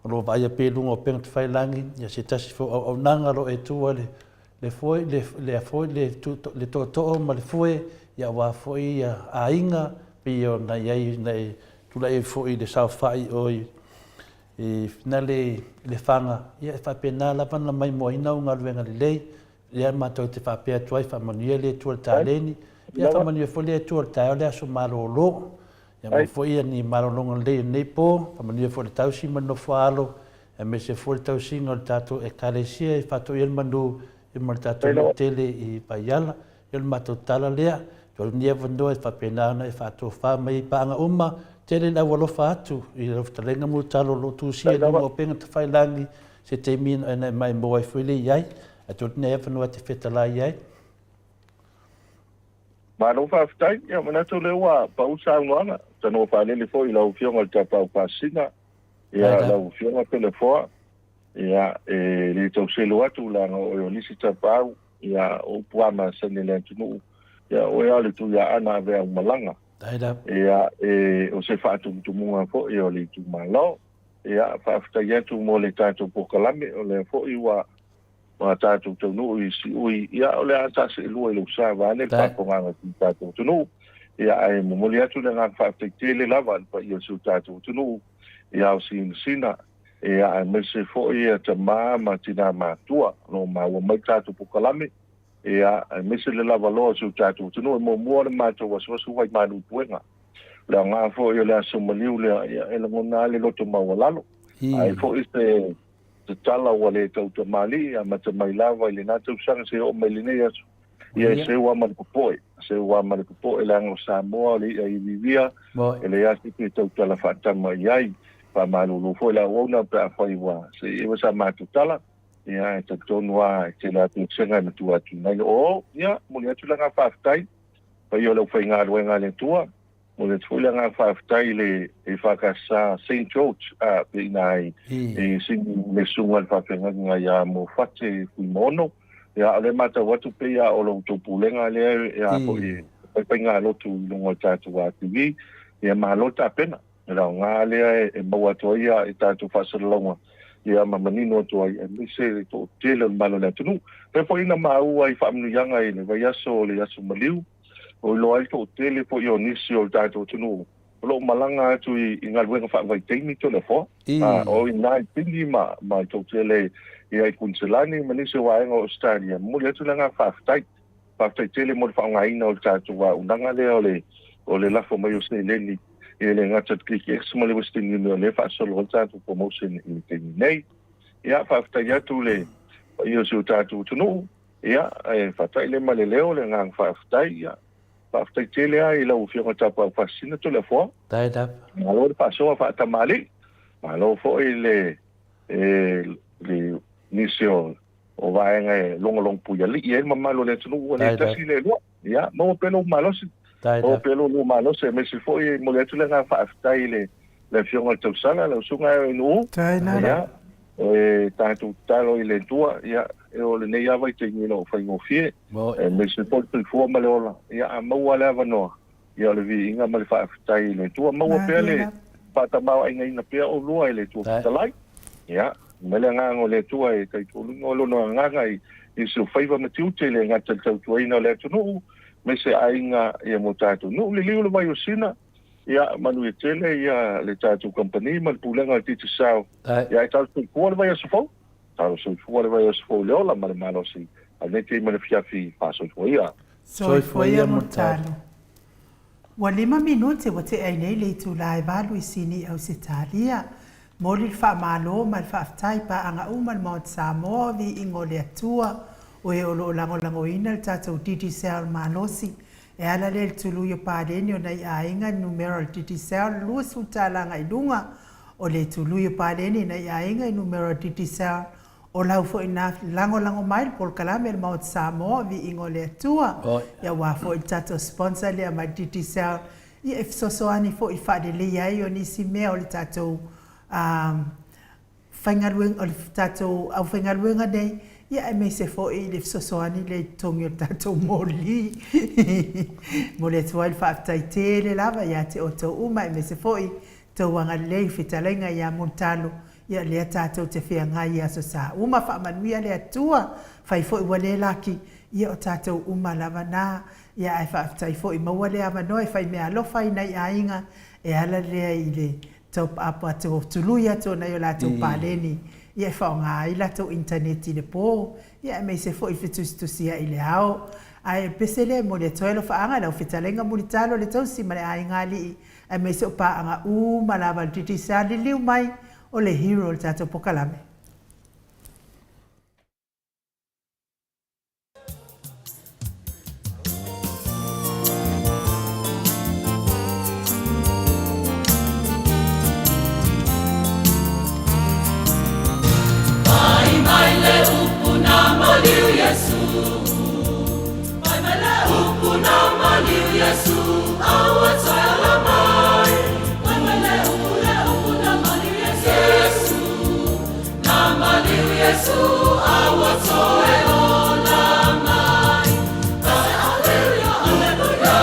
o lo o vaaia pea i luga o upega tafailagi, ia se tasi foi o auaunaga o lo o e tua le le foe, le, le foe, le, le tootoo ma le foe, ia aua foi ia aiga, pei ona i ai na e tulai ai foi i le saofai o i, i finale i Lefaga, ia e faapena lava ona maimoaina au galuega lelei, lea matou te faapea atu ai, faamanuia le Atua i le taleni, ia faamanuia foi le Atua i le taeao le aso malolo. Ia maua foi ia ni malologa lelei i lenei po, faamanuia foi i le tausi ma le nofo-a-alo, aemaise foi le tausiga o le tatou Ekalesia i Faatoia le Manu ma le tatou nuu tele i Vaiala. Ia o le matou tala lea, tuu atu lenei avanoa e faapena ona e faatofa mai ai paaga uma, tele le aualofa atu i lau fetalaiga Mulitalo o lo o tusia i luga o upega tafailagi se taimi ona e maimoa ai foi lea i ai. Ae tuu atu lenei avanoa e te fetalai ai. Malo faafetai. Ia manatu o lea ua pau le saunoaga. Tanoa faalele foi i lau Afioga i le Tapaau Pasina. Ia, lau Afioga Toleafoa, ia, e le tau selu atu leaga o oe o nisi tapaau, ia, o upu lava masani a le atunuu, ia, o oe lava o le Tuiaana ave au malaga. Ia, e, o se faatumutumuga foi o le itumalo. Ia, faafetai atu mo le tatou polokalame, o lea foi ua ua tatou taunuu i siui, ia, o le a taaseelua i lou sa vaeane le faafofogaaga a si o tatou atunuu. Ia, ae momoli atu le agaga faafetai tele lava i le paia o si o tatou atunuu, ia ao sinasina, ia, aemaise foi ia tama ma tina matua o lo o maua mai le tatou polokalame, ia, aemaise le lavaloa o si o tatou atunuu. E muamua le matou asuasu vaimalu i puega. O le aoga foi o le aso maliu lea, ia, e lagona lava le loto maualalo. Ae foi se Tatala ua le tau tamalii, amata mai lava i lena tausaga seia oo mai lenei aso. Ia e seu lava ma le popoe, seu lava ma le popoe leaga o Samoa o le i'a iviivia, e leai lava se isi e tautala faatama i ai. Faamalulu foi le auauna pe afai ua seia iwa sa matou tala, ia e talitonu lava e tele atu vasega e matua atu nei. Oo, ia, momoli atu le agaga faafetai, paia o le aufaigaluega a le Atua. Momoli atu foi le agaga faafetai i le EFKS Saint George a pe ina ai e sini le susuga i le faafeagaiga ia Mofate Fuimaono. Ia o lea e matau atu pei a o lo outou pulega lea e a foi e faifaiga-lotu i luga o le tatou ATV. Ia malo le tapena. O le aoga lea e maua atu ai ia tatou faasalalauga ia ma manino atu ai aemaise le toatele o le mamalu o le atunuu. Pei foi ona maua i faamanuiaga i le vaiaso o le Aso Maliu, o iloa ai le toatele foi o nisi o le tatou atunuu o lo o malaga atu i galuega faavaitaimi Toleafoa. O i ina i Fiji ma i toatele ia i Kuniselani ma nisi o vaega o Ausetalia. Momoli atu le agaga faafetai. Faafetai tele mo le faaaogaina o le tatou auaunaga lea o le o le lafo mai o seleni e le gata i le KKX ma le Western Union lea e faasolo ai le tatou promotion i le taimi nei. Ia, faafetai atu le paia o si o tatou atunuu. Ia, e faata'i lea ma le leo le agaga faafetai. Ia, faafetai tele lava i lau Afioga Tapaau Faasisina Toleafoa. Faafetai lava. Malo le faasoa faatamalii. Malo foi le, e, le nisi o, o vaega e logologopuialii ai le mamalu o le atunuu ua le tasi le lua. Ia, maua pea lou malosi. Maua pea lou malosi, aemaise foi e momoli atu le agaga faafetai i le, le Afioga i le Tausala, lau Susuga Eoinuu. Ia, e tatou tatalo i le Atua, ia, e o lenei lava vaitaimi e le o faigofie, aemaise foi le soifua ma le ola, ia, a maua le avanoa, ia, o le viiga ma le faafetai i le Atua. Maua pea le faatamaoaigaina pea oulua e le Atua Fetalai. Ia, mai le agaga o le Atua e taitoaluna o lona agaga i nisi o faiva ma tiute e le gata i le tautuaina o le atunuu, aemaise aiga ia mo tatou nuu. Liliu le vai o Sina. Ia, manuia tele ia le tatou kamupani ma le Pulega a le Digicel. Ia, ae talo soifua le vaiaso fou. Talo soifua le vaiaso fou i le ola ma le malosi a lenei taimi o le afiafi. Faasoifua ia. Soifua ia Mulitalo. Ua lima minute ua tea ai nei le itula e valu i Sini i Ausetalia. Momoli le faamalo ma le faafetai i paaga uma a le Maota Samoa o Viiga o le Atua, o e o lo o lagolagoina le tatou Digicel malosi. E ala lea i le tului o paleni o nai aiga i le numera o le Digicel 20 tala agai luga, o le tului o paleni i nai aiga i numera o le Digicel O lau foi na lagolago mai le polokalame a le Maota Samoa, Viiga o le Atua. Ia aua foi le tatou sponsor lea mai le Digicel, ia e fesoasoani foi i faaleleia ai o nisi mea o le tatou faigaluega, o le tatou aufaigaluega nei, ia aemaise foi i le fesoasoani lea i totogi o le tatou moli. Momoli atu ai le faafetai tele lava ia te outou uma aemaise foi tou agalelei i fetalaiga ia Mulitalo, ia lea tatou te feagai i aso sa uma. Faamanuia le Atua, fai foi ua le laki, ia o tatou uma lava na. Ia ae faafetai foi maua le avanoa e fai meaalofa ai nai aiga e ala lea i le top up atu, tului atu o nai o latou paleni ia e faaaoga ai latou initaneti i le po, ia aemaise foi fetusitusiai i le ao. Ae o le pese lea e momoli atu ai alofaaga i lau fetalaiga Mulitalo le tausi ma le aiga alii aemaise o paaga uma lava a le Digicel, liliu mai o le hero o le tatou pokalame. Mai mai le upu na maliu Iesu Mai mai le upu na maliu Iesu Aua toe ala mai Mai mai le upu le upu na maliu Iesu Na maliu Iesu Aua toe ola mai Aleluia, aleluia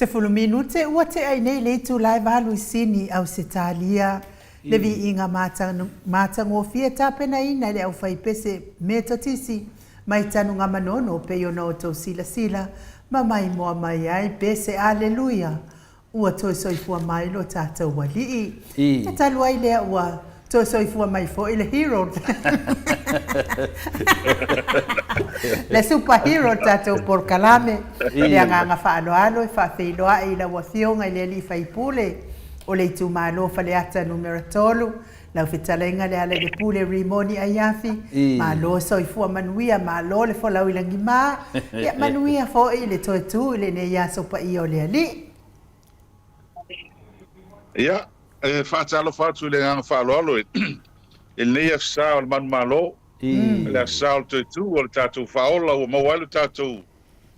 10 minute ua tea i nei le itula e valu i Sini, Ausetalia, le viiga matagofie tapenaina e le aufaipese Metotisi mai Tanugamanono pei ona outou silasila ma maimoa mai ai pese Aleluia Ua toe soifua mai lo tatou Alii. E talu ai lea ua toe soifua mai foi le hero le super hero o le tatou polokalame. Le agaga faaaloalo e faafeiloai i lau Afioga i le Alii Faipule o le itumalo Faleata Numera 3, lau fetalaiga Lealailepule Rimoni Aiafi, malo soifua manuia, malo le folau i lagima, ia manuia foi le toe tu i lenei aso paia o le Alii. Ia, e faatalofa atu i le agaga faaaloalo i lenei Aso Sa o le Manumalo, le Aso Sa o le Toe Tu o le tatou Faaola ua maua ai lo tatou,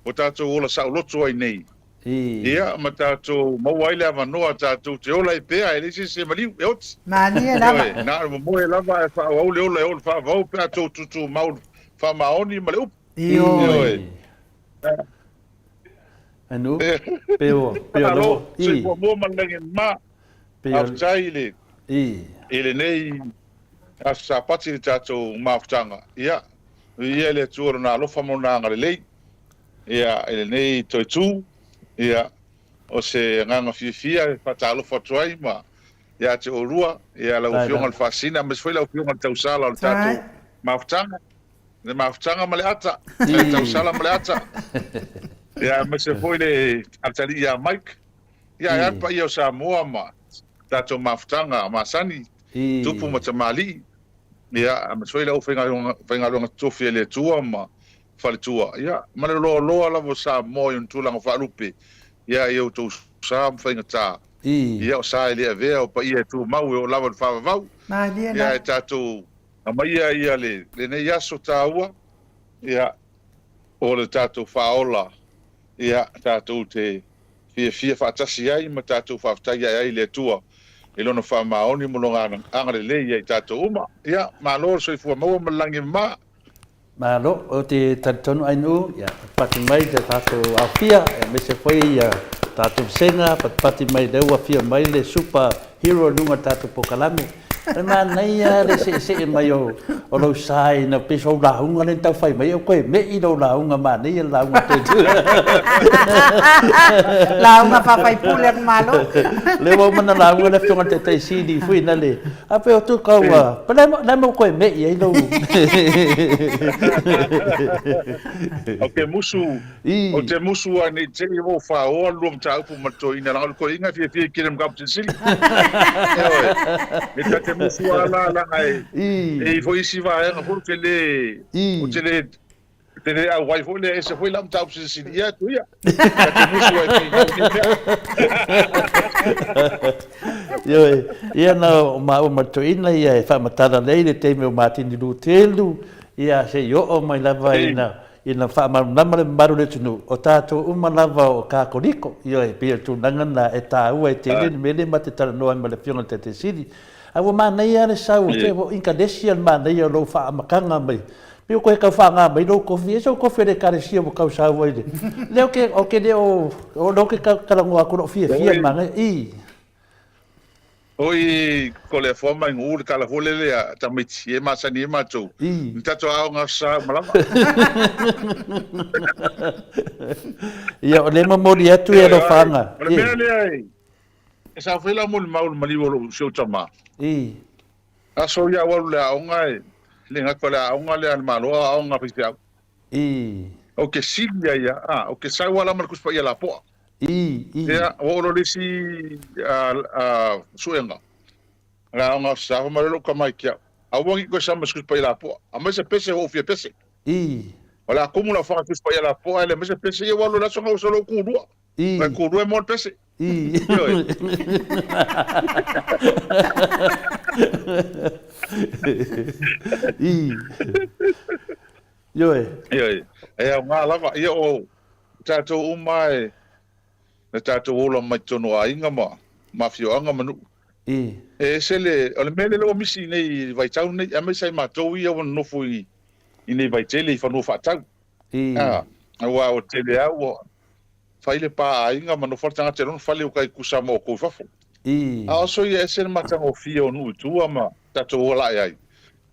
ua tatou ola saoloto ai nei. Ia, ma tatou maua ai le avanoa tatou te ola ai pea, e leai se isi e maliu, e oti. Malie lava. Ioe, na o le momoe lava ae faaauau le ola e oo i le faavavau pe a tou tutumau i le faamaoni ma le upu. Ioe. Anu, pe o, pe o Malo, soifua mua ma le lagi ma. Faafetai i le i lenei aso Sapati i le tatou mafutaga. Ia, viia le Atua i Lona alofa ma Lona agalelei. Ia, i lenei toe tu, ia, o se agaga fiafia e faatalofa atu ai ma ia te oulua, ia lau Afioga i le Faasina, aemaise foi lau Afioga i le Tausala o le tatou mafutaga. Le mafutaga ma le ata, le tausala ma le ata. Ia, aemaise foi le atalii ia Mike. Ia, ae a le paia o Samoa ma tatou mafutaga masani, tupu ma tamalii. Ia, aemaise foi le aufaigaluega totofi a le Atua ma faletua. Ia, ma le loaloa lava o Samoa i ona tulaga faalupe. Ia, i outou sa ma faigata. Ia, o sa e le avea, o paia e tumau e oo lava i le faavavau. Ia, e tatou Aumaia ia lenei aso taua, ia, o le tatou faaola, ia, tatou te fiafia faatasi ai ma tatou faafetai ae ai i le Atua i Lona faamaoni ma Lona agalelei ia i tatou uma. Ia, malo le soifua maua ma le lagi e mama. Malo, ou te talitonu Ainuu, ia, patipati mai le tatou aofia, aemaise foi ia tatou vasega, patipati mai lea ua afio mai le super hero i luga o le tatou polokalame. E manaia le seesee mai o lou sa ina pei sou lauga lea na tau fai mai, koe me'i lou lauga, manaia le lauga toe tu. Lauga faafaipule aku malo. Lea ua uma ona lauga le afioga i le Taitai Sili foi na le, a pei o tu kau a, pa le mo koe me'i ai lou. Ou te musu Ou te musu a nei te i ua whaoa lua mataupu ma le toeaina, leaga o le toeaina e fiafia i kele mataupu silisili. Ioe. E ta te musu a la leaga e e i foi isi vaega foi ou te le ou te le ou te le auai foi lea e ese foi lau mataupu silisili ia atu ia. Ta te musu ai nei mau nei mea. Ioe, ia na o maua ma le toeaina ia e faamatala lelei le taimi o Matini Lutelu, ia se i oo mai lava ina Ina faamalamalama le mamalu o le atunuu, o tatou uma lava o Katoliko, ioe, pei o le tulaga lena e taua ai tele le mea lea ma te talanoa ai ma le Afioga i le Taitai Sili. Ae ua manaia lava le sau, o Ingalesia le manaia o lou faaamataga mai, pei ua toe tau faana mai lou tofi, e i ai sou tofi o le Ekalesia ua tau sau ai le, lea ou te, ou te le o, o lea ou te talanoa atu lou fiafia i le manaia, i. Oi ko le afoa mai ngu le tala foi lele a tamaiti e masani ai matou ni tatou aoga sa uma lava. Ia o lea momoli atu e alofaga. O le mea lea e sao foi la molimau le maliu o lou si ou tama. Aso ia ou alu le aoga e le gata o le aoga lea a le Malo a aoga a faifeau. Ou te sili ai ia, ou te sau lava la ma le Tusi Paia lapoa. I, i. Ia, ua oo loa le isi suega, le aoga o Sasafa ma le lou tama ai ki au. Aua ne i toe sama i se Tusi Paia lapoa. Aumai se pese ua ou fia pese. I. O le a tumu lau faga Tusi Paia lapoa ae le aumai se pese, ia ua alu i le aso na ou sau lou tulua. I. Nai tulua e maua le pese. I. Ioe. I. Ioe. Ioe. E aoga lava. Ia o tatou uma e na tatou ola mai totonu o aiga ma ma afioaga ma nuu. I. E ese le, o le mea lea ua misi i nei vaitau nei, aemaise ai matou ia ua nonofo i i nei vaitele i fanua faatau. I. Aua ua tele lava ua. Fai le pa aiga ma nofo le tagata i lona fale uka i kusa ma outou i fafo. A oso ia ese le matagofie o nuu i tua ma tatou ola ae ai,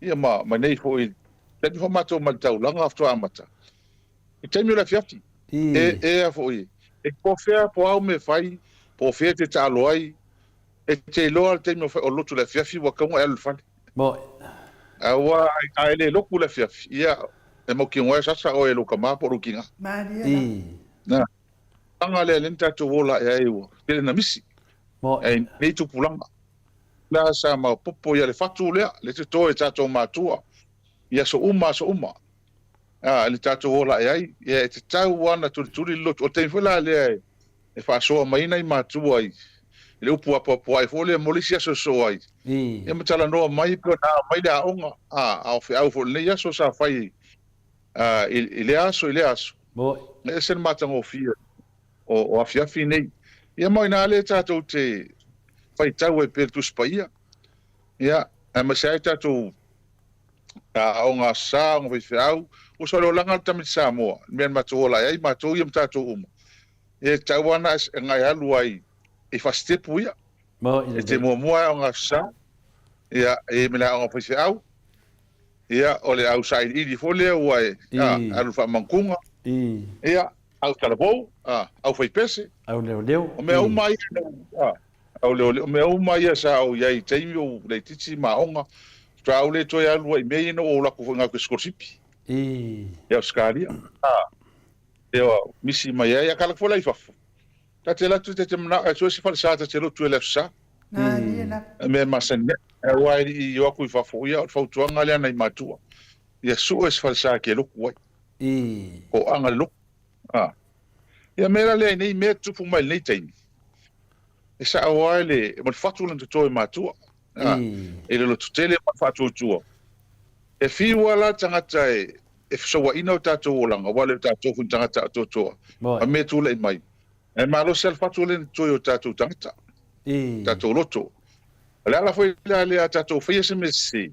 ia ma ma nei foi taimi foi matou mai le taulaga faatoa amata. I taimi o le afiafi, e e a foi e po fea po au me fai, po o fea e te taalo ai, e te iloa le taimi o fai o lotu le afiafi ua tauga e alu i le fale. Moi. Aua a e le lotu le afiafi, ia e mautinoa e sasa oe e lou tama po o lou tina. Malie la. Na tulaga lea lea na tatou ola ae ai ua tele na misi. Moi. Ae nei tupulaga. La sa maopopo ia le fatu lea, le toto e tatou matua i aso uma aso uma. A le tatou ola ae ai, ia e tatau lava ona tulituli le lotu. O le taimi foi la lea e faasoa mai ai nai matua i le upu apoapoai foi lea mo le isi aso e sosoo ai. Ia ma talanoa mai pe ona ao mai le aoga, a o feau foi i lenei aso sa fai i lea aso i lea aso. E ese le matagofie o afiafi nei. Ia ma o ina lea tatou te faitau ai pea i le Tusi Paia, ia, aemaise ai tatou aoga Aso Sa, aoga faifeau, ua soa le olaga o le tamaiti Samoa, le mea na matou ola ai matou ia ma tatou uma. Ia e tatau lava ona e alu ai i faasitepu ia. E te muamua e aoga Aso Sa, ia, e i ai ma le aoga faifeau, ia, o le au sailiili foi lea ua e alu faamautuga, ia, au talavou, au faipese, Au leoleo, o mea uma ia, au leoleo, o mea uma ia sa ou i ai i taimi o laitiiti ma aoga, faatoa ou le toe alu ai i mea ia ina ua ou alu atu foi i galu sikolasipi i Ausetalia. Ia misi mai ai, a kala foi la i fafo. Ta te alu atu ta te manao e sue se falesa ta te lotu e le Aso Sa. E mea e masani ai. Aua e le i o atu i fafo, ia o le fautuaga lea nai matua, ia sue se falesa e te lotu ai. Toaga le lotu. Ia mea la lea i nei mea tutupu mai i lenei taimi, e sao lava le, ma le fatu lona toto e matua, i le lototele ma le faatuatua. E fiu lava la le tagata e e fesouaina o tatou olaga, aua e le o tatou foi ni tagata atoatoa, ma mea tulai mai. Ae malosi lava le fatu lea na totoe o tatou tagata, tatou loto. O le ala foi la lea a tatou faia se mea sese,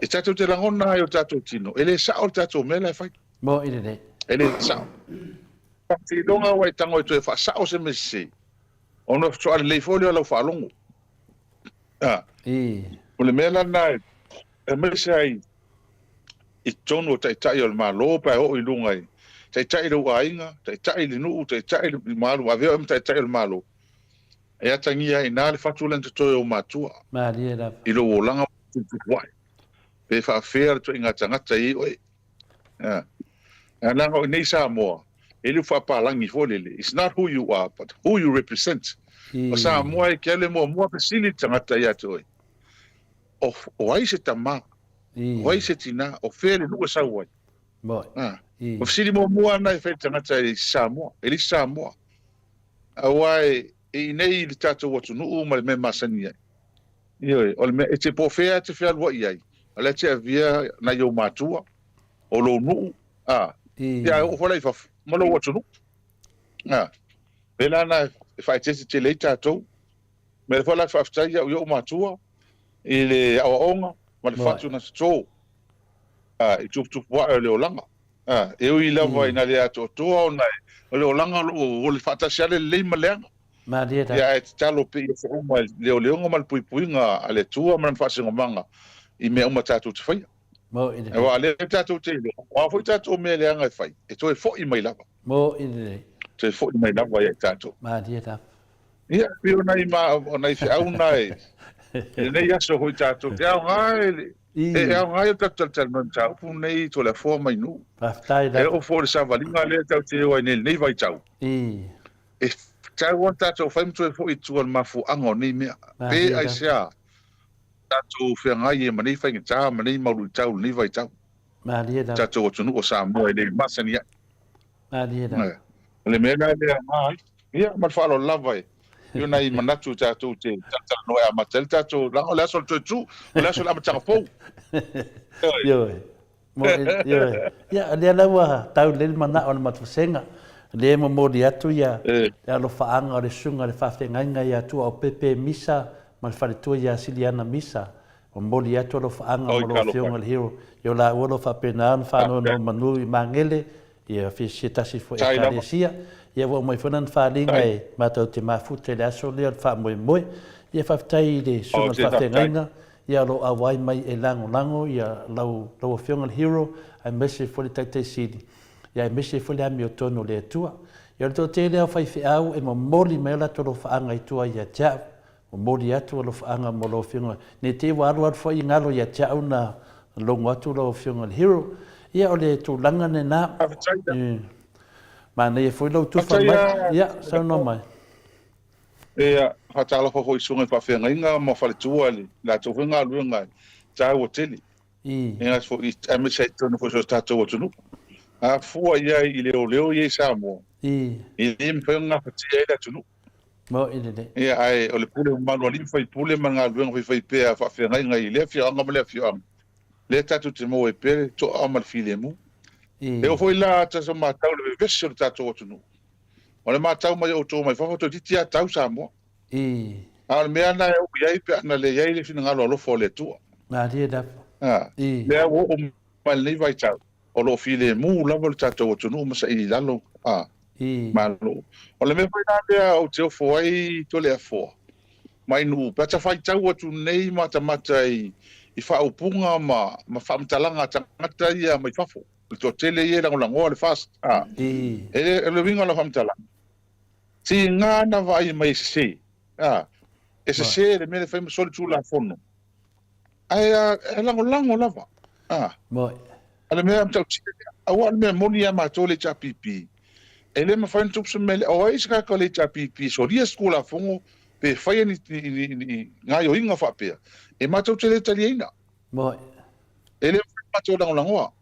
e tatou te lagona ai o tatou tino, e le sao le tatou mea la e fai. Moni lelei. E le sao. Faatinoga ua e tago e toe faasao se mea sese, ona faatoa lelei foi lea o lau faalogo. O le mea la lena aemaise ai i totonu o Taitai o le Malo pe a oo i luga i Taitai lou aiga, Taitai le nuu, Taitai le malu, avea oe ma Taitai o le Malo, e atagia ai i ina le fatu lea na totoe e ou matua Malie lava. i lou olaga tuputupuae, pe faafefea le ituaiga tagata e i ai oe. Ae leaga o i inei i Samoa, e le o faapalagi foi lele, it's not who you are but who you represent. O Samoa e te alu e muamua fesili le tagata ia te oe, O ai se tama? O ai se tina? O fea le nuu e sau ai? O fesili muamua lena e fai le tagata i Samoa, e le isi Samoa. Aua e i inei i le tatou atunuu ma le mea e masani ai. Ioe, o le mea, e te po o fea e te fealuai ai, o la e te avia nai ou matua, o lou nuu, a, ia e oo foi la i fafo, ma lou atunuu. A, pēlā lena e faaeteete tele ai tatou. Mea foi la te faafetai au i ou matua i le aoaoga ma le fatu na toto i tuputupu ae o le olaga. E ui lava ina le atoatoa ona o le olaga o lo o ole faatasi lava le lelei ma le leaga. Malie lava. Ia ae tatalo pea ia faauma i le leoleoga ma le puipuiga a le Atua ma lana faasinomaga i mea uma tatou te faia. Moi lelei. Aua o lea tatou te iloa, o a foi tatou mea leaga e fai, e toe foi mai lava. Moi lelei. Toe foi mai lava ia i tatou. Malie lava. Ia, pei o nai, ma, o nai feau na e, i lenei aso foi tatou te aoga e le, e aoga ai o tatou talatalanoa i mataupu nei Toleafoa mai nuu. Faafetai E oo foi i le savaliga lea tatou te o ai nei i lenei vaitau, e tatau lava ona tatou fai ma toe foi i tua i le mafuaaga o nei mea. Pe aisea tatou feagai ai ma nei faigata ma nei mau luitau i lenei vaitau. Malie lava. Tatou atunuu o Samoa e le masani ai. Malie lava. O le mea la lea ma ai. Ia, ma le faaaloalo lava e i o nai manatu tatou te talatalanoa e amata ai le tatou, leaga o le aso o le toe tu, o le aso o le amataga fou. Ioe. Ioe. Ia, o lea la ua tau lelei le manao o le matou vasega. O lea e momoli atu ia le alofaaga o le susuga i le faafeagaiga ia Tuaopepe Misa ma le faletua ia Siliana Misa. Momoli atu alofaaga mo lau Afioga i le Hero i o laua o lo o faapena ona faanonomanu i Magele. Ia, se tasi foi Ekalesia. Ia, ua aumai foi lana faaaliga e matou te mafuta i le aso lea o le faamoemoe. Ia, faafetai i le Susuga i le Faafeagaiga, ia, o lo o auai mai e lagolago ia lau, lau Afioga i le Hero, aemaise foi le Taitai Sili, ia, aemaise foi le amiotonu o le Atua. Ia, o le toatele lava o faifeau e momoli mai o latou alofaaga i tua ia te au. Momoli atu alofaaga mo lau Afioga, ne i te i ua alualu foi i galo ia te au na logo atu lau Afioga i le Hero. Ia, o le tulaga lena. Manaia foi lou tufa mai. Ia, saunoa mai. Ia, faatalofa foi i susuga i faafeagaiga ma faletua i le latou foi galuega e taua tele. Ia foi, aemaise ai totonu foi o si o tatou atunuu. A fua i ai i leoleo ia i Samoa, e le mafai ona gafatia ai le atunuu. Ia, ae o le pule mamalu a alii ma faipule ma le galuega faifaipea a faafeagaiga i lea afioaga ma lea afioaga, lea tatou te maua ai pea le toa ma le filemu. E oo foi la tatou matau i le vevesi o le tatou atunuu, o le matau mai a outou mai fafo, toeitiiti lava tau Samoa. A o le mea lena e oo i ai pe ana leai le finagalo alofa o le Atua. Malie lava. A, lea ua oo mai lenei vaitau, o lo o filemu lava le tatou atunuu ma saili i lalo a Malo. O le mea foi la lea ou te ofo ai Toleafoa mai Nuu, pe a ta faitau atu nei matamata i faaupuga ma faamatalaga a tagata ia mai fafo, o le toatele ia e lagolagoa le FAST, a, e o le uiga o lau faamatalaga, tiga na vaai mai e sese, a, e sese le mea lea e fai ma solitulafono, ae e lagolago lava, a. O le mea matautia lea, aua o le mea moni ia matou le HRPP, e le mafai ona tupu se mea lea. O ai se tagata o le HRPP e solia se Tulafono pe faia ni, ni, ni, ni gaoioiga faapea, e matou te le taliaina. Moi. E le mafai ona matou lagolagoa.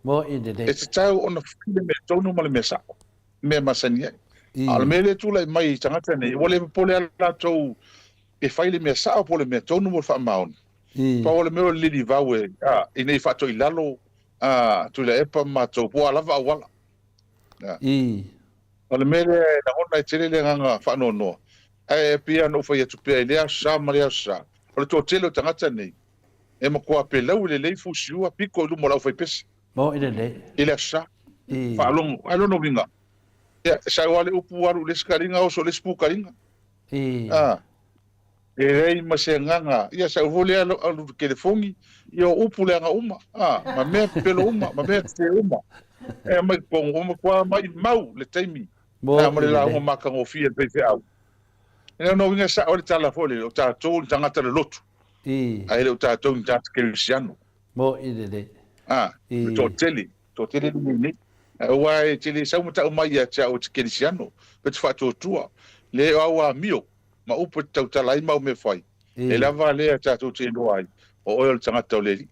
Moi lelei. E tatau ona fai le mea tonu ma le mea sao, mea masani ai. A o le mea lea e tulai mai i tagata nei, ua le popole lava latou e fai le mea sao po o le mea tonu mo le faamaoni. Pau o le mea o le lilivau e, a, ina ia faatoilalo a Tuilaepa ma matou, po o a lava auala. A. O le mea lea e lagona ai tele le agaga faanoanoa, ae pei lava ona ou fai atu pea i lea aso sa ma lea aso sa, o le toatele o tagata nei, e matua pelaue lelei fusiua piko i luma o le aufaipese. Maoi lelei. I le aso sa. Faalogo, ae lona uiga, ia, e sau lava le upu alu i le isi kaliga oso i le isi pukaliga. A. E leai ma se agaga, ia sau foi lea alu i le telefoni, ia o upu leaga uma, a, ma mea pepelo uma, ma mea tetee uma. E aumai i totonu, ua matua maimau le taimi, a, ma le lauga matagofie a le faifeau. E lona uiga e sao ai le tala foi lele, o tatou ni tagata lolotu, ae le o tatou ni tagata kerisiano. A, le toatele, toatele le mea nei. Aua e te le sau ma tau mai ia te au e te kerisiano, pe te faatuatua. Le o au amio, ma upu e te tautala ai ma au mea fai, e lava lea tatou te iloa ai, o oe o le tagata o le Alii.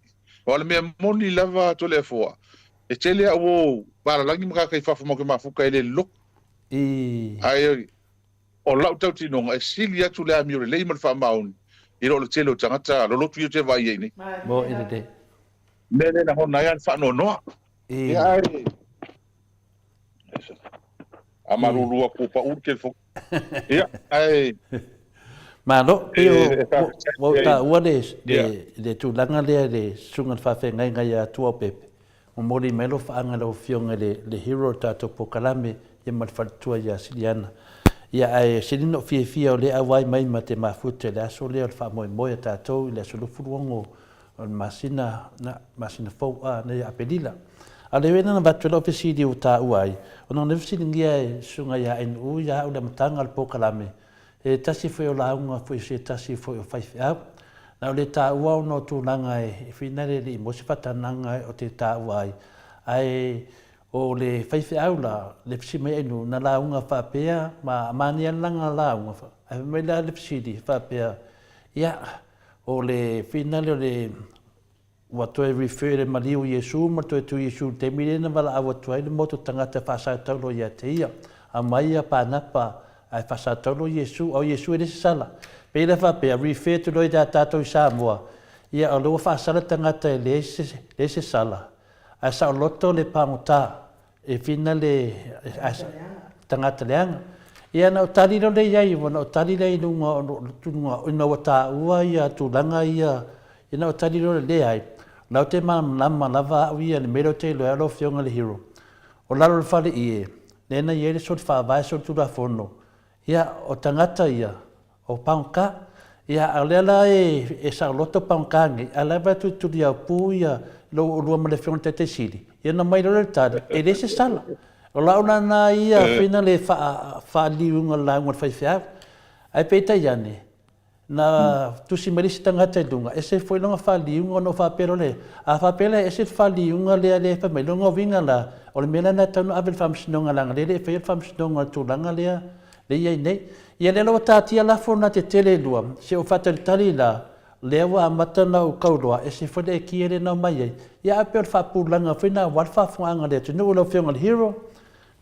Aua o le mea moni lava Toleafoa, e tele au o palalagi ma tagata i fafo matou te mafuta e le loloku. Ae o lau tautinoga, e sili atu le amio lelei ma le faamaoni i lo le tele o tagata lolotu ia ou te vaai ai nei. Mea lea e lagona ai lava le faanoanoa. Ia ae A malulu atu ua pau le telefoni. Ia, ae Malo, pei o ua ou taua le le tulaga lea i le susuga i le faafeagaiga ia Tuaopepe, momoli mai alofaaga i lau Afioga i le le hero o le tatou polokalame ia ma le faletua ia Siliana. Ia ae sili ona ou fiafia o lea e auai mai ma te mafuta i le aso lea o le faamoemoe a tatou i le aso 26 o le masina, na, masina fou, a, nei Aperila. A o le mea na avatu ai lau fesili ua taua ai, ona o lea fesiligia e Susuga ia NU ia au i le amataga o le polokalame, e tasi foi o lauga foi se tasi foi o faifeau. Na o le taua ona o tulaga e finale e le i maua se faatanaga o te taua ai. Ae o le faifeau la, le fesili mai NU, na lauga faapea, ma manaia lana lauga, ae fai mai la le fesili faapea, ia, O le finale o le ua toe refer le maliu Iesu ma toe tu Iesu i le taimi lea na valaau atu ai le motu tagata e faasataulo ia te ia. Aumai ia Panapa ae faasataulo Iesu, a o Iesu e le se sala. Pei la faapea, refer atu loa ia tatou i Samoa, ia o lea ua faasala tagata e leai se sala, ae saoloto le pagota E whina le tagata leaga. Ia na ou tali loa lea i ai, ua na ou tali lea i luga o luga ina ua taua ia tulaga ia, ia na ou tali loa lea leai, o la ou te malamalama lava au ia i le mea lea ou te iloa ai lau Afioga i le Hero. O lalo o le fale ie, lea na i ai le soli faavae soli tulafono, ia, o tagata ia, o pagota. Ia, a o lea la e, e saoloto pagota nei, a o la e vaai atu i Tuliaupu ia lou oulua ma le Afioga i le Taitai Sili, ia ona mai loa lea o le tali, e leai se sala. O lau la na ia fina le faa, faaliuga o le lauga a le faifeau. Ae peitai ane, Na tusi mai le isi tagata i luga, ese foi lona faaliuga ona ou faapea loa lea, a faapea la e ese le faaliuga lea lea e fai mai, lona uiga la, o le mea la lena e tatau ona ave i le Faamasinoga leaga lea e le i faia le Faamasinoga o le tulaga lea lea e i ai nei. Ia lea la ua taatia lafo na tetele e lua, se i ou faatalitali la, lea ua amata ona ou tau iloa, ese foi le aikia lea na omai ai. Ia ae pei o le faapululaga foi lena aua le faafofogaaga a le atunuu. Lau Afioga i le Hero, o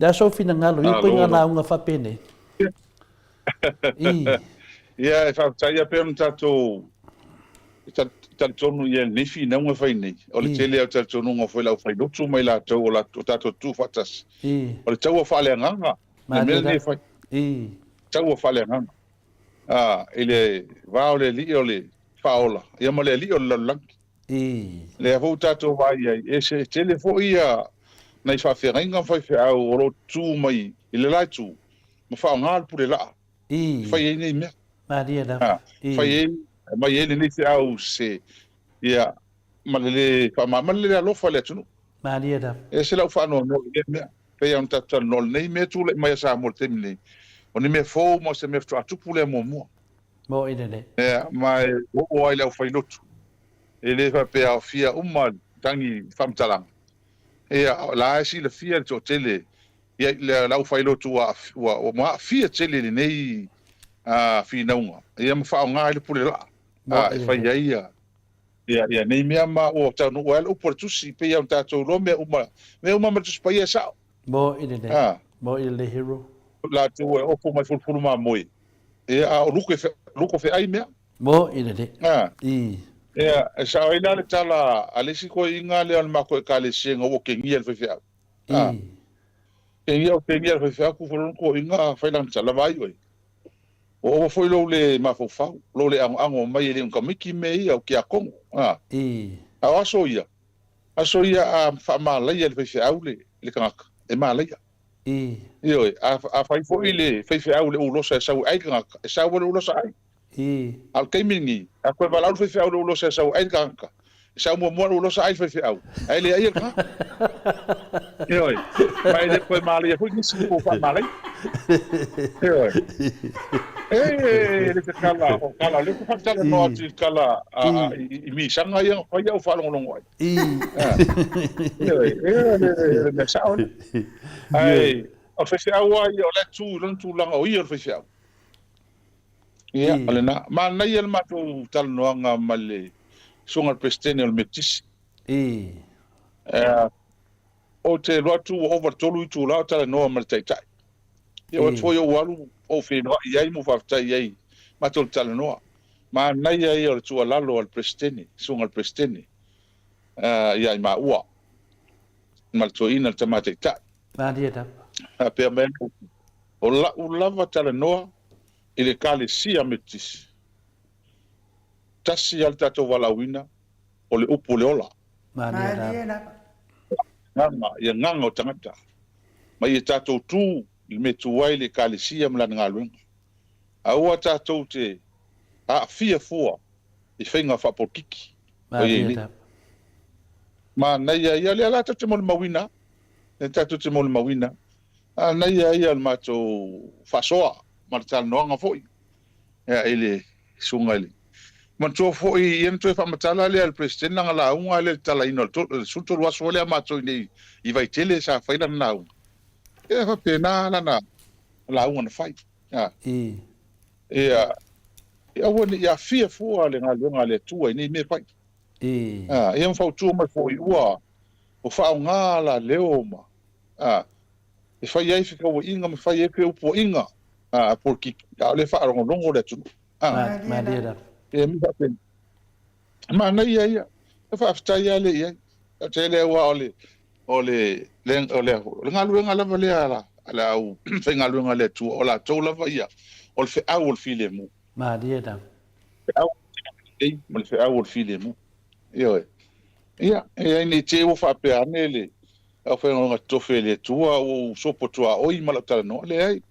le a sou finagalo i ituaiga lauga faapenei? I. Ia, e faafetai lava pei ona tatou talitonu i ai i lenei finauga e fai nei. O le tele lava o talitonuga foi o le aufailotu ma i latou o tatou tutu faatasi, o le taua faaleagaga le mea lenei e fai. Taua faaleagaga. I le va o le Alii o le Faaola ia ma le alii o le lalolagi. Lea foi ua tatou vaai i ai, e ese, e tele foi ia nai faafeagaiga ma faifeau o lo o tutu mai i le la itu ma faaaoga le pule laa e fai ai nei mea. Malie lava. Fai ai, aumai ai lenei feau se, ia, ma le le faamama, ma le le alofa i le atunuu. Malie lava. E ese lau faanoanoa i lea mea. Pei lava ona tatou talanoa, o lenei mea e tulai mai a Samoa i le taimi nei, o ni mea fou ma o se mea faatoa tupu lea muamua. Moni lelei. Ia, ma e oo ai le aufailotu, e le faapea aofia uma tagi faamatalaga. Ia, o la e silafia le toatele, ia, le aufailotu ua, ua, ua aafia tele i lenei finauga, ia ma faaaoga ai le pule laa, e fai ai ia, ia, ia nei mea ma ua taunuu ai le upu a le Tusi, pei lava ona tatou iloa mea uma, mea uma ma le Tusi Paia e sao. Moni lelei. Moni lelei Hero. Latou e ofo mai fulufulu mamoe. Ia, a o luko e, luko feai mea. Moni lelei. A. Ia, e sao ai la le tala a le isi toeaiina lea o le matou Ekalesia ina ua otegia e le faifeau. A. Otegia, otegia e le faifeau, tu foi lona toeaiina fai lana tala, vaai oe. Ua ova foi lou le mafaufau, lou le anoano mai e le o ni tamaiti mea ia, o tiakono. A. A o aso ia, Aso ia a faamalaia e le faifeau le le tagata, e malaia. Ioe, a a fai foi le faifeau le ulosa e sau e ai le tagata, e sau e le ulosa ai. A o le taimi lenei, a toe valaau le faifeau le ulosa e sau e ai le tagata, e sau muamua le ulosa ai le faifeau, ae le aia le tagata. Ioe, ma e le toe malaia foi nisi ua faamalaia. Ioe. E le se tala, o tala, o lea ou te faatalanoa atu i tala i misaga ia na fai a ou faalogologo ai. Ioe, e le mea sao lea. Ae o le faifeau lava ia o la e tu i lona tulaga o ia o le faifeau. Ia, o lena. Manaia le matou talanoaga ma le Susuga i le Peresetene o le Metotisi. Ou te alu atu ua ova i le 3 itula o talanoa ma le Taitai. Ia o atu foi ou alu ou feiloai i ai ma ou faafetai i ai matou te talanoa. Manaia ia o le tuualalo a le Peresetene, susuga i le Peresetene ia i maua ma le toeaina le Tama Taitai. Malie lava. Faapea mai ana upu, O la'u lava talanoa i le Ekalesia Metotisi, tasi lava le tatou valaauina, o le upu o le ola. Malie lava. Agaga, i agaga o tagata, ma ia tatou tu i le mea e tu ai le Ekalesia ma lana galuega. Aua tatou te aafia fua i faiga faapolokiki o i ai nei. Manaia ia, lea la tatou te molimauina, lea tatou te molimauina, manaia ia o le matou faasoa ma le talanoaga foi i le susuga i le Manatua foi ia na toe faamatala lea e le Peresetene lana lauga lea i le tatalaina o le 13 aso lea matou i inei i Vaitele sa fai lana lauga. Ia faapena lana lauga na fai. Ia aua ne i aafia fua le galuega a le Atua i nei mea e fai. Ia ma fautua mai foi ua faaaoga la leo ma e fai ai fekauaiga ma fai ai feupuaiga a polokiki, a o lea e faalogologo le atunuu. Malie lava. Ia mea faapena. Manaia ia. E faafetai lava lea i ai. Ou te le aua o le o le o le o le galuega lava lea a le aufaigaluega a le Atua, o latou lava ia o le feau o le filemu. Malie lava. Feau lelei ma le feau o le filemu. Ioe. Ia, e ai nei te ua faapea ane le Aufaigaluega totofi a le Atua, ua ou sopo tuaoi ma lau talanoa. Leai.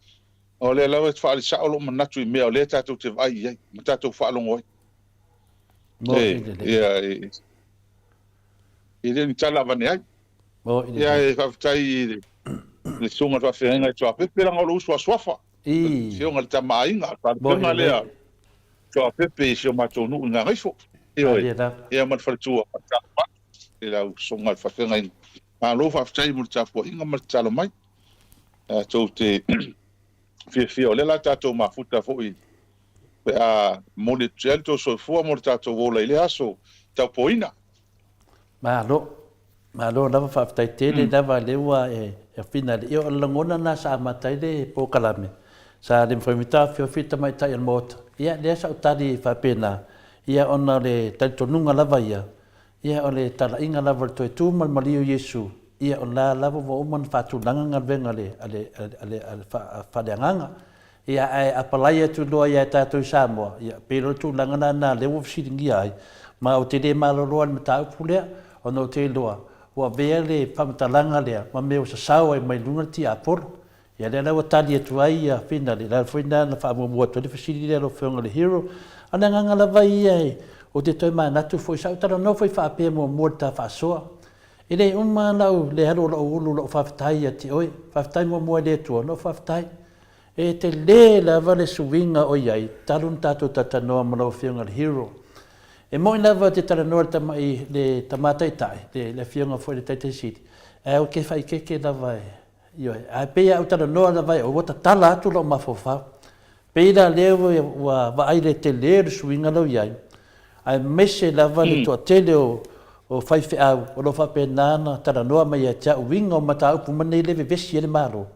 O lea lava e faaali sao lou manatu i mea o lea tatou te vaai i ai ma tatou faalogo ai. Moni lelei. Ia, e le o ni tala avane ai. Moni lelei. Ia, e faafetai i le susuga i le faafeagaiga i Tuapepe, leaga o lou uso a Suafa. I. Afioga i le Tama a Aiga, le Faleupega lea Tuapepe i si o matou nuu i Gagaifo. Ioe. Ia ma le faletua o Faatalofa atu i lau susuga i le faafeagaiga. Malo faafetai mo le tapuaiga ma le tatalo mai. Tatou te fiafia o lea la tatou mafuta foi pe a momoli atu ai le tou soifua mo le tatou ola i lea aso taupoina. Malo. Malo lava faafetai tele lava lea ua e afina le. Ia o le lagona lena sa amata ai le polokalame, sa le mafai ona taofiofi le tamaitai o le Maota, ia lea sa ou tali faapena, ia ona o le talitonuga lava ia, ia o le talaiga lava o le toe tu ma le maliu o Iesu, ia o la lava ua uma ona faatulaga galuega a le, a le, a le, a le faaleagaga. Ia, ae apalai atu loa ia tatou i Samoa, ia, pei loa le tulaga lena lea ua fesiligia ai, ma ou te le malolo lava i le mataupu lea, ona ou te iloa, ua avea le faamatalaga lea ma mea ua sasao ai mai luga le tiapolo. Ia, lea la ua tali atu ai ia Finale, o le ala foi lena na faamuamua atu ai le fesili lea a lau Afioga i le Hero. A o le agaga lava ia, ou te toe manatu foi, sa ou talanoa foi faapea muamua i le ta faasoa, E le uma lau le alu o lou ulu lou faafetai ia te oe. Faafetai muamua i le Atua ona ou faafetai. E tele lava le suiga o i ai talu ona tatou talanoa ma lau Afioga i le Hero. E moni lava te talanoa i le tama'i le Tama Taitai, le le Afioga foi i le Taitai Sili, ae ou te faaikeike lava e, ioe, ae pei a ou talanoa lava e ua tatala atu lou mafaufau. Pei la lea ua vaai le tele o le suiga la ua i ai, aemaise lava le toatele o faifeau o lo o faapena ona talanoa mai ia te au uiga o mataupu uma nei lea e vevesi ai le Malo.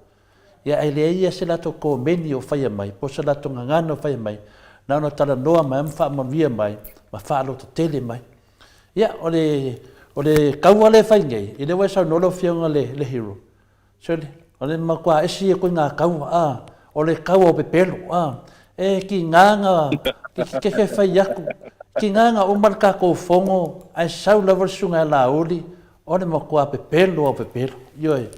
Ia ae leai lava se latou komeni o faia mai po o se latou gagana o faia mai, na ona talanoa mai ma faamanuia mai ma faalototele mai. Ia, o le, o le kaua lea e fai nei, ia lea ua e saunoa lau Afioga i le Hero, Sole, o le matua ese ia koina kaua, a, o le kaua o pepelo, a, e tiga na, ke ke fai atu, tiga na uma le tatou fono, ae sau lava le susuga ia Laauli, o le matua pepelo lava o pepelo, ioe.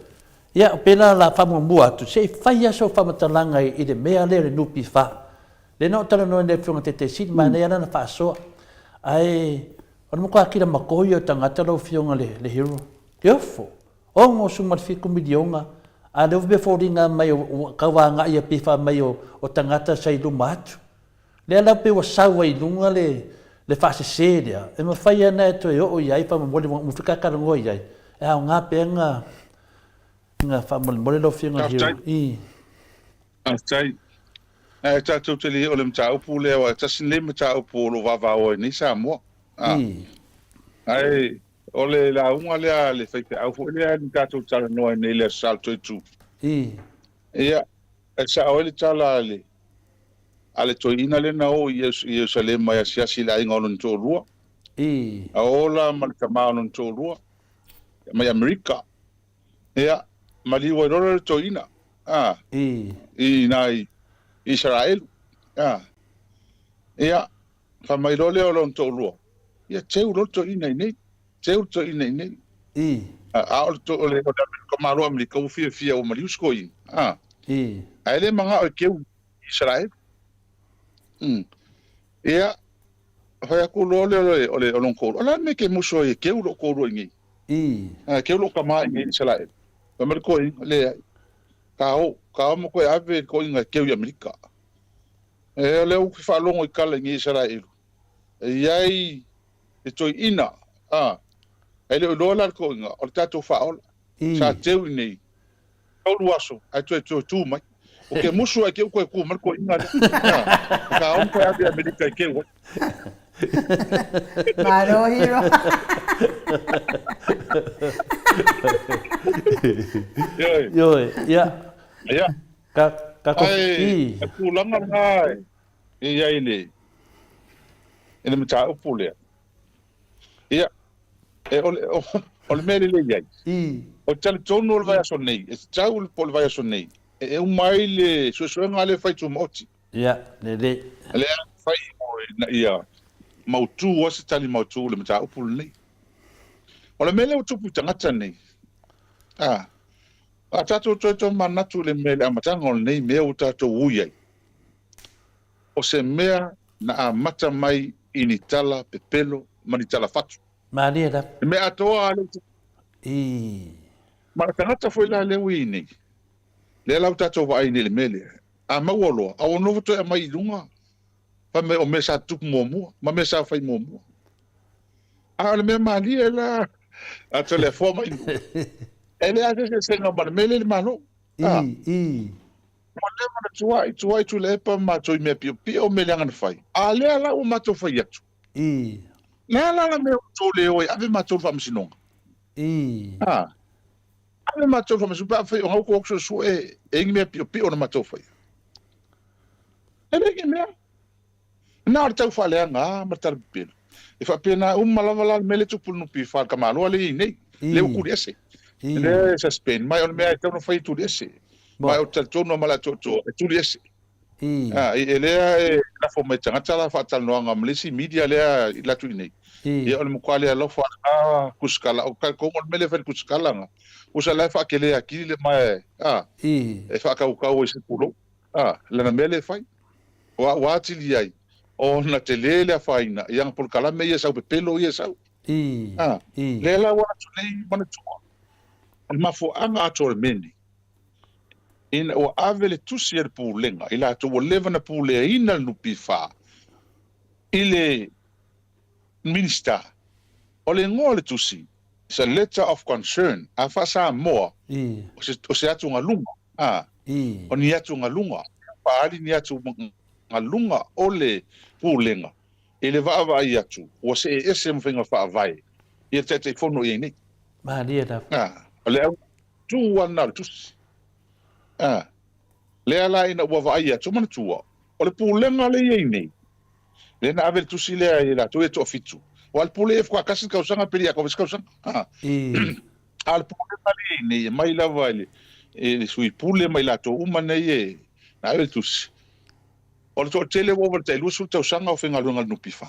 Ia, pena la faamuamua atu, se i fai lava sau faamatalaga i le mea lea o le NPF. Lea na ou talanoa i le Afioga Taitaisili, manaia lana faasoa, ae o le matua kilamakoi ia o tagata lau Afioga i le Hero. Te ofo! 67 miliona, a lea ua foliga mai ua tau agai a pei mai o tagata sa i luma atu. Lea la pei ua sau ai i luga le le faasese lea, e mafai ana e toe oo i ai faamolemole ua uma foi ta talanoa i ai, e aoga pea na na faamolemole lau Afioga i le Faafetai. I. Faafetai. Ae tatou te le oo i le mataupu lea, aua e tasi lenei mataupu o lo o vavao ai nei Samoa. I. Ae O le lauga lea a le faifeau foi lea na tatou talanoa ai nei i le Aso Sa o le Toetu. Ia, e sao ai le tala a le, a le toeaina lea na o i Ierusalema e asiasi i le aiga o lona toalua. Na o la ma le tama o lona toalua mai Amerika. Ia, maliu ai loa le toeaina, a, i ina i Isaraelu. A, ia, Fai mai loa lea o lona toalua, Ia teu loa le toeaina i inei, teu le toeaina i inei. A o le o le o le Malo o Amerika ua fiafia ua maliu si toeaina, a. Ae le manao e teu i Isaraelu. Ia, fai atu loa lea o le o lona toalua, O le a le mea e te musu ai e teu lou toalua i inei? E teu lou tama i inei i Isaraelu. Fai mai le toeaina, Leai, ta o, ta o ma toe ave le toeaina e teu i Amerika. E o lea ou te faalogo i tala i nei Isaraelu, e i ai le toeaina, a, e le o iloa la le toeaina, o le tatou faaola, sa teu i nei, 3 aso, ae toe toe tu mai. O ke musu ai ke u toe tu mai le toeaina lea. A, ka o toe ave i Amerika e keu ai. Malo hero. Ioe. Ioe, ia. Ia. Ka, ka ko, Ae, i. o le tulaga lena e i ai i le, i le mataupu lea, ia, e, o le, o le mea lelei ai, I. o le talitonu o le vaiaso nei, e tatau po o le vaiaso nei, e uma ai le suesuega lea e fai tumaoti. Ia, lelei. Lea e fai ina ia mautu ai se tali mautu i le mataupu lenei. O le mea lea ua tupu i tagata nei, A, a tatou toe tomanatu i le mea i le amataga o lenei mea ua tatou ui ai, o se mea na amata mai i ni tala pepelo ma ni tala fatu. Malie lava. Le mea atoa a lea ua I. Ma le tagata foi la lea ua i ai nei, lea la ua tatou vaai nei i le mea lea, a maua loa, a ua nofo toe aumai i luga, fai mai o mea sa tutupu muamua ma mea sa fai muamua. A o le mea malie la, a Toleafoa mai Nuu, e leai se eseesega ma le mea lea i le Malo. I, i. Ua leva ona tuai, tuai Tuilaepa ma matou i mea piopio, mea leaga na fai. A lea la ua matou fai atu. I. Le a la la mea ua outou le o ai ave matou i le faamasinoga? I. A. Ave matou i le faamasinoga pe afai o ga ua outou suesue e i ai ni mea piopio na matou faia. E leai ni mea. Na o le tau faaleaga lava ma le tala pepelo. E faapena uma lava la le mea lea e tupu i le NPF le tamaloa lea e i ai nei, lea ua tuli ese. Lea e suspend mai o le mea e tatau ona fai e tuli ese. Ma ou te talitonu lava ma le atoatoa e tuli ese. E lea e lafo mai tagata la faatalanoaga ma le isi media lea i la atu i inei. Ia o le matua le alofa lena kusikala. O talitonu o le mea lea e fai i le kusikala na, usa la e faatele atili le mae e faatautau ai se pulou. Lana mea lea e fai. O au atili ai ona tele le afaina i ana polokalame ia e sau pepelo ia e sau. Lea la ua atu nei manatua o le mafuaaga atoa o le mea lenei. Ina ua ave le tusi a le Pulega i latou ua leva ona puleaina le NPF i le Minisita, o le igoa o le tusi, it's a letter of concern, a faa-Samoa, o se atugaluga, a, o ni atugaluga, faaali ni atugaluga o le Pulega i le vaavaai atu ua see ese ma faiga faavae i le Taitaifono i ai nei. Malie lava. A, o le auga Tu ana o le tusi. A, lea la ina ua vaai atu, manatua, o le pulega lea i ai nei, lea na ave le tusi lea i latou ia e toafitu, aua o le pule ia faatoa tasi le tausaga pe le i atoa foi se tausaga. A, a o le pulega lea i ai nei, e mai lava i le, i le sui pule ma i latou uma nei e, na ave le tusi, o le toatele ua ova i le tai 20 tausaga o faigaluega i le NPF.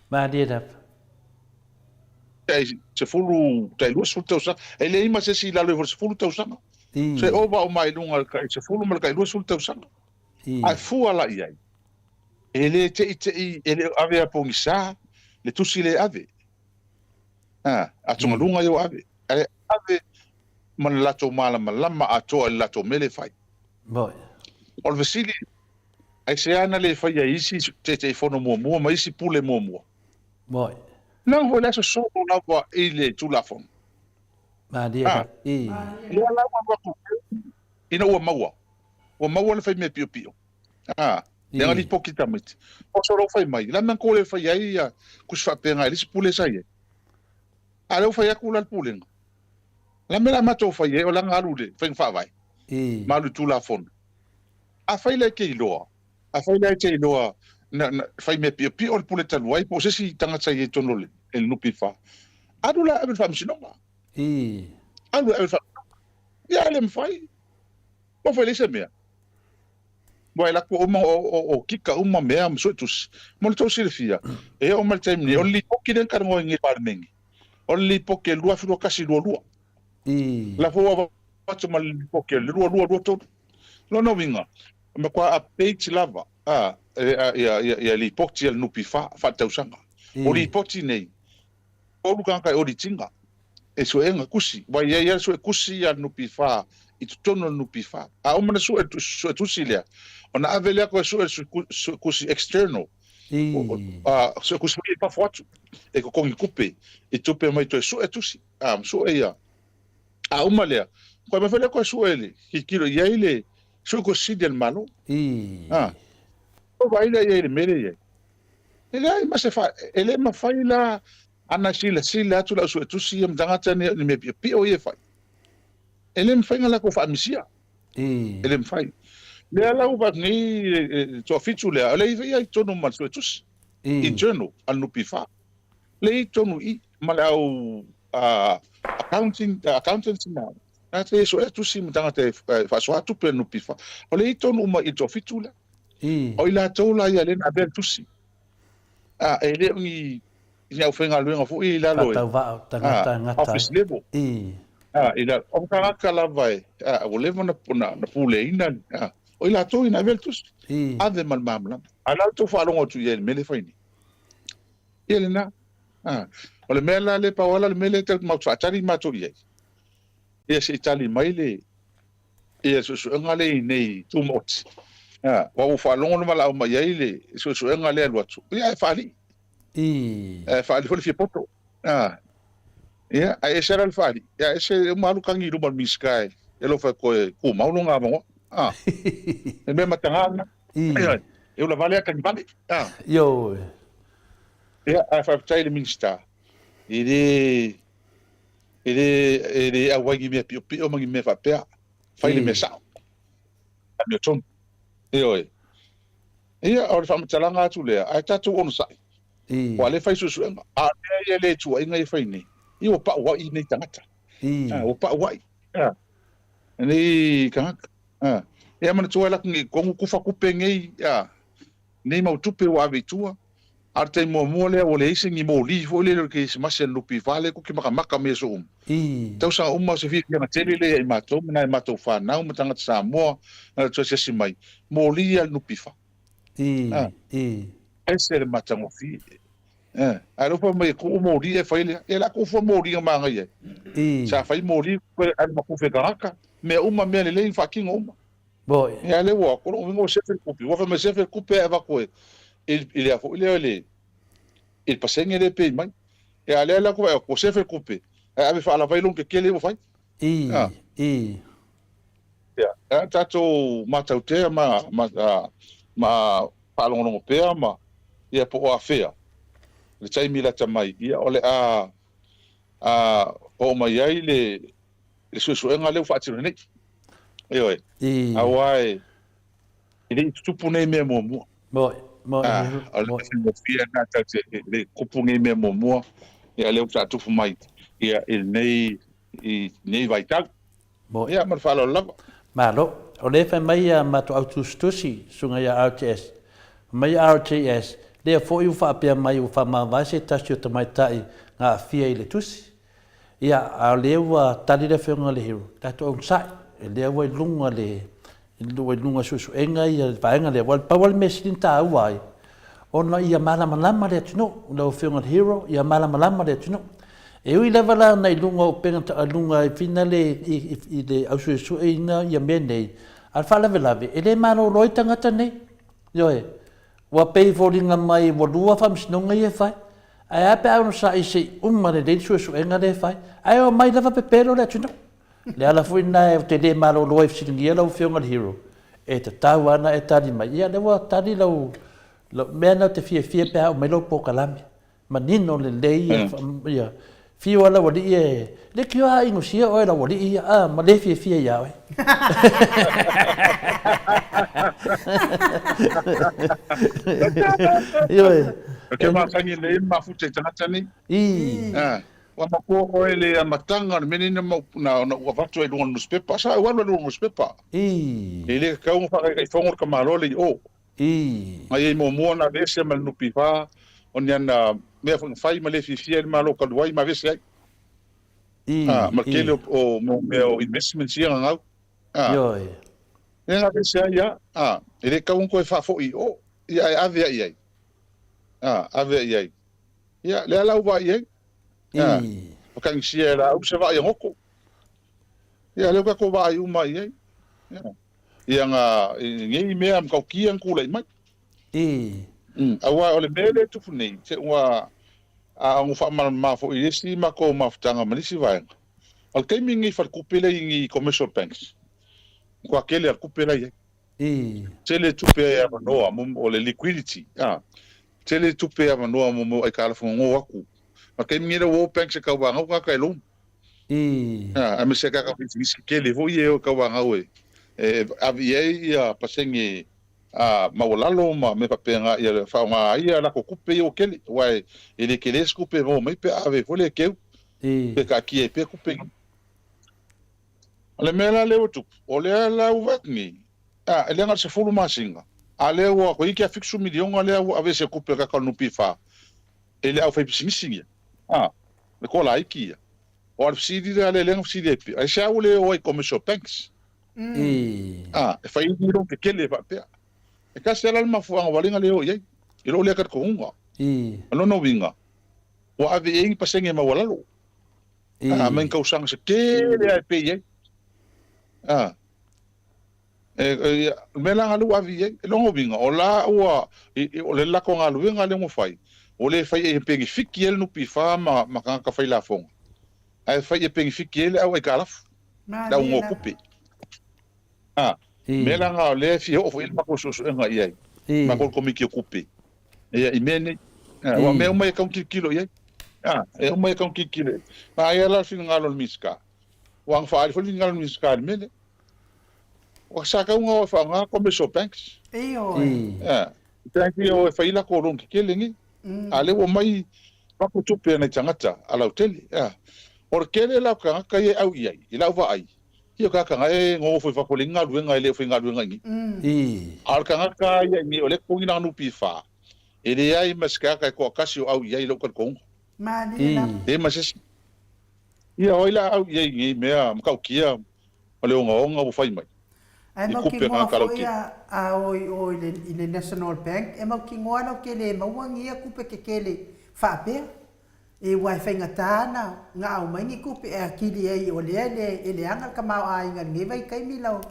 Malie lava. Tai 10, tai 20 tausaga. E leai ma se isi i lalo ifo o le 10 tausaga. Se ova uma i luga i le tai 10 ma le tai 20 tausaga. Ae fua la i ai, e le teitei, e le o ave a pogisa le tusi lea e ave. A, atugaluga ia ua ave. Ae ave ma le latou malamalama atoa i le latou mea lea e fai. O le fesili, aisea na le faia e isi Taitaifono muamua ma isi Pule muamua? Moi. Leaga foi le aso solo lava i le Tulafono. Malie lava. I. Lea la ua alu atu ina ua maua, ua maua le fai mea piopio. A, leaga lipoti tamaiti. O solo fai mai, la mea na le fai ai ia kusi faapena i le isi pule sa i ai. A lea ua fai atu la le pulega. La mea la matou fai ai o lana alu i le faiga faavae. Ma alu i Tulafono. Afai la e te iloa, Afai la e te iloa na, na fai mea piopio le pule talu ai po o se isi tagata i ai tonu o le, le NPF, alu la e ave i le faamasinoga. Alu e ave i le faamasinoga. Ia e le mafai. Ua fai leai se mea. Ua e lako uma o, o, o kika uma mea ma suetusi. Mo le tou silafia, e oo mai le taimi nei, o le lipoti lea na talanoa ai nei i le Palemene, o le lipoti e 2021 22. La foi ua avatu ma le lipoti o le 22 23. Lona uiga, E matua update lava a ia ia lipoti a le NPF faaletausaga. O lipoti nei, tolu tagata e audit ina e suega tusi, aua e i ai lava le suetusi a le NPF i totonu o le NPF. A uma ona sue le suetusi lea, ona ave lea toe sue le suetusi external, suetusi foi ia i fafo atu e totogi tupe i tupe mai toe sue tusi, ma sue ia. A uma lea, toe aumai foi lea toe sue le tilotilo i ai le Suetusi Sili a le Malo. A, ua vaai lea i ai i le mea lea e i ai. E leai ma se fa, e le mafai la ana silasila atu le au suetusi ia ma tagata nei o ni mea piopio ia e fai. E le mafai ona latou faamisia. E le mafai. Lea la ua vaai atu nei le toafitu lea, o lea e i ai i totonu ma le suetusi, internal a le NPF. Lea e i totonu i i ma le au accounting, accountants ma Na te sue tusi ma tagata e faasoa tupe a le NPF. O lea i totonu uma i le toafitu lea. O i latou la ia lea na avea le tusi. A, e le o ni, ni aufaigaluega foi i lalo e. Faatauvaa o tagata e gata ai. Office level. A, i la, o tagata lava e, a, ua leva ona, ona, ona puleaina, a, o i latou ia na avea le tusi. Ave ma le malamalama. A o le a le tou faalogo atu i ai i le mea lea e fai nei? Ia lena. A, o le mea la lea, pau lava la le mea lea tatou matou faatali matou i ai, ia se i tali mai le, ia suesuega lea i nei tumaoti. A, aua ua faalogo na valaau mai ai le suesuega lea e alu atu, ia ae faalii. Ae faalii foi le fia poto. A, ia, ae ese la le faalii, ia ese uma alu tagi i luma o le Minisita e alofa e toe tumau lona avanoa. A, le mea mataga lena. Ioe, e ula vale a tagi vale. A. Ioe. Ia, ae faafetai i le Minisita, e le, e le, e le auai ni mea piopio ma ni mea faapea. Fai le mea sao. Amiotonu. Ioe. Ia, o le faamatalaga atu lea, ae tatou onosai. Ua le fai suesuega. A o mea ia le tuuaiga ia fai nei, ia ua pau ai nei tagata. Ua pau ai nei tagata. Ia manatua e latou nei tonu kufa tupe nei, nei mau tupe ua ave i tua. A o le taimi muamua lea ua leai se ni moli foi lele o le kerisimasi a le NPF lea tou te makamaka mai aso uma. Tausaga uma o se fiafiaga tele lea ia i matou ma nai a matou fanau ma tagata Samoa na latou asiasi mai, moli a le NPF. Ese le matagofie. Eh, ae lea ua fai mai e tuu moli e fai lea. Ia la tuu fua moli na manaia ai. Sa fai moli alu ma kufe tagata. Mea uma, mea lelei faatino uma. Moi. Ia lea ua, o lou uiga ua sefe le tupe. Ua fai mai sefe le tupe ae avatu e, i le a foi lea i le, i le pasene lea e pay mai. Ia a lea la ua sefe le tupe ae ave faalava ai loan tetele ua fai. Ia, a tatou matautea ma, ma, ma faalogologo pea ma, ia po o afea le taimi lata mai, ia o le a, a oo mai ai le, le suesuega lea ua faatino nei. Ioe. Aua e, e le i tutupu nei mea muamua. Moi, moi, Ah, o le moi. faigofie lena tatou te, e le i tutupu nei mea muamua, ia lea ua faatupu mai, ia i lenei, i lenei vaitau. Moi. Ia, ma le faaaloalo lava. Malo. O lea e fai mai a matou au tusitusi, susuga ia RTS. Fai mai ia RTS, lea foi ua faapea mai ua faamavae se tasi o tamaitai na aafia i le tusi. Ia, a o lea ua tali le Afioga i le Hero, tatou onosai, lea ua i luga le, ua i luga suesuega ia le vaega lea. Aua pau lava le mea sili ona taua ai, ona ia malamalama le atunuu, lau Afioga i le Hero, ia malamalama le atunuu. E ui lava la na i luga o upega, luga i fina le, i le au suesueina ia mea nei, a o le faalavelave, e le malolo ai tagata nei. Ioe. Ua pei e foliga mai ua lua faamasinoga ia e fai. Ae a pe a onosai se i uma lelei le suesuega lea e fai, ae omai lava pepelo le atunuu. Le ala foi lena ou te le malolo ai i fesiligia lau Afioga i le Hero, e tatau lava ona e tali mai. Ia, lea ua tali lau, lau mea lena ou te fiafia pe a oo mai lau polokalame. Manino lelei ia, ia fiu lava lau alii e leitioa a inusia oe lau alii ia a ma le fiafia ia oe. Ioe. O ke masani nei mafuta i tagata nei. I. Ah, ua matua oe le amataga o le mea nei na mau na na ua avatu ai i luga o le newspaper. Sa ou alu ai i luga o le newspaper. I. E le tatau ona faataitaifono le tamaloa le i o. I. Mai ai muamua ona aveese ma le NPF, o ni ana mea foi na fai ma le fiafia ai le Malo talu ai ma aveese ai. I. Ah, ma le I. tele o, o mo mea o investments ia na gau. Ah, Ioe. lea na aveese ai a, ah, e le tatau ona toe faafoi i o, ia ae ave ai i ai. Ah, ave ai i ai. Ia, lea la ua vaai i ai. Ah, I. whakangisia e la se vaai a ngoko. Ia, lea ua tatou vaai uma i ai. Ia. Ia nga, nei mea matautia na tulai mai. I. Aua o le mea lea e tupu nei, te ua a ona faamalamalama foi i le isi matou mafutaga ma nisi vaega, o le taimi lenei i faletupe lea i ni commercial banks, matua tele lava le tupe la e i ai. I. Tele tupe e avanoa mo o le liquidity, a, tele tupe e avanoa mo mo aitalafu gogo atu. Ma le taimi lenei la ua o banks e tauvanau tagata e loan. I. Aemaise a tatou pisinisi tetele foi ia e o e tauanau e ave i ai ia pasene maualalo ma mea faapena ia faaaoga ai a latou tupe ia ua tele, aua e le tele se tupe e maua mai pe a ave foi lea e keu pe taatia ai pea tupe ia. O le mea la lea ua tupu, o lea la ua vaai atu nei, e leaga le 10 masina, a lea ua toeitiiti lava 70 miliona lea ua aveese tupe a le tatou NPF e le aufaipisinisi ia, le toa laiti ia. O a le fesili lea a lea lea na fesili ai pea, aisea ua le o ai i commercial banks? A, e fai ai ni loan tetele faapea. E tasi lava la le mafuaaga ua ala ai ona le o i ai, i lou lea talitonuga. O lona uiga, ua ave i ai ni pasene maualalo, a, mai ni tausaga se tele lava e pay ai. A, e, e, o le mea la lea ua ave i ai, o lona uiga, o la ua, o le latou galuega lea ua fai, ua le fai e penefiti ai le NPF ma, ma tagata fai lafoga, ae fai e penefiti ai le au aitalafu, le au notupe. A, mea la na o lea e fia oo foi i ai le matou suesuega i ai, matou le Komiti o Tupe, ia, i mea nei. Aua o mea uma ia e tatau ona tilotilo i ai. A, e uma ia e tatau ona tilotilo i ai. Ma aia la le finagalo o le Minisita, aua na faaali foi le finagalo o le Minisita i le mea lea. Ua sa tatau ona o e faaaoga commercial banks. Ioe. A, bank ia o e fai ai latou loan tetele nei. A lea ua omai avatu tupe a nai tagata a lautele. A, o le tele la o tagata ia e au i ai, i lau vaai, Ia o tagata e nonofo i fafo e leai ni galuega e le o faigaluega i inei. A o le tagata lava ia i inei o lea e totogi lana NPF, e leai ma se tagata e toatasi o au i ai i lou talitonuga. Leai ma se isi. Ia o ai la au i ai i nei mea matautia ma le ogaoga ua fai mai Ae i tupe a mautinoa tagata foi lautele. a o i o i le National Bank e mautinoa lau te le maua ni ia tupe tetele faapea. E Aua e faigata ana gaau mai ni tupe e atili ai o lea e leaga le tamaoaiga i lenei vaitaimi lau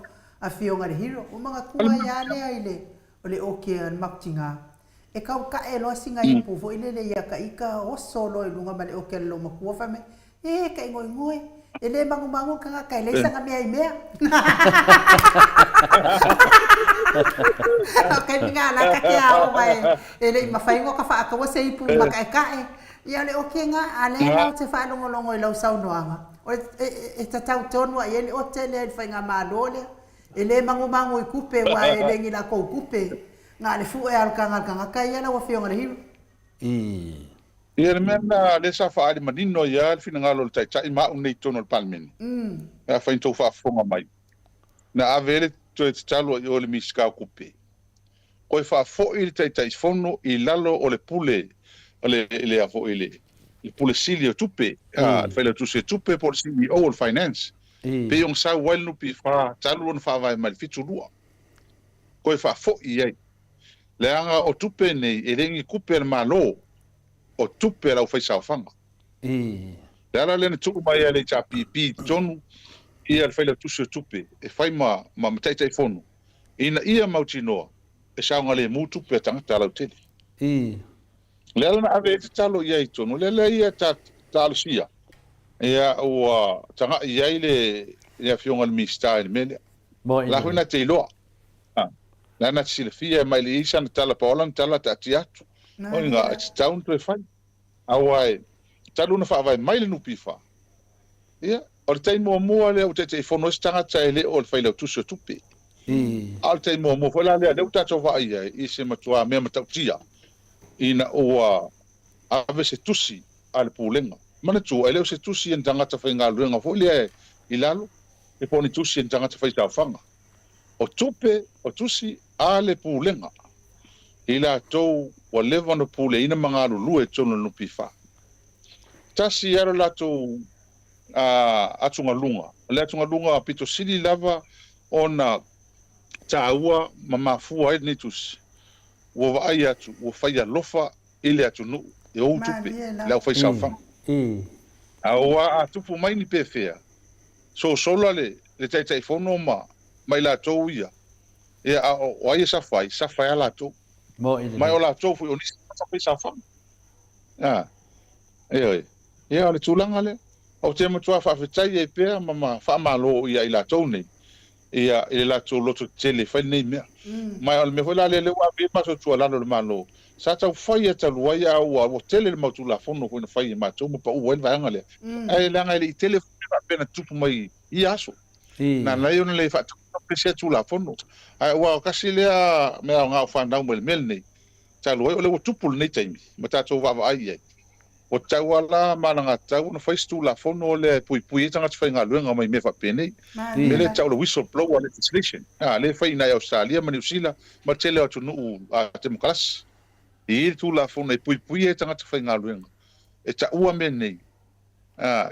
Afioga i le Hero. Ua manatua ai lava lea i le o le oke a le makutinā. E tau tae loa sina ipu foi lele ia ta ita oso loa i luga ma le oke a le loomatua fai mai, E, ka igoigoe, e le magumagu le tagata e leai sana mea i mea. O taimi na la ta te aoga e le i mafai ona ka faataua se ipu mataetae. Ia o le oke na, a lea la ou te faalogologo i lau saunoaga, o le, e tatau tonu lava i ai le ote lea i le faigamalo lea. E le magumagu i tupe aua e le ni latou tupe, na o le fue lava o le taga a le tagata ia lau Afioga i le Hero. Ia, le mea lena lea sa faaali manino ai lava le finagalo o le Taitai ma au nei i totonu o le Palemene, pe afai na outou faafofoga mai, na ave ai le toe tatalo i o i le Minisita o Tupe, toe faafoi le Taitaifono i lalo o le pule, le, le a foi, le, le Pule Sili o Tupe, a, le Failautusi o Tupe po o le CEO o le Finance, pei ona sau ai le NPF talu ona faavae mai i le 72, toe faafoi i ai. Leaga o tupe nei e le ni tupe a le Malo, o tupe a le aufaisaofaga. Le ala lea na tuu mai ai le HRPP i totonu ia le Failautusi o Tupe e fai ma ma Taitaifono ina ia mautinoa e saogalemu tupe a tagata lautele. Le ala na ave ai tatalo i ai i totonu, o le ala ia ta talosia ia ua tagai i ai le le Afioga i le Minisita i le mea lea. O la foi na te iloa. La na te silafia e mai le i sana tala pa ola na tala taatia atu. O inga e tatau ona toe fai. Aua e talu ona faavae mai le NPF, ia, o le taimi muamua lea ua Taitaifono ai se tagata e le o le Failautusi o Tupe. A o le taimi muamua foi la lea, lea ua tatou vaai ai i se matua mea matautia ina ua ave se tusi a le Pulega. Manatua, e le o se tusi a ni tagata faigaluega foi lea i lalo, e po o ni tusi a ni tagata faisaofaga. O tupe, o tusi a le Pulega i latou ua leva ona puleaina ma galulue i totonu o le NPF. Tasi lava lo latou atugaluga, o le atugaluga pito sili lava ona taua ma mafua ai lenei tusi, ua vaai atu ua fai alofa i le atunuu e ou tupe, le aufaisaofaga. Aua a tupu mai ni pefea, sosola le Taitaifono ma i latou ia, ia a o ai e safa ai? Safa ai lava latou. Ma o latou foi o nisi tagata faisaofaga. A, ioe. Ia o le tulaga lea. Ou te matua faafetai ai pea ma faamalo ia i latou nei ia i le latou loto tetele e fai lenei mea. Ma o le mea foi la lea lea ua ave ai le matou tuualalo i le Malo, sa tau fai lava talu ai a ua tele le mau Tulafono foi na fai e matou ma pau ai le vaega lea. Ae leaga e le i tele foi mea faapea na tutupu mai i ia aso. Na ala ai ona le faataunuu sia Tulafono. Ae ua tasi lea mea aoga o fanau mai le mea lenei, talu ai o lea ua tupu lenei taimi ma tatou vaavaai i ai. Ua tatau lava la ma alagatatau ona fai se Tulafono lea e puipui ai tagata faigaluega mai mea faapenei. O le mea lea e tau o le whistleblower legislation, lea e fai i nai Ausetalia ma Niu Sila ma le tele o atunuu temokarasi. E i ai le Tulafono e puipui ai tagata faigaluega e taua mea nei.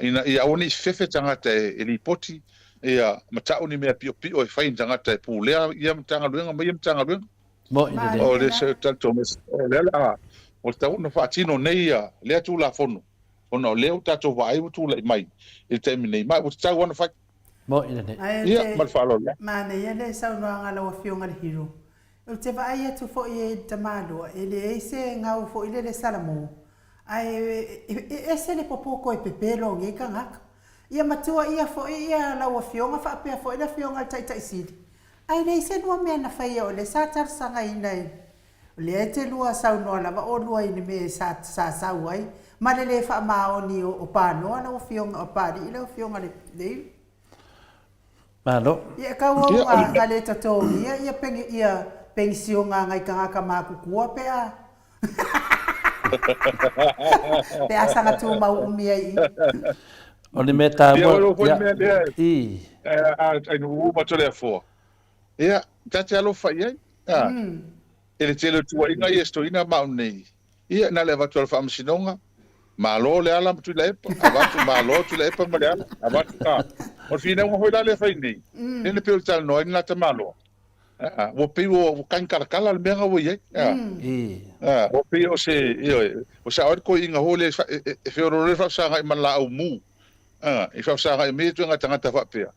Ina ia aua ne i fefe tagata e lipoti ia ma ta'u ni mea pi'opi'o e fai i tagata e pulea ia Matagaluega ma ia Matagaluega. Moni lelei. O le se talitonu o lea o le a ua tatau ona faatino nei ia lea Tulafono ona o lea ua tatou vaai ua tulai mai i le taimi nei ma ua tatau lava ona fai. Moni lelei. Ae Ia, te ma le faaaloalo lava. Manaia le saunoaga a lau Afioga i le Hero. Ou te vaai atu foi i le tamaloa, e leai se gau foi lele Salamo, ae e ese le popo koe pepelo o nei tagata. Ia matua ia foi ia lau Afioga faapea foi le Afioga i le Taitai Sili, ae leai se lua mea na faia o lea sa talosagaina i o lea e te lua saunoa lava olua i le mea sa sa sau ai ma le le faamaoni o Panoa lau Afioga o Papalii lau Afioga i le Malo. Ia e kau au nga nga le totogia ia peni ia penisioga a ngai tagata matutua pe a pe a saga tumau umi ai i. O le mea Ia, taua, o le foi ia, mea lea i. a a nuu ma Toleafoa. Ia, ta te alofa i ai. A, e le tele o tuuaiga ia e stoina ma au nei. Ia, na le avatu a le Faamasinoga, malo le ala ma Tuilaepa, avatu malo Tuilaepa ma le ala, avatu, a. O le finauga foi la lea e fai nei, lea na pei o le talanoa ai le la tamaloa, a, ua pei ua, ua kagikalakala le mea na ua i ai, a. A, ua pei o se, ioe, ua sao ai le toeaina foi lea e, e, e feoloolo ai le faafesagai ma le laau mu, a, i faafesagai mai ia ituaiga tagata faapea.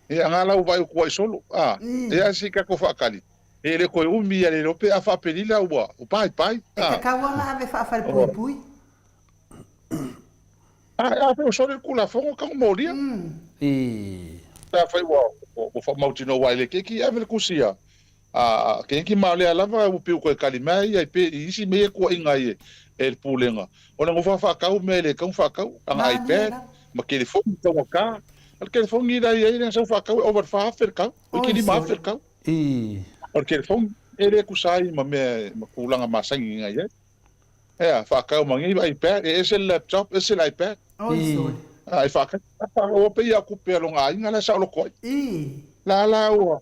Ia, nga la ua vaai atu ai solo, a, ia ae se i tatou faatali. E le toe umi ia le iloa pe a faapelila ua pai pai. E tatau lava ona ave faafalepuipui. A, a fai ua soli le Tulafono, tau molia. Pe a fai ua faamautinoa ua le keiki, ave le tusi a a keiki ma o lea lava ua pei ua toe tali mai ia i pe i isi mea ia tuuaiga ai e le Pulega. O le nofo faatau mea e le tatau ona faatau, ana iPad ma telefoni taugata. O le telefoni la e i ai lea na sau faatau e ova i le 4,000 le tau, toeitiiti 5,000 le tau. O le telefoni, e le tusa ai ma mea ma tulaga masani na i ai. Ea, faatau ma nei iPad, e ese le laptop, ese le iPad. A, e faatau, ua pei lava o tupe a lona aiga la e saoloto ai. La la ua,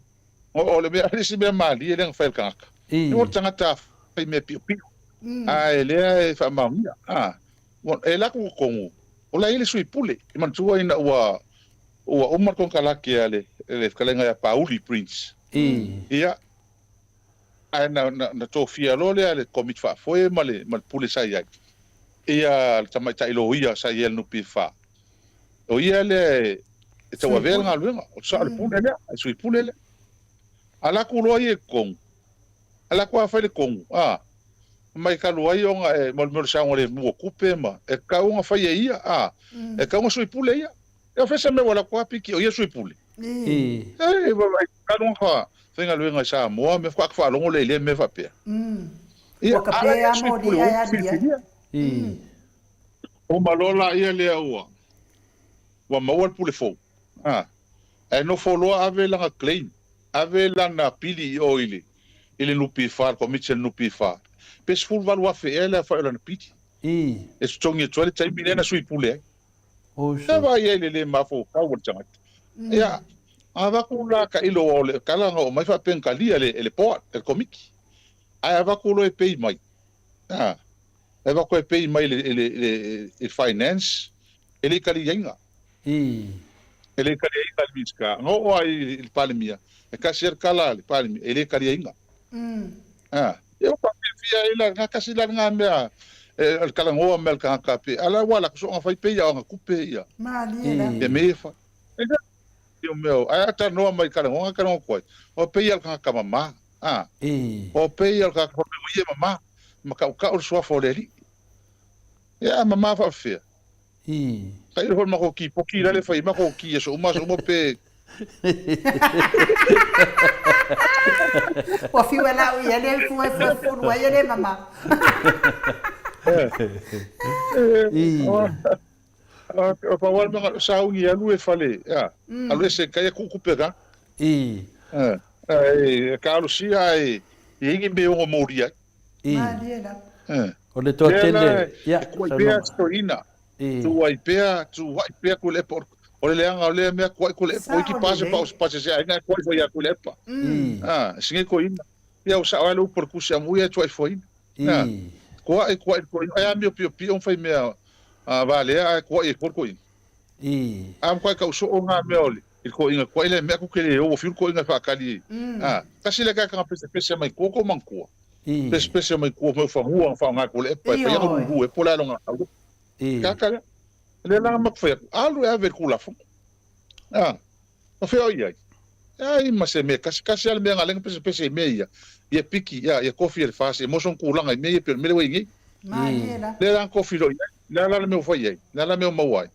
o le mea, le isi mea malie lea na fai e le tagata. O le tagata fai mea piopio, ae lea e faamaonia. A, e alu atu i totonu, o la e i ai le sui pule. E manatua ina ua Ua uma le konekarate a le fetalaiga ia Pauli Prince. Ia, ae na, na, na tofia loa lea e le Komiti Faafoe ma le, ma le pule sa i ai, ia le tamaitai loia sa i ai a le NPF. O ia lea e, e tauavea le galuega, o le sao o le pule lea, le sui pule lea. Ala atu loa ia i totonu, ala atu lava fai le tonu, a, mai talu ai ona e, mo le mea o le saogalemu o tupe ma, e tatau ona fai e ia, a, e tatau ona sui pule ia. E ofe se mea ua lako apiki o ia sui pule. E vaai talu ona fa faigaluega i Samoa mea faatoa faalogo lea i lea mea faapea. Ia Ua a la kape ia a sui moli pule ae ua alu i ai. filifilia. Uma loa laia lea ua ua maua le pule fou. A ae nofo loa ave lana claim, ave lana pili i o i le i le NPF, le Komiti a le NPF. Pe 18,000 ea le aofai o lana pili. E totogi atu ai le taimi lea na sui pule ai. Sa vaai ai i le le mafaufau o le tagata. Ia, a avatu la tailo o le tala na oo mai faapea na talia e le board, e le komiti. Ae avatu loa e pay mai, a, e avatu e pay mai i le, i le finance, e le i taliaina. E le i taliaina e le Minisita. Na oo lava i le Palemia, e tasi lava le tala a le Palemia, e le taliaina. A, ia ua faapefea ai la lena, tasi la lena mea o le talanoa mai a le tagata pe a la ua alu atu soona fai pei a ona tupe ia. Malie la. Ia mea ia fai. E le o mea o, ae a talanoa mai i talanoa na talanoa atu ai, o pei a le tagata mama, a, o pei a le tagata fai mai ua ia mama, ma tautau le suafa o le Alii. Ia a mama faapefea? Tailo foi le matou kipoki la le fai matou ki aso uma aso uma pe Ua fiu e lau ia le fue fue fulu ai e le mama. O pau lava le mea sauni e alu e fale, alu ese kai e kukupe ka. E kalosia ae i ai ni mea e ono molia ai. Malie lava. O le toatele, ia, E tuai pea si toeaina, tuai pea, tuai pea Tuilaepa, o le leaga o lea mea tuai Tuilaepa, ua iti pa se pao pa se aiga e tuai foi ia Tuilaepa. A, sigi toeaina, ia ua sao ai le upu a le tusi amuia e tuai foaina. A, tuai, tuai le toeaina, ai amio piopio ma fai mea valea ae tuai ai foi le toeaina. Ii. A makuai kau soo nga mea o le i le koʻiga kuai le mea ku ke le o ua fiu le koʻiga e faakali e. A, tasi lea kaka pesepese mai kua ko manatua. Ii. Pesepese mai kua mai fanua nga faoga ko le epa e fai nga lulu e po le alo nga au. Kaka lea. Lea la maku fai atu, alu e ave i le Tulafono. A, ma fea o i ai? E ai ma se mea kasi, kasi lava le mea nga lenga pesepese i mea ia, ia piki, ia, ia kofi e le FAST, ia maua sona tulaga i mea ia pei o le mea lea ua i ai nei. Malie la. Lea la na kofi loa i ai, le a la le mea ua fai ai, le a la le mea ua maua ai.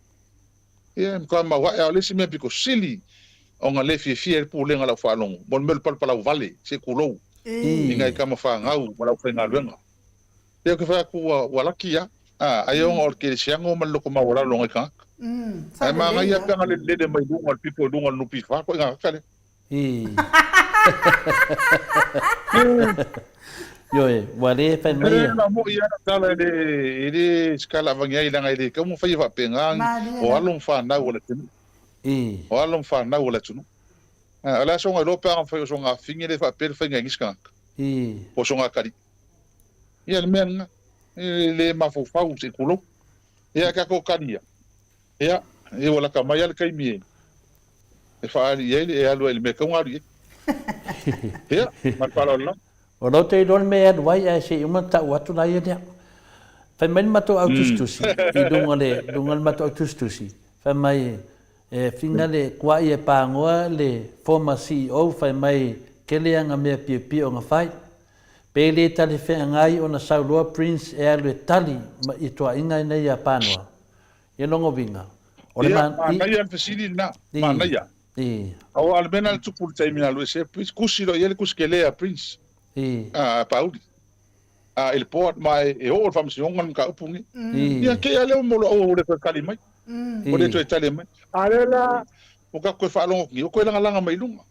Ia, e matua mauae lava. O le isi mea pito sili ona le fiafia ai le pulega i lau faalogo, mo le mea o le palapalau vale, se i tulou, i nai tama fanau ma le aufaigaluega. Ia ou te fai atu ua, ua laki lava, a, ai ona o le kerisiano ma le loto maualalo o nai tagata. Sa Ae lelei manaia lava. pe ana lelele mai luga o le pito i luga o le NPF, koe gagata lea. Ii. Ioe, ua le fai mai E la moʻi lava tala e le e le sikala avagi ai leaga e le tatau ona faia faapena Malie o la. alo ma fanau a le atunuu. Ii. O alo ma fanau a le atunuu. A, o le a soga iloa pe ana fai o soga afine le faapea le faiga e nisi tagata. Ii. Po o soga atalii. Ia le mea lena. E le mafaufau se i tulou. Ia e tatou tali ia. Ia, ia ua lata mai lava le taimi e e faaali i ai le e alu ai i le mea e tatau ona alu i ai. Ia, ma le faaaloalo lava. O lau te iloa le mea e alu ai ae se i uma ona tau atu la ia lea. Fai mai le matou au tusitusi i luga o le luga o le matou au tusitusi, fai mai e finga le kuai e pagoa le former CEO fai mai kele ana mea piopio na fai. Pe le talifeagai ona sau loa Prince e alu e tali ma i toaiga ina ia panoa. Ia lona uiga, o le Ia, ma, i, manaia le fesili lena, i, manaia. i, Aua o le mea lena na tupu i le taimi na alu ese ai Prince, kusi loa i ai le kusi kele a Prince, i, a, a Pauli, a, i le board, ma e, e oo i le faamasinoga le mataupu lenei. i, Ia, kei a lea ua maua loa, ua le toe tali mai, ua le i, toe tali mai. A lea la, ua tatou toe faalogo atu nei, ua toe lagalaga mai i luga.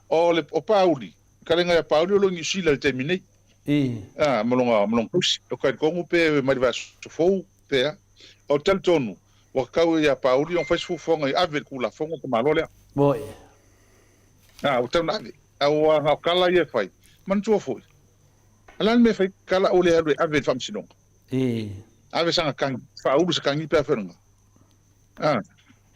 O le, o Pauli, Kalenga ia Pauli o lo o i Niu Sila i le taimi nei. I. A, ma lona, ma lona tausi. O talitonu pe mai le vaiaso fou, pe a. O le talitonu, ua tatau ia Pauli ona fai se fuafuaga ia ave i le Tulafono tamaloa lea. Moi. A, ua tatau ona ave. Aua na o tala ia e fai. Manatua foi, o le a le mea e fai tala ua le alu e ave i le Faamasinoga? I. Ave sana tagi, faaulu se tagi pe a fai o lena. A,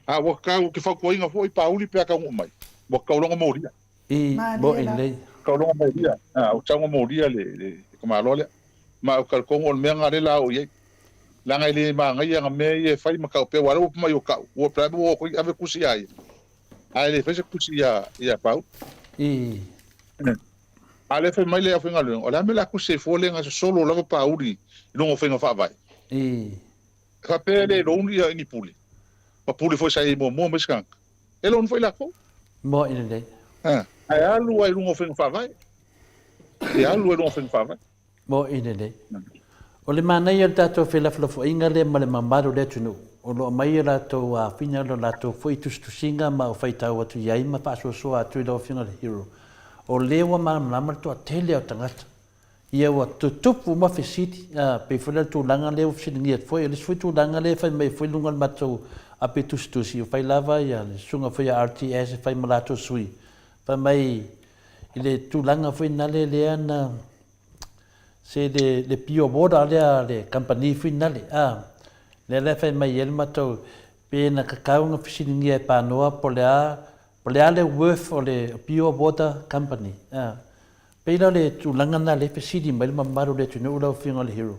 a ua tatau, ou te fautuaina foi Pauli pe a taunuu mai, ua tatau loa ona molia. I Malie la. lelei. Tauloga molia, a, o tauga molia le, le tamaloa lea. Ma o talitonu o le mea lena lea la o i ai. Leaga e le manaia na mea ia e fai ma tau pea, aua o lea ua mai o tau, ua apply ua o atu ave tusi ia ia. Ae le fai se tusi ia, ia Pau. I. A lea fai mai le aufaigaluega, o le a mea o le a tusi ai fua lea na sosolo lava Pauli i luga o faiga faavae. I. E faapea e le loan ia ni pule, ma pule foi sa i ai muamua ma isi tagata. E loan foi latou. Moe lelei. A, ae alu ai i luga o faiga faavae. E alu ai i luga o faiga faavae. Moe lelei. O le manaia o le tatou felafolafoaiga lea ma le mamalu o le atunuu, o lo o aumai o latou afina lo latou foi tusitusiga ma o faitau atu i ai ma faasoasoa atu i lau Afioga i le Hero. O lea ua malamalama le toatele o tagata Ia ua tutupu uma fesili, a, pei foi la le tulaga lea ua fesiligia atu foi, o le isi foi tulaga lea e fai mai foi i luga o le matou ape tusitusi, ua fai lava ia le susuga foi a RTS e fai ma latou sui, fai mai i le tulaga foi nale lea na se le, le pure water lea a le kamupani foi nale, a, lea la e fai mai ai le matou, pe na tatau ona fesiligia e Panoa po o le a, po o le a le worth o le pure water company, a. Pei la o le tulaga lena lea e fesili mai le mamalu o le atunuu lau Afioga i le Hero.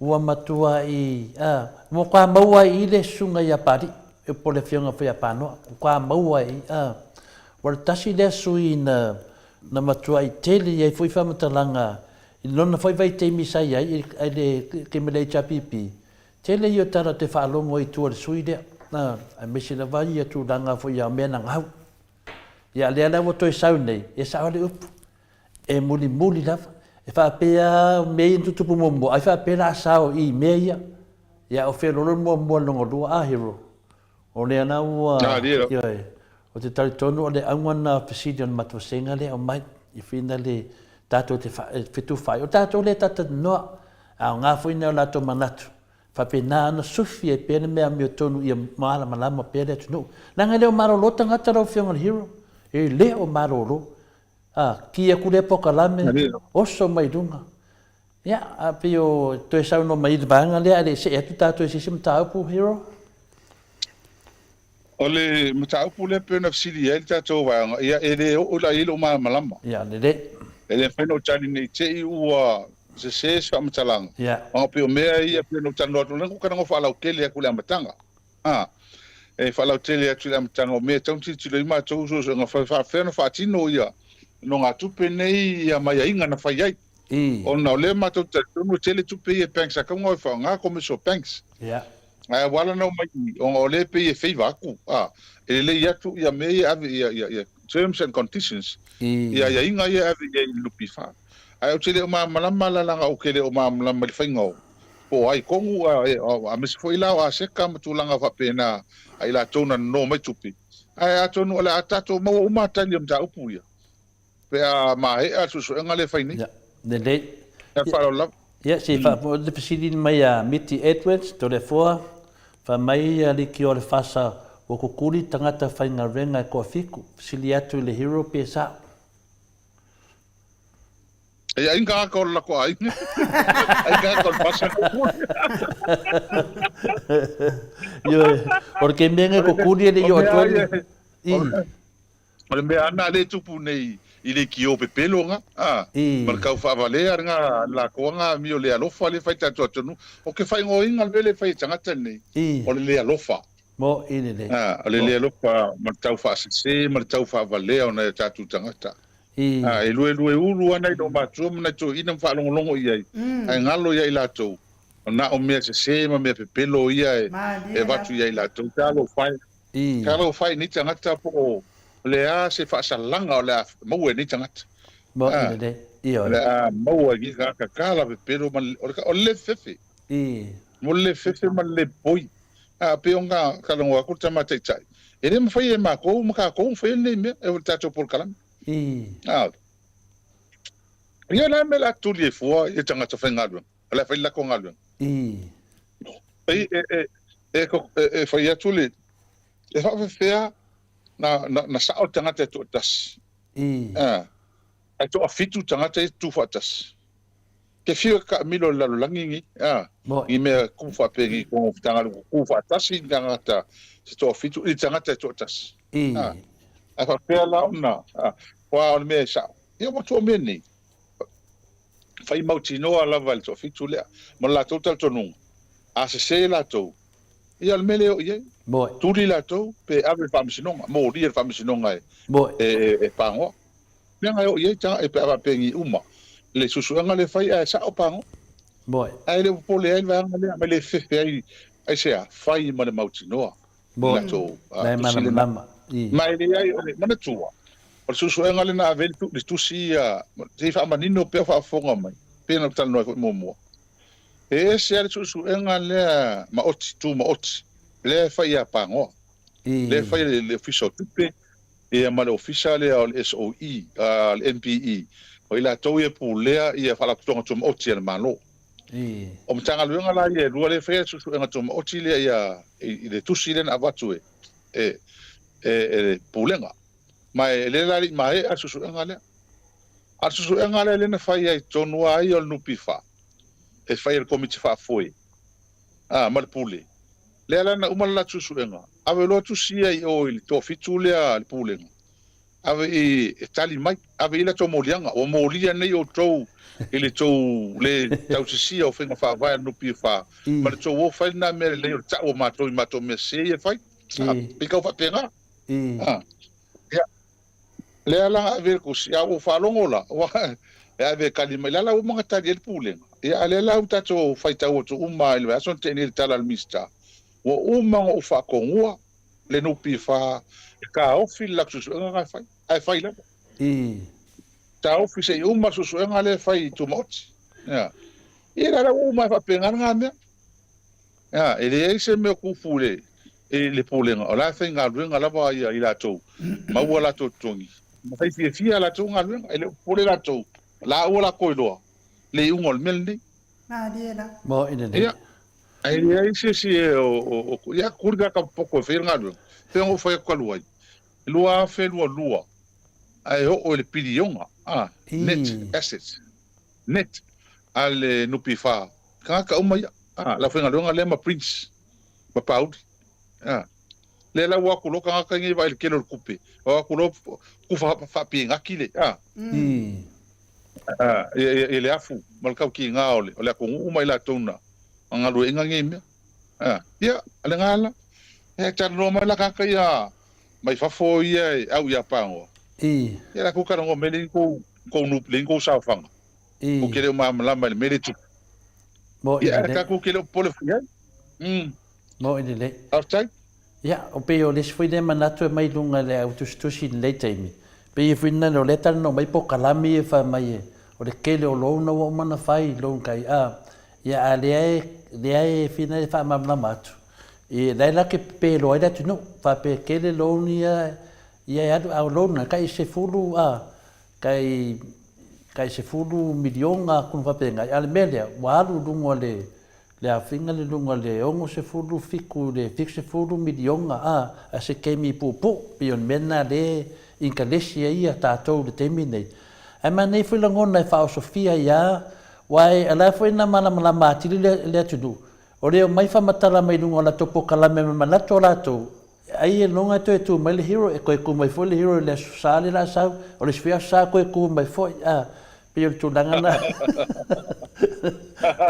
Ua matuai, a, ua matua maua ai i i le susuga ia Pali, po o le Afioga foi ia Panoa, ua matua maua ai i i, a. Ua le tasi lea sui na, na matuai tele i ai foi faamatalaga i lona foi vaitaimi sa i ai i le taimi o le HRPP, tele ia o tala ou te faalogo ai i tua i le sui lea, a, aemaise lava ia tulaga foi ia mea na gau. Ia lea la ua toe sau nei, e sao le upu, e mulimuli lava. E faapea mea ia na tutupu muamua, ai faapea la sao i mea ia. Ia o feololo le muamua le lona lua, a hero. O lea la ua, ioe, ou te talitonu o le auga lena o fesili o le matou vasega lea e aumai, i fina le tatou te fetufaai. O tatou lea e talatalanoa, a aoga foi nai o latou manatu Faapena ona sufi ai pea le mea amiotonu ia malamalama pea le atunuu. Leaga e le o malolo tagata lau Afioga i le Hero. E le o malolo. A, ki atu lea polokalame, oso mai luga. Ia, a pei o toe saunoa mai i le vaega lea ae le i see atu tatou i se isi mataupu, Hero? O le mataupu lea pei ona fesili ai le tatou vaega, ia e le oo la i ai lou malamalama. Ia, lelei. E le mafai ona ou tali ne i te i ua sese se faamatalaga. Ia. Ona pei o mea ia pei ona ou talanoa atu, o lea na ou talanoa faalautele atu i le amataga. A, e faalautele atu i le amataga o mea e tatau ona tilotilo i ai matou suesuega fai faapefea ona faatino ia nogatupe nei ia ma aiaiga na fai ai. I. Ona o lea matou te talitonu e tele tupe ia e banks a tatau ona faaaoga commercial banks. Ia. Ae ua ala ona omai i i, ona o lea e pei e favour atu, a, e lelei atu ia mea ia e ave ia, ia, ia terms and conditions, I. ia aiaiga ia e ave i ai i le NPF. Ae ou te le o malamalama la leaga ou te le o malamalama i le faiga o, po o ai tonu, a, e, a, aemaise foi la o aseta ma tulaga faapena a i latou na nono mai tupe. Ae atonu o le a tatou maua uma tali o mataupu ia, pe a maea le suesuega lea e fai nei. Ia, lelei. Ia, faaaloalo lava. Ia, se i faamoe le fesili mai a Miti Edwards, Toleafoa, fai mai ia Liki o le Fasa ua kukuli tagata faigaluega e toafitu, fesili atu i le Hero pe sa'o. Ia, ai tagata o le latou aiga, ai tagata o le Fasa kukuli. Ioe, o le taimi e kukuli e le i oo atu ai. I. O le mea ana lea e tupu nei i le kio pepelo nga, a, ma le kau faavalea nga lakou nga amio le alofa lea e fai tatou atunuu. O ke faaigoaina le mea lea e fai e tagata nei, o le le alofa. Mo i lelei. A, o le le alofa ma le tau faasese ma le tau faavalea o nai o tatou tagata. A, e luelue ulu lava nai loomatua ma nai toeaiina ma faalogologo i ai, ae galo ia i latou, na o mea sese ma mea pepelo ia e avatu ia i latou. Talofa e. Talofa i nei tagata po o le a se faasalaga o le a maua e nei tagata. Mo i lelei. Ioe. O le a maua e nei tagata tala pepelo ma le, o le le fefe. Mo le le fefe ma le le poi. A pei ona talanoa atu le tama taitai, e le mafai e matou ma tatou ona faia lenei mea, e o le tatou polokalame. A ia la mea o le a tuli ai fua ia tagata faigaluega, o le a fai le latou galuega. E, e, e, e fai atu le, e faafefea na, na, na sao le tagata e toatasi. A, ae toafitu tagata ia tutu faatasi. Ke fiu e kaamilo i le lalolagi nei, a, i mea ku faapea ko Matagaluega ku faatasi ni tagata se toafitu i le tagata e toatasi. A, ae faapea la ona, a, aua o le mea e sao. Ia ua tua mea nei. Fai mautinoa lava e le toafitu lea, ma le latou talitonuga, a sese latou, ia o le mea lea e oo i ai. Tuli latou pe ave i le faamasinoga, molia i le faamasinoga e, e, e pagoa. Mea na e oo i ai ta, e pe a faapea ni uma le suesuega lea e fai ae sao pagoa. Ae le o popole ai le vaega lea, ma le fefe ai, aisea, fai ma le mautinoa i latou tusi lena. Ma e leai, o le manatua, o le suesuega lea na ave ai le tusi ia, se i faamanino pea o faafofoga mai, pei ona ou talanoa ai foi muamua. E ese lava le suesuega lea maoti, tumaoti, lea e fai ia Pagoa, lea e fai e le Ofisa o Tupe, ia ma le Ofisa lea o le SOE, le MPE, o i latou ia e pulea ia Faalapotopotoga Tumaoti a le Malo. O Matagaluega la ia e lua lea e faia le suesuega tumaoti lea ia i le tusi lea na avatu e e e le Pulega. Ma e le la le i maea le suesuega lea. A o le suesuega lea lea na fai ai i totonu lava ia o le NPF e fai e le Komiti Faafoe a ma le Pule. Lea la na uma le latou suesuega, ave loa tusi ia i o i le toafitu lea a le Pulega, ave i e tali mai, ave i ai latou moliaga, ua molia nei outou i le tou le tausisia o faiga faavae a le NPF ma le tou o fai lena mea lelei o le tau o matou i matou mea sese ia e fai. Pei tau faapena. Ia, lea la ave le tusi, a ua faalogo la, ua e ave e tali mai, la la ua uma ona tali ai le Pulega. Ia, a lea la ua tatou faitau atu uma i le vaiaso na tea nei i le tala a le Minisita, ua uma ona ou faatonua le NPF e taofi le latou suesuega lena e fai, ae fai lava. Taofi se i uma le suesuega lea e fai i tumaoti. Ia, ia la la ua uma e faapena lena mea. Ia, e leai se mea o tupu i le, i le Pulega, o la e faigaluega lava ia i latou, maua latou totogi, ma fai fiafia a latou galuega, e le o popole latou, la ua latou iloa le iuga o le mea lenei. Malie la. Mo i lelei. Ia, ae leai se isi e o, o, o, ia, kuli ka ka popo e fai le galuega, pei ona ou fai atu talu ai, 2022, ae oo i le piliona, a, net assets, net a le NPF, tagata uma ia, a, le aufaigaluega lea ma Prince, ma Pauli, a. Lea la ua o atu loa tagata nei vaai i le tele o le tupe, o atu loa tufa faapigati le, a. A, ia, ia le afu ma le tautiga o le, o le atunuu ma i latou na galueaiina nei mea. A, ia, o lena la. E talanoa mai la tagata ia mai fafo ia e au ia Pagoa. Ia latou talanoa mai leai ni tou, tou nu, leai ni tou saofaga. Tou te le o malamalama i le mea lea e tupu. Mo'i Ia, ae lelei. tatou te le o popole foi i ai. Mm. Mo'i lelei. Faafetai. Ia, o pei o le isi foi lea manatu e aumai i luga i le au tusitusi i lenei taimi, pei e foi lena o lea e talanoa mai polokalame ia e fai mai e, o le tele o loan ua uma ona fai, loan kai a, ia a lea e, lea e fina e faamalamalama atu, i la e la ke pepe loa ai le atunuu, faapea e tele loan ia, ia e alu, a o loan na tai 10 a, tai, tai 10 miliona tonu faapena, a o le mea lea, ua alu i luga o le, Le afiga le luga o le 67 i le 70 miliona a, a se taimi puupuu, pei o le mea lena lea e inkalesi ai ia tatou i le taimi lenei. Ae manaia foi lagona e faaosofia ai a, aua e ala foi na malamalama atili le, le atunuu, o le omai faamatala mai luga o latou polokalame ma manatu o latou, Ai e loga e toe tu mai le hero, e toe tu mai foi le hero i le Aso Sa lea o le a sau, o le isi foi Aso Sa toe tu mai foi, a, pei o le tulaga na,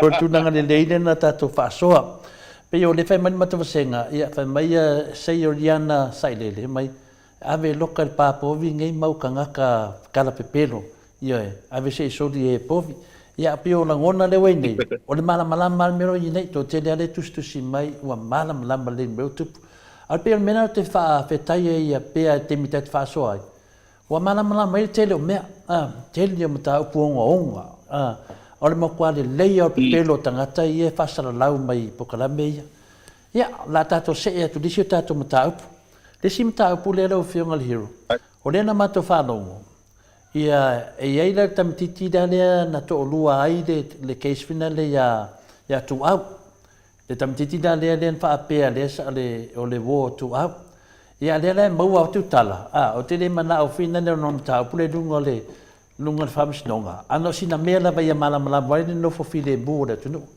o le tulaga lelei lea na tatou faasoa. Pei o lea fai mai le matou vasega, ia fai mai ia Seioliana Sailele mai, ave loka i le pa povi nei mau tagata kalapepelo, Ioe, ave se i soli e povi. Ia, pei o lagona lea ua i nei, o le malamalama lava le mea ua i nei, toatele lava lea e tusitusi mai ua malamalama lelei i le mea ua tupu. Ae pei o le mea lena ou te faafetai ai ia pea i le taimi tatou te faasoa ai, ua malamalama ai le tele o mea, a, tele o mataupu ogaoga, a, o le matua lelei lava o le pepelo o tagata ia e faasalalau mai i polokalame ia. Ia, o le a tatou see atu i le isi o tatou mataupu. Le isi mataupu lea lau Afioga i le Hero, o lea na matou faalogo, Ia, e i ai la le tamaitiiti la lea na toalua ai le, le case foi lea ia, ia Tuau. Le tamaitiiti la lea lea na faapea lea sa, le, o le uo o Tuau. Ia, lea la e maua atu tala, a, ou te le manao foi lea ona mataupu lea i luga o le, luga o le faamasinoga, a na o sina mea lava ia malamalama ai le nofo filemu o le atunuu.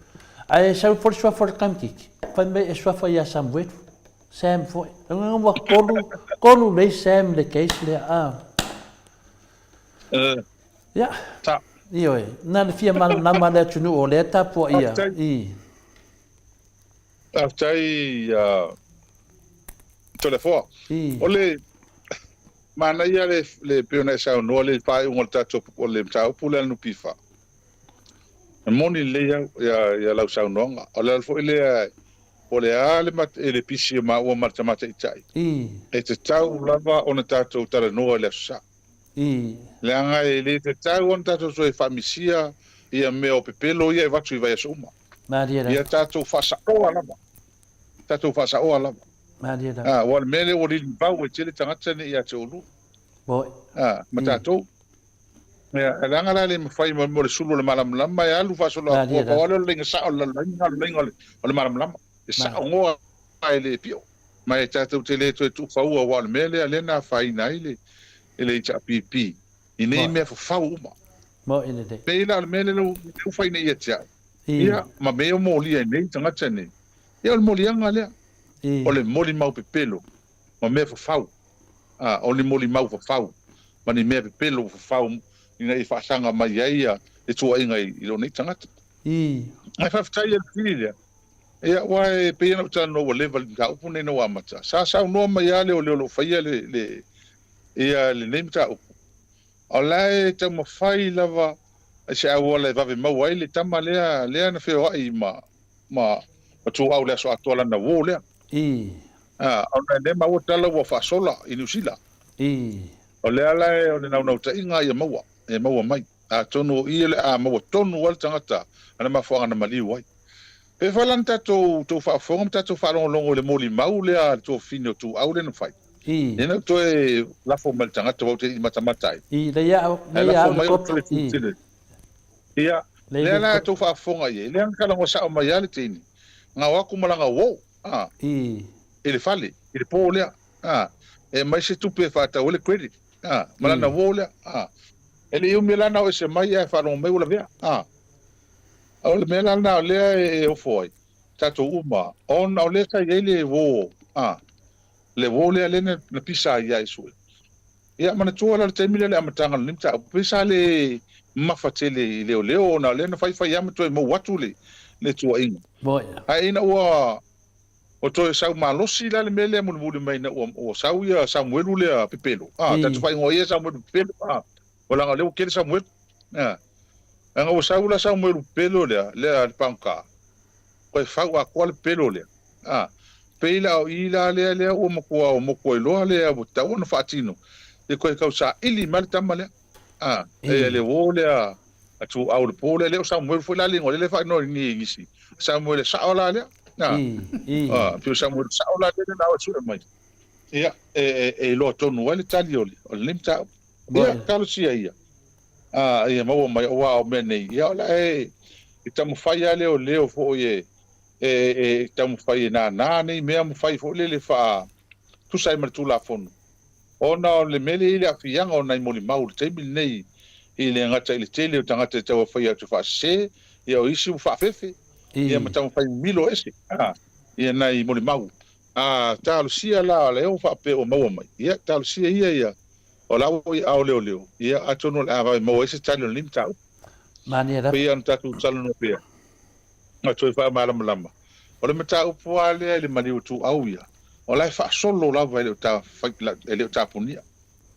Ae sau foi le suafa o le tamaitiiti, fai mai e suafa ia Samuelu. Sam foi. Lona ua kolu, kolu nei Sam le case lea. Ah. Ia. Ta. Ioe. Na le fia malamalama le atunuu o lea tapuaia. I. Faafetai Toleafoa. I. O le manaia le le pei ona e saunoa le faaiuga o le tatou o le mataupu lea a le NPF. E moni lelei au ia ia lau saunoaga. O le ala foi lea Po o le a le e le pisi o maua ma le tama taitai, e tatau lava ona tatou talanoa i le Aso Sa. Leaga e le tatau ona tatou toe faamisia ia mea o pepelo ia e avatu i vaiaso uma. Ia tatou faasaoa lava. Tatou faasaoa lava. Aua o le mea lea ua lilivau ai tele tagata nei ia te oulua. Ma tatou. Ia, leaga la le mafai mo mo le sulu o le malamalama e alu faasolo atu, ua pau lava lea o le laina sao o le lalolagi na o le laina o le, o le malamalama. E sao goa e le pio. Ma e tatou te le toe tuufaua aua o le mea lea lea na afaina ai le, le HRPP i nei mea fafau uma. Pei la o le mea lea ua fai nei ia te au, ia, ma mea o molia ai nei tagata nei, ia o le moliaga lea, o le molimau pepelo ma mea fafau. ā, o ni molimau fafau ma ni mea pepelo fafau ina ia faasaga mai ai le tuuaiga i lou nei tagata. Ae faafetai i le fesili lea, ia, aua e pei ona ou talanoa ua leva i le mataupu lenei ina ua amata, sa saunoa mai lava leoleo o lo o faia le, le, ia lenei mataupu, a o la e taumafai lava i se auala e vave maua ai le tama lea, lea na feoai ma, ma, ma Tuuau i le aso atoa lana uo lea. Ā, ona e le maua tala ua faasola i Niu Sila. O lea la e o le naunautaiga ia maua, e maua mai. Atonu o i o le a maua tonu ai le tagata a le mafuaaga na maliu ai. Pe fai la na tatou tou faafofoga ma tatou faalogologo i le molimau lea a le tuafafine o Tuau lea na fai. Lea na ou toe lafo mai i le tagata aua ou te le i matamata ai. Ae lafo mai ou toe tilotilo. Ia, lea la tou faafofoga i ai, lea na talanoa sao mai lava le teine, na o atu ma lana uo. a, i le fale, i le pō lea, a, e aumai se tupe e faatau ai le credit, a, ma lana uo lea, a. E le i umi la na o ese mai ae faalogo mai ua lavea, a. O le mea la lena o lea e ofo ai tatou uma, ona o lea sa i ai le uo, a. Le uo lea lea na pisa ai ia e sue. Ia, manatua la le taimi lea le amataga o lenei mataupu, pe sa le mamafa tele i leoleo ona o lea na faifai lava ma toe mou atu le le tuuaiga. Ae ina ua ua toe sau malosi la le mea lea mulimuli mai ina ua ua sau ia Samuelu lea pepelo, a, tatou faaigoa ia Samuelu pepelo, a, ua leaga o lea ua tele Samuelu, a. Leaga ua sau la Samuelu pepelo lea, lea le pagota, toe fau atoa le pepelo lea. A, pei la o i la lea lea ua matua o motu ai loa lea ua tatau ona faatino, e toe tau saili mai le tama lea. A, e le uo lea a Tuuau le po lea, lea o Samuelu foi la le igoa lea lea faaigoa nei e nisi. Samuele sao la lea. A, a, pei o Samuele sao la lea la o sue mai. Ia, e, e, e iloa tonu ai le tali o le, o lenei mataupu. Ia, talosia ia. A, ia maua mai, aua o mea nei, ia o le a e, e taumafai lava leoleo foi e, e, e taumafai e nānā nei mea ma fai foi lele faa tusa ai ma le Tulafono, ona o le mea lea e i ai le aafiaga o nai molimau i le taimi lenei, e le gata i le tele o tagata e tau faia atu faasese, ia o isi ua faafefe, ia ma taumafai mimilo ese, a, ia nai molimau. A talosia la o lea ua faapea ua maua mai, ia talosia ia ia o la ua i aao leoleo, ia atonu o le a vave maua ai se tali o lenei mataupu. Manaia lava. Pei ona tatou talanoa pea. ma toe faamalamalama. O le mataupu lava lea i le maliu ituau ia, o la e faasolo lava e le o ta, e le o tapunia.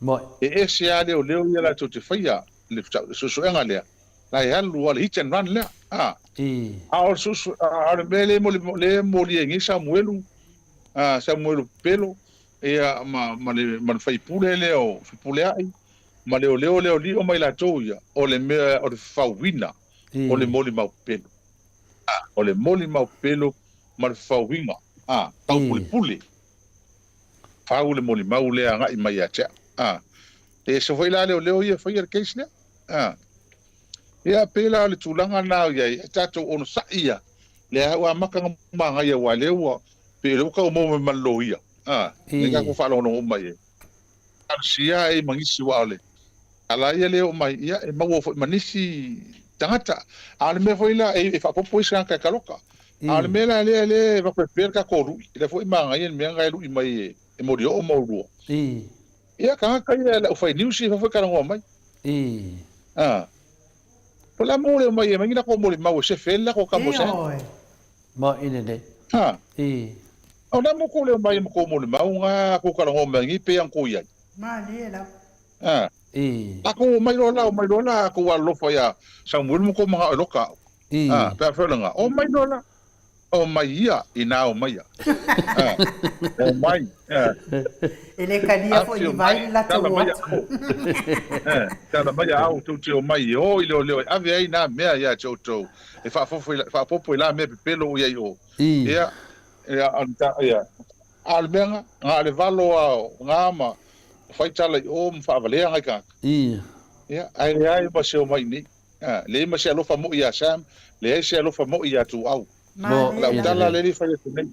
Moi. E ese lava leoleo ia latou te faia le suesuega lea, la e alu lava le hit and run lea. A, I. a o le suesue, a o le mea lea e moli, lea e moli ai nei Samuelu, a, Samuelu Pepelo, ia, ma, ma le, ma le faipule lea o Fepuleai, ma leoleo lea o Lio ma i latou ia, o le mea o le fafauina o le molimau pepelo. O le molimau pepelo ma le fafauina, a, taupulepule, fau le molimau lea agai mai ia te au. A, e ese foi la leoleo ia e faia le case lea. A, ia pei la o le tulaga lena o i ai, e tatou onosai ia, lea ua amata ona manaia aua lea ua, pei o lea ua tau maua mai ma le loia. A, lea tatou faalogologo uma i ai. Talosia ai ma nisi aua o le ala ia lea e oo mai, ia e maua foi ma nisi tagata. A o le mea foi la e faaopoopo isi tagata e taloka. A o le mea la lea lea e avatu ai pea le tatou lui, lea foi e manaia le mea lena e lui mai e Molioo ma oulua. Ia tagata ia le aufai niusi e fafo e talanoa mai. A. Po o le a mo leo mai e aumai ni latou molimau e sefe ai le latou tama o Sam. Maʻi lelei. Ha. O le a mo kou leo mai ma kou molimau nga kou talanoa mai nei pei ona kou i ai. Malie lava. Ha. A kou omai loa la, omai loa la kou alolofa ia Samuelu ma kou manao e loka au. Ha, pe afai o lena, omai loa la. Omai ia, ina omai ia. Ha. Omai. Ha. E le kalia foi Afio ni vai mai, le latou tala o mai atu. au. Ha, tala mai au tou te omai e o i leoleo e ave ai na mea ia te outou. E faafofoe faaopoopo i la mea pepelo o i ai o. Ia, ia, ia. A o le mea nga, na o le valo a o nga ma fai tala i o ma faavalea ngai tagata. Ia, ae leai ma se omai i nei. A, leai ma se alofa moi ia Sam, leai se alofa moi ia Tuuau. O lau tala lea e fai atu nei,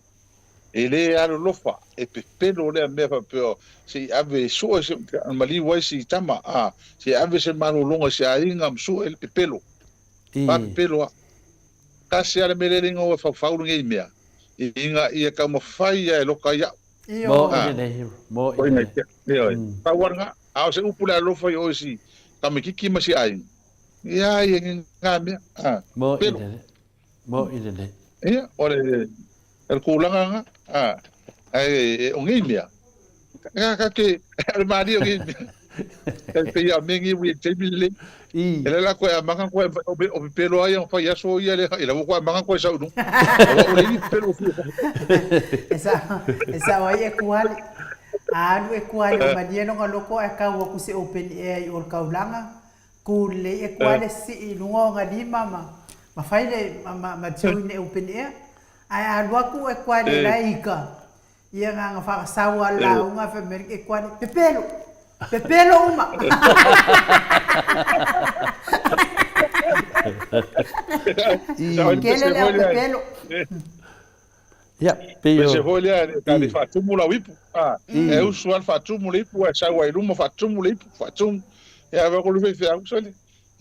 e le alolofa, e pepelo lea mea faapea se i ave e sue se maliu ai si tama, a, se i ave se malologa i se aiga ma sue le pepelo. Faapepelo a. Tasi a le mea lea le igoa faufau lenei mea, ina ia taumafai a e loka ai au. Mo i lenei, mo i lenei. Ioe. Pau a lena. A o se upu le alofa i oe si tamaititi ma si aiga, ia ia ni nga mea. A, Mo i pelo. lenei. Mo i lenei. Ia, o le, o le tulaga lena. A, ae o nei mea, ka, ka te, o le malie o nei mea. E pei a mea nei ua i ai taimi lenei. E le la koe amata koe o pepelo ai ona fai aso ia le i lau koe amata koe sau i luga. Aua ua leai ni pepelo o fia. E sao, e sao ai e kuali. A alu e kuali o malie lona loko ae kau aku se open air i o le kaulaga, ku lelei e kuali sii i luga o ona lima ma, ma fai le, ma, ma, ma join le open air. Ae a alu aku e kuali la e ika, Ia na na whakasau a lauga fai mai e koa nei, pepelo, pepelo uma. Kele le au pepelo. Ia, pei o... Se foi lea, ta le faatumu lau ipu. E usu lava le faatumu le ipu, ae sau ai i luma faatumu le ipu, faatumu. Ia, avea ko le faifeau, sole.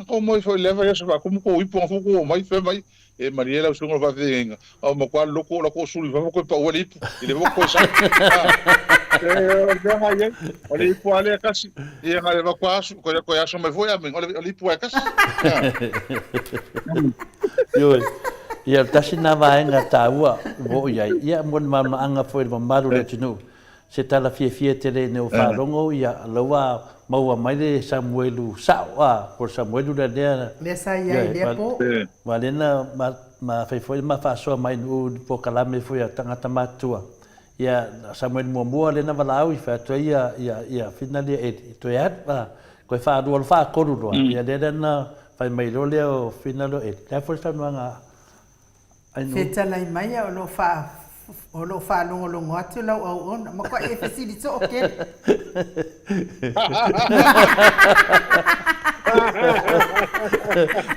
Ko moi foi leva ia se faatumu kou ipu, anga fu kou omai, fai mai, e malie lau susuga o le faafeagaiga, a o matua loko o la kou sulu i fafo koe pau ai le ipu, i le foko koe sau. E, o le mea nga i ai, o le ipu lava lea e tasi, ia na o le avatu lava asu, toe toe aso mai foi a, o le ipu lava e tasi. Ioe. Ia, o le tasi lena vaega taua ua oo i ai, ia, mo le malamalamaaga foi i le mamalu o le atunuu. Se tala fiafia tele ina ua faalogo, ia, o la ua maua mai le Samuelu sao, a, po o le Samuelu lea lea. Lea sa i ai i lea po. Aua lea na ma fai foi ma faasoa mai i Nu'u i polokalame foi a tagata matutua. Ia, Samuelu muamua lea na valaau i fai atu ai ia, ia, ia Fina lea Eli, e toe alu, a, toe faalua loa, faatolu loa, ia lea la na fai mai loa lea o Fina lea o Eli. O le a foi le saunoaga a Nu'u? Fetalai mai o lo o faa, o lo o faalogologo atu lau auauna, matuai e fesili soo tele.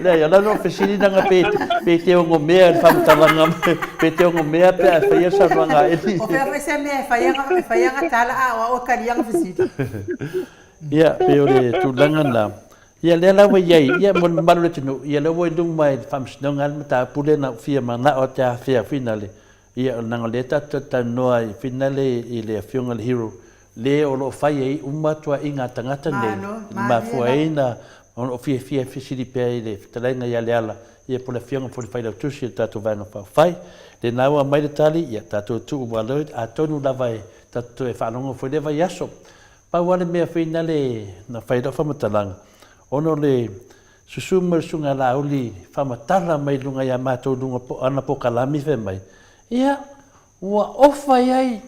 Leai, o la no fesili langa pe, pe te ono mea i le faamatalaga, pe te ono mea pe a e faia le saunoaga a Eli. O fea foi se mea e fai ana, e fai ana tala a o au e kali ana fesili. Ia, pei o le tulaga lena. Ia, lea la ua i ai, ia, mo le mamalu o le atunuu, ia lea ua i luma i le Faamasinoga le mataupu lea na ou fia manao te afea finale. Ia, leaga o lea tatou te talanoa i finale i le Afioga i le Hero, le o lo o fai ai uma tuaiga a tagata nei, Malo, i malie mafua ai lava. na ona o fiafia e fesili pea i le fetalaiga ia Leala, ia po o le Afioga foi i le Failautusi o le tatou Vaega Faaupufai. Lena ua aumai le tali, ia tatou tuu ua atonu lava e tatou toe faalogo foi i lea vaiaso. Pau lava le mea foi nale na fai ai lau faamatalaga, ona o le susu mai o le Susuga ia Laauli faamatala mai i luga ia matou i luga o ana polokalame fai mai, ia, ua ofa i ai,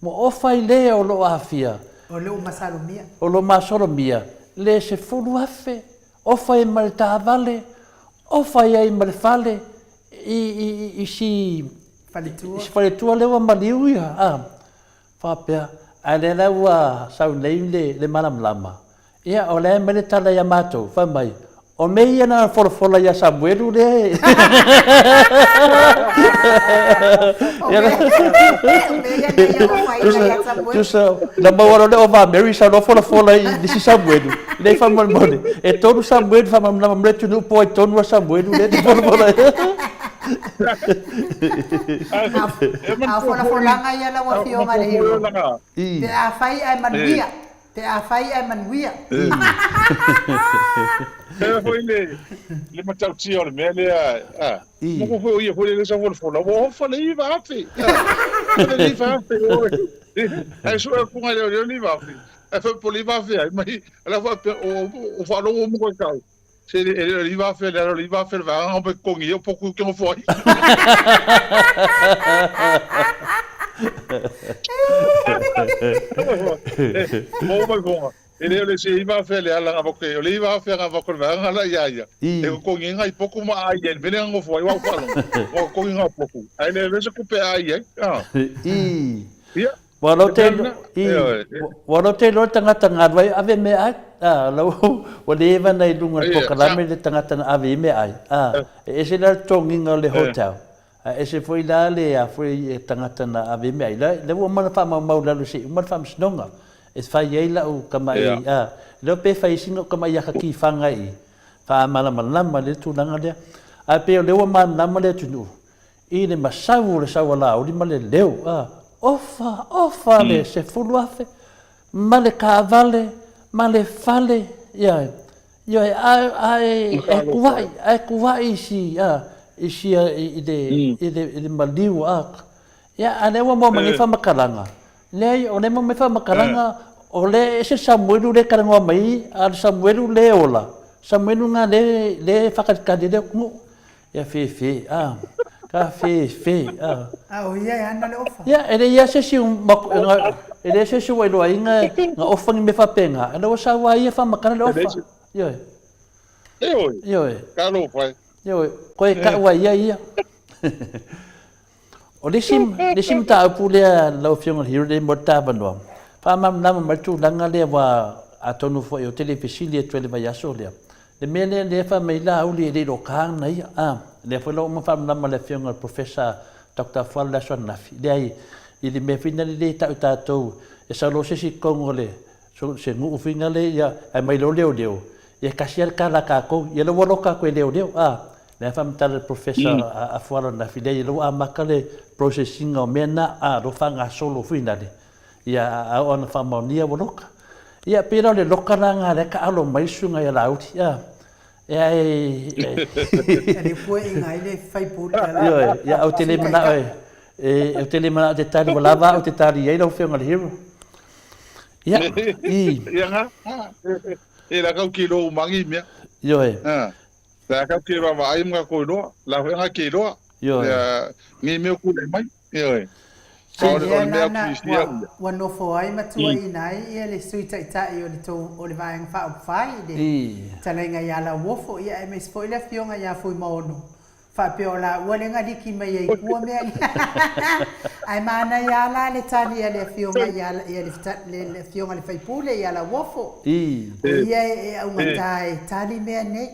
ua ofa i le o lo o aafia. O lo o masalomia. O lo o masalomia le 10,000, ofa ai ma le taavale, ofa i ai ma le fale i, i, i si Faletua. I si faletua lea ua maliu ia, a. Faapea, ae lea la ua sau nei le malamalama, ia o la e aumai le tala ia matou, fai mai, o mea ia na folafola ia Samuelu lea e. Tusa, na maua loa le ova a Mary sau loa folafola i le isi Samuelu, lea faamolemole, e tolu Samuelu faamalamalama mai le atunuu po o ai tonu a Samuelu lea e te folafola ai. A o folafolaga ia lau Afioga le Hero, pe afai ae manuia, pe afai ae manuia. Pea foi le le matautia o le mea lea, a, moko foi o ia foi le sa folafola, ua ofa le 9,000, a, le 9,000 oe. Ae sue atu ngai le 9,000, ae fai po le 9,000 ai mai, ala faapea o o faalogo mo koe kau. Se e le o le 9,000 le ala o le 9,000 le vaega o totogi ai o potu te nofo ai. Mo mai fonga. E le o le se 9,000 le ala nga o le 9,000 nga vako le vaega la ia ia. E totogi ai ngai potu ma ai ai le mea lea nofo ai wa faalogo. Ua totogi nga potu. Ae le vese kupe ai ai. Ia. Ua lo te i ua lo te iloa le tagata na alu ai ave meaai a la ua leva na i luga o le polokalame le tagata na ave ai meaai a e ese la le totogiga o le hotel a ese foi la le a foi tagata na ave ai meaai la la ua uma ona faamaumau i lalo se i uma le faamasinoga e fai ai lau tamai a leo pe fai ai sina tamai aka kifaga i faamalamalama le tulaga lea ae pei o lea ua malamalama le atunuu I le masau o le saualauli ma le leo, a, ofa, ofa le 10,000, ma le taavale, ma le fale, ioe, ioe, a, a e, e kuaʻi, a e kuaʻi i si, a, i si, i le, i le, i le maliu, a, ia, a lea ua maua mai nei faamatalaga, leai, o lea e maua mai faamatalaga, o lea e ese le Samuelu lea e talanoa mai, a o le Samuelu lea e ola, Samuelu lena lea, lea e faatalitali ai le atunuu. Ia fefe, a. Ka fefe, a. A o ia e ana le ofa. Ia, e leai lava se isi e leai se isi ua iloa ai na ofa ni mea faapena. Ela ua sau lava ia faamatala le ofa. Ioe. Ioe. Ioe. Talofa e. Ioe. Koe kau ai ia ia. O le isi, le isi mataupu lea lau Afioga i le Hero lea mo le ta avanoa, faamalamalama mai le tulaga lea aua atonu foi ou te le fesili atu ai i le vaiaso lea. Le mea lea lea e fai mai Laauli e le i loka ana ia, a, lea foi la ua uma faamalamalama e le Afioga i le Professor Doctor Afualo i le aso ananafi, leai, i le mea foi lea e tau e tatou, e sau loa se isi i totonu o le, se nuu foi lea, ia, ae mai loa leoleo, ia e tasi lava le tala a tatou, ia lea ua loka atu e leoleo, a. Lea e faamatala e le Professor Afualo ananafi, leai, lea ua amata le process ina o mea na, a, lea ua faagasolo foi lale. Ia, a oo ina faamaonia ua loka. Ia, pei la o le loka la lena lea e taalo mai le susuga ia Laauli, a. Ia, e. E le puaiga ai le faipule a le Ioe, ia, ou te le Sui manao Taitai. e, ou te le manao e te tali, ua lava au te tali i ai lau Afioga i le Hero. Ia, i. Ia nga, e la kau ki lo umangi mea. Ioe. La kau ki vaavaai ma ka koiloa, la foi nga ki loa. Ioe. Ia, ngi mea ku mai. Ioe. A O le lea mea la na ki sia ua, ia. ua nofo ai ma tuuaiina ai ia le Sui Taitai o le tou, o le Vaega Faaupufai i le Talaiga ia Lauofo, ia aemaise foi le Afioga ia Fuimaono, faapea o laua lea na liki mai ai kua mea ia. Ae manaia lava la le tali a le Afioga ia, ia le, le, le Afioga i le Faipule ia Lauofo, o ia e augata e tali mea nei.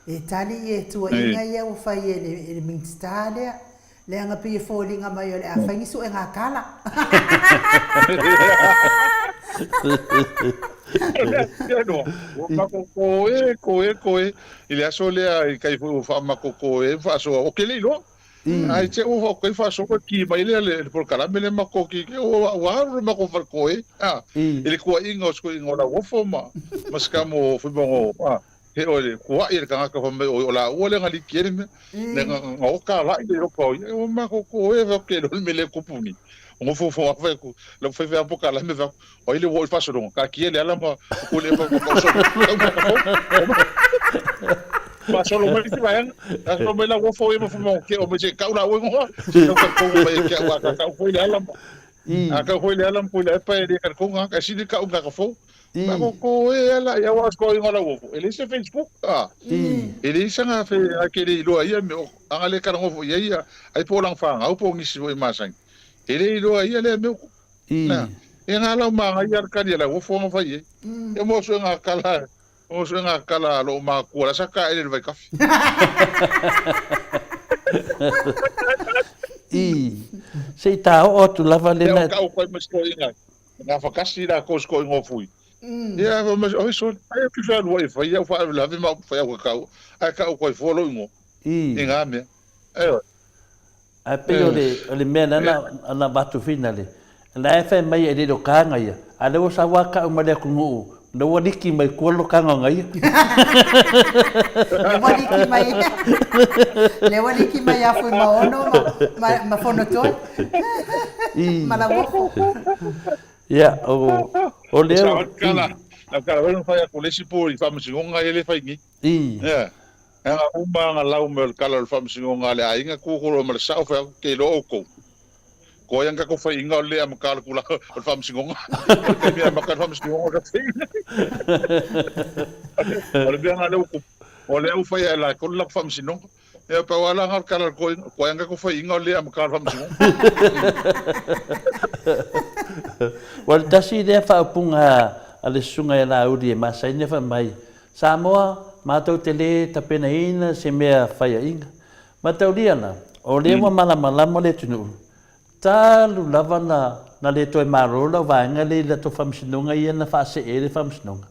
E tali ia tuuaiga ia ua fai e le, e le Minisita lea, leaga pei e foliga mai o le a fai ni suega tala. Ua makoko e, koe, koe. I le aso lea i kai foi ua faamakoko e faasoa. O ke le iloa. Ai te ua kai faasoa ki mai lea le polokalame le mako ki ki ua ua alu le mako fale A i le kuaiga o se kuaiga o Lauofo ma ma se kamo Fuimaono a he o le kuaʻi e le kanaka fai mai o lāua lea na liki ai le mea le na oka alaʻi le loka o ia ua makoko e fai ke lo le mele kupu ni o ngofo fo fai ku la fai fai apo kala me fai o ile wo i fasolonga ka kia le ala ma ko le ma ko so ma solo mai si vaega a solo mai la wo fo e ma fo mo ke o me se kau la wo ngo ka ko mai ke wa ka ka fo le ala a ka fo le ala mo le pa e ka ko nga ka si ka ka fo ma ko ko e ala ia wa ko ingoa Lauofo e le se Facebook a e le sanga fe a ke le iloa ia me anga le kala ngofo ia ia ai po lang fa ngau po ngisi o masang e le iloa ia le me na e nga lau ma nga ia kali Lauofo nga fai e e mo so nga kala mo so nga kala lo ma ku la saka e le vai kafi I se i tā oo atu lava le na ka o koe ma sko inga nga fakasi la ko sko ingo fui ia ma oi so ai ki fa lua e fai au fa la ve ma fai au ka ai ka o koe fo lo ingo i nga mea e Ae pei o le, o le mea lana, ana avatu fina le, la e fai mai e le lo kanga ia, a le ua sa ua kau mai le atunuu, le ua liki mai kua lo kanga nga ia. Le ua liki mai, le ua liki mai ia Fuimaono ma, ma, ma Fonotoe, ma Lauofo. Ia, o, o lea. Sa kala, na kala wena fai aku le isi po i faamasinoga ia le fai nei. Ia. E aga uma aga lau mai o le kala o le faamasinoga a le aiga kukulu ma le sao fai aku ke iloa oukou. Ko ai ka ko faiga o le amata o le kula o le faamasinoga. O le taimi e amata ai le faamasinoga ka faiga. O le mea lena lea ua tupu. O lea ua fai ae latou le latou faamasinoga. Ia pau lava la o le kala o le koina, ko ai ka faiga o le amata o le faamasinoga. Ua le tasi lea faaupuga a le susuga ia Laauli e Masaina fai mai, Samoa, matou te le tapenaina se mea faiaina. Mataulia la, o lea ua malamalama le atunuu, talu lava na na le toe malo lau vaega lea i le latou faamasinoga ia na faasee ai le faamasinoga.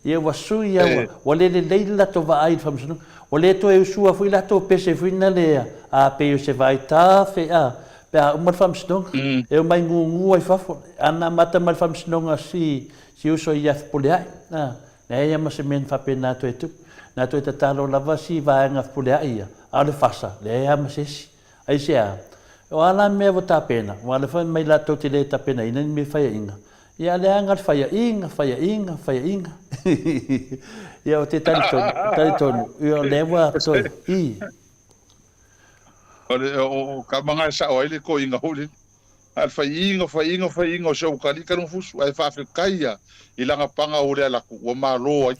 Ia ua sui lava, ua, ua le lelei le latou vaai i le faamasinoga. Ua le toe usua foi latou pese foi na le a pei o se vaitafe a, pe a uma le faamasinoga. E omai gugu ai fafo. Ana amata mai le faamasinoga si, si uso ia Fepuleai, a. Leai lava ma se mea na faapena toe tupu. Na toe tatalo lava si vaega fepuleai ia, a o le fasa, leai lava ma se isi. Aisea? O a la mea ua tapena, ua alofa mai latou te le tapenaina ni mea faiaina. Ia a leaga le faiaina, faiaina, faiaina. Ia o te talitonu, talitonu, ia o lea ua toe, i. O le, o, o ka manga e sao ai le koiga foi lele. A o le faiiga, faiiga, faiiga o si ou kali ka fusu, ae faafetai ia i lana paga o le alaku, ua malo ai.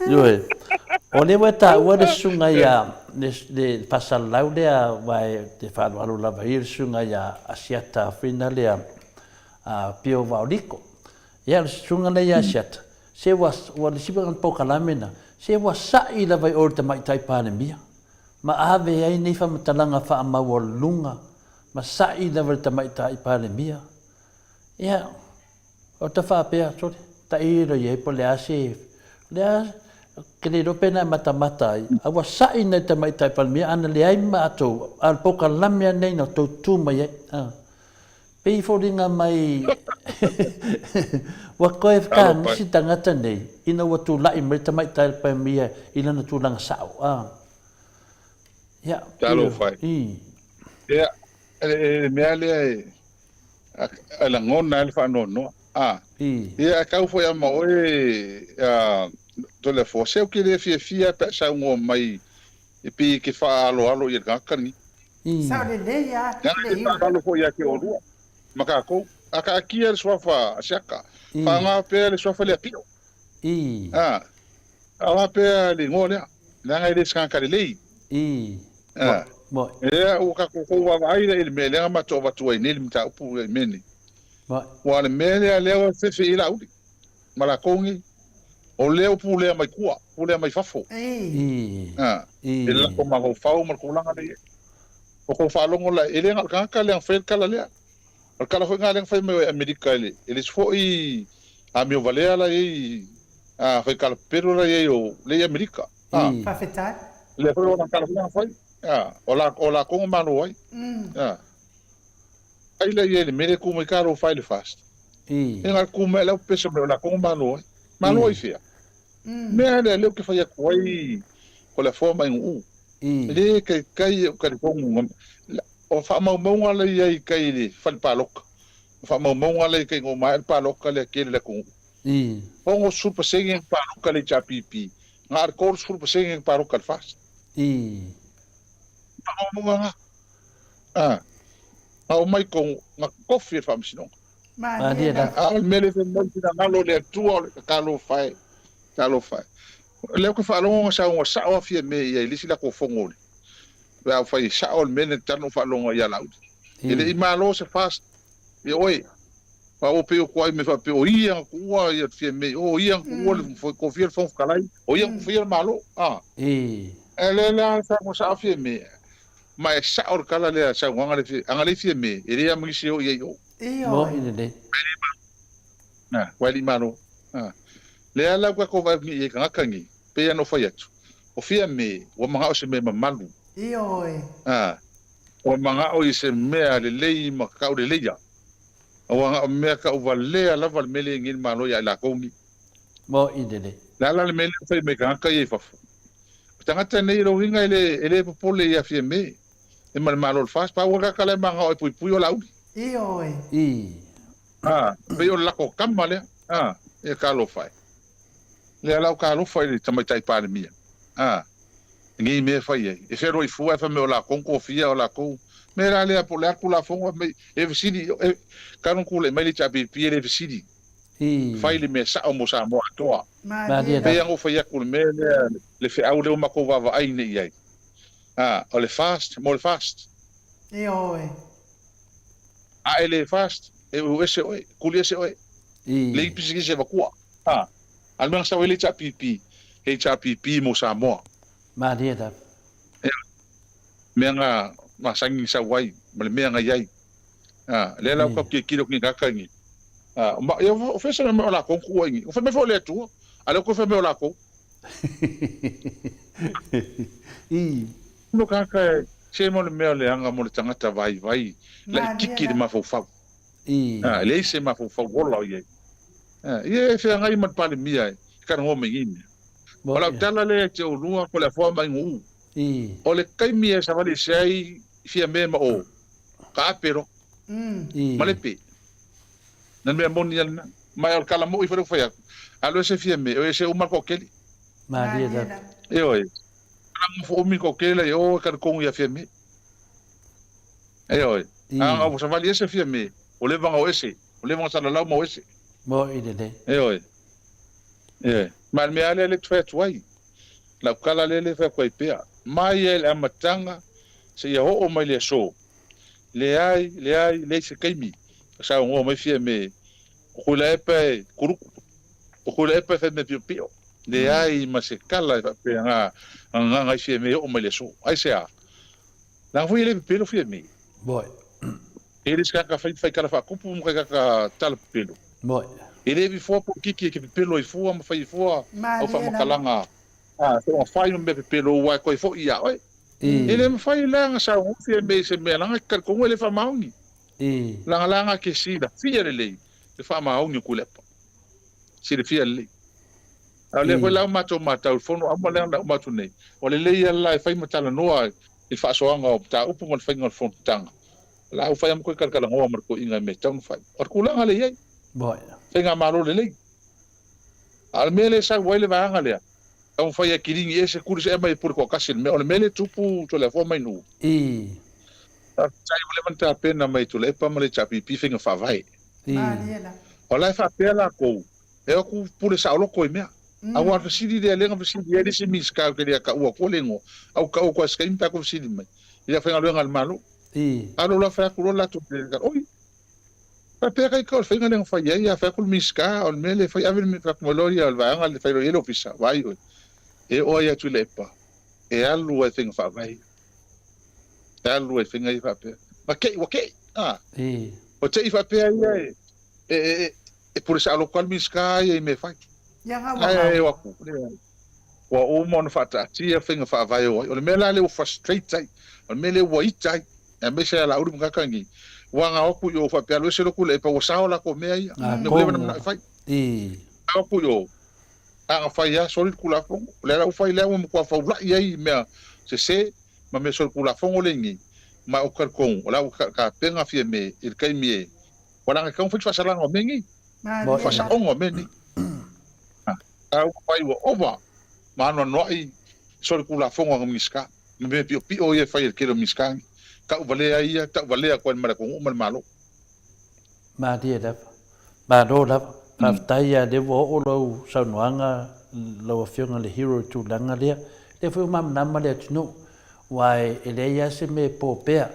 Ioe. O lea ua taua le susuga ia, le, le faasalalau lea, aua e te faaaloalo lava ia le susuga ia Asiata foi lea, a Pio Vaoliko. Ia, o le susuga lea ia Asiata, se ua, ua le isi polokalame na, se ua sa'i lava i o i le Tamaitai Palemia. Ma ave ai nei faamatalaga faamaualuluga ma sa'i lava i le Tamaitai Palemia. Ia, o ta faapea, sole, tailo i ai po o le a se, o le a, Ou te le iloa pe na e matamata ai, a ua sa'i nai tamaitai Palemia ana leai matou, a o le polokalame anei na tou tu mai ai. A. Pei e foliga mai ua toe kagisi tagata nei ina ua tula'i mai le tamaitai Palemia i lana tulaga sa'o. A. Ia, Talofa e. I. Ia, le mea lea e e lagona ai le faanoanoa. A. I. Ia, e kau foi ama oe a Toleafoa, se ou te le fiafia pe a saunoa mai e pei e te faaaloalo ia le tagata lenei. I. Sao lelei a Leaga e le te iu. faaaloalo foi ia te oulua ma tatou. A taatia le suafa a Siaka, I. faaaoga pea le suafa lea Pio. I. A. Faaaoga pea le igoa lea, leaga e le se tagata lelei. I. A. Moi. Ea ua tatou tou vaavaai la i le mea lea na matou avatu ai nei le mataupu i mea nei. Moi. Aua o le mea lea lea ua fefe i ai Laauli ma latou nei, o lea ua pulea mai tua, pulea mai fafo. I. I. A. I. I le latou mafaufau ma le tulaga lea i ai. Ua tou faalogo la, e le na o le tagata lea na faia le tala lea. O le tala foi lena lea na fai mai ai Amerika i le, e le isi foi amio valea la i ai, a fai tala pepelo la i ai o lea i Amerika. A. I. Faafetai. Lea foi o lana tala foi lena na fai. A, o la, o latou na malo ai. A. Ai lea i ai le mea lea e tu mai talofa ai le FAST. I. E na o le tu mai la pepesa mai o latou na malo ai. Malo ai I. fea? Mea lea lea ou te fai atu ai ko le afoa mai nuu. I. E le taitai e ou talitonu o faamaumauga la i ai i tai i le fale palota. O faamaumauga la i tai ina ua maea le palota lea tele i le atunuu. I. 60% na palota le HRPP, na o le 30% na palota le FAST. I. Faamaumauga na. A, na omai tonu, na tofi e le Faamasinoga. Malie lava. A o le mea lea e fai mai le finagalo o le Atua o le talofa e, talofa e. O lea ou te faalogo na saunoa sao lava Fiame i ai i le isi latou fono le pe a fai e sao le mea lea talu ona faalogo ia Laauli. E le i malo se FAST ia oe. Aua ua pei o tuai mea faapea o ia na tuua ia Fiame, o ia na tuua le tofia le Fofoga Fetalai, o ia na tofia le Malo. A. Ae lea la saunoa sao Fiame, ma e sao le tala lea saunoaga lea Fiame, ana leai Fiame, e leai lava ma nisi e o i ai i o. Ioe. Moni lelei. Na, ua e le i malo. A. Lea la ua tatou vaai atu nei i ai tagata nei, pei lava ona ou fai atu, o Fiame ua manao i se mea mamalu. Ioe. A. Ua manao i se mea lelei ma tauleleia. Aua na o mea tauvalea lava le mea lea e i nei le Malo ia i latou nei. Moni lelei. O le a la le mea lea e fai mai tagata ia i fafo? O tagata nei o lona uiga e le, e le popole ia Fiame e ma le Malo o le FAST. Pau o le tagata la e manao e puipui o Laauli. Ioe. I. A, pei o le latou tama lea. A, ia talofa e. Lea la o talofa i le Tamaitai Palemia. A, i nei mea e fai ai. E fealuai fua ae fai mai o latou na tofia o latou. Mea la lea po o le a le Tulafono fai mai e fesili, e, talu ona tulai mai le HRPP e le fesili. I. Fai le mea sao mo Samoa atoa. Malie Pei lava. ona ou fai atu i le mea lea, le feau lea ua matou vaavaai nei i ai. A, o le FAST mo le FAST. Ioe. A e le FAST, e ulu ese oe, kuli ese oe. I. Leai pisikisi e avatua. A, a o le mea na sau ai le HRPP, HRPP mo Samoa. Malie lava. Ea, mea na masani na sau ai, ma le mea na i ai. A, lea la ua tatou tilotilo atu nei i tagata nei. A, ma, ia, o fea se mea o latou na tuua i ni? O fai mai foi o le Atua, a o lea ua toe fai mai o latou. I. No tagata e se mo le mea o le aga mo le tagata vaivai laititi le mafaufau. I. A, e leai se mafaufau ola o i ai. A, ia e feagai ma le Palemia e talanoa mai nei mea. O lau tala lea ia te oulua ko le afoa mai nuu. I. O le taimi e savali ese ai Fiame ma o, ka ape loa. I. Malepe. Na le mea moni a lena. Ma o le tala moi foi lea ua fai atu, alu ese Fiame, o ese uma le toatele. Malie lava. Ioe. Ana nofo umi toatele la i o e talitonu ia Fiame. Ioe. A ua savali ese Fiame, ua leva ona o ese, ua leva ona salalau ma o ese. Moi lelei. Ioe. Ioe. Ma le mea lava lea lea ou te fai atu ai, lau tala lea lea e fai atu ai pea, mai lava i le amataga seia oo mai le aso, leai, leai, leai se taimi e saunoa mai Fiame, o Tuilaepa e kuluku, o Tuilaepa e fai mea piopio. Leai ma se tala e faapea na gagaga ai Fiame e oo mai le aso. Aisea? Leaga foi e le pepelo Fiame. Moi. E le se tagata fai fai tala faatupu ma tagata tala pepelo. Moi. E le avi fua polokiki e ke pepelo ai fua ma fai ai fua au Malie lava. faamatalaga. A, soona fai ma mea pepelo aua e toe foi ia oe. E le mafai la ona saogofi e mea i se mea leaga e te talitonu e le faamaoni. Lagalaga ke silafia lelei le faamaoni o Tuilaepa. Silafia lelei. A o lea foi la ua matou matau i le fono auma lea na uma atu nei, ua lelei lava la e fai ma talanoa i le faasoaga o mataupu ma le faiga o le fonotaga. O la ua fai lava ma toe talatalanoa ma le toeaina i mea e tatau ona fai. O le tulaga lea e i ai. Faigamalo lelei. A o le mea lea e sau ai le vaega lea, taumafai e kiligi ese kuli se aumai e pule toatasi i le mea. O le mea lea e tupu Toleafoa mai Nuu. Faafetai ua leva ona tapena mai e Tuilaepa ma le HRPP faiga faavae. O la e faapea latou, e o atu pule saoloto i mea. Aua o le fesili lea lea na fesili ai le isi Minisita ou te le taua atua le igoa, a ua taua atu lava i se taimi pe a toe fesili mai i le aufaigaluega a le Malo. A o lou fai atu loa latou te oi, Faapea ka ika o le faiga lea na fai ai, a fai atu le Minisita, o le mea lea e fai, ave le fai atu mai loa ia o le vaega lea e fai loa i ai le Ofisa, vaai oe, e oo ai atu i Lepa, e alu ai i faiga faavae ia. E alu ai i faiga ia faapea. Na tei, ua tei, a. Ua tei faapea ia e, e, e, e pule saoloto lava le Minisita ia i mea e fai. Ae o atu, leai. Ua uma ona faataatia faiga faavae o ai. O le mea la lea ua frustrate ai, o le mea lea ua ita ai, aemaise ia Laauli ma tagata nei, ua gao atu i o faapea alu ese lotu Tuilaepa ua sao latou mea ia, mea ua leva ona manao e fai. Gao atu i o, a na fai lava soli le Tulafono, o lea la ua fai lea ua matua faula'i ai i mea sese ma mea solitulafono lea i nei, ma ou te talitonu o la ua tapena Fiame i le taimi e, ua leaga e tatau ona fai le faasalaga o mea nei, faasaoga o mea nei. A ua fai ua ova ma anoanoai solitulafono a Minisita, ma mea piopio ia e fai e le tele o Minisita nei. Tau valea ai ia, tau valea atu ai ma le atunuu ma le Malo. Malie lava. Malo lava. Faafetai lava lea ua oo lau saunoaga lau Afioga i le Hero i le tulaga lea. Lea foi ua malamalama le atunuu aua e leai lava se mea e po pea.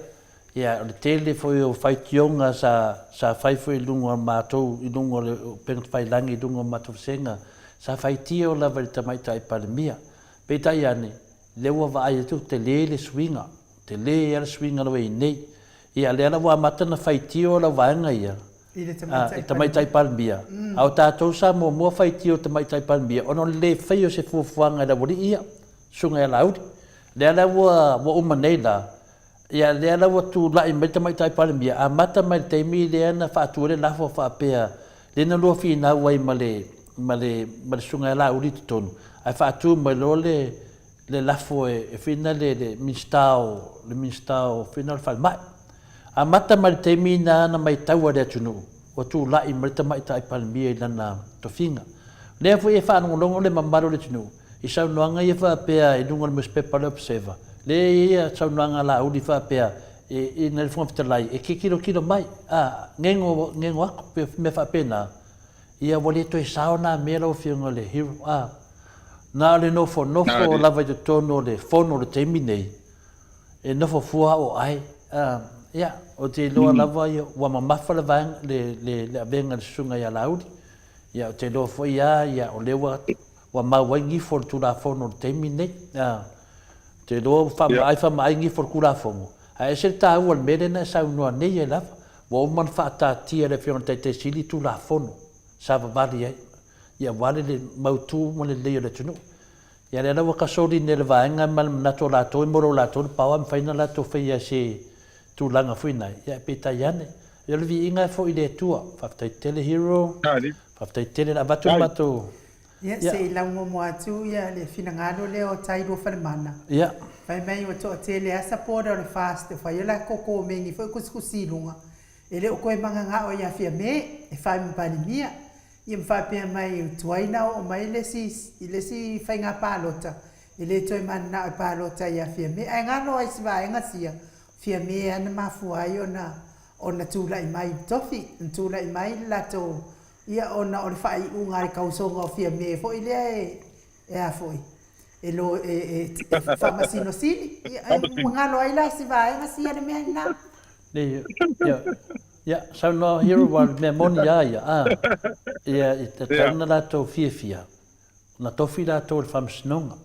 Ia, o le tele foi o faitioga sa sa fai foi i luga o matou, i luga o le upega tafailagi i luga o matou vasega, sa faitio lava i le Tamaitai Palemia. Peitai ane, lea ua vaai atu, tele le suiga, tele lava le suiga lea ua i ai nei. Ia, lea la ua amata ona faitio lau vaega ia, I le Tamaitai Palemia. Tamaitai Palemia. A o tatou sa muamua faitio i le Tamaitai Palemia ona o le le faia o se fuafuaga e le aualii ia, Susuga ia Laauli. Lea la ua ua uma nei la, Ia, lea la ua tulai mai le Tamaitai Palemia, amata mai le taimi lea na faatu ai le lafo faapea, lea na lua finau ai ma le, ma le, ma le Susuga ia Laauli i totonu, ae faatu mai loa le, le lafo e, e fina le, le Minisita o, le Minisita o fina o le Falemai. Amata mai le taimi na na maitau ai le atunuu, ua tulai mai le Tamaitai Palemia i lana tofiga. Lea foi e faalogologo le mamalu o le atunuu, I saunoaga ia faapea i luga o le nusipepa o le Observer, lea e i ai saunoaga a Laauli faapea i na le Fofoga Fetalai e tilotilo mai, a, gego, gego atu, pe mea faapena, ia ua le toe sao na mea lau Afioga i le Hero, a. Na o le nofonofo lava i totonu o le Fono i le taimi nei, e nofo fua o ai, a, ia, ou te iloa lava ia ua mamafa le vaega, le, le, le avega i le Susuga ia Laauli, ia, ou te iloa foi lava, ia, o lea ua Ua mau ai gifo o le Tulafono i le taimi lenei. Ou te iloa ua faamaai faamaai gifo o le Tulafono, ae ese le taua o le mea lea na e saunoa nei ai lava. Ua uma ona faataatia e le Afioga i le Taitai Sili Tulafono sa vavali ai, ia aua le mautu ma le lelei o le atunuu. Ia lea la ua kasoli nei e le vaega ma le manatu o latou e maua latou le power e mafai ona latou faia se tulaga foi na, ia peitai ane. Ia o le viiga e foi i le Atua. Faafetai tele Hero. Faafetai tele le avatu le matou. Ia se i laumomo atu ia le finagalo lea o Tailua Falemana. Ia. Fai mai ua toatele a supporter o le FAST e fai o latou komeni foi kusikusi i luga. E le o toe magagao ia Fiame e fai ma Palemia. Ia ma faapea mai ua tuai na oo mai le isi le isi faiga palota e le toe mananao e palota ia Fiame. Ae galo ai si vaega sia Fiame a na mafua ai ona ona tulai mai i le tofi, na tulai mai le latou, ia ona o le faaiuga a le tausoga o Fiame foi lea e, e a foi, e lo, e, e, e Faamasino Sili, ia, e galo ai la si vaega sia le mea lena. Nei, ia, ia, saunoa Hero, aua o le mea moni lava ia, a, ia, e tatau ona latou fiafia, Na tofi latou e le Faamasinoga,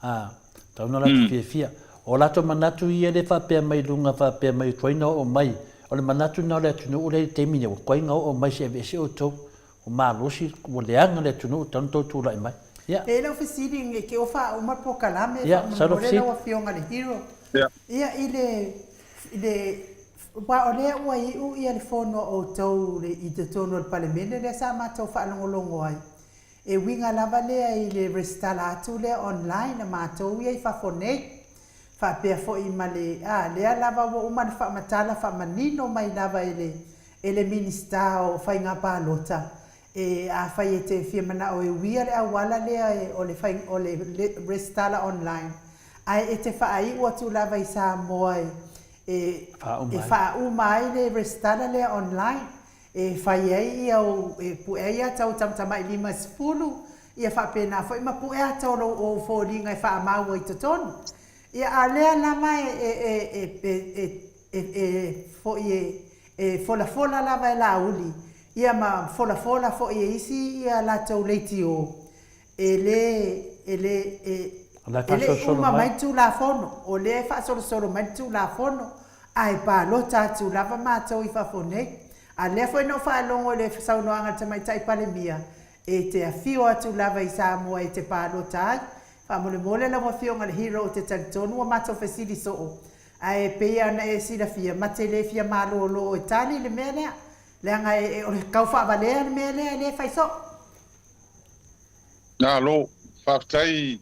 ā, tau na latou fiafia. O latou manatu ia le faapea mai luga faapea mai tuai na oo mai, o le manatu na o le atunuu lea i le taimi nei, ua tuai na oo mai se i aveese outou, ua malosi, ua leaga le atunuu, tau na tou tulai mai. Ia. E i lau fesili i ke ofa a uma le polokalame, Ia, saunoa faamolemole fesili. lau Afioga i le Hero. Ia. Ia, i le, i le, aua o lea ua iu ia le fono a outou i totonu o le Palemene lea sa matou faalogologo ai, e uiga lava lea i le resitala atu lea online a matou ia i fafo nei, faapea foi ma le, a, lea lava ua uma ona faamatala faamanino mai lava e le, e le Minisita o Faiga Palota, E, afai e te fia manao e uia le auala lea e, o le fai, o le resitala online, ae e te faaiu atu lava i Samoa e, e, e faauma ai le resitala lea online, e fai ai ia ou, e pue ai ata o tamatamai 50, ia faapena foi ma pue ata o lou, ou foliga e faamau ai i totonu. Ia, a o lea lava e, e, e, e, e, e, e, foi e, e folafola lava e Laauli, ia ma folafola foi e isi ia latou leitio, e le, e le, e, e le i uma mai le Tulafono, o lea e faasolosolo mai le Tulafono, ae palota atu lava matou i fafo nei. A lea foi na ou faalogo i le saunoaga a le Tamaitai Palemia, e te afio atu lava i Samoa e te palota ai. Faamolemole lau Afioga i le Hero ou te talitonu ua matou fesili soo, Ae pei lava ona e silafia, ma te le fia malōlō e tali le mea lea, leaga e, o le kau faavalea le mea lea e le fai soo. Malo, faafetai,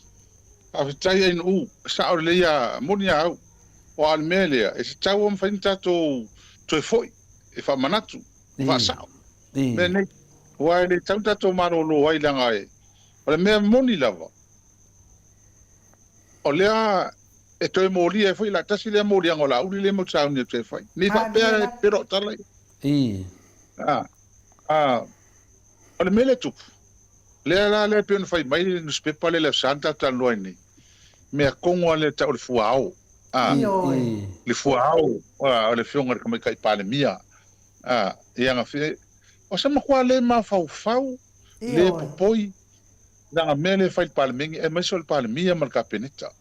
faafetai Ainuu, sao lelei a, moni a au, aua o le mea lea, e tatau ona mafai ona tatou toe foi e faamanatu, faasao mea nei, aua e le tatau ona tatou malōlō ai leaga e, o le mea moni lava, o lea e toe molia ai foi la tasi lea moliaga o Laauli lea matou te sauni atu ai e fai. Nei faapea e pelo tala ia. A, a, o le mea lea e tupu, lea la lea e pei ona fai mai le nusipepa lea i le Aso Sa na tatou talanoa ai nei, mea kogo lava lea e tau o le fuaao, a, le fuaao a, o le Afioga i le Tamaitai Palemia, a, i aga fia, o se matua le mafaufau, le popoi, leaga mea lea e fai i le Palemene, aemaise o le Palemia ma le Kapeneta.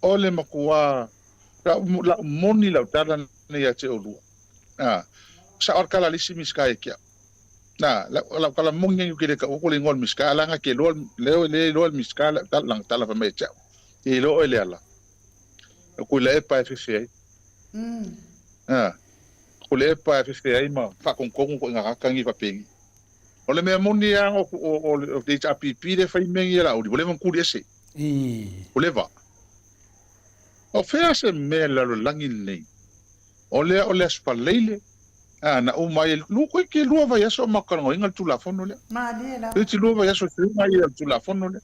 O le matua lau lau moni lau tala nei ia te oulua. A, sao le tala a le isi Minisita ia te au. Na, lau lau tala moni nei ou te le taua atu le igoa o le Minisita, leaga e te iloa lea lea e iloa le Minisita lau tala lana tala fai mai ia te au. E iloa oe Leala, o Tuilaepa e fefe ai. A, Tuilaepa e fefe ai ma faatonutonu ituaiga tagata nei faapeni. O le mea moni lava o o le HRPP lea e fai mea nei e Laauli, ua leva ona tuli ese. Ua leva. O fea se mea i le lalolagi lenei, o lea o le Aso Faraile, a, na uma ai, toeitiiti lua vaiaso o matou talanoaina le Tulafono lea. Malie lava. Toeitiiti lua vaiaso e suiga ai le Tulafono lea.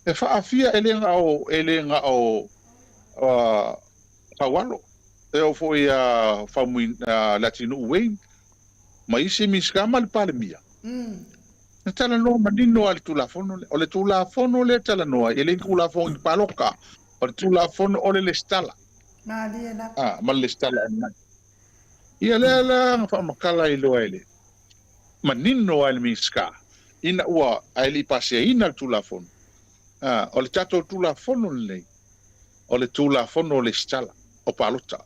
E faafia e le na o, e le na o Faualo, e oo foi ia Faumuina, Leatinuu Wayne, ma isi Minisita ma le Palemia, na talanoa manino lava i le Tulafono lea. O le Tulafono lea e talanoa ai, e le ni Tulafono i ni palota, o le Tulafono o le lesitala. Malie lava. Ah, ma le lesitala e mai. Ia lea la na faamatala ai loa e le manino lava e le Minisita, ina ua, ae le i pasiaina le Tulafono. Ah, o le tatou Tulafono lenei, o le Tulafono o lesitala o palota.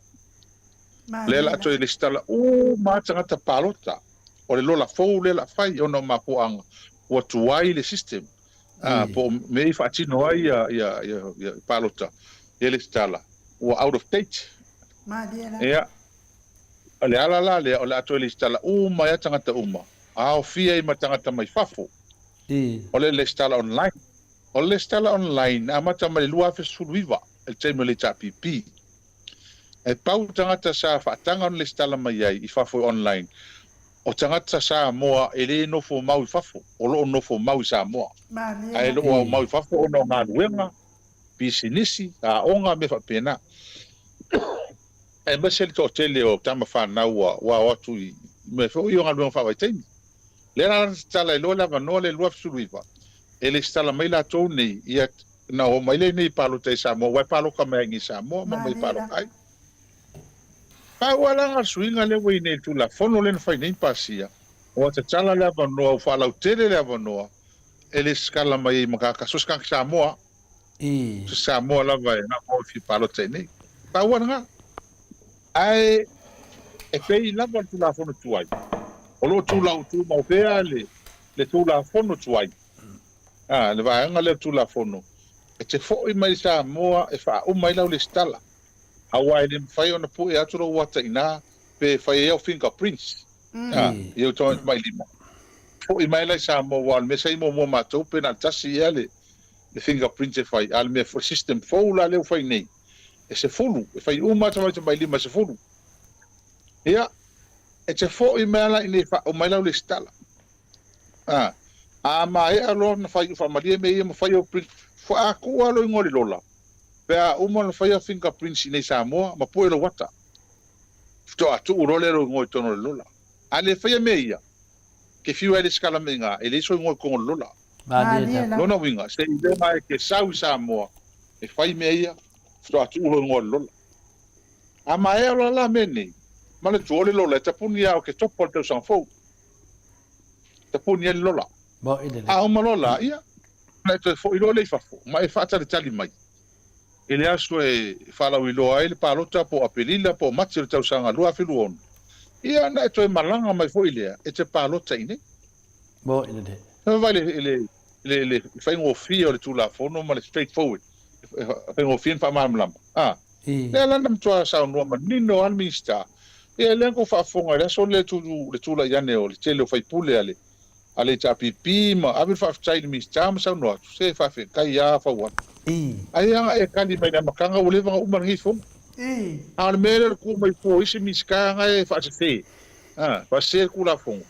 Lea la a toe lesitala uma lava tagata palota o le lola fou lea la a fai ona o mafuaaga ua tuai le system po o mea i faatino ai ia palota ia lesitala ua out of date. Ia, o le ala la lea o le a toe lesitala uma ai lava tagata uma, aofia ai ma tagata mai fafo o le lesitala online. O le lesitala online na amata mai le 2019 i le taimi o le HRPP. E pau tagata sa faataga ona lesitala mai ai i fafo i online, o tagata Samoa e le nofo mau i fafo, o lo o nofo mau i Samoa, ae le o aumau i fafo ona o galuega, pisinisi, aoga, mea faapena. Aemaise le toatele o tama fanau ua o atu i mea foi o galuega faavaitaimi. Lea la na tatala ai loa le avanoa lea i le 2019 e lesitala mai latou nei ia Na oo mai lea i nei palota i Samoa, aua e palota mai lava i Samoa ma omai e palota ai. Pau lava la le suiga lea ua i nei i le Tulafono lea na fai nei ma pasia, ua tatala le avanoa, ua faalautele le avanoa e lesitala mai ai ma tagata, so o se tagata Samoa, so o se Samoa lava e na o e fia palota i nei. Pau lava lena. Ae e pei lava le Tulafono tuai, o lo o tumau pea le Tulafono tuai. A, le vaega lea o le Tulafono, e te foi mai i Samoa e faauma ai lau lesitala, aua e le mafai ona pue atu lou ata i ina pe fai ai au fingerprints, a, i ou tamatamailima. Foi mai la i Samoa, aua o le mea sa i muamua matou pe na o le tasi ea le fingerprints e fai, a o le mea, le system fou la lea ua fai nei, e 10, e fai uma lava tamatamailima e 10. Ia, e te foi mai la i inei e faauma ai lau lesitala. A, a maea loa ona fai, faamalie mea ia ma fai au print, faatu lava lou igoa i le lola, pe a uma ona fai au fingerprints i inei i Samoa ma pue lou ata, faatoa tuu loa lea lou igoa i totonu o le lola. A le faia mea ia, ke fiu ai le sikala mai iga, e leai sou igoa i totonu o le lola. Malie lava. Lona uiga, seiloga e te sau i Samoa e fai mea ia, faatoa tuu lou igoa i le lola. A maea loa la mea nei, manatua o le lola e tapuni ia Oketopa o le tausaga fou. Tapuni ai le lola. A uma loa la, ia, ona e toe foi loa lea i fafo, ma e faatalitali mai i le aso e faalauiloa ai le palota po o Aperila po o Mati o le tausaga 2026, ia ona e toe malaga mai foi lea e te palota i inei. Vaai i le, le, le faigofie o le Tulafono ma le straight forward, e faigofie ona faamalamalama. A, lea la na matua saunoa manino lava le Minisita, ia lea na tou faafofoga i le aso lea le tulai ane o le tele o faipule a le a le HRPP ma ave le faafetai i le Minisita ma saunoa atu, se faafetai lava Faualo. Ai lava e tali mai i le amataga ua leva ona uma lenei fono. A o le mea lea o le tu mai fua o isi Minisita na e faasese, a, faasese le Tulafono.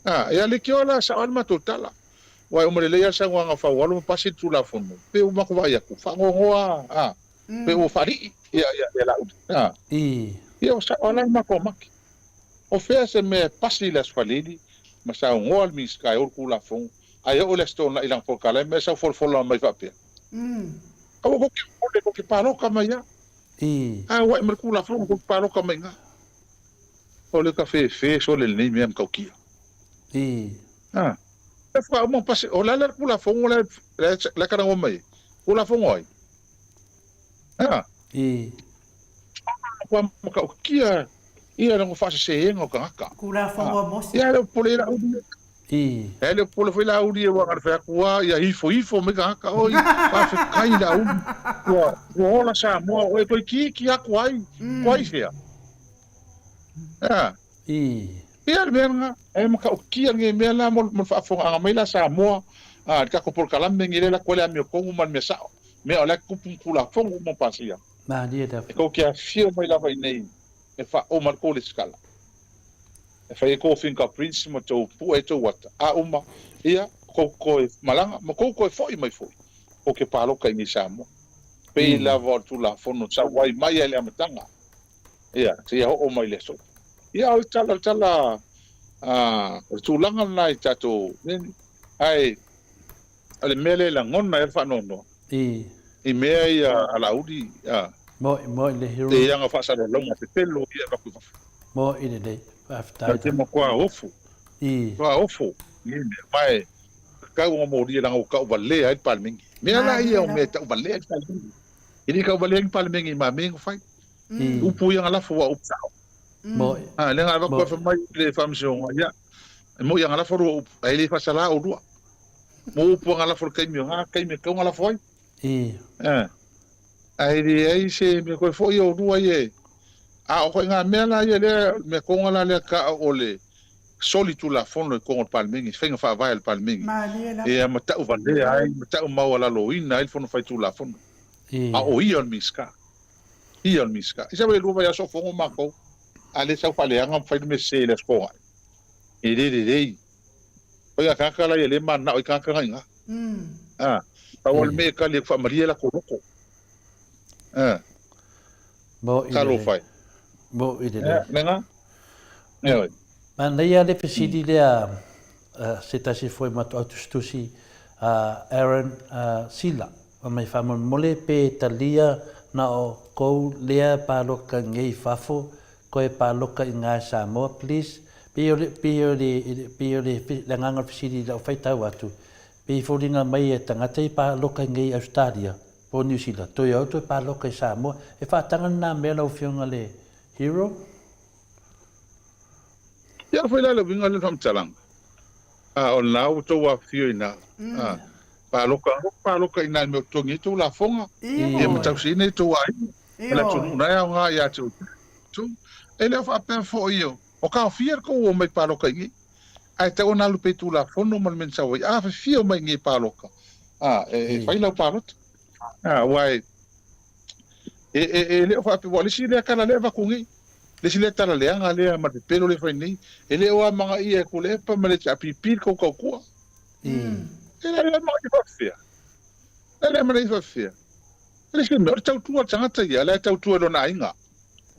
A, ia leitioa la, sao lava le matou tala. Aua e uma lelei lava le saunoaga a Faualo ma pasi le Tulafono, pei ua matou vaai atu, faanoanoa a, pei ua faalii ia, ia, ia Laauli. A, ia ua sao lava la le matou maki. O fea se mea e pasi i le Aso Faraile ma saunoa le Minisita e ou le Tulafono, ae oo i le Aso Toonai i lana polokalame ae sau folafola mai faapea, Aua kou te ole, kou te palota mai lava. A ua ae ma le Tulafono kou te palota mai i ina. O le kafefe sole lenei mea matautia. A, e faatoa uma pasi, o le a le Tulafono la e talanoa mai ai? Tulafono ai? A. Matua matautia ia lona faasesēga o tagata. Tulafono a Mose. Ia e le o popole Laauli. E le o popole foi Laauli aua na ona fai atu lava ia ifo ifo mai tagata, oi faafetai Laauli ua ola Samoa oe toeitiiti atu ai, toai fea? Ia le mea lena, e matautia lenei mea la mo le faafofogaaga mai la Samoa i le tatou polokalame lenei lea e alu atu ai le amiotonu ma le mea sao, mea o la e tupu ma Tulafono uma pasia. E tou te afifio mai lava i inei e faauma ai le tou lesitala, e fai ai tou fingerprints ma tou pue ai tou ata, a uma, ia, tou toe malaga ma tou toe foi mai foi, tou te palota i inei i Samoa. Pei lava o le Tulafono sa auai mai lava i le amataga. Ia, seia oo mai i le aso. Ia, o le tala, o le tala, o le tulaga lena i tatou mea nei. Ae, o le mea lea e lagona ai le faanoanoa, i mea ia a Laauli, a, Moi, moi le hero. e ana faasalalauga pepelo ia e avatu i fafo. Moi lelei. Faafetai. E te matua ofo. Matua ofo i nei mea. Ma e tatau ona molia leaga ua tauvalea ai le Palemene. Mea la ia o mea e tauvalea ai le Palemene. E le tauvalea ni Palemene i mamea na fai. Upu ia na lafo ua upu sao. A, lea na avatu ai fai mai le Faamasinoga, ia, e moi ana lafo lua upu, ae le faasala oulua. Mo upu ana lafo i le taimi o na taimi e tatau ona lafo ai. Ae leai se mea koe foi oulua ia e, a o ituaiga mea la ia lea, mea toga la lea ta o le soli tulafono i totonu o le Palemene, faiga faavae a le Palemene, ia ma tauvalea ai ma taumaualaloina ai le Fono Faitulafono. A o ia o le Minisita. Ia o le Minisita. I sau e lua vaiaso o fono matou, a le sau faaleaga ma fai le mea sese i le Aso Toonai. E le lelei. Faiga tagata la ia lea e mananao ai tagata na i ina. A, pau lava le mea e tali atu faamalie latou loto. A. Talofa e. Moʻi lelei. Lena. Ioe. Manaia le fesili lea a se tasi foi matuau tusitusi a Aaron Sila, fai mai faamolemole pe talia na o kou lea paloka ngei fafo koe paloka i ngae Samoa please pei o le pei o le pei o le le agaga o le fesili i lau faitau atu pei foliga mai e tagata i paloka ngei Australia po o Niu Sila toe au toe paloka i Samoa e faataga lena mea lau afioga le Hero. Ia foi la le uiga o lena faamatalaga, a o lena ua outou afifio i ina, a. Paloka, paloka i ina i le mea o totogi ai tou lafoga, ia ma tausiaina ai tou aiga, ma le atunuu na e aoga ia te outou. E le o faapea foi o taofia le tou omai paloka i inei, ae tatau ona alu pea i Tulafono ma le mea na sau ai. A fefia omai i inei e paloka, a, e fai lau palota. A, aua e, e le o faapea, aua o le isi lea tala lea e avatu nei, le isi lea tala leaga lea ma le pepelo lea e fai nei, e le o amanaia e Tuilaepa ma le HRPP le tou tautua. E le amanaia faapefea? E le amanaia faapefea? E le se mea, o le tautua a le tagata ia, o la e tautua i lona aiga.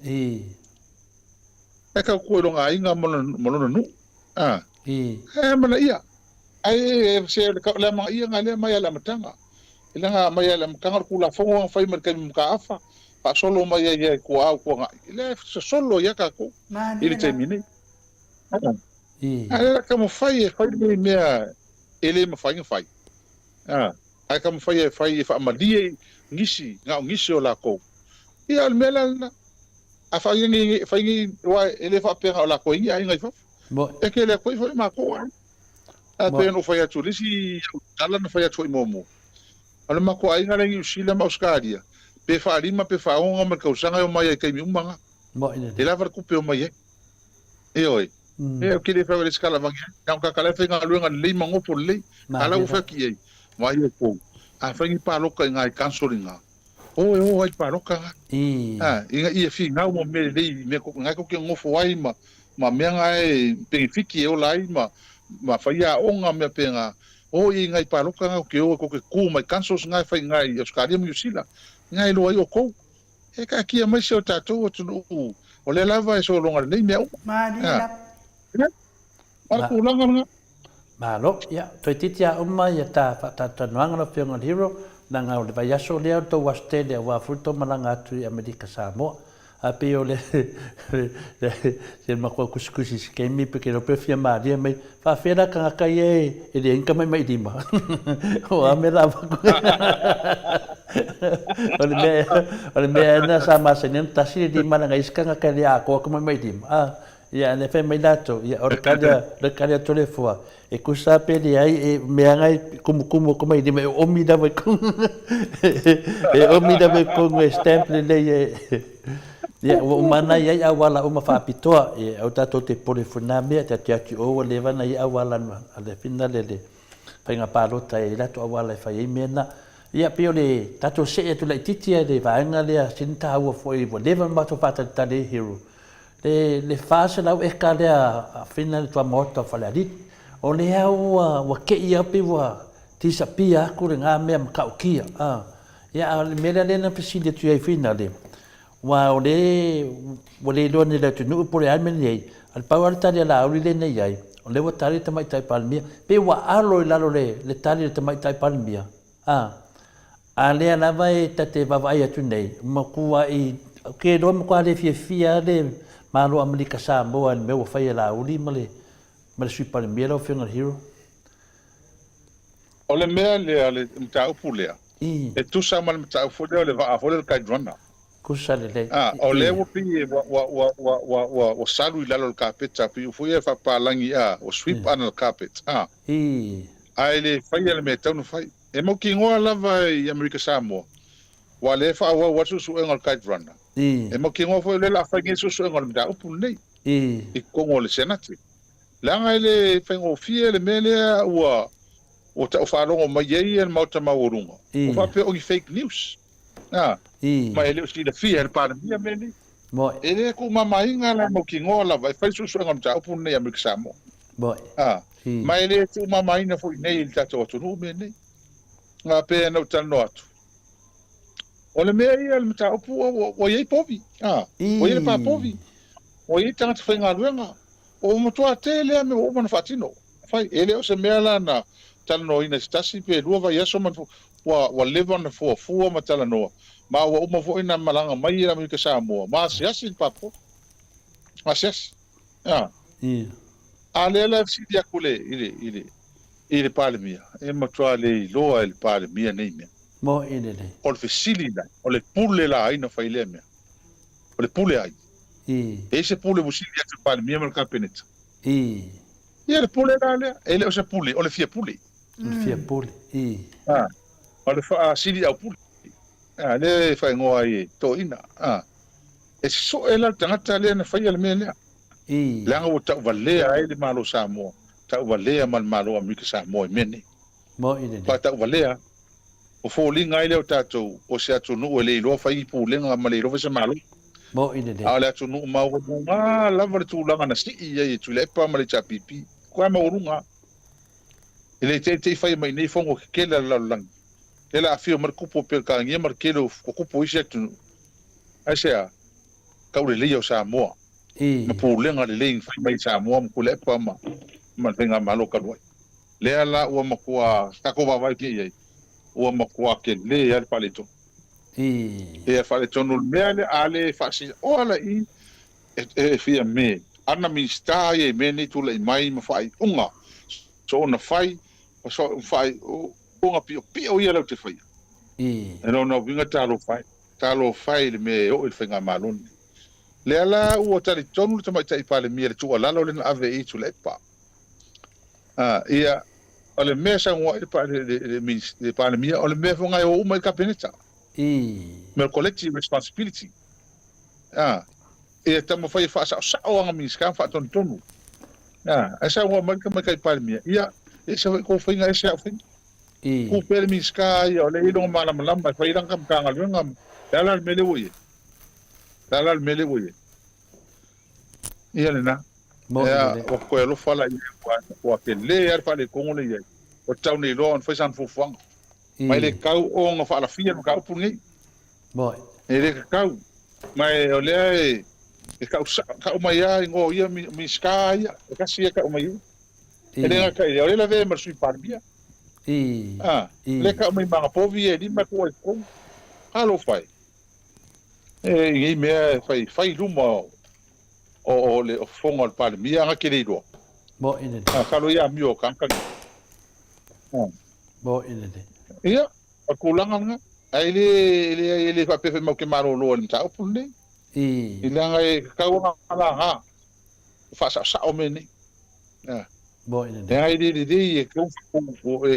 E tautua i lona aiga ma lona nuu. E amanaia. Ae se o le amanaiaga lea mai lava i le amataga. E leaga mai lava i le amataga o le Tulafono na fai mai i le taimi o Mataafa, faasolo mai ai i tuaau tuanai, lea e sosolo ai lava tatou i le taimi nei. Ae o le a taumafai e fai lenei mea e le mafai ona fai. Ae taumafai e fai e faamalie nisi, na o nisi o latou. Ia o le mea la lena. A fai nei, fai nei, aua e le faapea na o latou e i ai ni aiga i fafo. E tele atu ai foi matou aiga. Ae pei ona ou fai atu i le isi au tala na fai atu foi muamua, o le matou aiga la i Niu Sila ma Ausetalia, pe faalima pe faaono ma le tausaga e omai ai i taimi uma na. E lava le tupe e omai ai. Ioe. E, ou te le fai o le isi kalavagi ai. Na o tagata la e faigaluega lelei ma nofo lelei. A la ua fai atu i ai, vaai outou, afai ni paloka i na i council i na, o e o ai i paloka na. A, ina ia finau mo mea lelei, mea na tou te nofo ai ma, ma mea na e penefiti e ola ai ma, ma fai aoga mea pena, o i na i paloka na tou te o tou te tu mai councils na e fai i na i Australia ma Niu Sila, na e iloa ai outou. E taatia mai si o tatou atunuu, o lea lava e sologa lelei mea uma. Malie lava. O le tulaga lena. Malo. Ia, toeitiiti a uma ia ta faatalatalanoaga lau Afioga i le Hero, leaga o le vaiaso lea o le tou aso tele aua foi le tou malaga atu i Amerika Samoa. Ae pei o le se matua tusitusi i se taimi pe ke iloa pe fia malie mai faafefea la tagata ia e leai ni tamatamailima. O a mea la avatu. O le mea o le mea ea lena sa masani ai ona tasi le lima leaga e i ai isi tagata e le atoa tamatamailima. A ia lea fai mai latou ia o le tali a le tali a Toleafoa E tusa pe leai, e mea ana e tumutumu atu mai lima, e oomi lava i totonu, e oomi lava i totonu e stamp lelei e. Ia, ua uma ana i ai auala uma faapitoa, e aua tatou te popole foi i na mea, ta te atu i o ua leva ona i ai auala a le fina le le faiga palota e i ai latou auala e fai ai mea na. Ia, pei o le tatou see atu laitiiti lava i le vaega lea, sili ona taua foi, ua leva ona matou faatalitali ai Hero, Le le 400 eka lea a Fina le tuamaota o Falealili, o lea ua ua te'i lava pei ua disappear atu lena mea matautia a. Ia a o le mea lea lea na fesili atu ai Fina le, aua o le ua le iloa nei e le atunuu po o le a le mea na i ai, a o le pau lava le tali a Laauli lea na i ai, o lea ua tali le Tamaitai Palemia, pei ua alo i lalo le le tali a le Tamaitai Palemia a. A lea lava e ta te vaavaai atu nei, matuai, ou te iloa matua le fiafia lava le Malo o Amerika Samoa i le mea ua fai e Laauli ma le ma le Sui Palemia lau Afioga i le Hero. O le mea lea, le mataupu lea, e tusa ma le mataupu foi lea o le vaa foi lea o le Kite Runner. Tusa lelei. A, o lea ua pei ua, ua, ua, ua, ua, ua, ua salu i lalo o le kapeta, pei foi e faapapalagi, a, ua sweep under the carpet, a. Ae le faia le mea e tatau ona fai. E mautinoa lava i Amerika Samoa, aua o lea e faaauau lava le suesuega o le Kite Runner. E mautinoa foi o lea o le a fai nei le suesuega o le mataupu lenei i totonu o le Senate. Leaga e le faigofie le mea lea ua ua tau faalogo mai ai le Maota Maualuga, ua faapea o ni fake news, a, ma e le o silafia e le Palemia mea nei. E le tuumamaina la e mautinoa lava e fai le suesuega o le mataupu lenei i Amerika Samoa. A, ma e le tuumamaina foi nei i le tatou atunuu mea nei. A pei ona ou talanoa atu, o le mea ia, le mataupu ua i ai povi, a, ua i ai le pā povi, ua i ai tagata faigaluega, ua matua tele lava mea ua uma ona faatino. Fai, e le o se mea la na talanoaina i se tasi pe lua vaiaso ma ua, ua leva ona fuafua ma talanoa, ma ua uma foi ona malaga mai i Amerika Samoa ma asiasi le pā povi, asiasi. A. A lea la e fesili atu le, i le, i le, i le Palemia, e matua le iloa e le Palemia nei mea. Moe lelei. O le fesili la, o le pule la a ai na fai lea mea? O le pule a ai? E i ai se pule ua sili atu i le Palemia ma le Kapeneta? Ia le pule la lea, e le o se pule, o le fia pule. O le fia pule, i. A, o le faasili aupule. A, lea e faaigoa ai e toeaiina. A, e soe la le tagata lea na faia le mea lea. I. Leaga ua tauvalea ai le Malo Samoa, tauvalea ma le Malo Amerika Samoa i mea nei. Moni lenei. Faatauvalea, ua foliga ai lea o tatou o se atunuu e le iloa fai ni pulega ma le iloa fai se Malo. Moni lenei. A o le atunuu maualuga lava le tulaga na sii ai e Tuilaepa ma le HRPP. Matua maualuga lava. E le teitei faia mai nei fono kekele a le lalolagi. Lea la afio mai le kupu o Peretania ma le tele o kupu o isi atunuu. Aisea? Tauleleia o Samoa ma pulega lelei na fai mai i Samoa ma Tuilaepa ma ma le faigamalo talu ai. Lea la ua matua tatou vaavaai nei i ai, ua matua tele lava le faaletonu. Ia faaletonu le mea lea, a le faasilaoa la i e fia me ana Minisita ia i mea nei tulai mai ma faaiuga soona fai ma faaiuga piopio ia latou te faia. E lona uiga talofa e, talofa e i le mea e oo i le faigamalo lenei. Lea la ua talitonu le Tamaitai Palemia i le tuualalo lea na ave i Tuilaepa. Ia, o le mea e saunoa ai le Palemia, o le mea foi lena e o uma ai le Kapeneta. Mea o le collective responsibility. Ia taumafai e faasaosao ana Minisita ma faatonutonu. Ae saunoa mai le Tamaitai Palemia, ia, e ese foi tou faiga, ese au faiga. Ku pea le Minisita ia o lea e i ai lona malamalama e fai ai lana Matagaluega. O le a la le mea lea ua i ai? O le a la le mea lea ua i ai? Ia lena. Ia, ua toe alofa la i ai, ua tele lava le faaletonu lea e i ai. Ua tatau nei loa ona fai sana fuafuaga. Ma e le tatau ona faalafia le mataupu lenei. E le tatau. Ma o lea e tau tau mai lava igoa o ia Minisita ia, e tasi ia e tau mai ai. E le gata i lea, o lea e lavea ai ma le Sui Palemia. A, lea e tau mai ma ana povi ia e lima e tuu ai i totonu. Talofa e. E i nei mea e fai, fai i luma o, o le fofoga o le Palemia, ana te le iloa. Moni lelei. A, kalo ia amio o tagata nei. Moni lelei. Ia, o le tulaga lena. Ae le, e leai, e le faapea foi matou te malolo ai i le mataupu lenei. I. I leaga e tatau ona laga, faasaosao mea nei. A. Moni lelei. Leaga e le lelei e tatau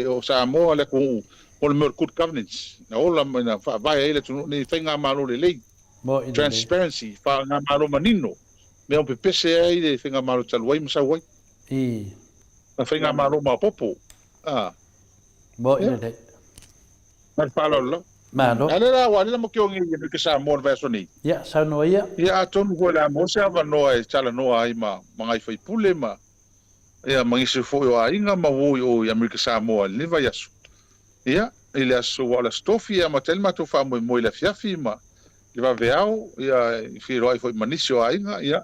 o Samoa le atunuu o le mea o le good governance, na ola ma na faavae ai le atunuu nei i faigamalo lelei. Moni lelei. Transparency, faigamalo manino, mea o pepese ai le faigamalo talu ai ma sau ai. I. Na faigamalo maopoopo. A. Moni lelei. Ma le faaaloalo lava. Malo. A lea la, aua o lea la matou te o nei i Amerika Samoa i le vaiaso nei. Ia, saunoa ia. Ia, atonu foi o le a maua se avanoa e talanoa ai ma nai sui usufono ma, ia, ma nisi foi o aiga ma uo i o i Amerika Samoa i lenei vaiaso. Ia, i le aso, aua o le Aso Tofi e amata ai le matou faamoemoe i le afiafi ma le vaveao, ia, e feiloai foi ma nisi o aiga, ia,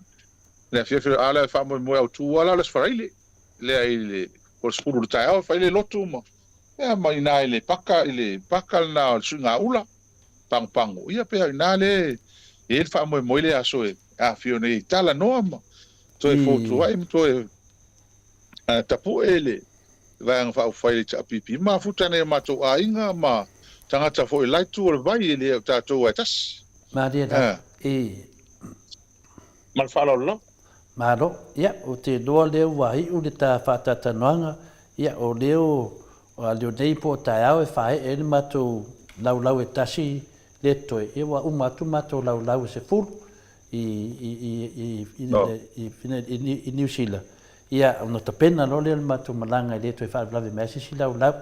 i le afiafi, a o le faamoemoe autu lava la o le Aso Faraile, lea i le, po o le 10 i le taeao e fai le lotu ma, Ia ma ina i le paka, i le paka lena o le suigaula, pagopago, ia pei o ina lea e i ai le faamoemoe le aso e afio nei e talanoa ma toe fotuai ma toe tapue le Vaega Faaupufai i le HRPP. Mafuta nei o matou aiga ma tagata foi o le la itu o le vai e le o tatou ae tasi. Malie lava. I. Ma le faaaloalo lava. Malo. Ia, ou te iloa lea ua iu le ta faataatanoaga. Ia, o lea o a leo nei po o taeao e faaee ai le matou laulau e tasi lea totoe, ia ua uma atu matou laulau e 10 i, i, i, i, i, i, i, i Niu Sila. Ia, ona tapena loa lea o le matou malaga e le toe faalavelave mai ai se isi laulau.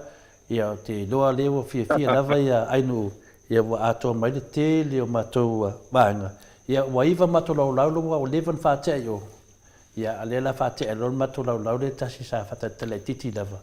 Ia, ou te iloa lea ua fiafia lava ia Ainuu, ia ua atoa mai le tele o matou vaega. Ia, ua iva matou laulau lea ua leva ona faatea i o. Ia, a lea la faatea loa le matou laulau lea tasi sa faatalitali laitiiti lava,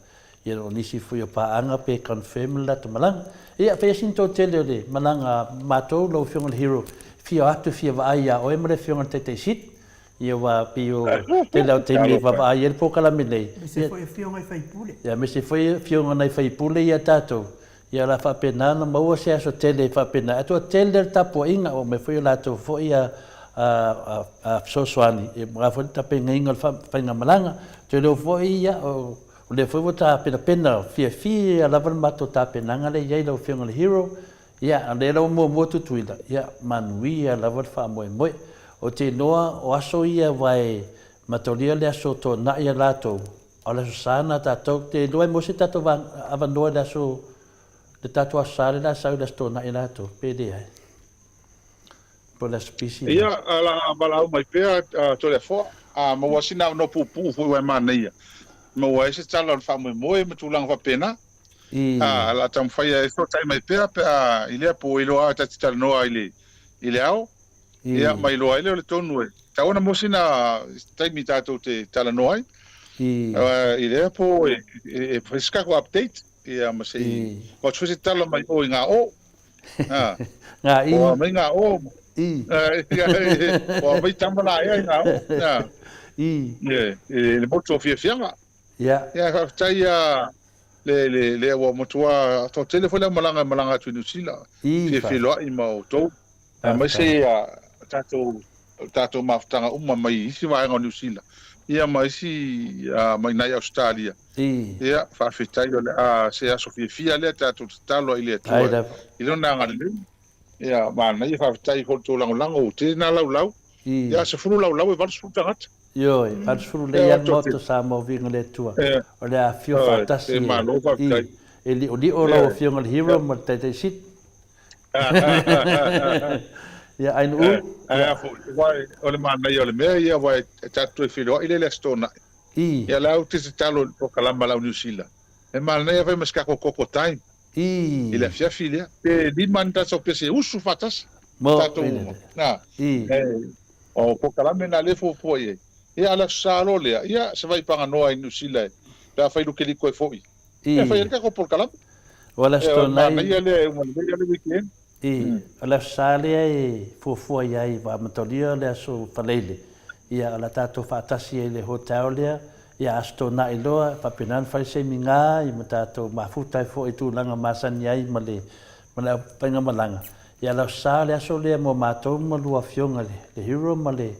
ia o nisi foi o paaga pe confirm le latou malaga. Ia, fai sina toatele o le malaga a matou lau Afioga i le Hero, fia o atu fia vaai ia oe ma le Afioga i le Taitai Sili. Ia aua pei o tele lava o taimi e vaavaai ai le polokalame nei. Aemaise foi afioga i faipule. Ia, aemaise foi afioga nai faipule ia tatou. Ia o le a faapena ona maua se aso tele e faapena. Ae toatele le tapuaiga, ua aumai foi o latou foi a a fesoasoani aua foi le tapenaina o le faigamalaga. Ou te iloa foi ia o lea foi ua tapenapena fiafia lava le matou tapenaga lea e i ai lau Afioga i le Hero. Ia, o lea la ua muamua Tutuila, ia manuia lava le faamoemoe. Ou te iloa o aso ia aua e mataulia le aso toanai a latou. A o le Aso Sa lena tatou te iloa e maua se tatou avanoa i le aso, le tatou Aso Sa lea o le a sau i le Aso Toonai latou, pe leai. Po o le aso pisi lena. Ia, o le a valaau mai pea Toleafoa, a maua sina avanoa puupuu foi aua e manaia, maua ai se tala o le faamoemoe ma tulaga faapena. A, o le a taumafai e fesootai mai pea pe a i lea po o iloa lava ta te talanoa i le ao, ia, ma iloa ai lea o le tonu e tatau ona maua sina taimi tatou te talanoa ai. I lea po e fai se tatou update, ia, ma se i avatu foi se tala mai o i gā o. Ngā i. O mai ngā o. I. O mai tama la ea i ngā o. I. E, le motu o fiafiaga. Ia. Ia, faafetai a le, le, le ua matua toatele foi le aumalaga e malaga atu i Niu Sila. I. Fia feiloai ma outou. Aemaise ia tatou, tatou mafutaga uma mai isi vaega o Niu Sila. Ia ma isi mai nai Ausetalia. I. Ia, faafetai o le a se aso fiafia lea tatou tatalo ai i le Atua i Lona agalelei. Ia, manaia, faafetai foi i le tou lagolago, ua tele na laulau. I. Ia, 10 laulau e 80 tagata. Ioe, 80 lelei lava le Maota o Samoa viiga le Atua. O le a afio faatasi e, i, e li'oli'o lau Afioga i le Hero ma le Taitai Sili. Ia, Ainuu, ia. O le manaia o le mea ia, aua e tatou toe feiloai lea i le Aso Toonai. I. Ia, la ou te tatalo i le polokalama a le au Niu Sila, e manaia fai ma se tatou koko time. I. I le afiafi lea. Pe lima ni tatou pese usu faatasi. Mo, Tatou i uma. Na. I. E, o polokalame na lea e fuafua i ai. Ia, a o le Aso Sa loa lea, ia, se vaipaganoa i Niu Sila e, pe afai Lukeliko e foi. I. E fai ai le tatou polokalame. O le Aso E, o le Toonai. manaia lea e uma lelei lava le weekend. I. O le Aso Sa lea e fuafua i ai, ua amatalia le Aso Faraile, ia, o le a tatou faatasi ai i le hotel lea, ia Aso Toonai loa, e faapena ona fai se miga ma tatou mafuta ai foi i tulaga masani ai ma le ma le faigamalaga. Ia o le Aso Sa le aso lea mo matou ma lua afioga le Hero ma le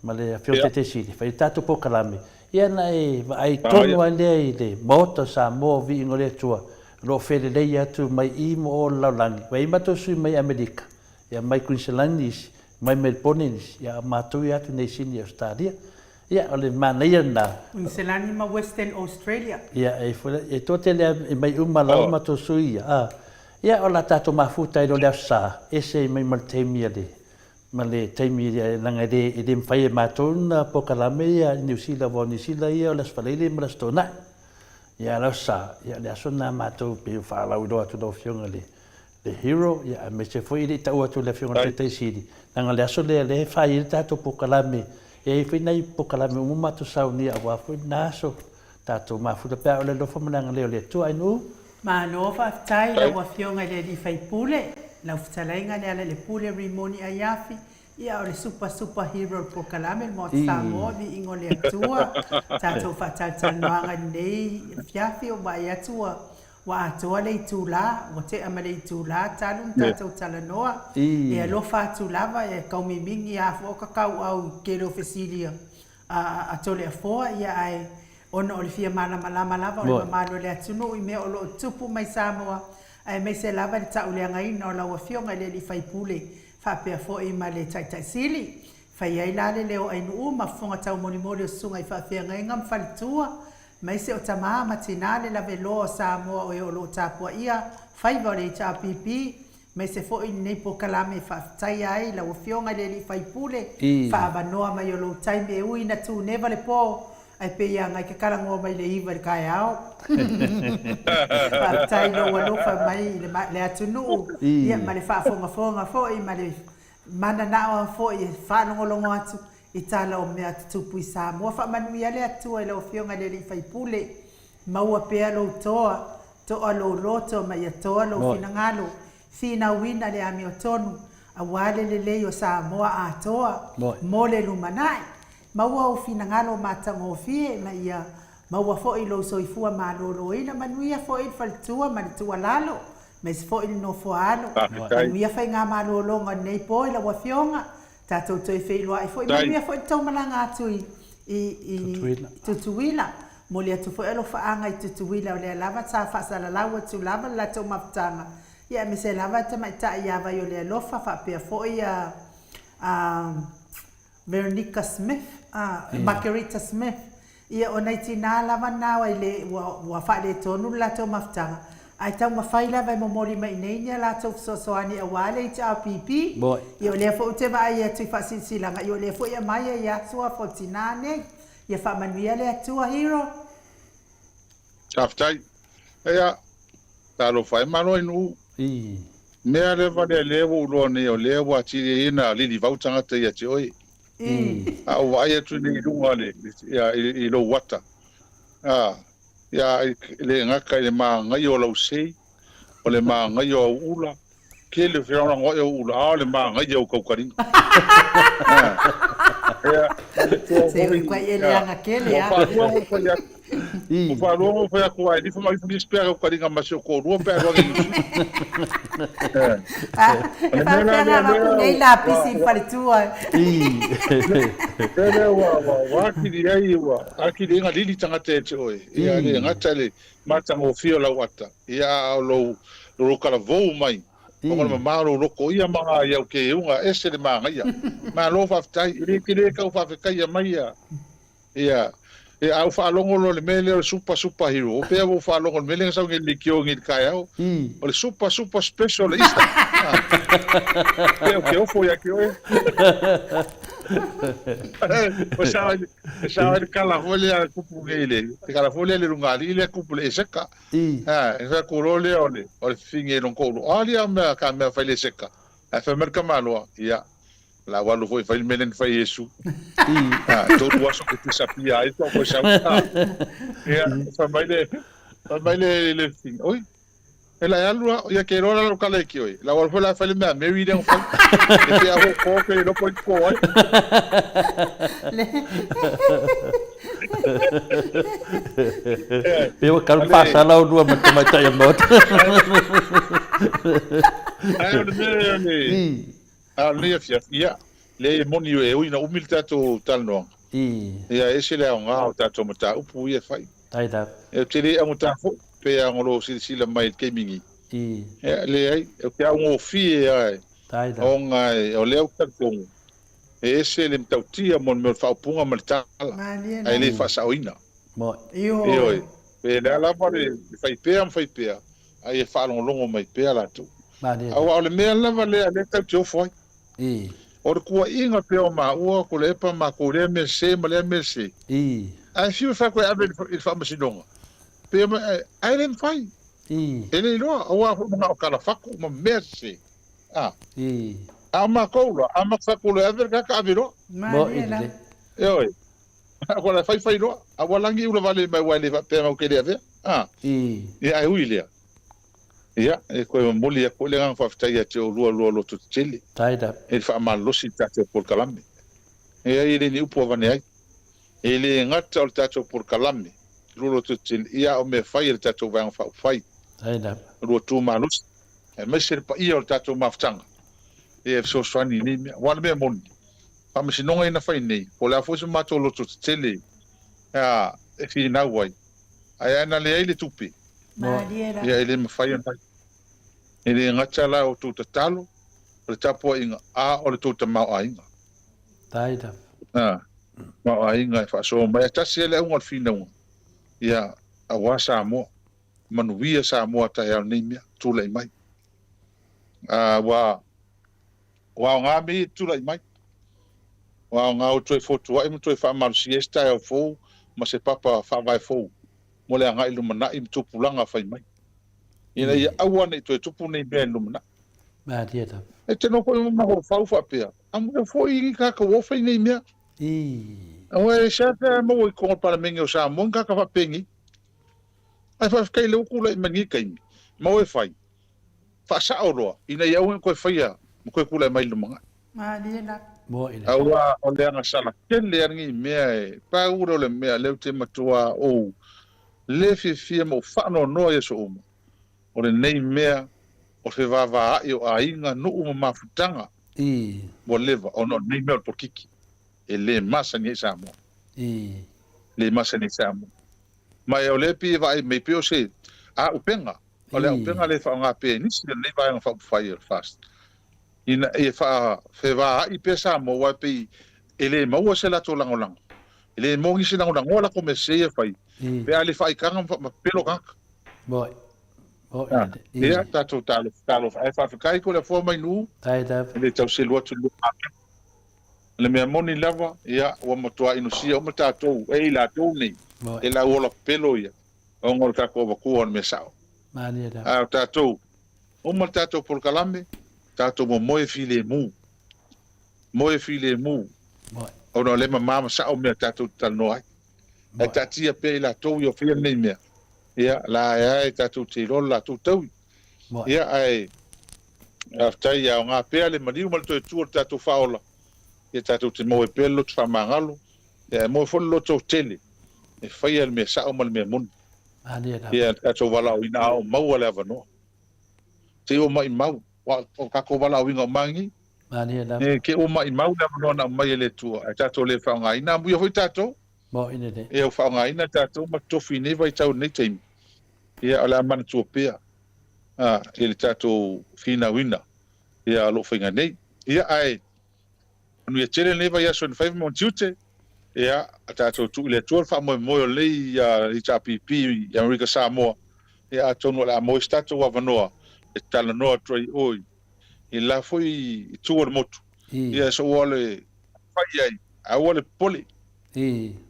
ma le Afioga Taitaisili, fai ai tatou polokalame, ia ona e vaai tonu ai lea i le Maota o Samoa o Viiga o le Atua, o lo o felelei atu mai i ma o o le lalolagi. Ua i ai matou sui mai Amerika, ia mai Kuiniselani nisi, mai Melebone nisi, ia a o matou ia atu nei Sini Ausetalia. Ia, o le manaia lena. Kuiniselani ma Western Australia. Ia, e foi la, e toatele lava e mai uma lava matou sui ia, a. Ia, o la tatou mafuta ai loa i le Aso Sa, ese ai mai ma le taimi a le, ma le taimi leaga e le, e le mafai e matou ona polokalame ia i Niu Sila aua o Niu Sila ia o le Aso Faraile ma le Aso Toonai. Ia, a o le Aso Sa, ia o le aso lena a matou pei ua faalauiloa atu i lau Afioga i le, le Hero, ia, aemaise foi e le i taua atu e le Afioga i le Taitai Sili, leaga o le aso lea o lea e fai ai le tatou polokalame, e i ai foi nai polokalame uma matou saunia aua foi lena aso, tatou mafuta pe a oo i le alofa ma le agalelei o le Atua. Ainuu. Malo faafetai i lau Afioga i le Alii Faipule, lau fetalaiga Lealailepule Rimoni Aiafi, ia o le super super hero o le polokalame le Maota Samoa, viiga o le Atua, tatou faatalatalanoaga i lenei afiafi, ua vaai atu ua Ua atoa le itula, ua tea ma le itula talu ona tatou talanoa. E alofa atu lava, e kaumimigi a foka kauau i tele o fesili a Toleafoa, ia ae ona o le fia malamalama lava o le mamalu o le atunuu i mea o lo o tupu mai Samoa, aemaise lava i le tauleagaina o lau Afioga i le Alii Faipule faapea foi ma le Taitai Sili. Fai ai la le leo Ainuu ma fofoga taumolimoli o Susuga i Faafeagaiga ma Faletua, Aemaise o tama ma tina le laveloa o Samoa o e o lo o tapuaia faiva o le HRPP, aemaise foi lenei polokalame e faafetaia ai lau Afioga i le Alii Faipule, faaavanoa mai o lou taimi e ui ina tuneva le po, ae pei e agai kakalagoa mai le iva i le taeao. Faafetai i lou alofa mai i le atunuu, ia ma le faafogafoga foi ma le mananao foi e faalogologo atu I tala o mea tutupu i Samoa, faamanuia le Atua i lau Afioga i le Alii Faipule, maua pea lou toa, toa lou loto ma ia toa lou finagalo, finauina le amiotonu, aua le lelei o Samoa atoa mo le lumanai. Maua ou finagalo matagofie ma ia maua foi lou soifua maloloina, manuia foi le faletua ma le tuualalo, aemaise foi le nofoaalo. Manuia faigamalologa o lenei po i lau Afioga, Tatou toe feiloai foi. Manuia foi le tou malaga atu i i Tutuila. Momoli atu foi alofaaga i Tutuila o lea lava sa faasalalau atu lava le latou mafutaga ia aemaise lava tamaitai ia Vaiolealofa faapea foi a a Veronica Smith a Margarita Smith. Ia, o nai tinā lava na e le, ua, ua faaletonu le latou mafutaga, ae taumafai lava e momoli mai i inei ni a latou fesoasoani aua le HRPP. Ia, o lea foi ou te vaai atu i faasilasilaga, ia o lea foi e aumai ai lava suafa o tinā nei. Ia faamanuia le Atua, Hero. Faafetai. Ia, talofa e malo i Nuu. Mea leva lea lea ua ou iloa nei o lea ua atili ai ona lilivau tagata ia te oe. A ou vaai atu nei i luga le, ia, i lou ata, a, ia, e le gata i le magaia o lau sei, o le magaia o au ula, tele o felagolagoai au ula, a o le magaia o kaukaliga. Ia, manatua Se foi, ui koe e ia, leaga kele ua a. faalua ona ou fai atu, ua faalua ona ou fai atu, a e nifo mai ifo nisi pea kaukaliga ma si ou toalua pe a alu ane i Niu Sila. O E le mea la faapefea lea, ona avatu lea nei ua, lapisi i le ua, faletua. lea lea ua, ua, ua atili ai, ua atili ai na lili tagata ia te oe. Ia, le gata i le matagofie o lau ata, ia, a o lou, lou talavou mai, ona o le mamao o lou loto ia ma nai au keuga, ese le manaia. Malo faafetai, e le tele tau faafetaia mai ia, ia, ia, a ou faalogo loa i le mea lea o le super super hero, o pea ua ou faalogo i le mea lea na sau nei i le leitio nei i le taeao, o le super super special Easter. Pei ou te ofo ia te oe. Ua sao ai, e sao ai le kala foi lea a le tupu nei i le, le kala foi lea i le lugalii lea tupu i le Eseka. Ha, e fai atu loa lea o le, o le fifine i lona toalua, a lia mea, ka mea fai le Eseka. Ae fai mai le tamaloa, ia, o le a ou alu foi e fai le mea lea na fai e Iesu. Ha, tolu aso ou te disappear ai faatoa ou sau. Ha, ia, fai mai le, fai mai le, le fifine, oi, E la e alu la, ia ke iloa la lau kala e ki oe. La ua foi la e fai le mea a Mary lea na fai. E te aho ko ke loko i ko ai. Pe ua kalu whasala o rua ma te tamaitai a Maota. Ai o le mea o le a o lenei afiafi, ia, leai e moni e ui ina umi le tatou talanoaga. Ia e ese le aoga o tatou mataupu ia e fai. Ou te le augata foi, pei lava ona lou silasila mai i le taimi nei. Ia, leai, ou te augofie lava ona o lea ou te talitonu, e ese le matautia mo le mea o le faaupuga ma le tala, ae le faasaoina. Ioe, pe le a lava le fai pea ma fai pea, a ia faalogologo mai pea latou. Aua o le mea lava lea o lea tatou te ofo ai. O le tuuaiga pea o maua, Tuilaepa, matou lea mea sese ma lea mea sese. Ae fiu e fai atu e ave i le faamasinoga, pe ae le mafai. E le iloa, aua foi manao kalafatu ma mea sese. A o matou la, a matou fai atu loa e ave le tagata, ave loa. Ioe. Ua la fai fai loa, a ua lagi ula vale mai aua e le faapea matou te le avea. A. Ia ae ui lea, ia, e toe momoli atu foi le agaga faafetai ia te oulua lua loto tetele i le faamalolosi i le tatou polokalame. Leai e le ni upu avane ai. E le gata o le tatou polokalame lua loto tetele, ia a o mea fai a le tatou Vaega Faaupufai, lua tu malosi, aemaise le paia o le tatou mafutaga, ia e fesoasoani i nei mea. Aua o le mea moni, Faamasinoga ia na fai nei, po o le a foi so matou loto tetele e finau ai, ae a na leai le tupe, ia e le mafai ona fai. E le gata la o tou tatalo, o le tapuaiga, a o le tou tamaoaiga. Tamaoaiga e faasoa mai. Ae tasi lava le auga o le finauga, ia aua Samoa, manuia Samoa taeao nei mea, tulai mai. Ua Ua aoga mea ia e tulai mai. Ua aoga ua toe fotuai ma toe faamalosia ai se taeao fou ma se papa faavae fou mo le agai i le lumanai ma tupulaga fai mai, ina ia aua ne i toe tupu nei mea i le lumanai. E te nofo i mafaufau faapea, Amuia foi ni tagata ua fai nei mea. Aua e seasea e maua i totonu o le Palemene o Samoa ni tagata faapenei. Ae faafetai o lea ua tulai mai i lenei taimi, ma e fai. Faasao loa, ina ia aua ne i toe faia ma toe tulai mai i le lumanai. Malie la. Aua o le agasala tele lava lenei mea e pau lea o le mea lea ou te matua ou le fiafia ma ou faanoanoa i aso uma, o lenei mea o le fevavaai o aiga, nuu ma mafutaga ua leva ona o lenei mea o le polokiki e le masani ai Samoa. Le masani ai Samoa. Ma o lea e pei e vaai mai pei o se auupega O le auupega lea e faaaoga pea e nisi o lenei Vaega Faaupufai o le FAST ina ia faafevaai pea Samoa aua e pei e le maua se latou lagolago. E le maua nisi lagolagoa latou mea sese ia e fai, pe a le faaitaga ma pepelo tagata. Moi. Moi. Ia, tatou talofa, talofa. Ae faafetai ko le afoa mai Nuu. E le tau selu atu i le lua. O le mea moni lava, ia, ua matua inosia uma tatou e i latou nei, e lau ola pepelo ia, ona o le tatou avatua o le mea sao. A o tatou, uma le tatou polokalame, tatou momoe filemu. Moe filemu, ona o lea e mama ma sao mea tatou te talanoa ai. Ae taatia pea i latou ia o faia lenei mea, ia, la e a e tatou te iloa le latou taui. Ia, ae faafetai, ia aoga pea le maliu ma le toe tu o le tatou faaola, ia tatou te maua ai pea le loto faamagalo, ia ae maua foi le loto tele e faia le mea sao ma le mea moni. Ia, le tatou valaauina a o maua le avanoa. Se i ua maimau, aua o tatou valaauina uma lava nei, te ua maimau le avanoa na aumai e le Atua, ae tatou le faaaogaina. Amuia foi tatou, ia ua faaaogaina tatou ma totofi i nei vaitau i lenei taimi, ia o le a manatua pea i le tatou finauina ia o lo o faiga nei. Ia ae manuia tele lenei vaiaso i na faiva ma ona tiute, ia a tatou tuu i le Atua le faamoemoe o lenei HRPP i Amerika Samoa, ia atonu o le a maua ai se tatou avanoa e talanoa atu ai i o i le la foi itu o le motu. Ia so ua le fai ai, aua le popole.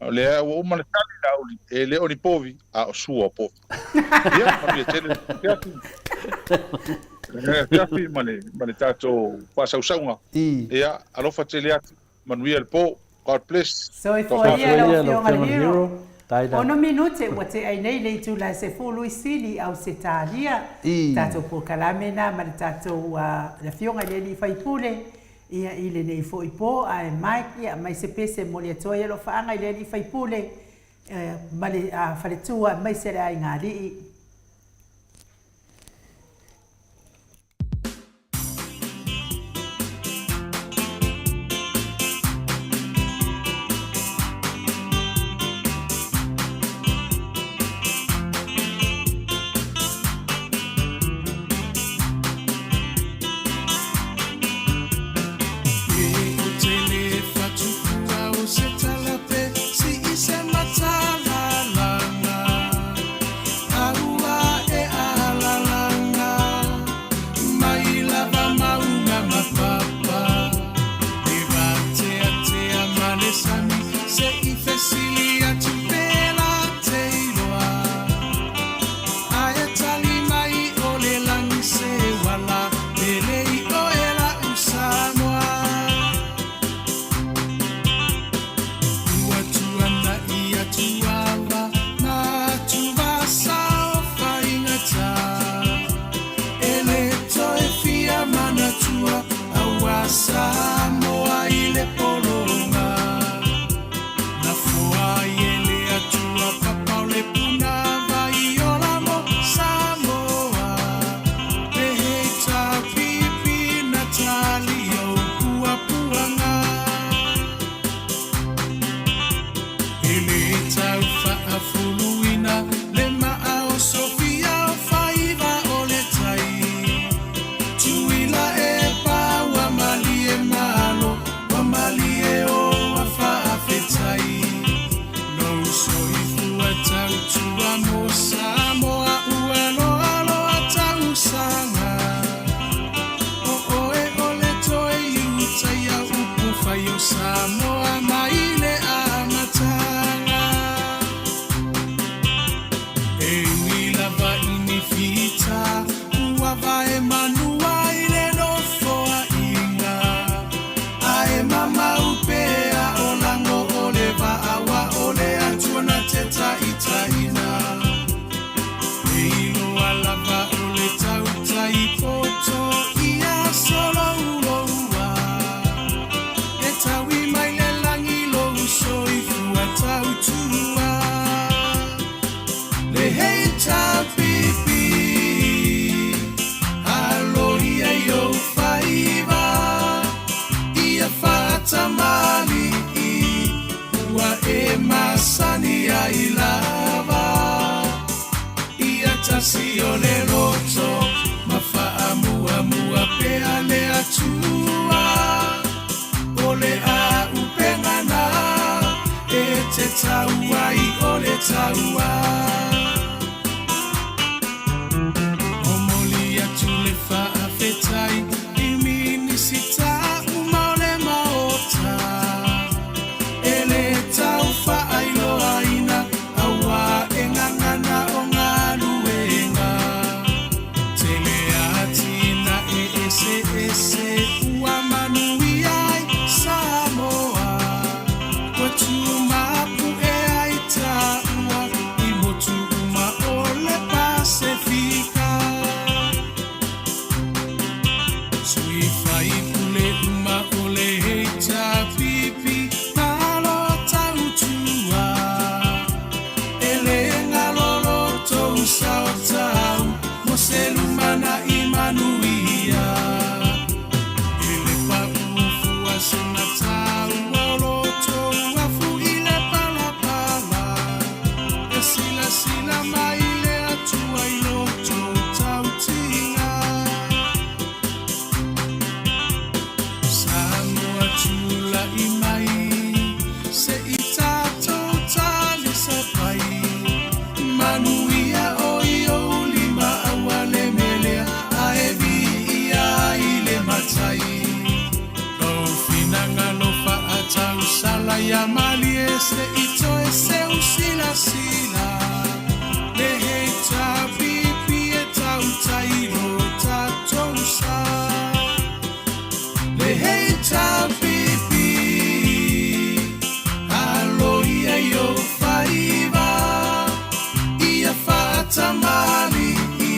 O lea ua uma ona tali Laauli, e le o ni povi, a o sua o povi. Ia, manuia tele le afiafi. Afiafi ma le, ma le tatou faasausauga. Ia, alofa tele atu, manuia le po. God bless. Soifua ia lau Afioga le Hero. Ono minute ua tea ai nei le itula e sefulu i sili i Ausetalia. Tatou polokalame na ma le tatou le Afioga i le Alii Faipule ia i lenei foi po ae Mike ia aumai se pese e momoli atu ai alofaaga i le Alii Faipule ma le faletua aemaise le aiga alii. taua. Momoli atu le faafetai i Minisita uma o le Maota e le tau faailoaina aua e gagana o galuega. Tele atinae eseese ua manuia ai Samoa. Ua tumapu'e ai taua i motu uma o le Pasefika. Sui faipule uma o le HRPP malo tautua. E le galo lo tou sao tau mo se lumanai manuia. E le paʻu fua se mataua o lo tou afu i le palapala. E silasila mai le Atua i lo tou tautiga. Samoa tula'i mai se i tatou talisapai. Manuia o i ou lima aua le melea ae viia ai le Matai. Lou finagalo faatausala ia malie se i toe seu silasila. Le HRPP e tautai lo tatou sa. Le HRPP alo ia i ou faiva ia faatamali'i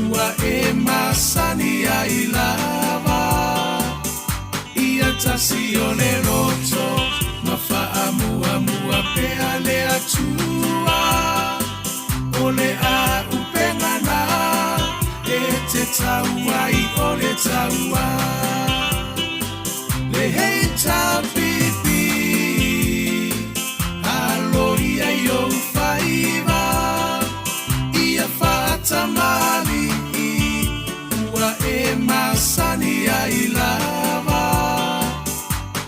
ua e masani ai lava. Ia tasi o le loto ma faamuamua pea le Atua. O le auupega na e te tau ai o le taua. Le HRPP alo ia i ou faiva ia faatamali'i ua e masani ai lava.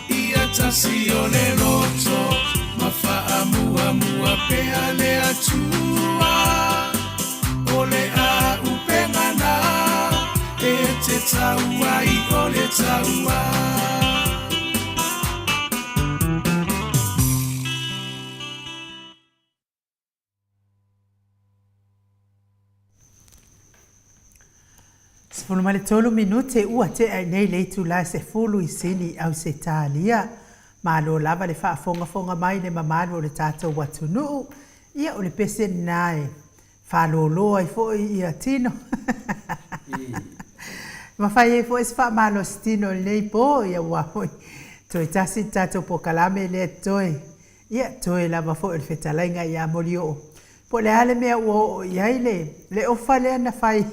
Ia tasi o le loto ma faamuamua pea le Atua. O le auupega na e te tau ai o le taua. 13 minute ua tea i nei le itula e 10 i Sini, Ausetalia. Malo lava le faafogafoga mai le mamalu o le tatou atunuu. Ia o le pese lena e faalōlō ai foi ia tino. Ma fai ai foi se faamalositino i lenei po, ia ua foi toe tasi le tatou polokalame lea toe. Ia toe lava foi o le fetalaiga ia Molioo. Po o le a le mea ua oo i ai le le ofa lea na fai.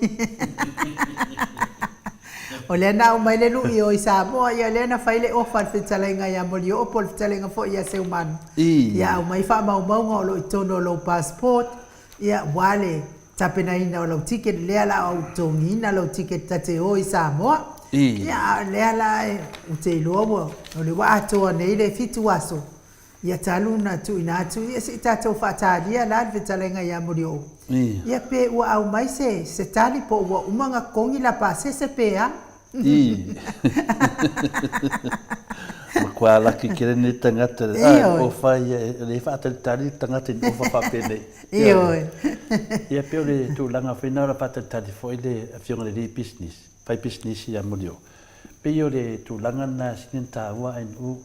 O lea na aumai le lu'i o i Samoa, ia lea na fai le ofa a le fetalaiga ia Molioo po o le fetalaiga foi ia Seumanu. Ia aumai faamaumauga o lo o i totonu o lou passport, ia aua le tapenaina o lau ticket, lea la a ou totogiina lau ticket ta te o i Samoa. Ia a o lea la ou te iloa ua o lea ua atoa nei le 7 aso Ia talu na tuuina atu ia se i tatou faatalia la le fetalaiga ia Molioo. Ia pe ua aumai se se tali po ua uma ona totogi la pasese pe a? Ii. Matua laki tele lenei tagata a ofa ia e le faatalitali le tagata i ni ofa faapenei. Ioe. Ia pei o le tulaga foi lena o le faatalitali foi le afioga i le alii pisinisi, fai pisinisi ia Molioo. Pei o le tulaga lena e sili ona taua ainu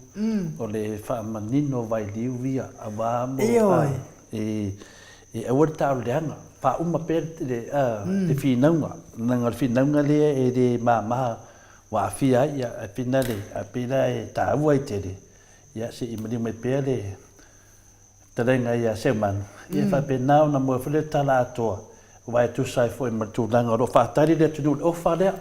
o le faamanino o vailiu ia aua mo e e aua le taalo leaga, faauma pea le finauga, leaga o le finauga lea e le mama ua aafia ai, ae pei la ae pei la e taua ai tele, ia se i maliu mai pea le fetalaiga ia Seumanu, ia faapena ona moe foi le tala atoa, aua e tusa ai foi ma le tulaga o lo o faatali le atunuu i le ofa lea.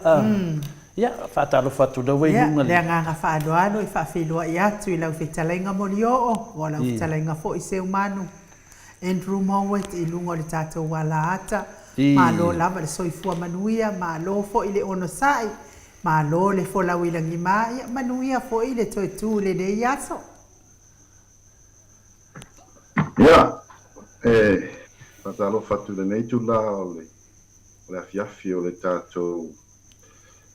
Ia, faatalofa atu lea ua i luga. Ia, le agaga faaaloalo e faafeiloai atu i lau fetalaiga Molioo, o lau fetalaiga foi Seumanu Andrew Mowat i luga o le tatou alaata. Malo lava le soifua manuia, malo foi le onosai, malo le folau i lagima, ia manuia foi le toe tu i lenei aso. Ia, Faatalofa atu i lenei itula o le o le afiafi o le tatou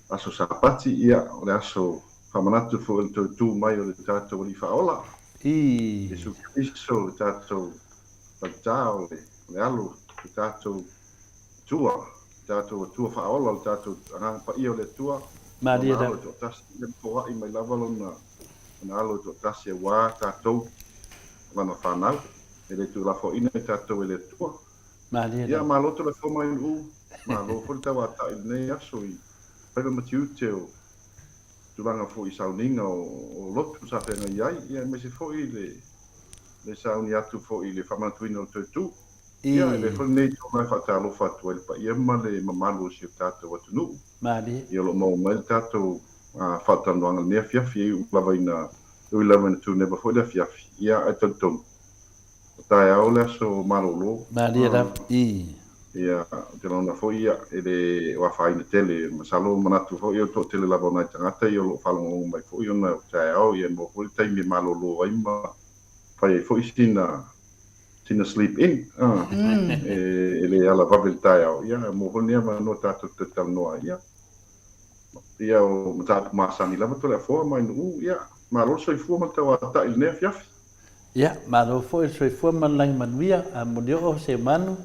aso Sapati, ia, o le aso faamanatu foi o le toe tu mai o le tatou Alii Faaola, Iesu Keriso, le tatou Faletaa o le, o le Alo, le tatou Atua, le tatou Atua Faaola, le tatou Agaga Paia o le Atua, Malie Lona Alo lava. e toatasi, ia ma foai mai lava Lona, Lona Alo e toatasi aua tatou, Lana fanau, e le tuulafoaiina i tatou e le Atua. Malie Ia, lava. malo tolefua mai Nu'u, malo foi le tauatai i lenei aso i faiva ma tiute o tulaga foi i sauniga o lotu sa feagai ai, ia aemaise foi le le sauni atu foi i le faamanatuina o le toe tu. Ia, e avea foi lenei itula e faatalofa atu ai i le paia ma le mamalu o si o tatou atunuu. Malie. Ia, o lo o maua mai le tatou faatalanoaga i lenei afiafi, e iu lava ina, e ui lava ina tuneva foi le afiafi, ia, ae talitonu, o taeao le aso malolo. Malie lava. I. Ia, ou te lagona foi, ia, e le o afaina tele. Masalo manatu foi o le toatele lava o nai tagata ia o lo o faalogologo mai foi ona o taeao, ia, e maua foi le taimi e malolo ai ma fai ai foi sina, sina sleep in, e, e le ala vave i le taeao. Ia, maua foi lenei avanoa tatou te talanoa ai. Ia, ia o mataupu masani lava Toleafoa ma Ainuu, ia, malo le soifua ma le tauatai i lenei afiafi. Ia, malo foi le soifua ma le lagi manuia, a Molioo Seumanu,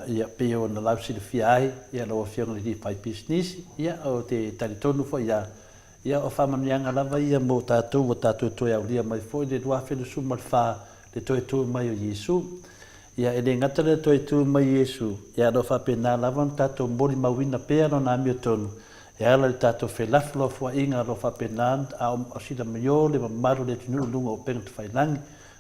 ia, pei ona lausilafia ai, ia, lau Afioga i le alii faipisinisi, ia, ou te talitonu foi ia, ia, o faamanuiaga lava ia mo tatou ua tatou toe aulia mai foi le 2024 le toe tu mai o Iesu. Ia, e le gata le toe tu mai o Iesu, ia, o lo o faapena lava ona tatou molimauina pea Lona amiotonu e ala i le tatou felafolafoaiga o lo o faapena a o silamio le mamalu o le atunuu i luga o upega tafailagi.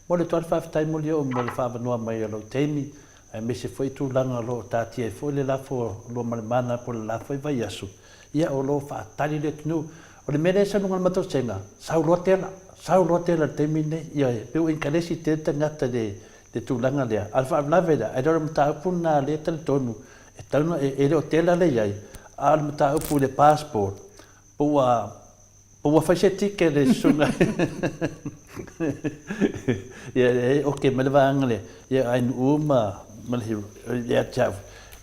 Momoli atu lava le faafetai Molioo mo le faaavanoa mai o lou taimi, aemaise foi tulaga o lo o taatia ai foi le lafo o Luamalemana po o le la foi vaiaso, ia o lo o faatali le atunuu. O le mea lea e sau i luga o le matausega, sau loa tela, sau loa tela i le taimi lenei. Ioe, pei ua inkalesi tele tagata i le le tulaga lea. A o le faalavelave lea, e le o le mataupu lena lea e talitonu e tatau ona, e le o tela lea e i ai, a o le mataupu i le passport, po ua, po ua fai se ticket le susuga ia e oke mai le vaega lea, ia Ainuu ma, ma le Hero, ia te au,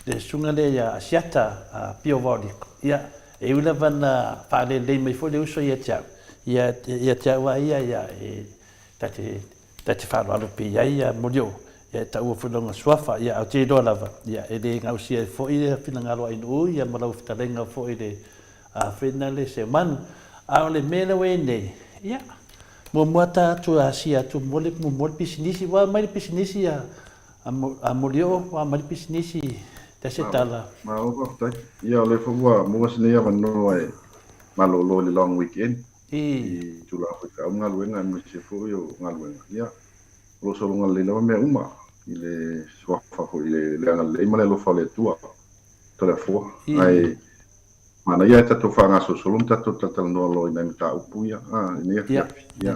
le susuga lea ia Asiata Pio Vaoliko, ia, e ui lava ina faalelei mai foi le uso ia te au, ia, ia te au lava ia, ia, e, ta te Ta te faaaloalo pea i ai ia Molioo, ia e taua foi lona suafa, ia ae ou te iloa lava, ia e le gausia ai foi le finagalo a Ainuu ia ma lau fetalaiga foi le afena le Seumanu. A o le mea lea ua i ai nei, ia, muamua ta atu asia atu mo le muamua le pisinisi, ua aumai le pisinisi a a Molioo, ua aumai le pisinisi ta se tala. Malo faafetai. Ia o lea foi ua maua si nei avanoa e malolo i le long weekend. I tulaga foi feau ma galuega aemaise foi o galuega, ia, o lo o sologa lelei lava mea uma i le suafa foi i le agalelei ma le alofa o le Atua, Toleafoa. Ae manaia ae tatou faagasolosolo ma tatou talatalanoa loa i nai mataupu ia i lenei afiafi. Ia,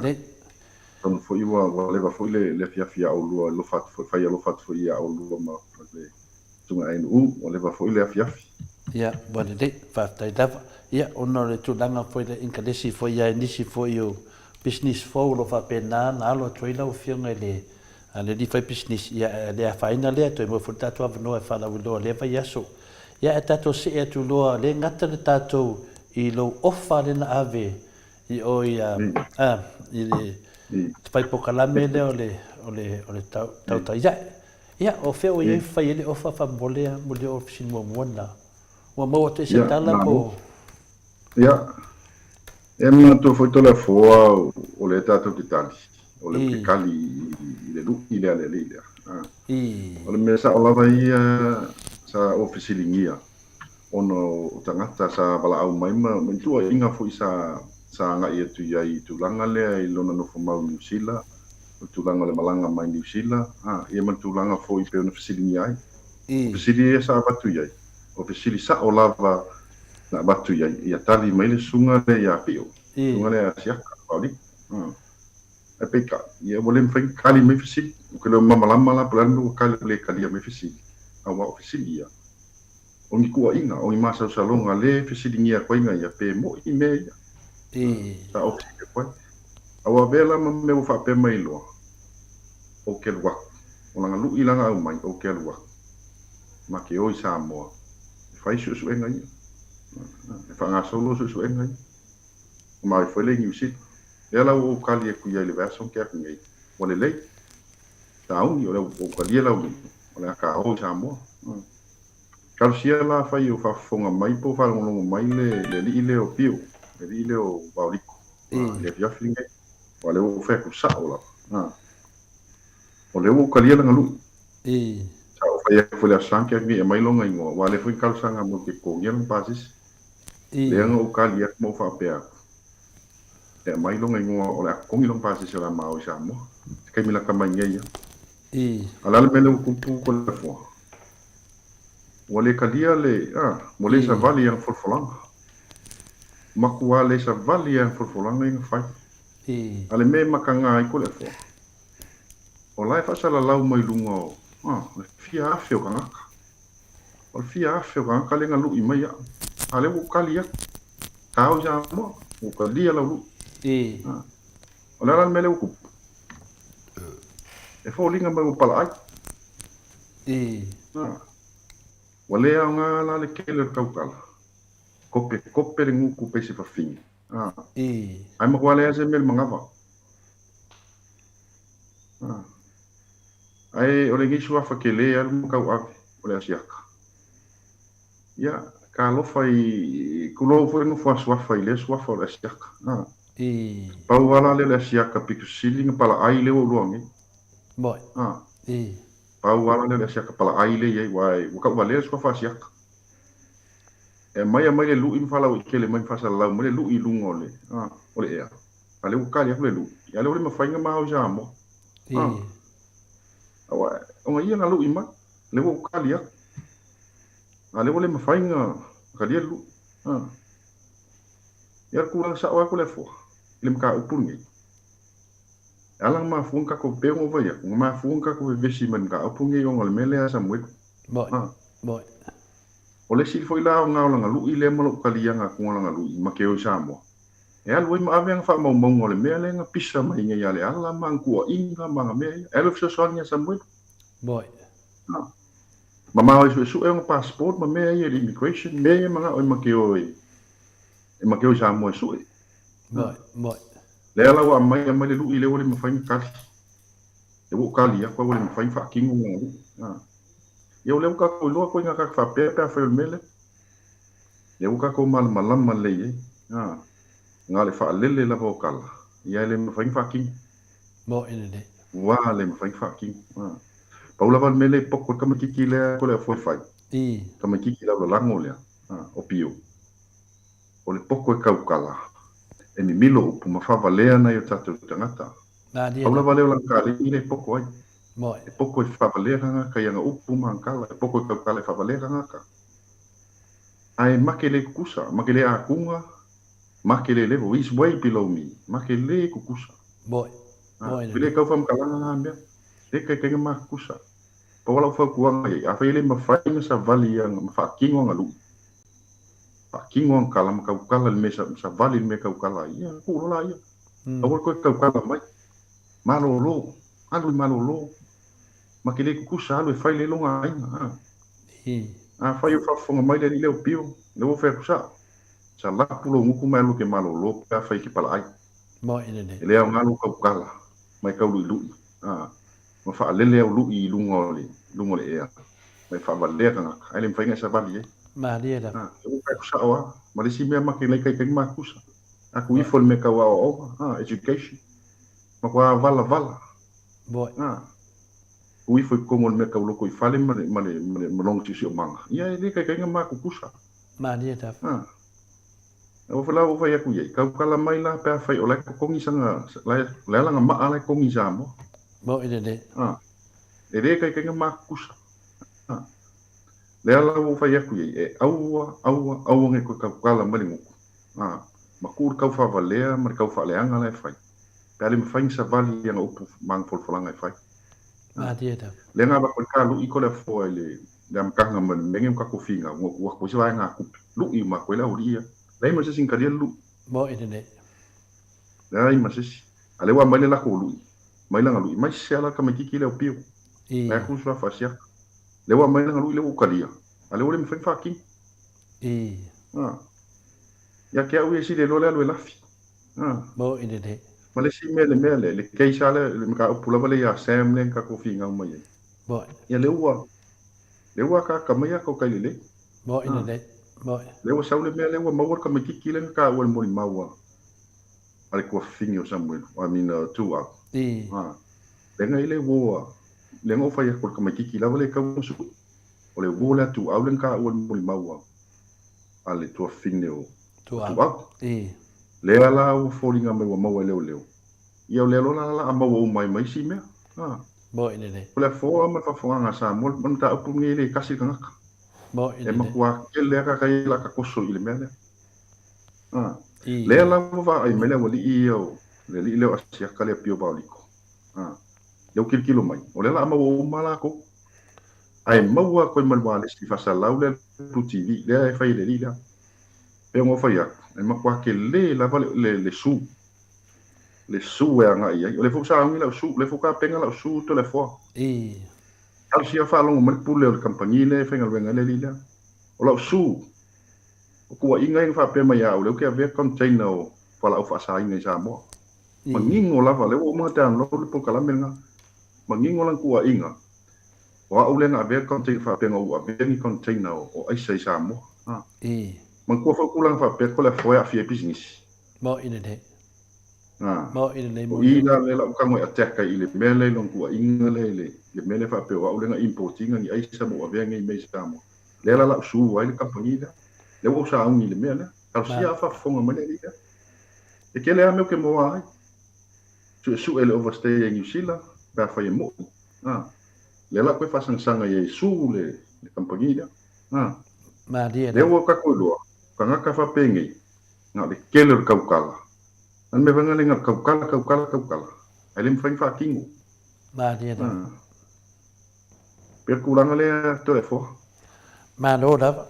atonu foi ua leva foi le afiafi ia oulua, alofa atu foi, fai alofa atu foi ia oulua ma le Susuga Ainuu, ua leva foi le afiafi. Ia, ua lelei, faafetai lava. Ia, ona o le tulaga foi le inkalesi foi ia i nisi foi o pisinisi fou o lo o faapena ona alo atu ai lau Afioga i le alii faipisinisi, ia, e le afaina lea, toe maua foi le tatou avanoa e faalauiloa i lea vaiaso. Ia, ae tatou see atu loa, le gata le tatou i lou ofa lea na ave i o i a, i le fai polokalame lea o le, o le, o le tautai ae. Ia, o fea ua i ai fai ai le ofa faamolemole a muli o fesili muamua lena? Ua maua atu ai se tala po o. Ia, e manatua foi Toleafoa o lea tatou te tali, o le te kali i le lu'i lea a le alii lea. O le mea sao lava ia sa ou fesiligia ona o tagata sa valaau mai ma ni tuuaiga foi sa sa agai atu i ai i tulaga lea i lona nofo mau i Niu Sila, o le tulaga o le malaga mai Niu Sila, a, ia ma le tulaga foi pei ona fesiligia ai. O fesili ia sa avatu i ai, o fesili sao lava na avatu i ai, ia tali mai le susuga lea ia Pio, susuga lea ia Siaka, Paoliku, a. Ae peitai, ia ua le mafai ona kali mai fesili. Ou te le o malamalama la po o le a le mea ua kali ua le kalia mai fesili, aua o fesili ia, o ni tuuaiga, o ni masalosaloga le fesiligia atu ai na ia pe moi mea ia. Sa ou fesili atu ai. A ua avea la ma mea ua faapea mai loa, ou te alu atu. O laga lu'i la na aumai, ou te alu atu, ma te o i Samoa e fai suesuega ia, e faagasolo suesuega ia. Ma ai foi lea i Niu Sila. Lea la ua ou kali atu i ai i le vaiaso na tea atu nei, ua lelei. Tauni, o lea ua ou talia lau lu'i, o le a ta o i Samoa. Talosia la afai o faafofoga mai po o faalogologo mai le alii lea o Pio, le alii lea o Vaoliko, i le afiafi lenei, aua o lea ua ou fai atu sao lava. O lea ua ou talia lana lu'i. Sa ou fai atu foi i le Aso Sa na tea atu nei e aumai lona igoa, aua o lea foi na talosaga mai ou te totogia lana pasese. Lea na ou tali atu ma ou faapea atu, E aumai lona igoa o le a totogi lona pasese o le a ma o i Samoa. Se taimi lata mai nei lava. A o le a le mea lea ua tupu Toleafoa? Ua le talia le, a, ua le savali i ana folafolaga. Matua le savali i ana folafolaga ia na fai. A o le mea e mataga ai Toleafoa, o la e faasalalau mai luga o, a, le fia afe o tagata. O le fia afe o tagata lea na lui mai au. A o lea ua ou tali atu. Tao i Samoa, ua ou talia lau lui. A, o le a la le mea lea ua tupu? E foliga mai ua palaai. A, ua le aoga la le tele o le tautala. Kopekope le gutu pei se fafine. A, ae matua leai se mea i le manava. A, ae o lenei suafa tele alu ma tauave o le asiata. Ia, talofa i, tulou foi le nofo a suafa i lea suafa o le asiata. A, pau lava la lea o le asiata pito sili na palaai lea ua ou iloa nei. A, pau lava la lea o le asiata palaai lea e i ai, aua ua tauvalea le suafa asiata. E aumai aumai le lui ma faalauaitele mai ma faasalalau mai le lui i luga o le, a, o le ea. A lea ua tali atu le lui. A lea ua le mafai ona ma o i Samoa. A, aua, ona ia na lui mai. Lea ua ou tali atu. A lea ua le mafai ona talia le lui. A. Ia le tulaga sao lava Toleafoa i le mataupu lenei. E ala ona mafua ona tatou, pei ona ou fai atu, na mafua ona tatou vevesi mai i le mataupu lenei ona o le mea lea a Samuelu. A. O le isi foi la aoga o lana lui lea ma lou taliaga atu o lana lui ma ke o i Samoa, e alu ai ma ave ana faamaumauga o le mea lea na pisa mai nei ia Leala ma ana tuuaiga ma ana mea ia. E alu e fesoasoani ia Samuelu. A. Mamao e suesue ona passport ma mea ia i le immigration, mea ia manao e ma ke o i, e ma ke o i Samoa e sue. Lea la ua aumai, aumai le lui lea ua le mafai ona tali. Lea ua ou tali atu, ua le mafai ona faatino lana lui. A. Ia o lea ua tatou iloa koe na tatou faapea pe afai o le mea lea. Lea ua tatou malamalama lelei ai. A. Na o le faalele lava o tala, ia e le mafai ona faatino. Ua le mafai ona faatino. A. Pau lava le mea lea e poko ai le tamaitiiti lea ko le au foifai. Tamaitiiti laulalago lea, a, o Pio. O le poko e tautala, e mimilo upu ma faavalea nai o tatou tagata. Pau lava lea o lana kaleni lea e poko ai. E poko e faavalea tagata i ana upu ma ana tala, e poko e tautala e faavalea tagata. Ae make le kukusa, make le akuga, make le level, he's way below me, make le kukusa. E le tau faamatalaga na mea, le kaitaina ma kukusa. Pau lava lau fautuaga i ai, afai e le mafai ona savali ma faatino ana lui, faatino ana tala ma tautala i le mea savali i le mea e tautala ai, ia tuu loa laia. Aua le toe tautala mai. Malolo, alu i malolo. Ma te le kukusa, alu e fai le lona aiga. Afai o faafofoga mai le alii lea o Pio, lea ua ou fai atu sao, salapu lou gutu ma e alu e te malolo pe afai e te palaai. E le aoga lou tautala ma e tauluilui, ma faalele au lui i luga o le luga o le ea, ma e faavalea tagata, ae le mafai ona e savali ai. Lea ua ou fai atu sao lava. Ma le isi mea ma te laitaitaina ma kusa, atu ifo i le mea tau aoaoga, education, matua valavala. Tuu ifo i totonu o le mea tau lotoifale ma le, ma le, ma le, ma lona siosiomaga, ia e le taitaiga ma kukusa. Aua foi la ua ou fai atu i ai, tautala mai la pe afai o la e totogi sana, la e, o le a lana maa la e totogi i Samoa. E le taitaiga ma kukusa. Lea la ua ou fai atu i ai, e aua, aua, aua ne i toe tautala mai le gutu. Ma tuu le tau faavalea ma le tau faaleaga la e fai. Pe a le mafai ona savali i ana upu ma ana folafolaga e fai. Lea na avatu ai le ta lui ko le afoa i le amataga mai le mea nei o tatou finau, na tuu atu ai se vaega tupe. Lui uma atu ai le aualii ia. Leai ma se isi na talia le lui. Leai ma se isi. A lea ua aumai le lako o lui, mai lana lui, mai se ala tamaititi lea o Pio. Vae atu suafa asiaka. Lea ua aumai lana lui lea ua ou talia, a lea ua le mafai ona faatino. A. Ia te au ia e sili ai loa le alu e lafi. A. Ma le isi mea le mea lea, le case lava lea, le mataupu lava lea ia Sam lea na tatou finau mai ai. Ia lea ua, lea ua akaaka mai ata o tai lelei. A. Lea ua sau le mea lea ua maua le tamaititi lea na taua i le molimau a a le tuafafine o Samuelu, I mean a Tuuau. A. Lea na i le uo a, lea na ou fai atu o le tamaititi lava lea e tatau ona sui. O le uo lea a Tuuau lea na taua i le molimau a a le tuafafine o Tuuau. Lea la ua foliga mai ua maua e leoleo. Ia o lea loa la la a maua uma ai ma isi mea. A. O le afoa ma le faafofogaaga a Samoa, o le mataupu lenei e le tasi le tagata. E matua tele lava tagata ia o le a tatoso i le mea lea. A. Lea la ua vaai mai le aualii ia o le alii lea o Asiata lea Pio Vaoliko. A. Lea ua tilotilo mai, o lea o le a maua uma lava latou. Ae maua atu ai ma le ualesi faasalau lea Blue TV lea e fai e le alii lea. Pei ona ou fai atu, e matua tele lava le, le, le su. Le su e agai i ai. O lea foi ua sauni lau su, o lea foi ua tapena lau su Toleafoa. Talosia faalogo mai le pule o le kamupani lea e faigaluega ai le alii lea. O lau su, o tuuaiga ia na faapea mai ia au, lea ou te avea container o fualaau faasaina i Samoa. Manino lava, lea ua uma ona download le polokalame lena. Manino lana tuuaiga, o au lea na avea le container faapea na ou avea ni container o aisa i Samoa. Manatua foi tulaga faapea Toleafoa e aafia ai pisinisi. O i la lea la ou tago e attack ai i le mea lea i lona tuuaiga lea i le mea lea faapea o au lea na import ina ni aisa ma ou avea nei mea i Samoa. Lea la la ou sue ai le kamupani lea. Lea ua ou sauni i le mea lea. Talosia a faafofoga mai le alii lea. E tele lava mea ou te moa ai. Suesue le overstay ai Niu Sila pe afai e moi. Lea la ou toe faasagasag ai e sue le kamupani lea. Lea ua tatou iloa, o tagata faapenei, na o le tele o le tautala. A le mea foi lena na o le tautala, tautala, tautala, ae le mafai ona faatino. Malie lava. Pei o le tulaga lea Toleafoa. Malo lava.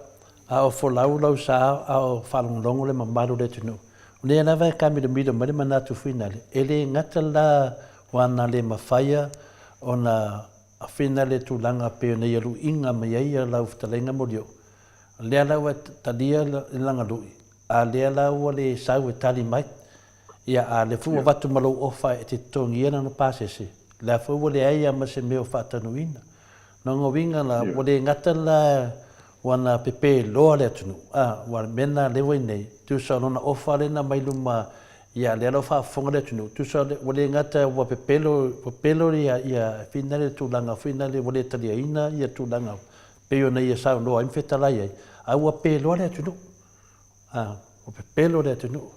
A o folau lau sa a o faalogologo le mamalu o le atunuu. O lea lava e taamilomilo mai le manatu finale, e le gata la ua na le mafaia ona finale tulaga pei ona ia luiga mai ai lau fetalaiga Molioo, lea la ua talia le lana lui, A lea la ua le sau e tali mai. Ia, a lea foi ua avatu ma lou ofa e te totogia lana pasese, lea foi ua leai lava ma se mea o faatanuina. Lona uiga la, ua le gata la ua na pepe loa le atunuu, a, ua le mea lena lea ua i nei, tusa o lona ofa lea na aumai luma, ia, lea la ua faafofoga le atunuu, tusa ua le gata ua pepelo, pepelo ia, ia, fina le tulaga foi lea ua le taliaina ia tulaga pei ona ia saunoa ai ma fetalai ai, a ua pe loa le atunuu. A, ua pepelo le atunuu.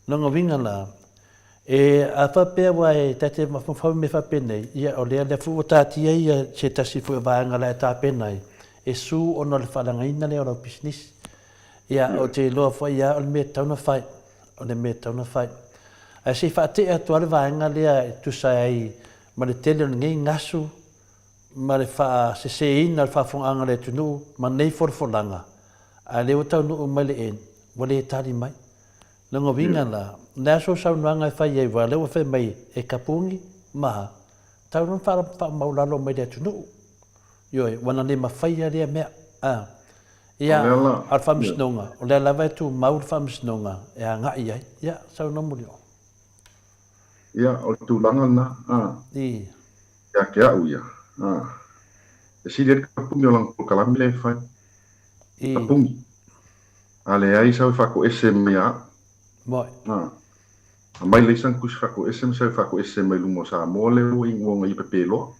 Lona uiga la, e, a faapea ua e ta te mafaufau i mea faapenei, ia o lea lea foi ua taatia ia se tasi foi o vaega la e tapena ai, e su ona o le faaleagaina lea o lau pisinisi. Ia, ou te iloa foi lava o le mea e tatau ona fai, o le mea e tatau ona fai. Ae se i faatea atu lava le vaega lea e tusa ai ma le tele o lenei gasu ma le faaseseina o le faafofogaaga a le atunuu ma nei folafolaga, a o lea ua taunuu mai le end, ua le tali mai. Lona uiga la, o le a sou saunoaga e fai ai, aua o lea ua fai mai e Kapuni ma tau loa ona faamaualalo mai le atunuu. Ioe, ua na le mafaia lea mea. A, ia, a o le Faamasinoga, o lea lava e tumau le Faamasinoga e agai i ai. Ia, saunoa Molioo. Ia, o le tulaga lena, a. Ia te au ia, a. E sili ai le tapuni o lana polokalame lea e fai. Tapuni. A leai sau e faatoese mai ia au. A. Aumai leai sana tusi faatoese ma sau e faatoese mai luma o Samoa lea ua inu ona ia pepe loa.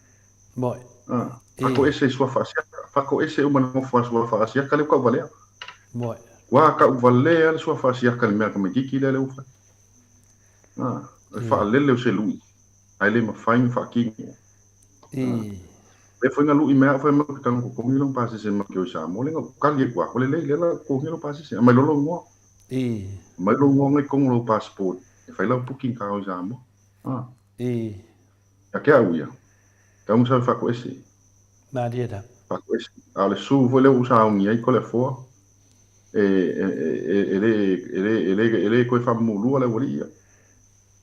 A. Faatoese i suafa Asiata. Faatoese uma i le nofo a suafa Asiata lea ua tauvalea. Ua tauvalea le suafa Asiata i le mea tamaititi lea lea ua fai. A. O le faalele o se lui. Ae le mafai ona faatino. Lea foi na lui mai au fai mai ou te tago totogi lou pasese ma te o i Samoa lea na ou tali atu ua lelei lea la totogia lou pasese aumai loa lou igoa. Aumai lou igoa na i totonu o lou passport e fai lau booking ta o i Samoa. Ia te au ia, tau na sau e faatoese. Malie la. Faatoese. A o le su foi lea ua ou sauni ai Toleafoa e, e, e, e, le, e, le, e, le, e le toe faamamulua le aualii ia.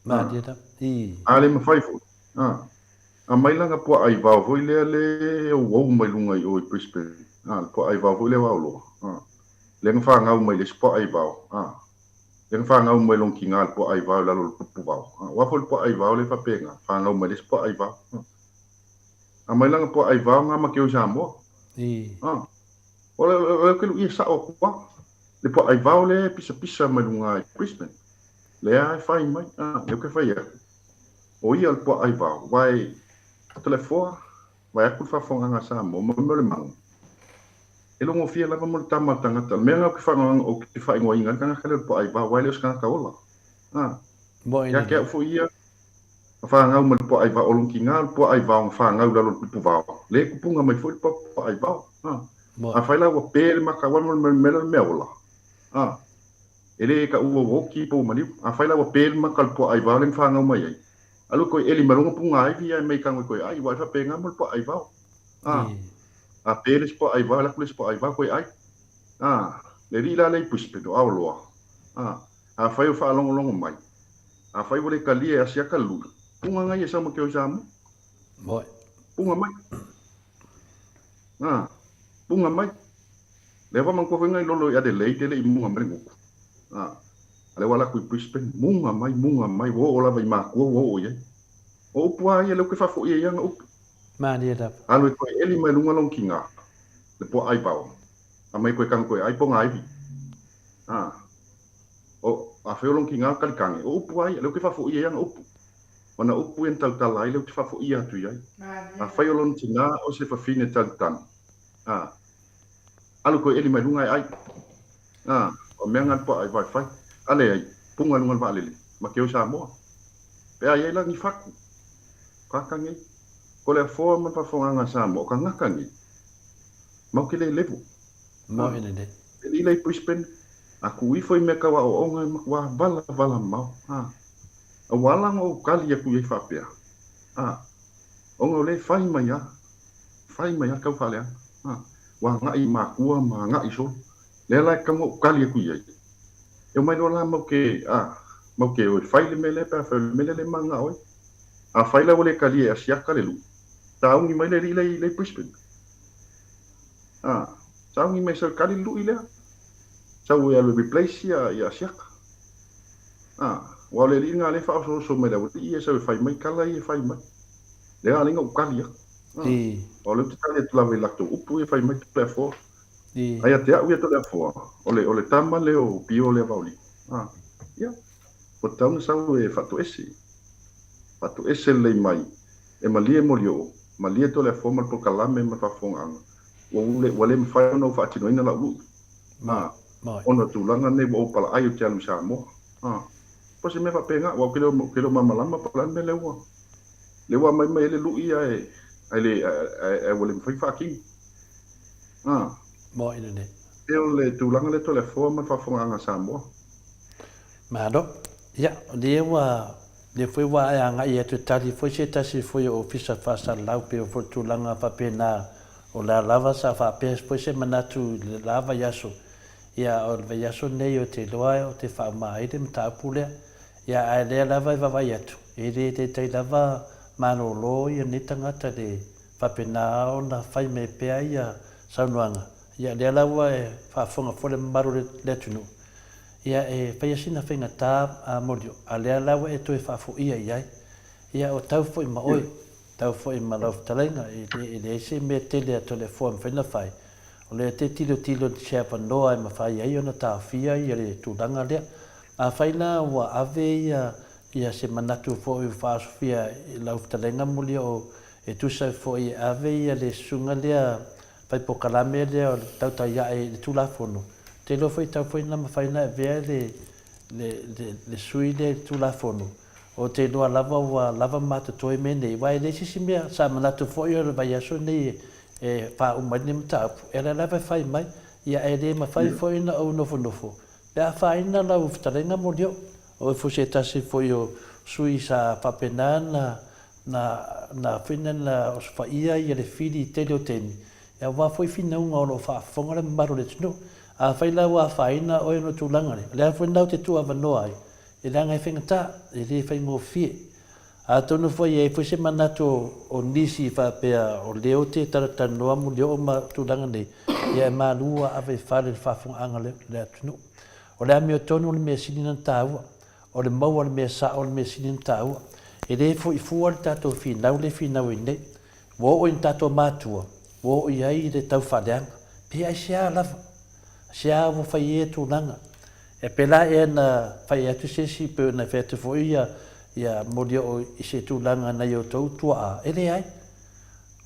Malie la. A le mafai foi. Aumai lana puaa aivao foi lea le ouou mai luga i o i Brisbane, a, le puaa aivao foi lea vaoloa, a, lea na fanau mai le isi puaa aivao, a, lea na fanau mai lona tina le puaa aivao i lalo o le pupu vao, a, aua foi le puaa aivao lea e faapena, fanau mai le isi puaa aivao, a. Aumai lana puaa aivao na ma ke o i Samoa, a. O le, o le, o ke luʻi e sao atu lava, le puaa aivao lea e pisapisa mai luga i Brisbane, lea e fai mai, a, lea ou te fai atu. O ia o le puaa aivao, aua e Toleafoa, vaeatu le faafofogaaga a Samoa, ma mea o le maga. E logofia lava mo le tama a le tagata. O le mea lena ou te faanoano, ou te faaigoaina ai le tagata lea o le puaa aivao, aua e le o se tagata ola. A, ia te au foi ia, na fanau ma le puaa aivao, o lona tina o le puaa aivao na fanau i lalo o le pupu vao, lea e tupuga mai foi le puaa aivao. A, afai la ua pe le maka, aua mo le mea lea o le mea ola. A. E le taua ua oti po ua maliu. Afai la ua pe le maka o le puaa aivao lea na fanau mai ai, alu e toe eli ma lona puga aivi ae mai tago e toe ai, aua e faapena mo le puaa aivao. A, a pe le isi puaa aivao, alu atu le isi puaa aivao toe ai. A, le alii la lea i Brisbane o Aoloa. A, afai o faalogologo mai, afai ua le talia e Asiata le lui, puga nai e sau ma ke o i Samoa. Puga mai. A, puga mai. Lea ua manatua foi nai lolo i Adelaide e le i muga mai le gutu. A, a lea ua alu atu i Brisbane, muga mai, muga mai, ua oo lava i matua ua oo i ai. O upu lava ia lea ou te faafoia i ana upu. Malie lava. Alu e toe eli mai luga lona tina, le puaa aivao, aumai toe tago toe ai pona aivi. A, o, afai o lona tina o le kalikane, o upu lava ia, lea ou te faafoia i ana upu. O ana upu ia na tautala ai lea ou te faafoia atu i ai. Afai o lona tina o se fafine talitali, a, Alu koe eli mai luga e ai. A, o mea nga pua ai vai fai. Ale ai, punga luga le vaalele, ma ke o Samoa. Pe a iai la ni faku. Kaka nei. Ko le afoa ma le faafofogaga a Samoa, o kangaka nei. Mau ke le levo. A, e lila i Brisbane, a ku ifo i mea kau aoaoga e matua vala vala mamao. A, a ua ala ona ou kali atu iai faapea. A, ona o le fai mai a. Fai mai lava tau faaleaga. A, ua agai i makua ma agai i solo. Lea la e tatau ona ou tali atu i ai. E omai loa la mau te, a, mau te o e fai le mea lea pe afai o le mea lea le mananao ai. Afai la ua le talia e Asiata le lui, sauni mai le alii lea i Brisbane. A, sauni mai sau e tali le lui lea. Sau e alu e replace ia, ia Asiata. A, aua o le alii lena lea e faaosooso mai le aualii ia sau e fai mai tala ia e fai mai. Lea la na ou tali atu. O lea ou te tali atu lava i latou upu ia fai mai Toleafoa. A ia te au ia Toleafoa, o le, o le tama lea o Pio lea Vaoliu. Ia, ua tatau ona sau e faatoese. Faatoese lelei mai e malie Molioo, malie Toleafoa ma le polokalame ma le faafofogaaga, ua ule, ua le mafai ona ou faatinoina lau lui. Ona o tulaga nei ua ou palaai ou te alu i Samoa. Po o se mea faapena, aua ou te le o, ou te le o malamalama po o le a le mea lea ua Lea ua aumai mai ai le lui ae ae le ae ua le mafai ona faatino. A. Moe lelei. E o le tulaga lea Toleafoa ma le faafofogaaga a Samoa. Malo. Ia, o lea ua, lea foi ua e agai atu e tali foi se tasi foi o Ofisa Faasalalau pei o foi le tulaga faapena o la lava sa faapea foi se manatu i le la vaiaso. Ia, o le vaiaso lenei ou te iloa ou te faauma ai le mataupu lea. Ia, ae lea lava e vaavaai atu, e le taitai lava malolo ia nei tagata le faapena ona fai mai pea ia saunoaga. Ia, lea la ua e faafofoga foi le mamalu o le atunuu, ia e faia sina faigata a Molioo, a lea la ua e toe faafoia i ai. Ia, o tau foi ma oe. Tau foi ma lau fetalaiga, e leai se mea tele a Toleafoa e mafai ona fai, o lea te tilotilo i se avanoa e mafai ai ona taofia ia le tulaga lea. Afai la ua ave ia ia se manatu foi ua faaosofia i lau fetalaiga Molioo e tusa ai foi e ave ia le susuga lea fai polokalame lea o le tautai ae i le Tulafono, te iloa foi tau foi na mafai ona avea le le le sui lea i le Tulafono. Ou te iloa lava ua lava ma totoe mea nei, aua e leai se isi mea. Sa manatu foi o le vaiaso lenei e faauma ai lenei mataupu, e ala lava e fai mai, ia ae le mafai foi ona ou nofonofo pe a afaina lau fetalaiga Molioo. O oe foi se tasi foi o sui sa faapena na na na foi na osofaia ia le fili i tele o taimi, aua foi finauga o lo o faafofoga le mamalu o le atunuu. Afai la ua afaina oe ona o tulaga lea, o le a foi lena ou te tuuavanoa ai, E leaga e faigata, e le faigofie. Atonu foi e i ai foi se manatu o nisi faapea o lea ou te talatalanoa mulioo ma tulaga nei, ia e malu ua ave i fale i le faafofogaaga a le atunuu. O le amiotonu o le mea sili ona taua. O le maua o le mea sao o le mea sili ona taua. E le foi fua le tatou finau lea e finau ai nei. Ua oo i ni tatou matua, ua oo i ai le taufaaleaga. Pe aisea lava? Aisea ua fai ai ia tulaga? E pēlā ea na fai atu se isi, pei ona fai atu foi ia, ia Molioo i se tulaga nai outou tuaa, e leai.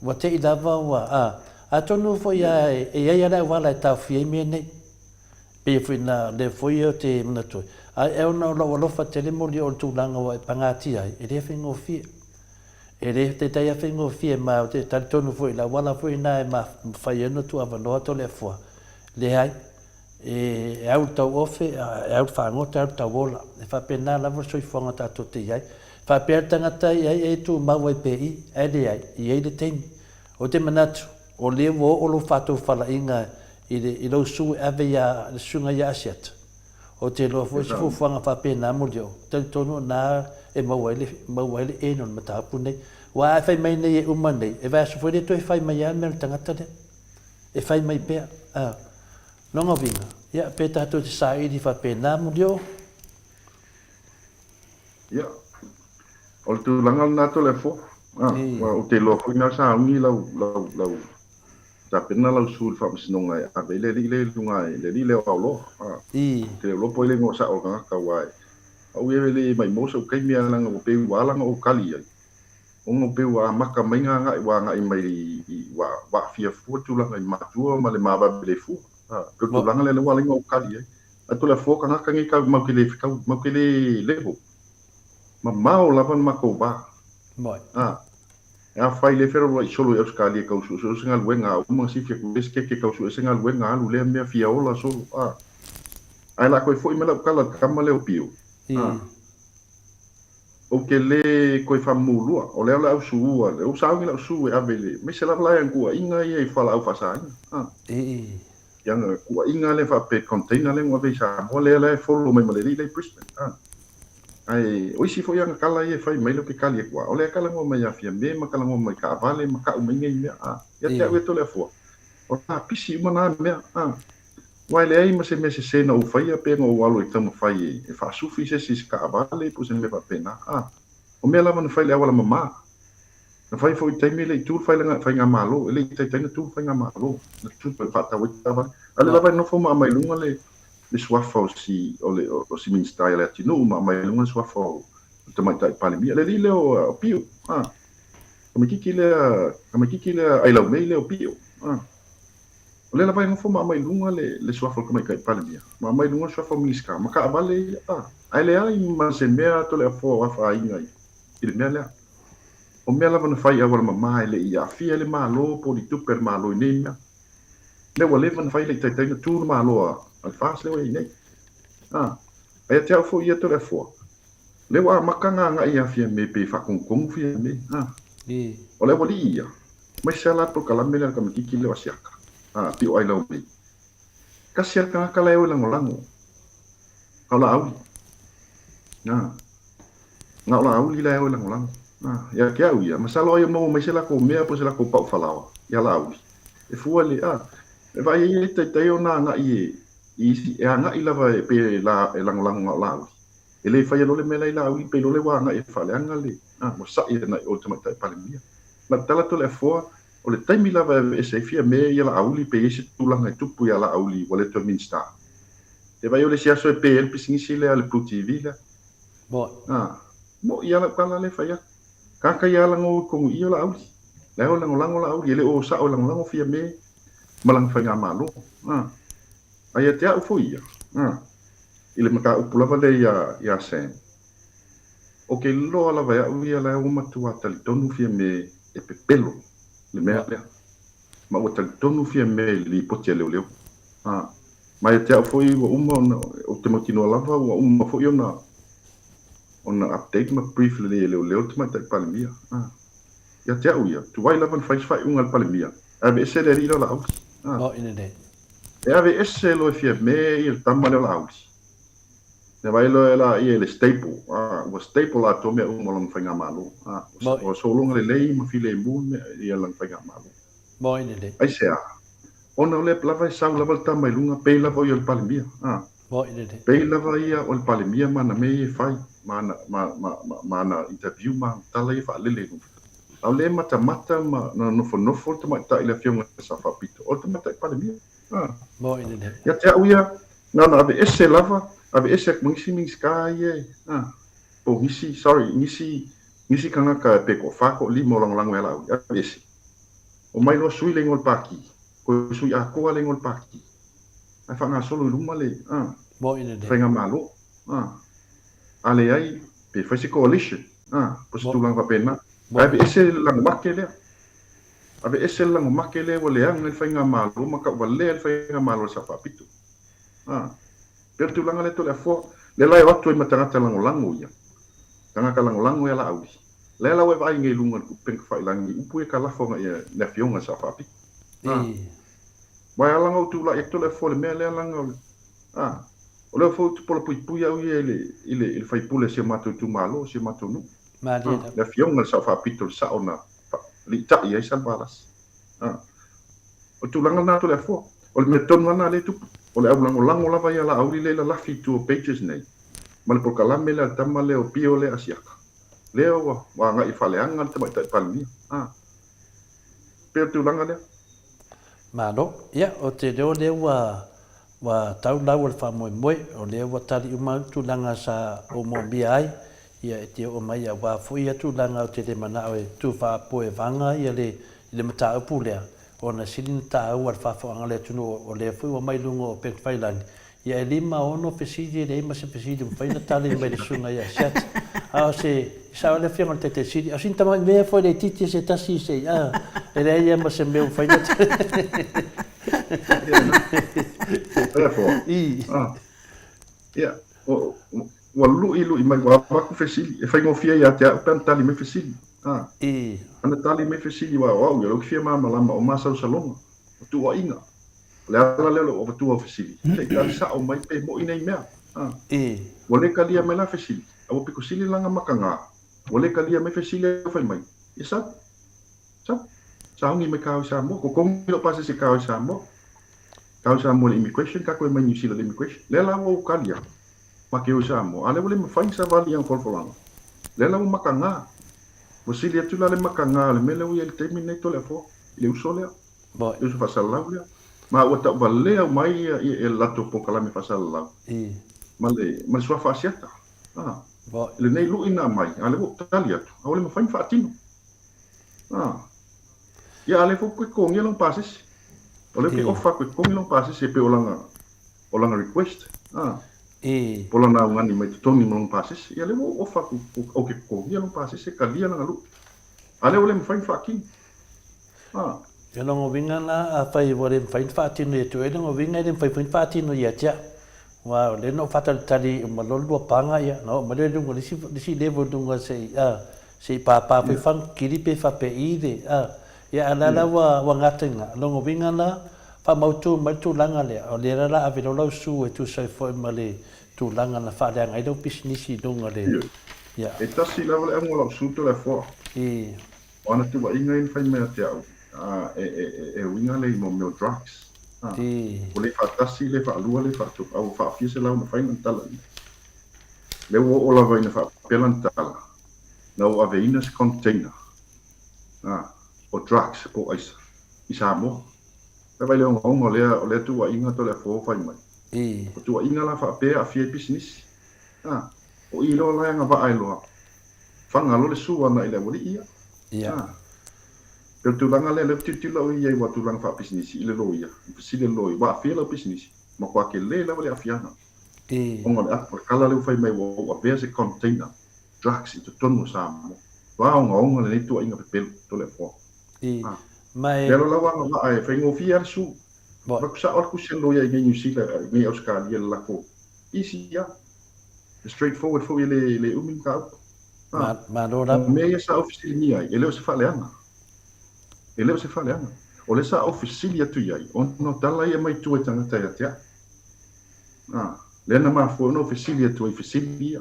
Ua te i lava ua, a, atonu foi a e i ai lava le auala e taofia ai mea nei. Pei foi na, lea foi ou te manatu ai, a e ona o lou alofa tele Molioo i le tulaga ua e pagatia ai, e le faigofie. E le taitai lava faigofie ma ou te talitonu foi i le auala foi lena e mafai ai ona tuuavanoa Toleafoa, leai. E au le tauofe, e au le fagota, e au le tauola. E faapena lava le soifuaga tatou te i ai. E faapea le tagata i ai e tumau ai pea i, ae leai, e i ai le taimi. Ou te manatu, o lea ua oo lou faatofalaiga i le, i lou sue ave ia le susuga ia Asiata. Ou te iloa foi se fuafuaga faapena molioo, talitonu o na e maua ai le, maua ai le eno o le mataupu nei. Aua a e fai mai nei e uma nei, e vaiaso foi lea toe fai mai lava le mea o le tagata lea. E fai mai pea. A, lona uiga, ia, pe tatou te saili faapena, Mulioo? Ia, o le tulaga lena Toleafoa. A, aua ou te iloa foi na sauni lau, lau, lau, tapena lau su i le faamasinoga e ave ai le alii lea i luga i le alii lea o Aoloa. A, ou te le iloa po o ai le igoa sao o le tagata aua e, au ia e le maimou sou taimi a leaga ua pei ua ala ona ou kali i ai. Ona pei ua amata mai na agai, ua agai mai i, ua aafia fua tulaga i matua ma le mavave le fua. Pei o le tulaga lea ua ala ai ona ou kali ai. Ae Toleafoa tagata nei tau matou te le fetau, matou te le level. Mamao lava le matou va. E afai lea fealualuai solo i Ausetalia e tau suesue se galuega a uma ona sifi atu le isi keke tau sue se galuega alu lea mea fia ola solo. Ae o le a toe foi mai lau tala i le tama lea o Pio. Ou te le toe faamulua, o lea o le au suua, o lea ua sauni lau su e ave i le, aemaise lava la i ana tuuaiga ia i fualaau faasaina. A. I ana tuuaiga lea faapea container lea na ave i Samoa, lea la e follow mai ma le alii lea i Brisbane. A. Ae o isi foi ana tala ia e fai mai lea ou te tali atu, a o lea e talanoa mai ia Fiame ma talanoa mai i taavale ma tau mai nei mea. A. Ia te au ia Toleafoa, o la pisi uma na mea. A. Aua e leai ma se mea sese na ou faia pe na ou alu e taumafai e faasufi se isi i se taavale po o se mea faapena. A, o mea lava na fai i le auala mama. Na fai foi i le taimi e le i tu le faigamalo, e le i taitai na tu le faigamalo, na tu e faatau ai taavale. A o lea lava e nofo ma aumai i luga le le suafa o si o le o si Minisita ia Leatinuu ma aumai i luga le suafa o le Tamaitai Palemia. Le alii lea o Pio, a, tamaitiiti lea, tamaitiiti lea Ailaumei lea o Pio, a. O lea lava e nofo ma aumai i luga le suafa o le Tamaitai Palemia, ma aumai i luga le suafa o Minisita, ma taavale ia, a, ae leai ma se mea Toleafoa o afaina i le mea lea. O mea lava na fai i auala mama e le i aafia ai le Malo po o ni tupe a le Malo i nei mea. Lea ua leva ona fai le i taitai ona tu le Malo a le FAST lea ua i ai nei. A, a ia te au foi ia Toleafoa, lea ua amata ona agai ia Fiame pe faatonutonu Fiame, a. O le aualii ia, Mai se ala polokalame lea a le tamaitiiti lea o Asiata, a pio ai lau mei. Tasi a le tagata la e o e lagolago, na o Laauli. Na, na o Laauli la e o e lagolago. Na, ia te au ia, masalo ai o maua mai se latou mea po o se latou pau falaoa ia Laauli. E fua le, a, e vaai ai e taitai ona agai e, i isi, e agai lava e, pe la, e lagolago na o Laauli. E le faia loa le mea la i Laauli pei loa le ua agai e faaleaga le, a, ua sa'i ana i o i le tamaitai Palemia. Na tala Toleafoa, o le taimi lava e aveese ai Fiame ia Laauli pe i ai se tulaga e tupu ia Laauli ua le toe Minista. Te vaai o le isi aso e pe ai le pisinisi lea a le Blue TV lea. Mo'i. A, mo'i a lau tala lea e fai atu. Kaka ia ala ngo i kogu i o Laauli. La e o lagolago Laauli, e le o sao e lagolago Fiame ma lana faigamalo. A, a ia te au foi ia, a, i le mataupu lava lea ia, ia Sam. O ke loa lava e au ia la ua matua talitonu Fiame e pepelo le mea lea. Ma ua talitonu Fiame i le lipoti a leoleo. A, ma ia te au foi ua uma ona, ou te mautinoa lava ua uma foi ona, ona update ma brief lelei e leoleo le Tamaitai Palemia. A, ia te au ia, tuai lava ona fai se faaiuga a le Palemia, ae aveese le alii lea o Laauli. A, Moʻi lelei. e aveese loa e Fiame ia le tama lea o Laauli. Na vaai loa laia i le stable, a, ua stable atoa mea uma o lana faigamalo, a, ua sologa lelei ma filemu mea ia lana faigamalo. Moi lelei. Aisea? Ona o lea lava e sau lava le tama i luga, pei lava o ia o le Palemia, a. Moi lelei. Pei lava ia o le Palemia ma ana mea ia e fai, ma ana, ma, ma, ma, ma ana interview ma ana tala ia e faalele i luga. A o lea e matamata ma nofonofo le tamaitai i le Afioga i le Sao Faapito, o le tamaitai Palemia. A. Moi lelei. Ia te au ia, Na ona aveese lava, aveese atu ma nisi Minisita ia e, a, po o nisi, sorry, nisi, nisi tagata pe toafa, toalima o lagolago ia Laauli, aveese. Omai loa sui le igoa o le Pati, toe sui atoa le igoa o le Pati, ae faagasolo i luma le, a, Faigamalo, a. A leai, pe fai se coalition, a, po o se tulaga faapena. Ae aveese le lagomate lea. Aveese le lagomate lea ua leaga ai le Faigamalo ma tauvalea ai le Faigamalo a le Sao Faapito. A, pei o le tulaga lea Toleafoa, lea la e o atu ai ma tagata lagolago ia, tagata lagolago ia Laauli. Lea la ua e vaai nei i luga o le upega tafailagi i upu ia kalafo agai i le Afioga i le Sao Faapito. A, aua e ala ona ou tulai atu Toleafoa i le mea lea leaga o le, a, o lea foi ou te polapuipui au ia i le, i le, i le faipule a si o matou itumalo, si o matou nuu. A, le Afioga i le Sao Faapito, le sao na liitai ai Salevalasi. A, o le tulaga lena Toleafoa. O le mea tonu lava lena lea e tupu. O le au lagolago lava ia Laauli lea e lalafi i tua o pages nei, ma le polokalame lea a le tama lea o Pio lea Asiata. Lea ua agai e faaleaga le Tamaitai Palemia. A, pei o le tulaga lea. Malo. Ia, o te leo lea ua ua tau lau o le faamoemoe, o lea ua tali uma tulaga sa ou moomia ai, ia e te oo mai aua foi ia tulaga ou te le manao e tu faapoevaga ia le i le mataupu lea, ona sili ona taua le faafofogaaga a le atunuu o lea foi ua mai luga o Penfailani, ia e 5, 6 fesili e leai ma se fesili ua mafai ona tali mai le susuga ia Seth. A o se, e sao ai le afioga i le Taitaisili, a o sina tamai mea foi laitiiti se tasi se i, a, e leai lava ma se mea ua mafai ona tali. Therefore, ia, ua luʻiluʻi mai, ua avatu fesili, e faigofie ia te au pe ana tali mai fesili. A, ana tali mai fesili, aua o au ia, o lea ou te fia malamalama, o masalosaloga, o tuuaiga. O le ala lea o lou avatua o fesili, se i tali sao mai pe moʻi nei mea. A, ua le talia mai la fesili, a ua pito sili lana mataga, ua le talia mai fesili a fai mai, ia sau, sau, sauni mai kao i Samoa, totogi lou pasese kao i Samoa. Tau Samoa i le immigration, tatou e mai Niu Sila i le immigration. Lea la ua ou tali atu, ma te o i Samoa, a lea ua le mafai ona savali i ana folafolaga. Lea la ua mataga. Ua sili atu la le mataga o le mea lea ua i ai i le taimi lenei Toleafoa, i le uso lea, le uso faasalalau lea. Ma ua tauvalea uma ai ia le latou polokalame faasalalau ma le ma le suafa Asiata. A, i lenei lui na aumai, a lea ua ou tali atu, a ua le mafai ona faatino. A. Ia, a lea foi ou te totogia lona pasese. O lea ou te ofa atu e totogi lona pasese e pei o lana, o lana request. A. Po o lana augani mai totogi ma lona pasese. Ia, lea ua ou ofa atu ou te totogia lona pasese, talia lana lui. A lea ua le mafai ona faatino. A. Ia lona uiga la, afai ua le mafai ona faatino ia te oe, lona uiga e le mafai foi ona faatino ia te au. Aua o lea na ou faatalitali uma loa le lua paga, ia, ona oo mai lea i luga o le isi, le isi level i luga se i, a, se i pāpā foi fagukili pe faapei le, a, ia a o lea la ua, ua gata i ina. O lona uiga la, faamautu mai le tulaga lea, o lea la o le a ave loa lau sue e tusa ai foi ma le tulaga na faaleaga ai lau pisinisi i luga o le, ia. E tasi lava le auga o lau sue Toleafoa. O ana tuuaiga ia na fai mai ia te au, a, e, e, e, e uiga lea i mo mea o drugs. A, ua le faatasi, le faalua, le faatolu, a ua faafia selau na fai lana tala i ai. Lea ua oo lava ina faapea lana tala, na ou aveina se container, a, o drugs po o aisa i Samoa. Lea vai le ogaoga o lea, o lea tuuaiga Toleafoa ua fai mai. O tuuaiga la faapea e aafia ai pisinisi. A, o i loa la e agavaa ai loa Faga loa le sua agai i le aualii ia. Ia. A. Pei o le tulaga lea, lea ou te tilotilo au i ai aua tulaga faapisinisi i le loia, i fesili a le loia, ua aafia lau pisinisi? Matua tele lava le aafiaga. Ona o le o le tala lea ua fai mai ua ou avea se container drugs i totonu o Samoa. Matua ogaoga lenei tuuaiga pepelo, Toleafoa. A. Ma e. Lea loa la ua agavaa e faigofie lava le sue. Avatu sao lava le tusi a le loia i inei Niu Sila, i inei Ausetalia i le latou easy lava. E straight forward foi e le, le umi mataupu. Ah, Malo lava. O mea ia sa ou fesiligia ai, e le o se faaleaga. E le o se faaleaga. O lea sa ou fesili atu i ai, ona o tala ia mai tua i tagata ia te au. Ah. Lea na mafua ona ou fesili atu ai i fesili ia.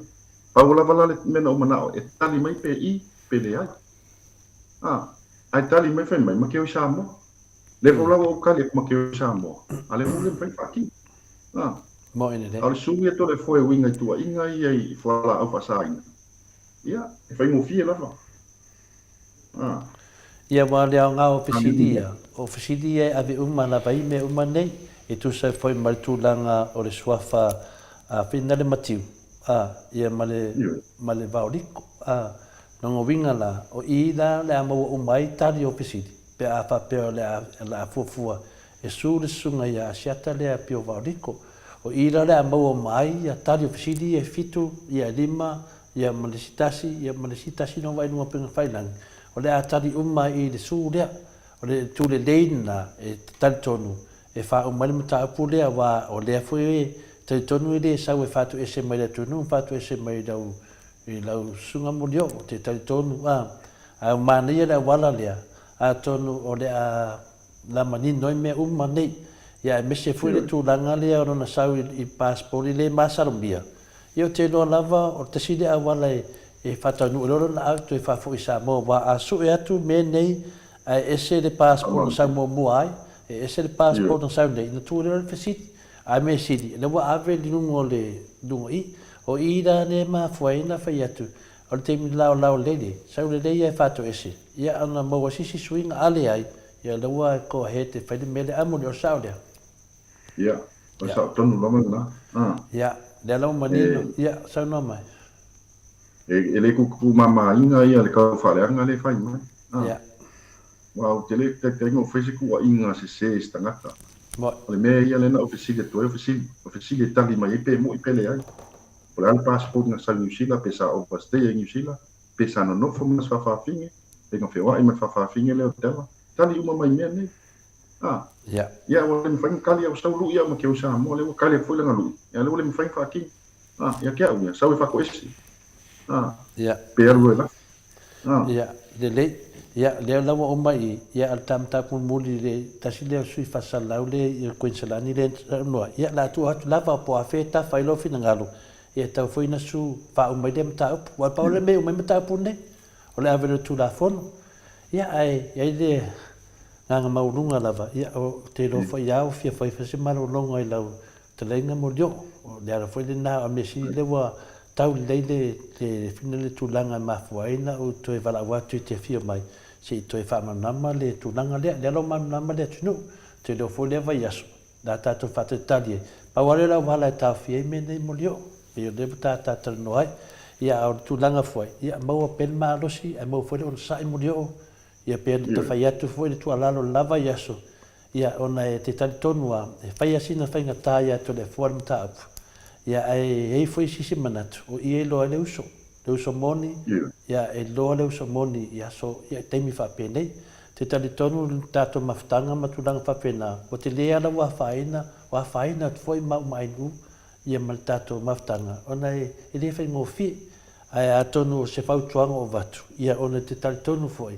Pau lava la le mea na ou manao e tali mai pe i pe leai. A, ae tali mai fai mai, make o i Samoa. Lea foi la ua ou tali atu make o i Samoa, a lea foi ua le mafai ona faatino. A, a o le sui ia Toleafoa e uiga i tuuaiga ia i fualaau faasaina, ia, e faigofie lava. A. Ia, aua o le aoga o fesili ia, o fesili ia e ave uma lava i mea uma nei, e tusa ai foi ma le tulaga o le suafa a Finale Matiu, a, ia ma le, ma le Vaoliko, a. Lona uiga la, o i la o le a maua uma ai tali o fesili, pe a faapea o le a, o le a fuafua e Sue le susuga ia Asiata lea Pio Vaoliko. O i la o le a maua uma ai ia tali o fesili ia e fitu, ia e lima, ia ma le isi tasi, ia ma le isi tasi nō i luga o Upegafailangi. O le a tali uma ai i le Sue lea. O le itu lelei lena e talitonu e faauma ai le mataupu lea aua o lea foi e talitonu e le sau e faatoese mai le atunuu ma faatoese mai i lau I lau susuga Molioo, ou te talitonu, a, ae ua manaia le auala lea, atonu o le a la manino ai mea uma nei. Ia aemaise foi le tulaga lea o lona sau i, i passport le masalomia. Ia ou te iloa lava o le tasi lea auala e, e faataunuu ai loa lona au toe faafoi i Samoa, aua a sue atu mea nei ae ese le passport na sau muamua ai, e ese le passport na sau nei, ona tuu lea o le fesili. Ae mea sili, lea ua ave i luga o le luga i, o i la lea e mafua ai ona fai atu, o le taimi laolao lele, sau lelei ia e faatoese, ia ona maua se isi suiga, a leai, ia lea ua go ahead e fai le mea lea. A moni, o le sao lea? Ia, o le sao tonu lava lena. A. Ia, lea la ua manino, ia, saunoa mai. E le kukūmāmāina ia le kau faaleaga lea e fai mai. A. Ia. Aua ou te le taitai ona ou fai se tuuaiga sese i se tagata. O le mea ia lea na ou fesili atu ai, o fesili, o fesili e tali mai ai pe mo'i pe leai. Po o le a le passport na sau i Niu Sila, pe sa overstay ai i Niu Sila, pe sa nonofo ma se faafafine, pe na feoai ma le faafafine lea o Della. Tali uma mai mea nei. A. Ia. Ia, ua le mafai ona tali au, sau lui au ma ke au Samoa, lea ua tali atu foi lana lui. Ia, lea ua le mafai ona faatino. A, ia te au ia, sau e faatoese. A. Ia. Pe alu e lafo. Ia, lelei. Ia, lea la ua uma i, ia, a le ta mataupu mulimuli i le tasi lea o sui faasalalau lea i Kuiniselani lea na saunoa, ia, o le a tuu atu lava po o afea e tafa ai lou finagalo, ia e tatau foi ona su faauma ai lea mataupu. Aua pau lea mea e uma ai mataupu nei, o le ave i le Tulafono. Ia, ae i ai le agaga maualuga lava, ia, ou te iloa foi lava ua fia fai foi se malologa i lau Fetalaiga Molioo, o le ala foi lena o le mea sili lea ua tau lelei le le le tulaga e mafua ai na ou toe valaau atu i te afio mai se i toe faamalamalama le tulaga lea. Lea la ua malamalama le atunuu, ou te iloa foi lea vaiaso o le a tatou faatalitali ai. Pau lava lea o le auala e taofia ai mea nei Molioo, pei o lea ua ta talanoa ai. Ia a o le tulaga foi, ia maua pea le malosi ae maua foi le onosai Molioo, ia pei ona ta fai atu foi le tuualalo i le la vaiaso, Ia, ona e te talitonu lava, e fai lava sina faigata ia Toleafoa le mataupu, ia, ae i ai foi sisi manatu, o i e iloa ai le uso, le uso moni, ia, e iloa le uso moni i aso, ia, i taimi faapenei. Te talitonu le tatou mafutaga ma tulaga faapena, ua tele lava ua afaina, ua afaina atu foi ma au ma Ainuu, ia, ma le tatou mafutaga, ona e le faigofie. Ae atonu o se fautuaga o avatu, ia, ona e te talitonu foi,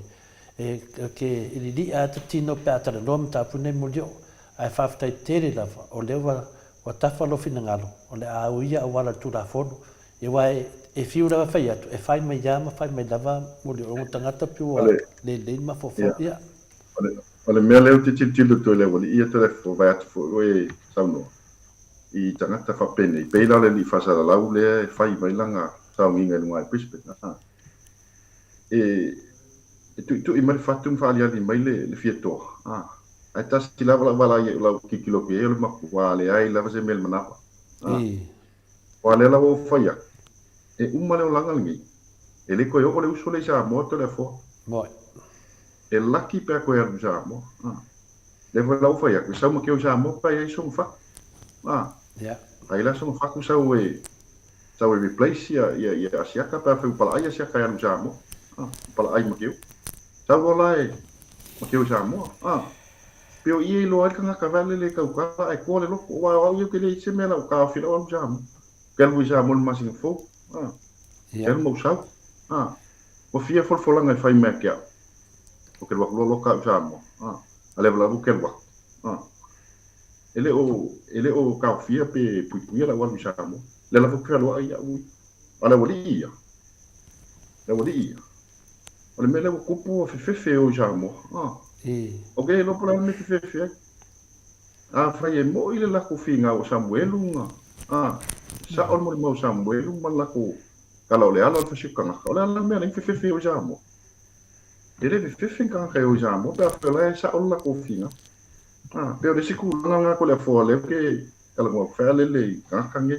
E ke liliʻa atu tino pe a talanoa mataupu nei Molioo, ae faafetai tele lava o lea ua ua tafa lou finagalo o le a uia auala le Tulafono. Ia aua e e fiu lava fai atu, e fai mai a ma fai mai lava Molioo o tagata pei ua lelei le mafaufau. Ia. O le mea lea ou te tilotilo atu ai i le aualii ia toe vaai atu foi oe e saunoa i tagata faapenei, pei la o le alii faasalalau lea e fai mai lana sauniga i luga i Brisbane. E e tuitui mai le fatu ma faaliali mai le le fiatoa, a. Ae tasi lava lau vala i lau tilotilo atu i ai o le matua leai lava se mea i le manava, a. Aua lea la ua ou fai atu, e uma le olaga lenei, e le toe oo le uso lea i Samoa Toleafoa. Moe. E laki pe a toe alu i Samoa, a. Lea foi la ua fai atu, e sau ma keu i Samoa pe a i ai sona fatu, a. A i la sona fatu sau e Sau e replace ia ia ia Asiata pe afai ua palaai Asiata e alu i Samoa a palaai ma keu. Sau loa la e ma keu i Samoa a pe o ia iloa ai le tagata vai le le tautala ae toa le loto aua o au ia ou te le i se mea la ou taofi lau alu i Samoa. Ou te alu i Samoa i le masina fou a te alu ma ou sau a ua fia folafolaga e fai mai ia te au. Ou te alu atu loa loka au i Samoa a a leva lava ou te alu atu a. E le o, e le o taofia pe puipuia lau alu i Samoa. Lea lava ou te fealoai au ia. A o le aualii ia, le aualii ia, o le mea lea ua tupu ua fefefe e o i Samoa. A. Ou te le iloa po o le a le mea e fefefe ai. Afai e mo'i le latou finau o Samuelu na, a, sa'o le molimau o Samuelu ma le latou tala o le ala o le fasioti tagata, o le a la le mea na fefefe ai o i Samoa? E le fefefe ni tagata e o i Samoa pe afai o la e sa'o le latou finau. A, pei o le isi tulaga lena Toleafoa lea ou te talanoa atu, faalele i tagata nei.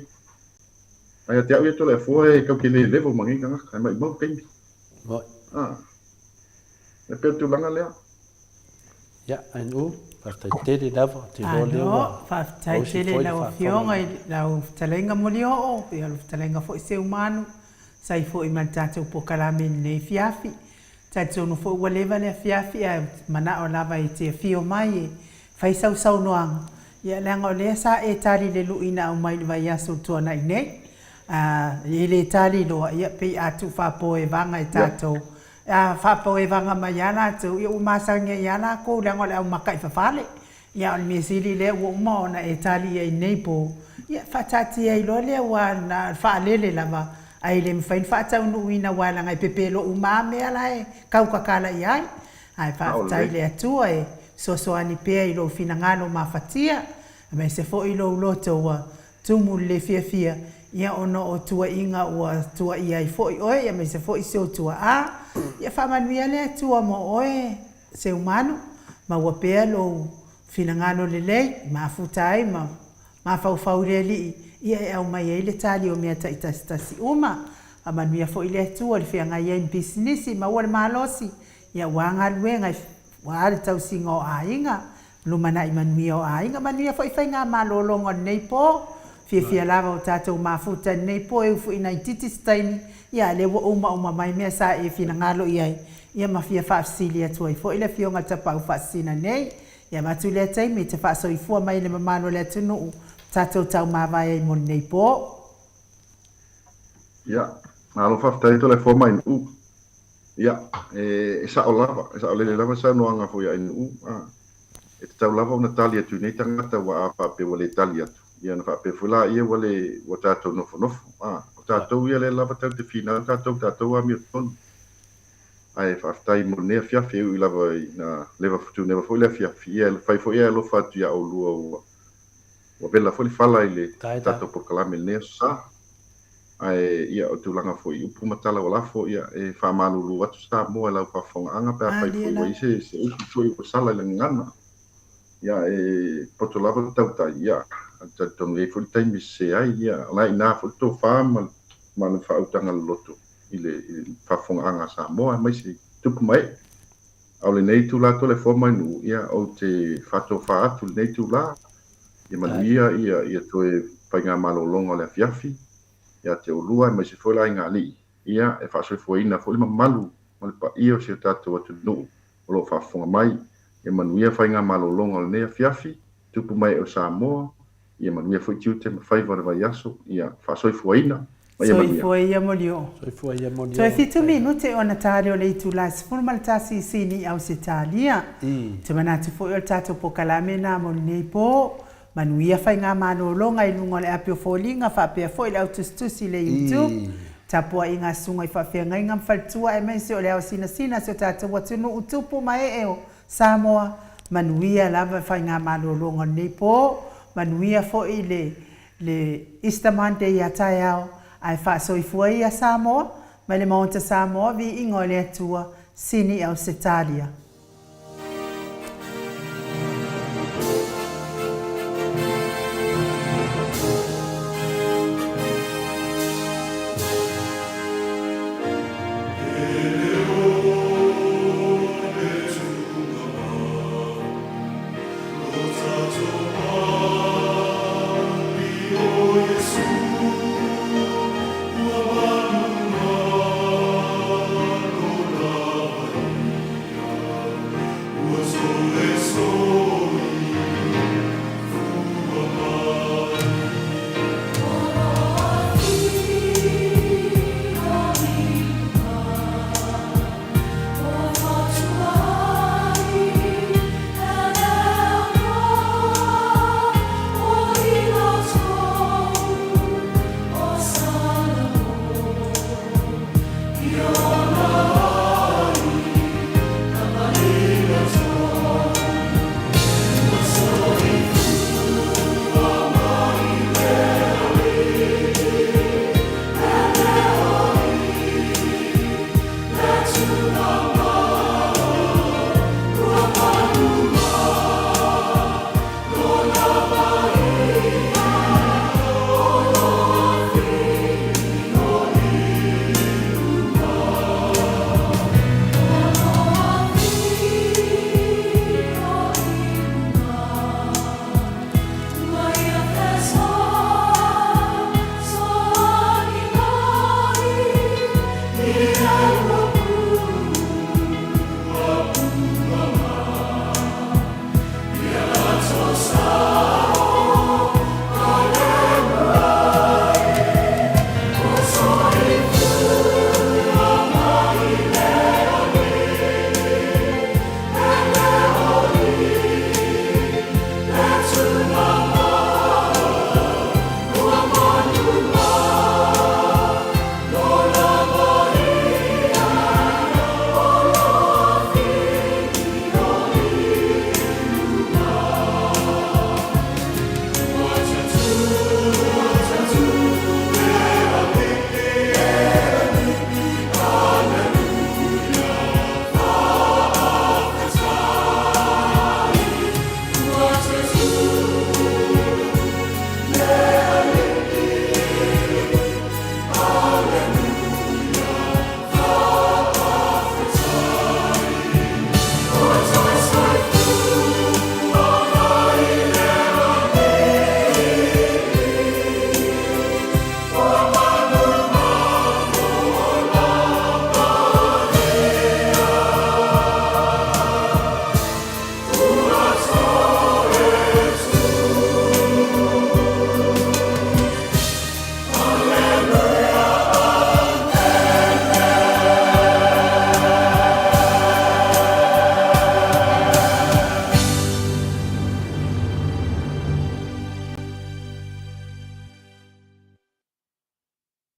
A ia te au ia Toleafoa e tatou te le level ma nei tagata, e maumau taimi. A, e pei o le tulaga lea. Ia, NU, faafetai tele lava, ou te iloa lea ua Malo, faafetai osi tele foi i le lau faafofoga Afioga mai. i lau fetalaiga Molioo, ia lau fetalaiga foi Seumanu, sa i foi ma le tatou polokalame i lenei afiafi. Talitonu foi ua leva le afiafi ae ou te manao lava e te afio mai e fai sau saunoaga, ia leaga o lea sa e tali i le lui na aumai i le vaiaso ua tuanai nei. A e le tali loa, ia pei a tuufaapoevaga e tatou A faapoevaga mai lava latou, ia ua masani ai lava lakou leaga o le aumakaifafale. Ia a o le mea sili lea ua uma ona e tali i ai nei po, ia faataatia ai loa lea aua na o le faalele lava ae le mafai ona faataunuuina aua leaga e pepelo uma lava mea la e tautatala i ai. Ae faafetai i le Atua e fesoasoani pea i lou finagalo mafatia aemaise foi lou loto ua Tumu le fiafia, ia ona o tuaiga ua tuaia ai foi oe, aemaise foi si ou tuaa. Ia faamanuia le Atua mo oe Seumanu, maua pea lou finagalo lelei, mafuta ai ma mafaufau i le Alii, ia e aumai ai le tali o mea taitasitasi uma. Faamanuia foi le Atua i le feagai ai ma pisinisi, maua le malosi, ia aua galuega e Aua le tausiga o aiga, lumanai manuia o aiga, manuia foi faiga malologa o lenei po. Fiafia lava o tatou mafuta i lenei po e ufuina itiiti se taimi, ia a lea ua umauma mai mea sa e finagalo i ai, ia ma fia faafesili atu ai foi le Afioga i le Tapaau Faasisina nei. Ia avatu lea taimi e te faasoifua mai i le mamalu o le atunuu, tatou taumavae ai mo lenei po. Ia, malo faafetai Toleafoa mai Nu'u. Ia, e sao lava, e saolele lava le saunoaga foi a Nu'u. E tatau lava ona tali atu i nei tagata aua a faapea ua le tali atu, ia ona faapea foi laia ua le, ua tatou nofonofo. O tatou ia lea lava tatou te finau tatou, tatou amiotonu. Ae faafetai mo lenei afiafi, e ui lava ina leva tuneva foi le afiafi, ia e fai foi ae alofa atu ia oulua ua Ua vela foi le fala i le tatou polokalame i lenei aso sa. Ae, ia, o tulaga foi i upu ma tala ua lafo, ia, e faamalulu atu Samoa i lau faafofogaaga pe afai foi ua i ai se upu foi ua sala i le gagana. Ia, e poto lava le tautai, ia, ae talitonu e i ai foi le taimi e sese ai, ia, o la e i ina foi le tofa ma le faautaga loloto i le faafofogaaga a Samoa, aemaise tupu ma ee. A o lenei itula Toleafoa mai Nuu, ia, ou te faatofa atu i lenei itula, ia manuia ia, ia toe faigamalologa o le afiafi ia te oulua aemaise foi le aiga alii, ia, e faasoifuaina foi le mamalu ma le paia o si o tatou atunuu o lo o faafofoga mai. Ia manuia faigamalologa o lenei afiafi, tupu ma ee o Samoa, Ia manuia foi tiute ma faiva o le vaiaso, ia faasoifuaina ma ia manuia. Soifua ia Molioo. Soifua ia Molioo. Toe fitu minute ona tali o le itula 11 i Sini i Ausetalia. Ou te manatu foi o le tatou polokalame lena mo lenei po. Manuia faigamalologa i luga o le api o foliga faapea foi le au tusitusi i le YouTube. Tapuaiga a susuga i faafeagaiga ma faletua aemaise o le ao sinasina a si o tatou atunuu tupu ma ee o Samoa, manuia lava faigamalologa o lenei po, manuia foi le le Easter Monday ia taeao, ae faasoifua ia Samoa, mai le Maota Samoa, viiga o le Atua, sini Ausetalia.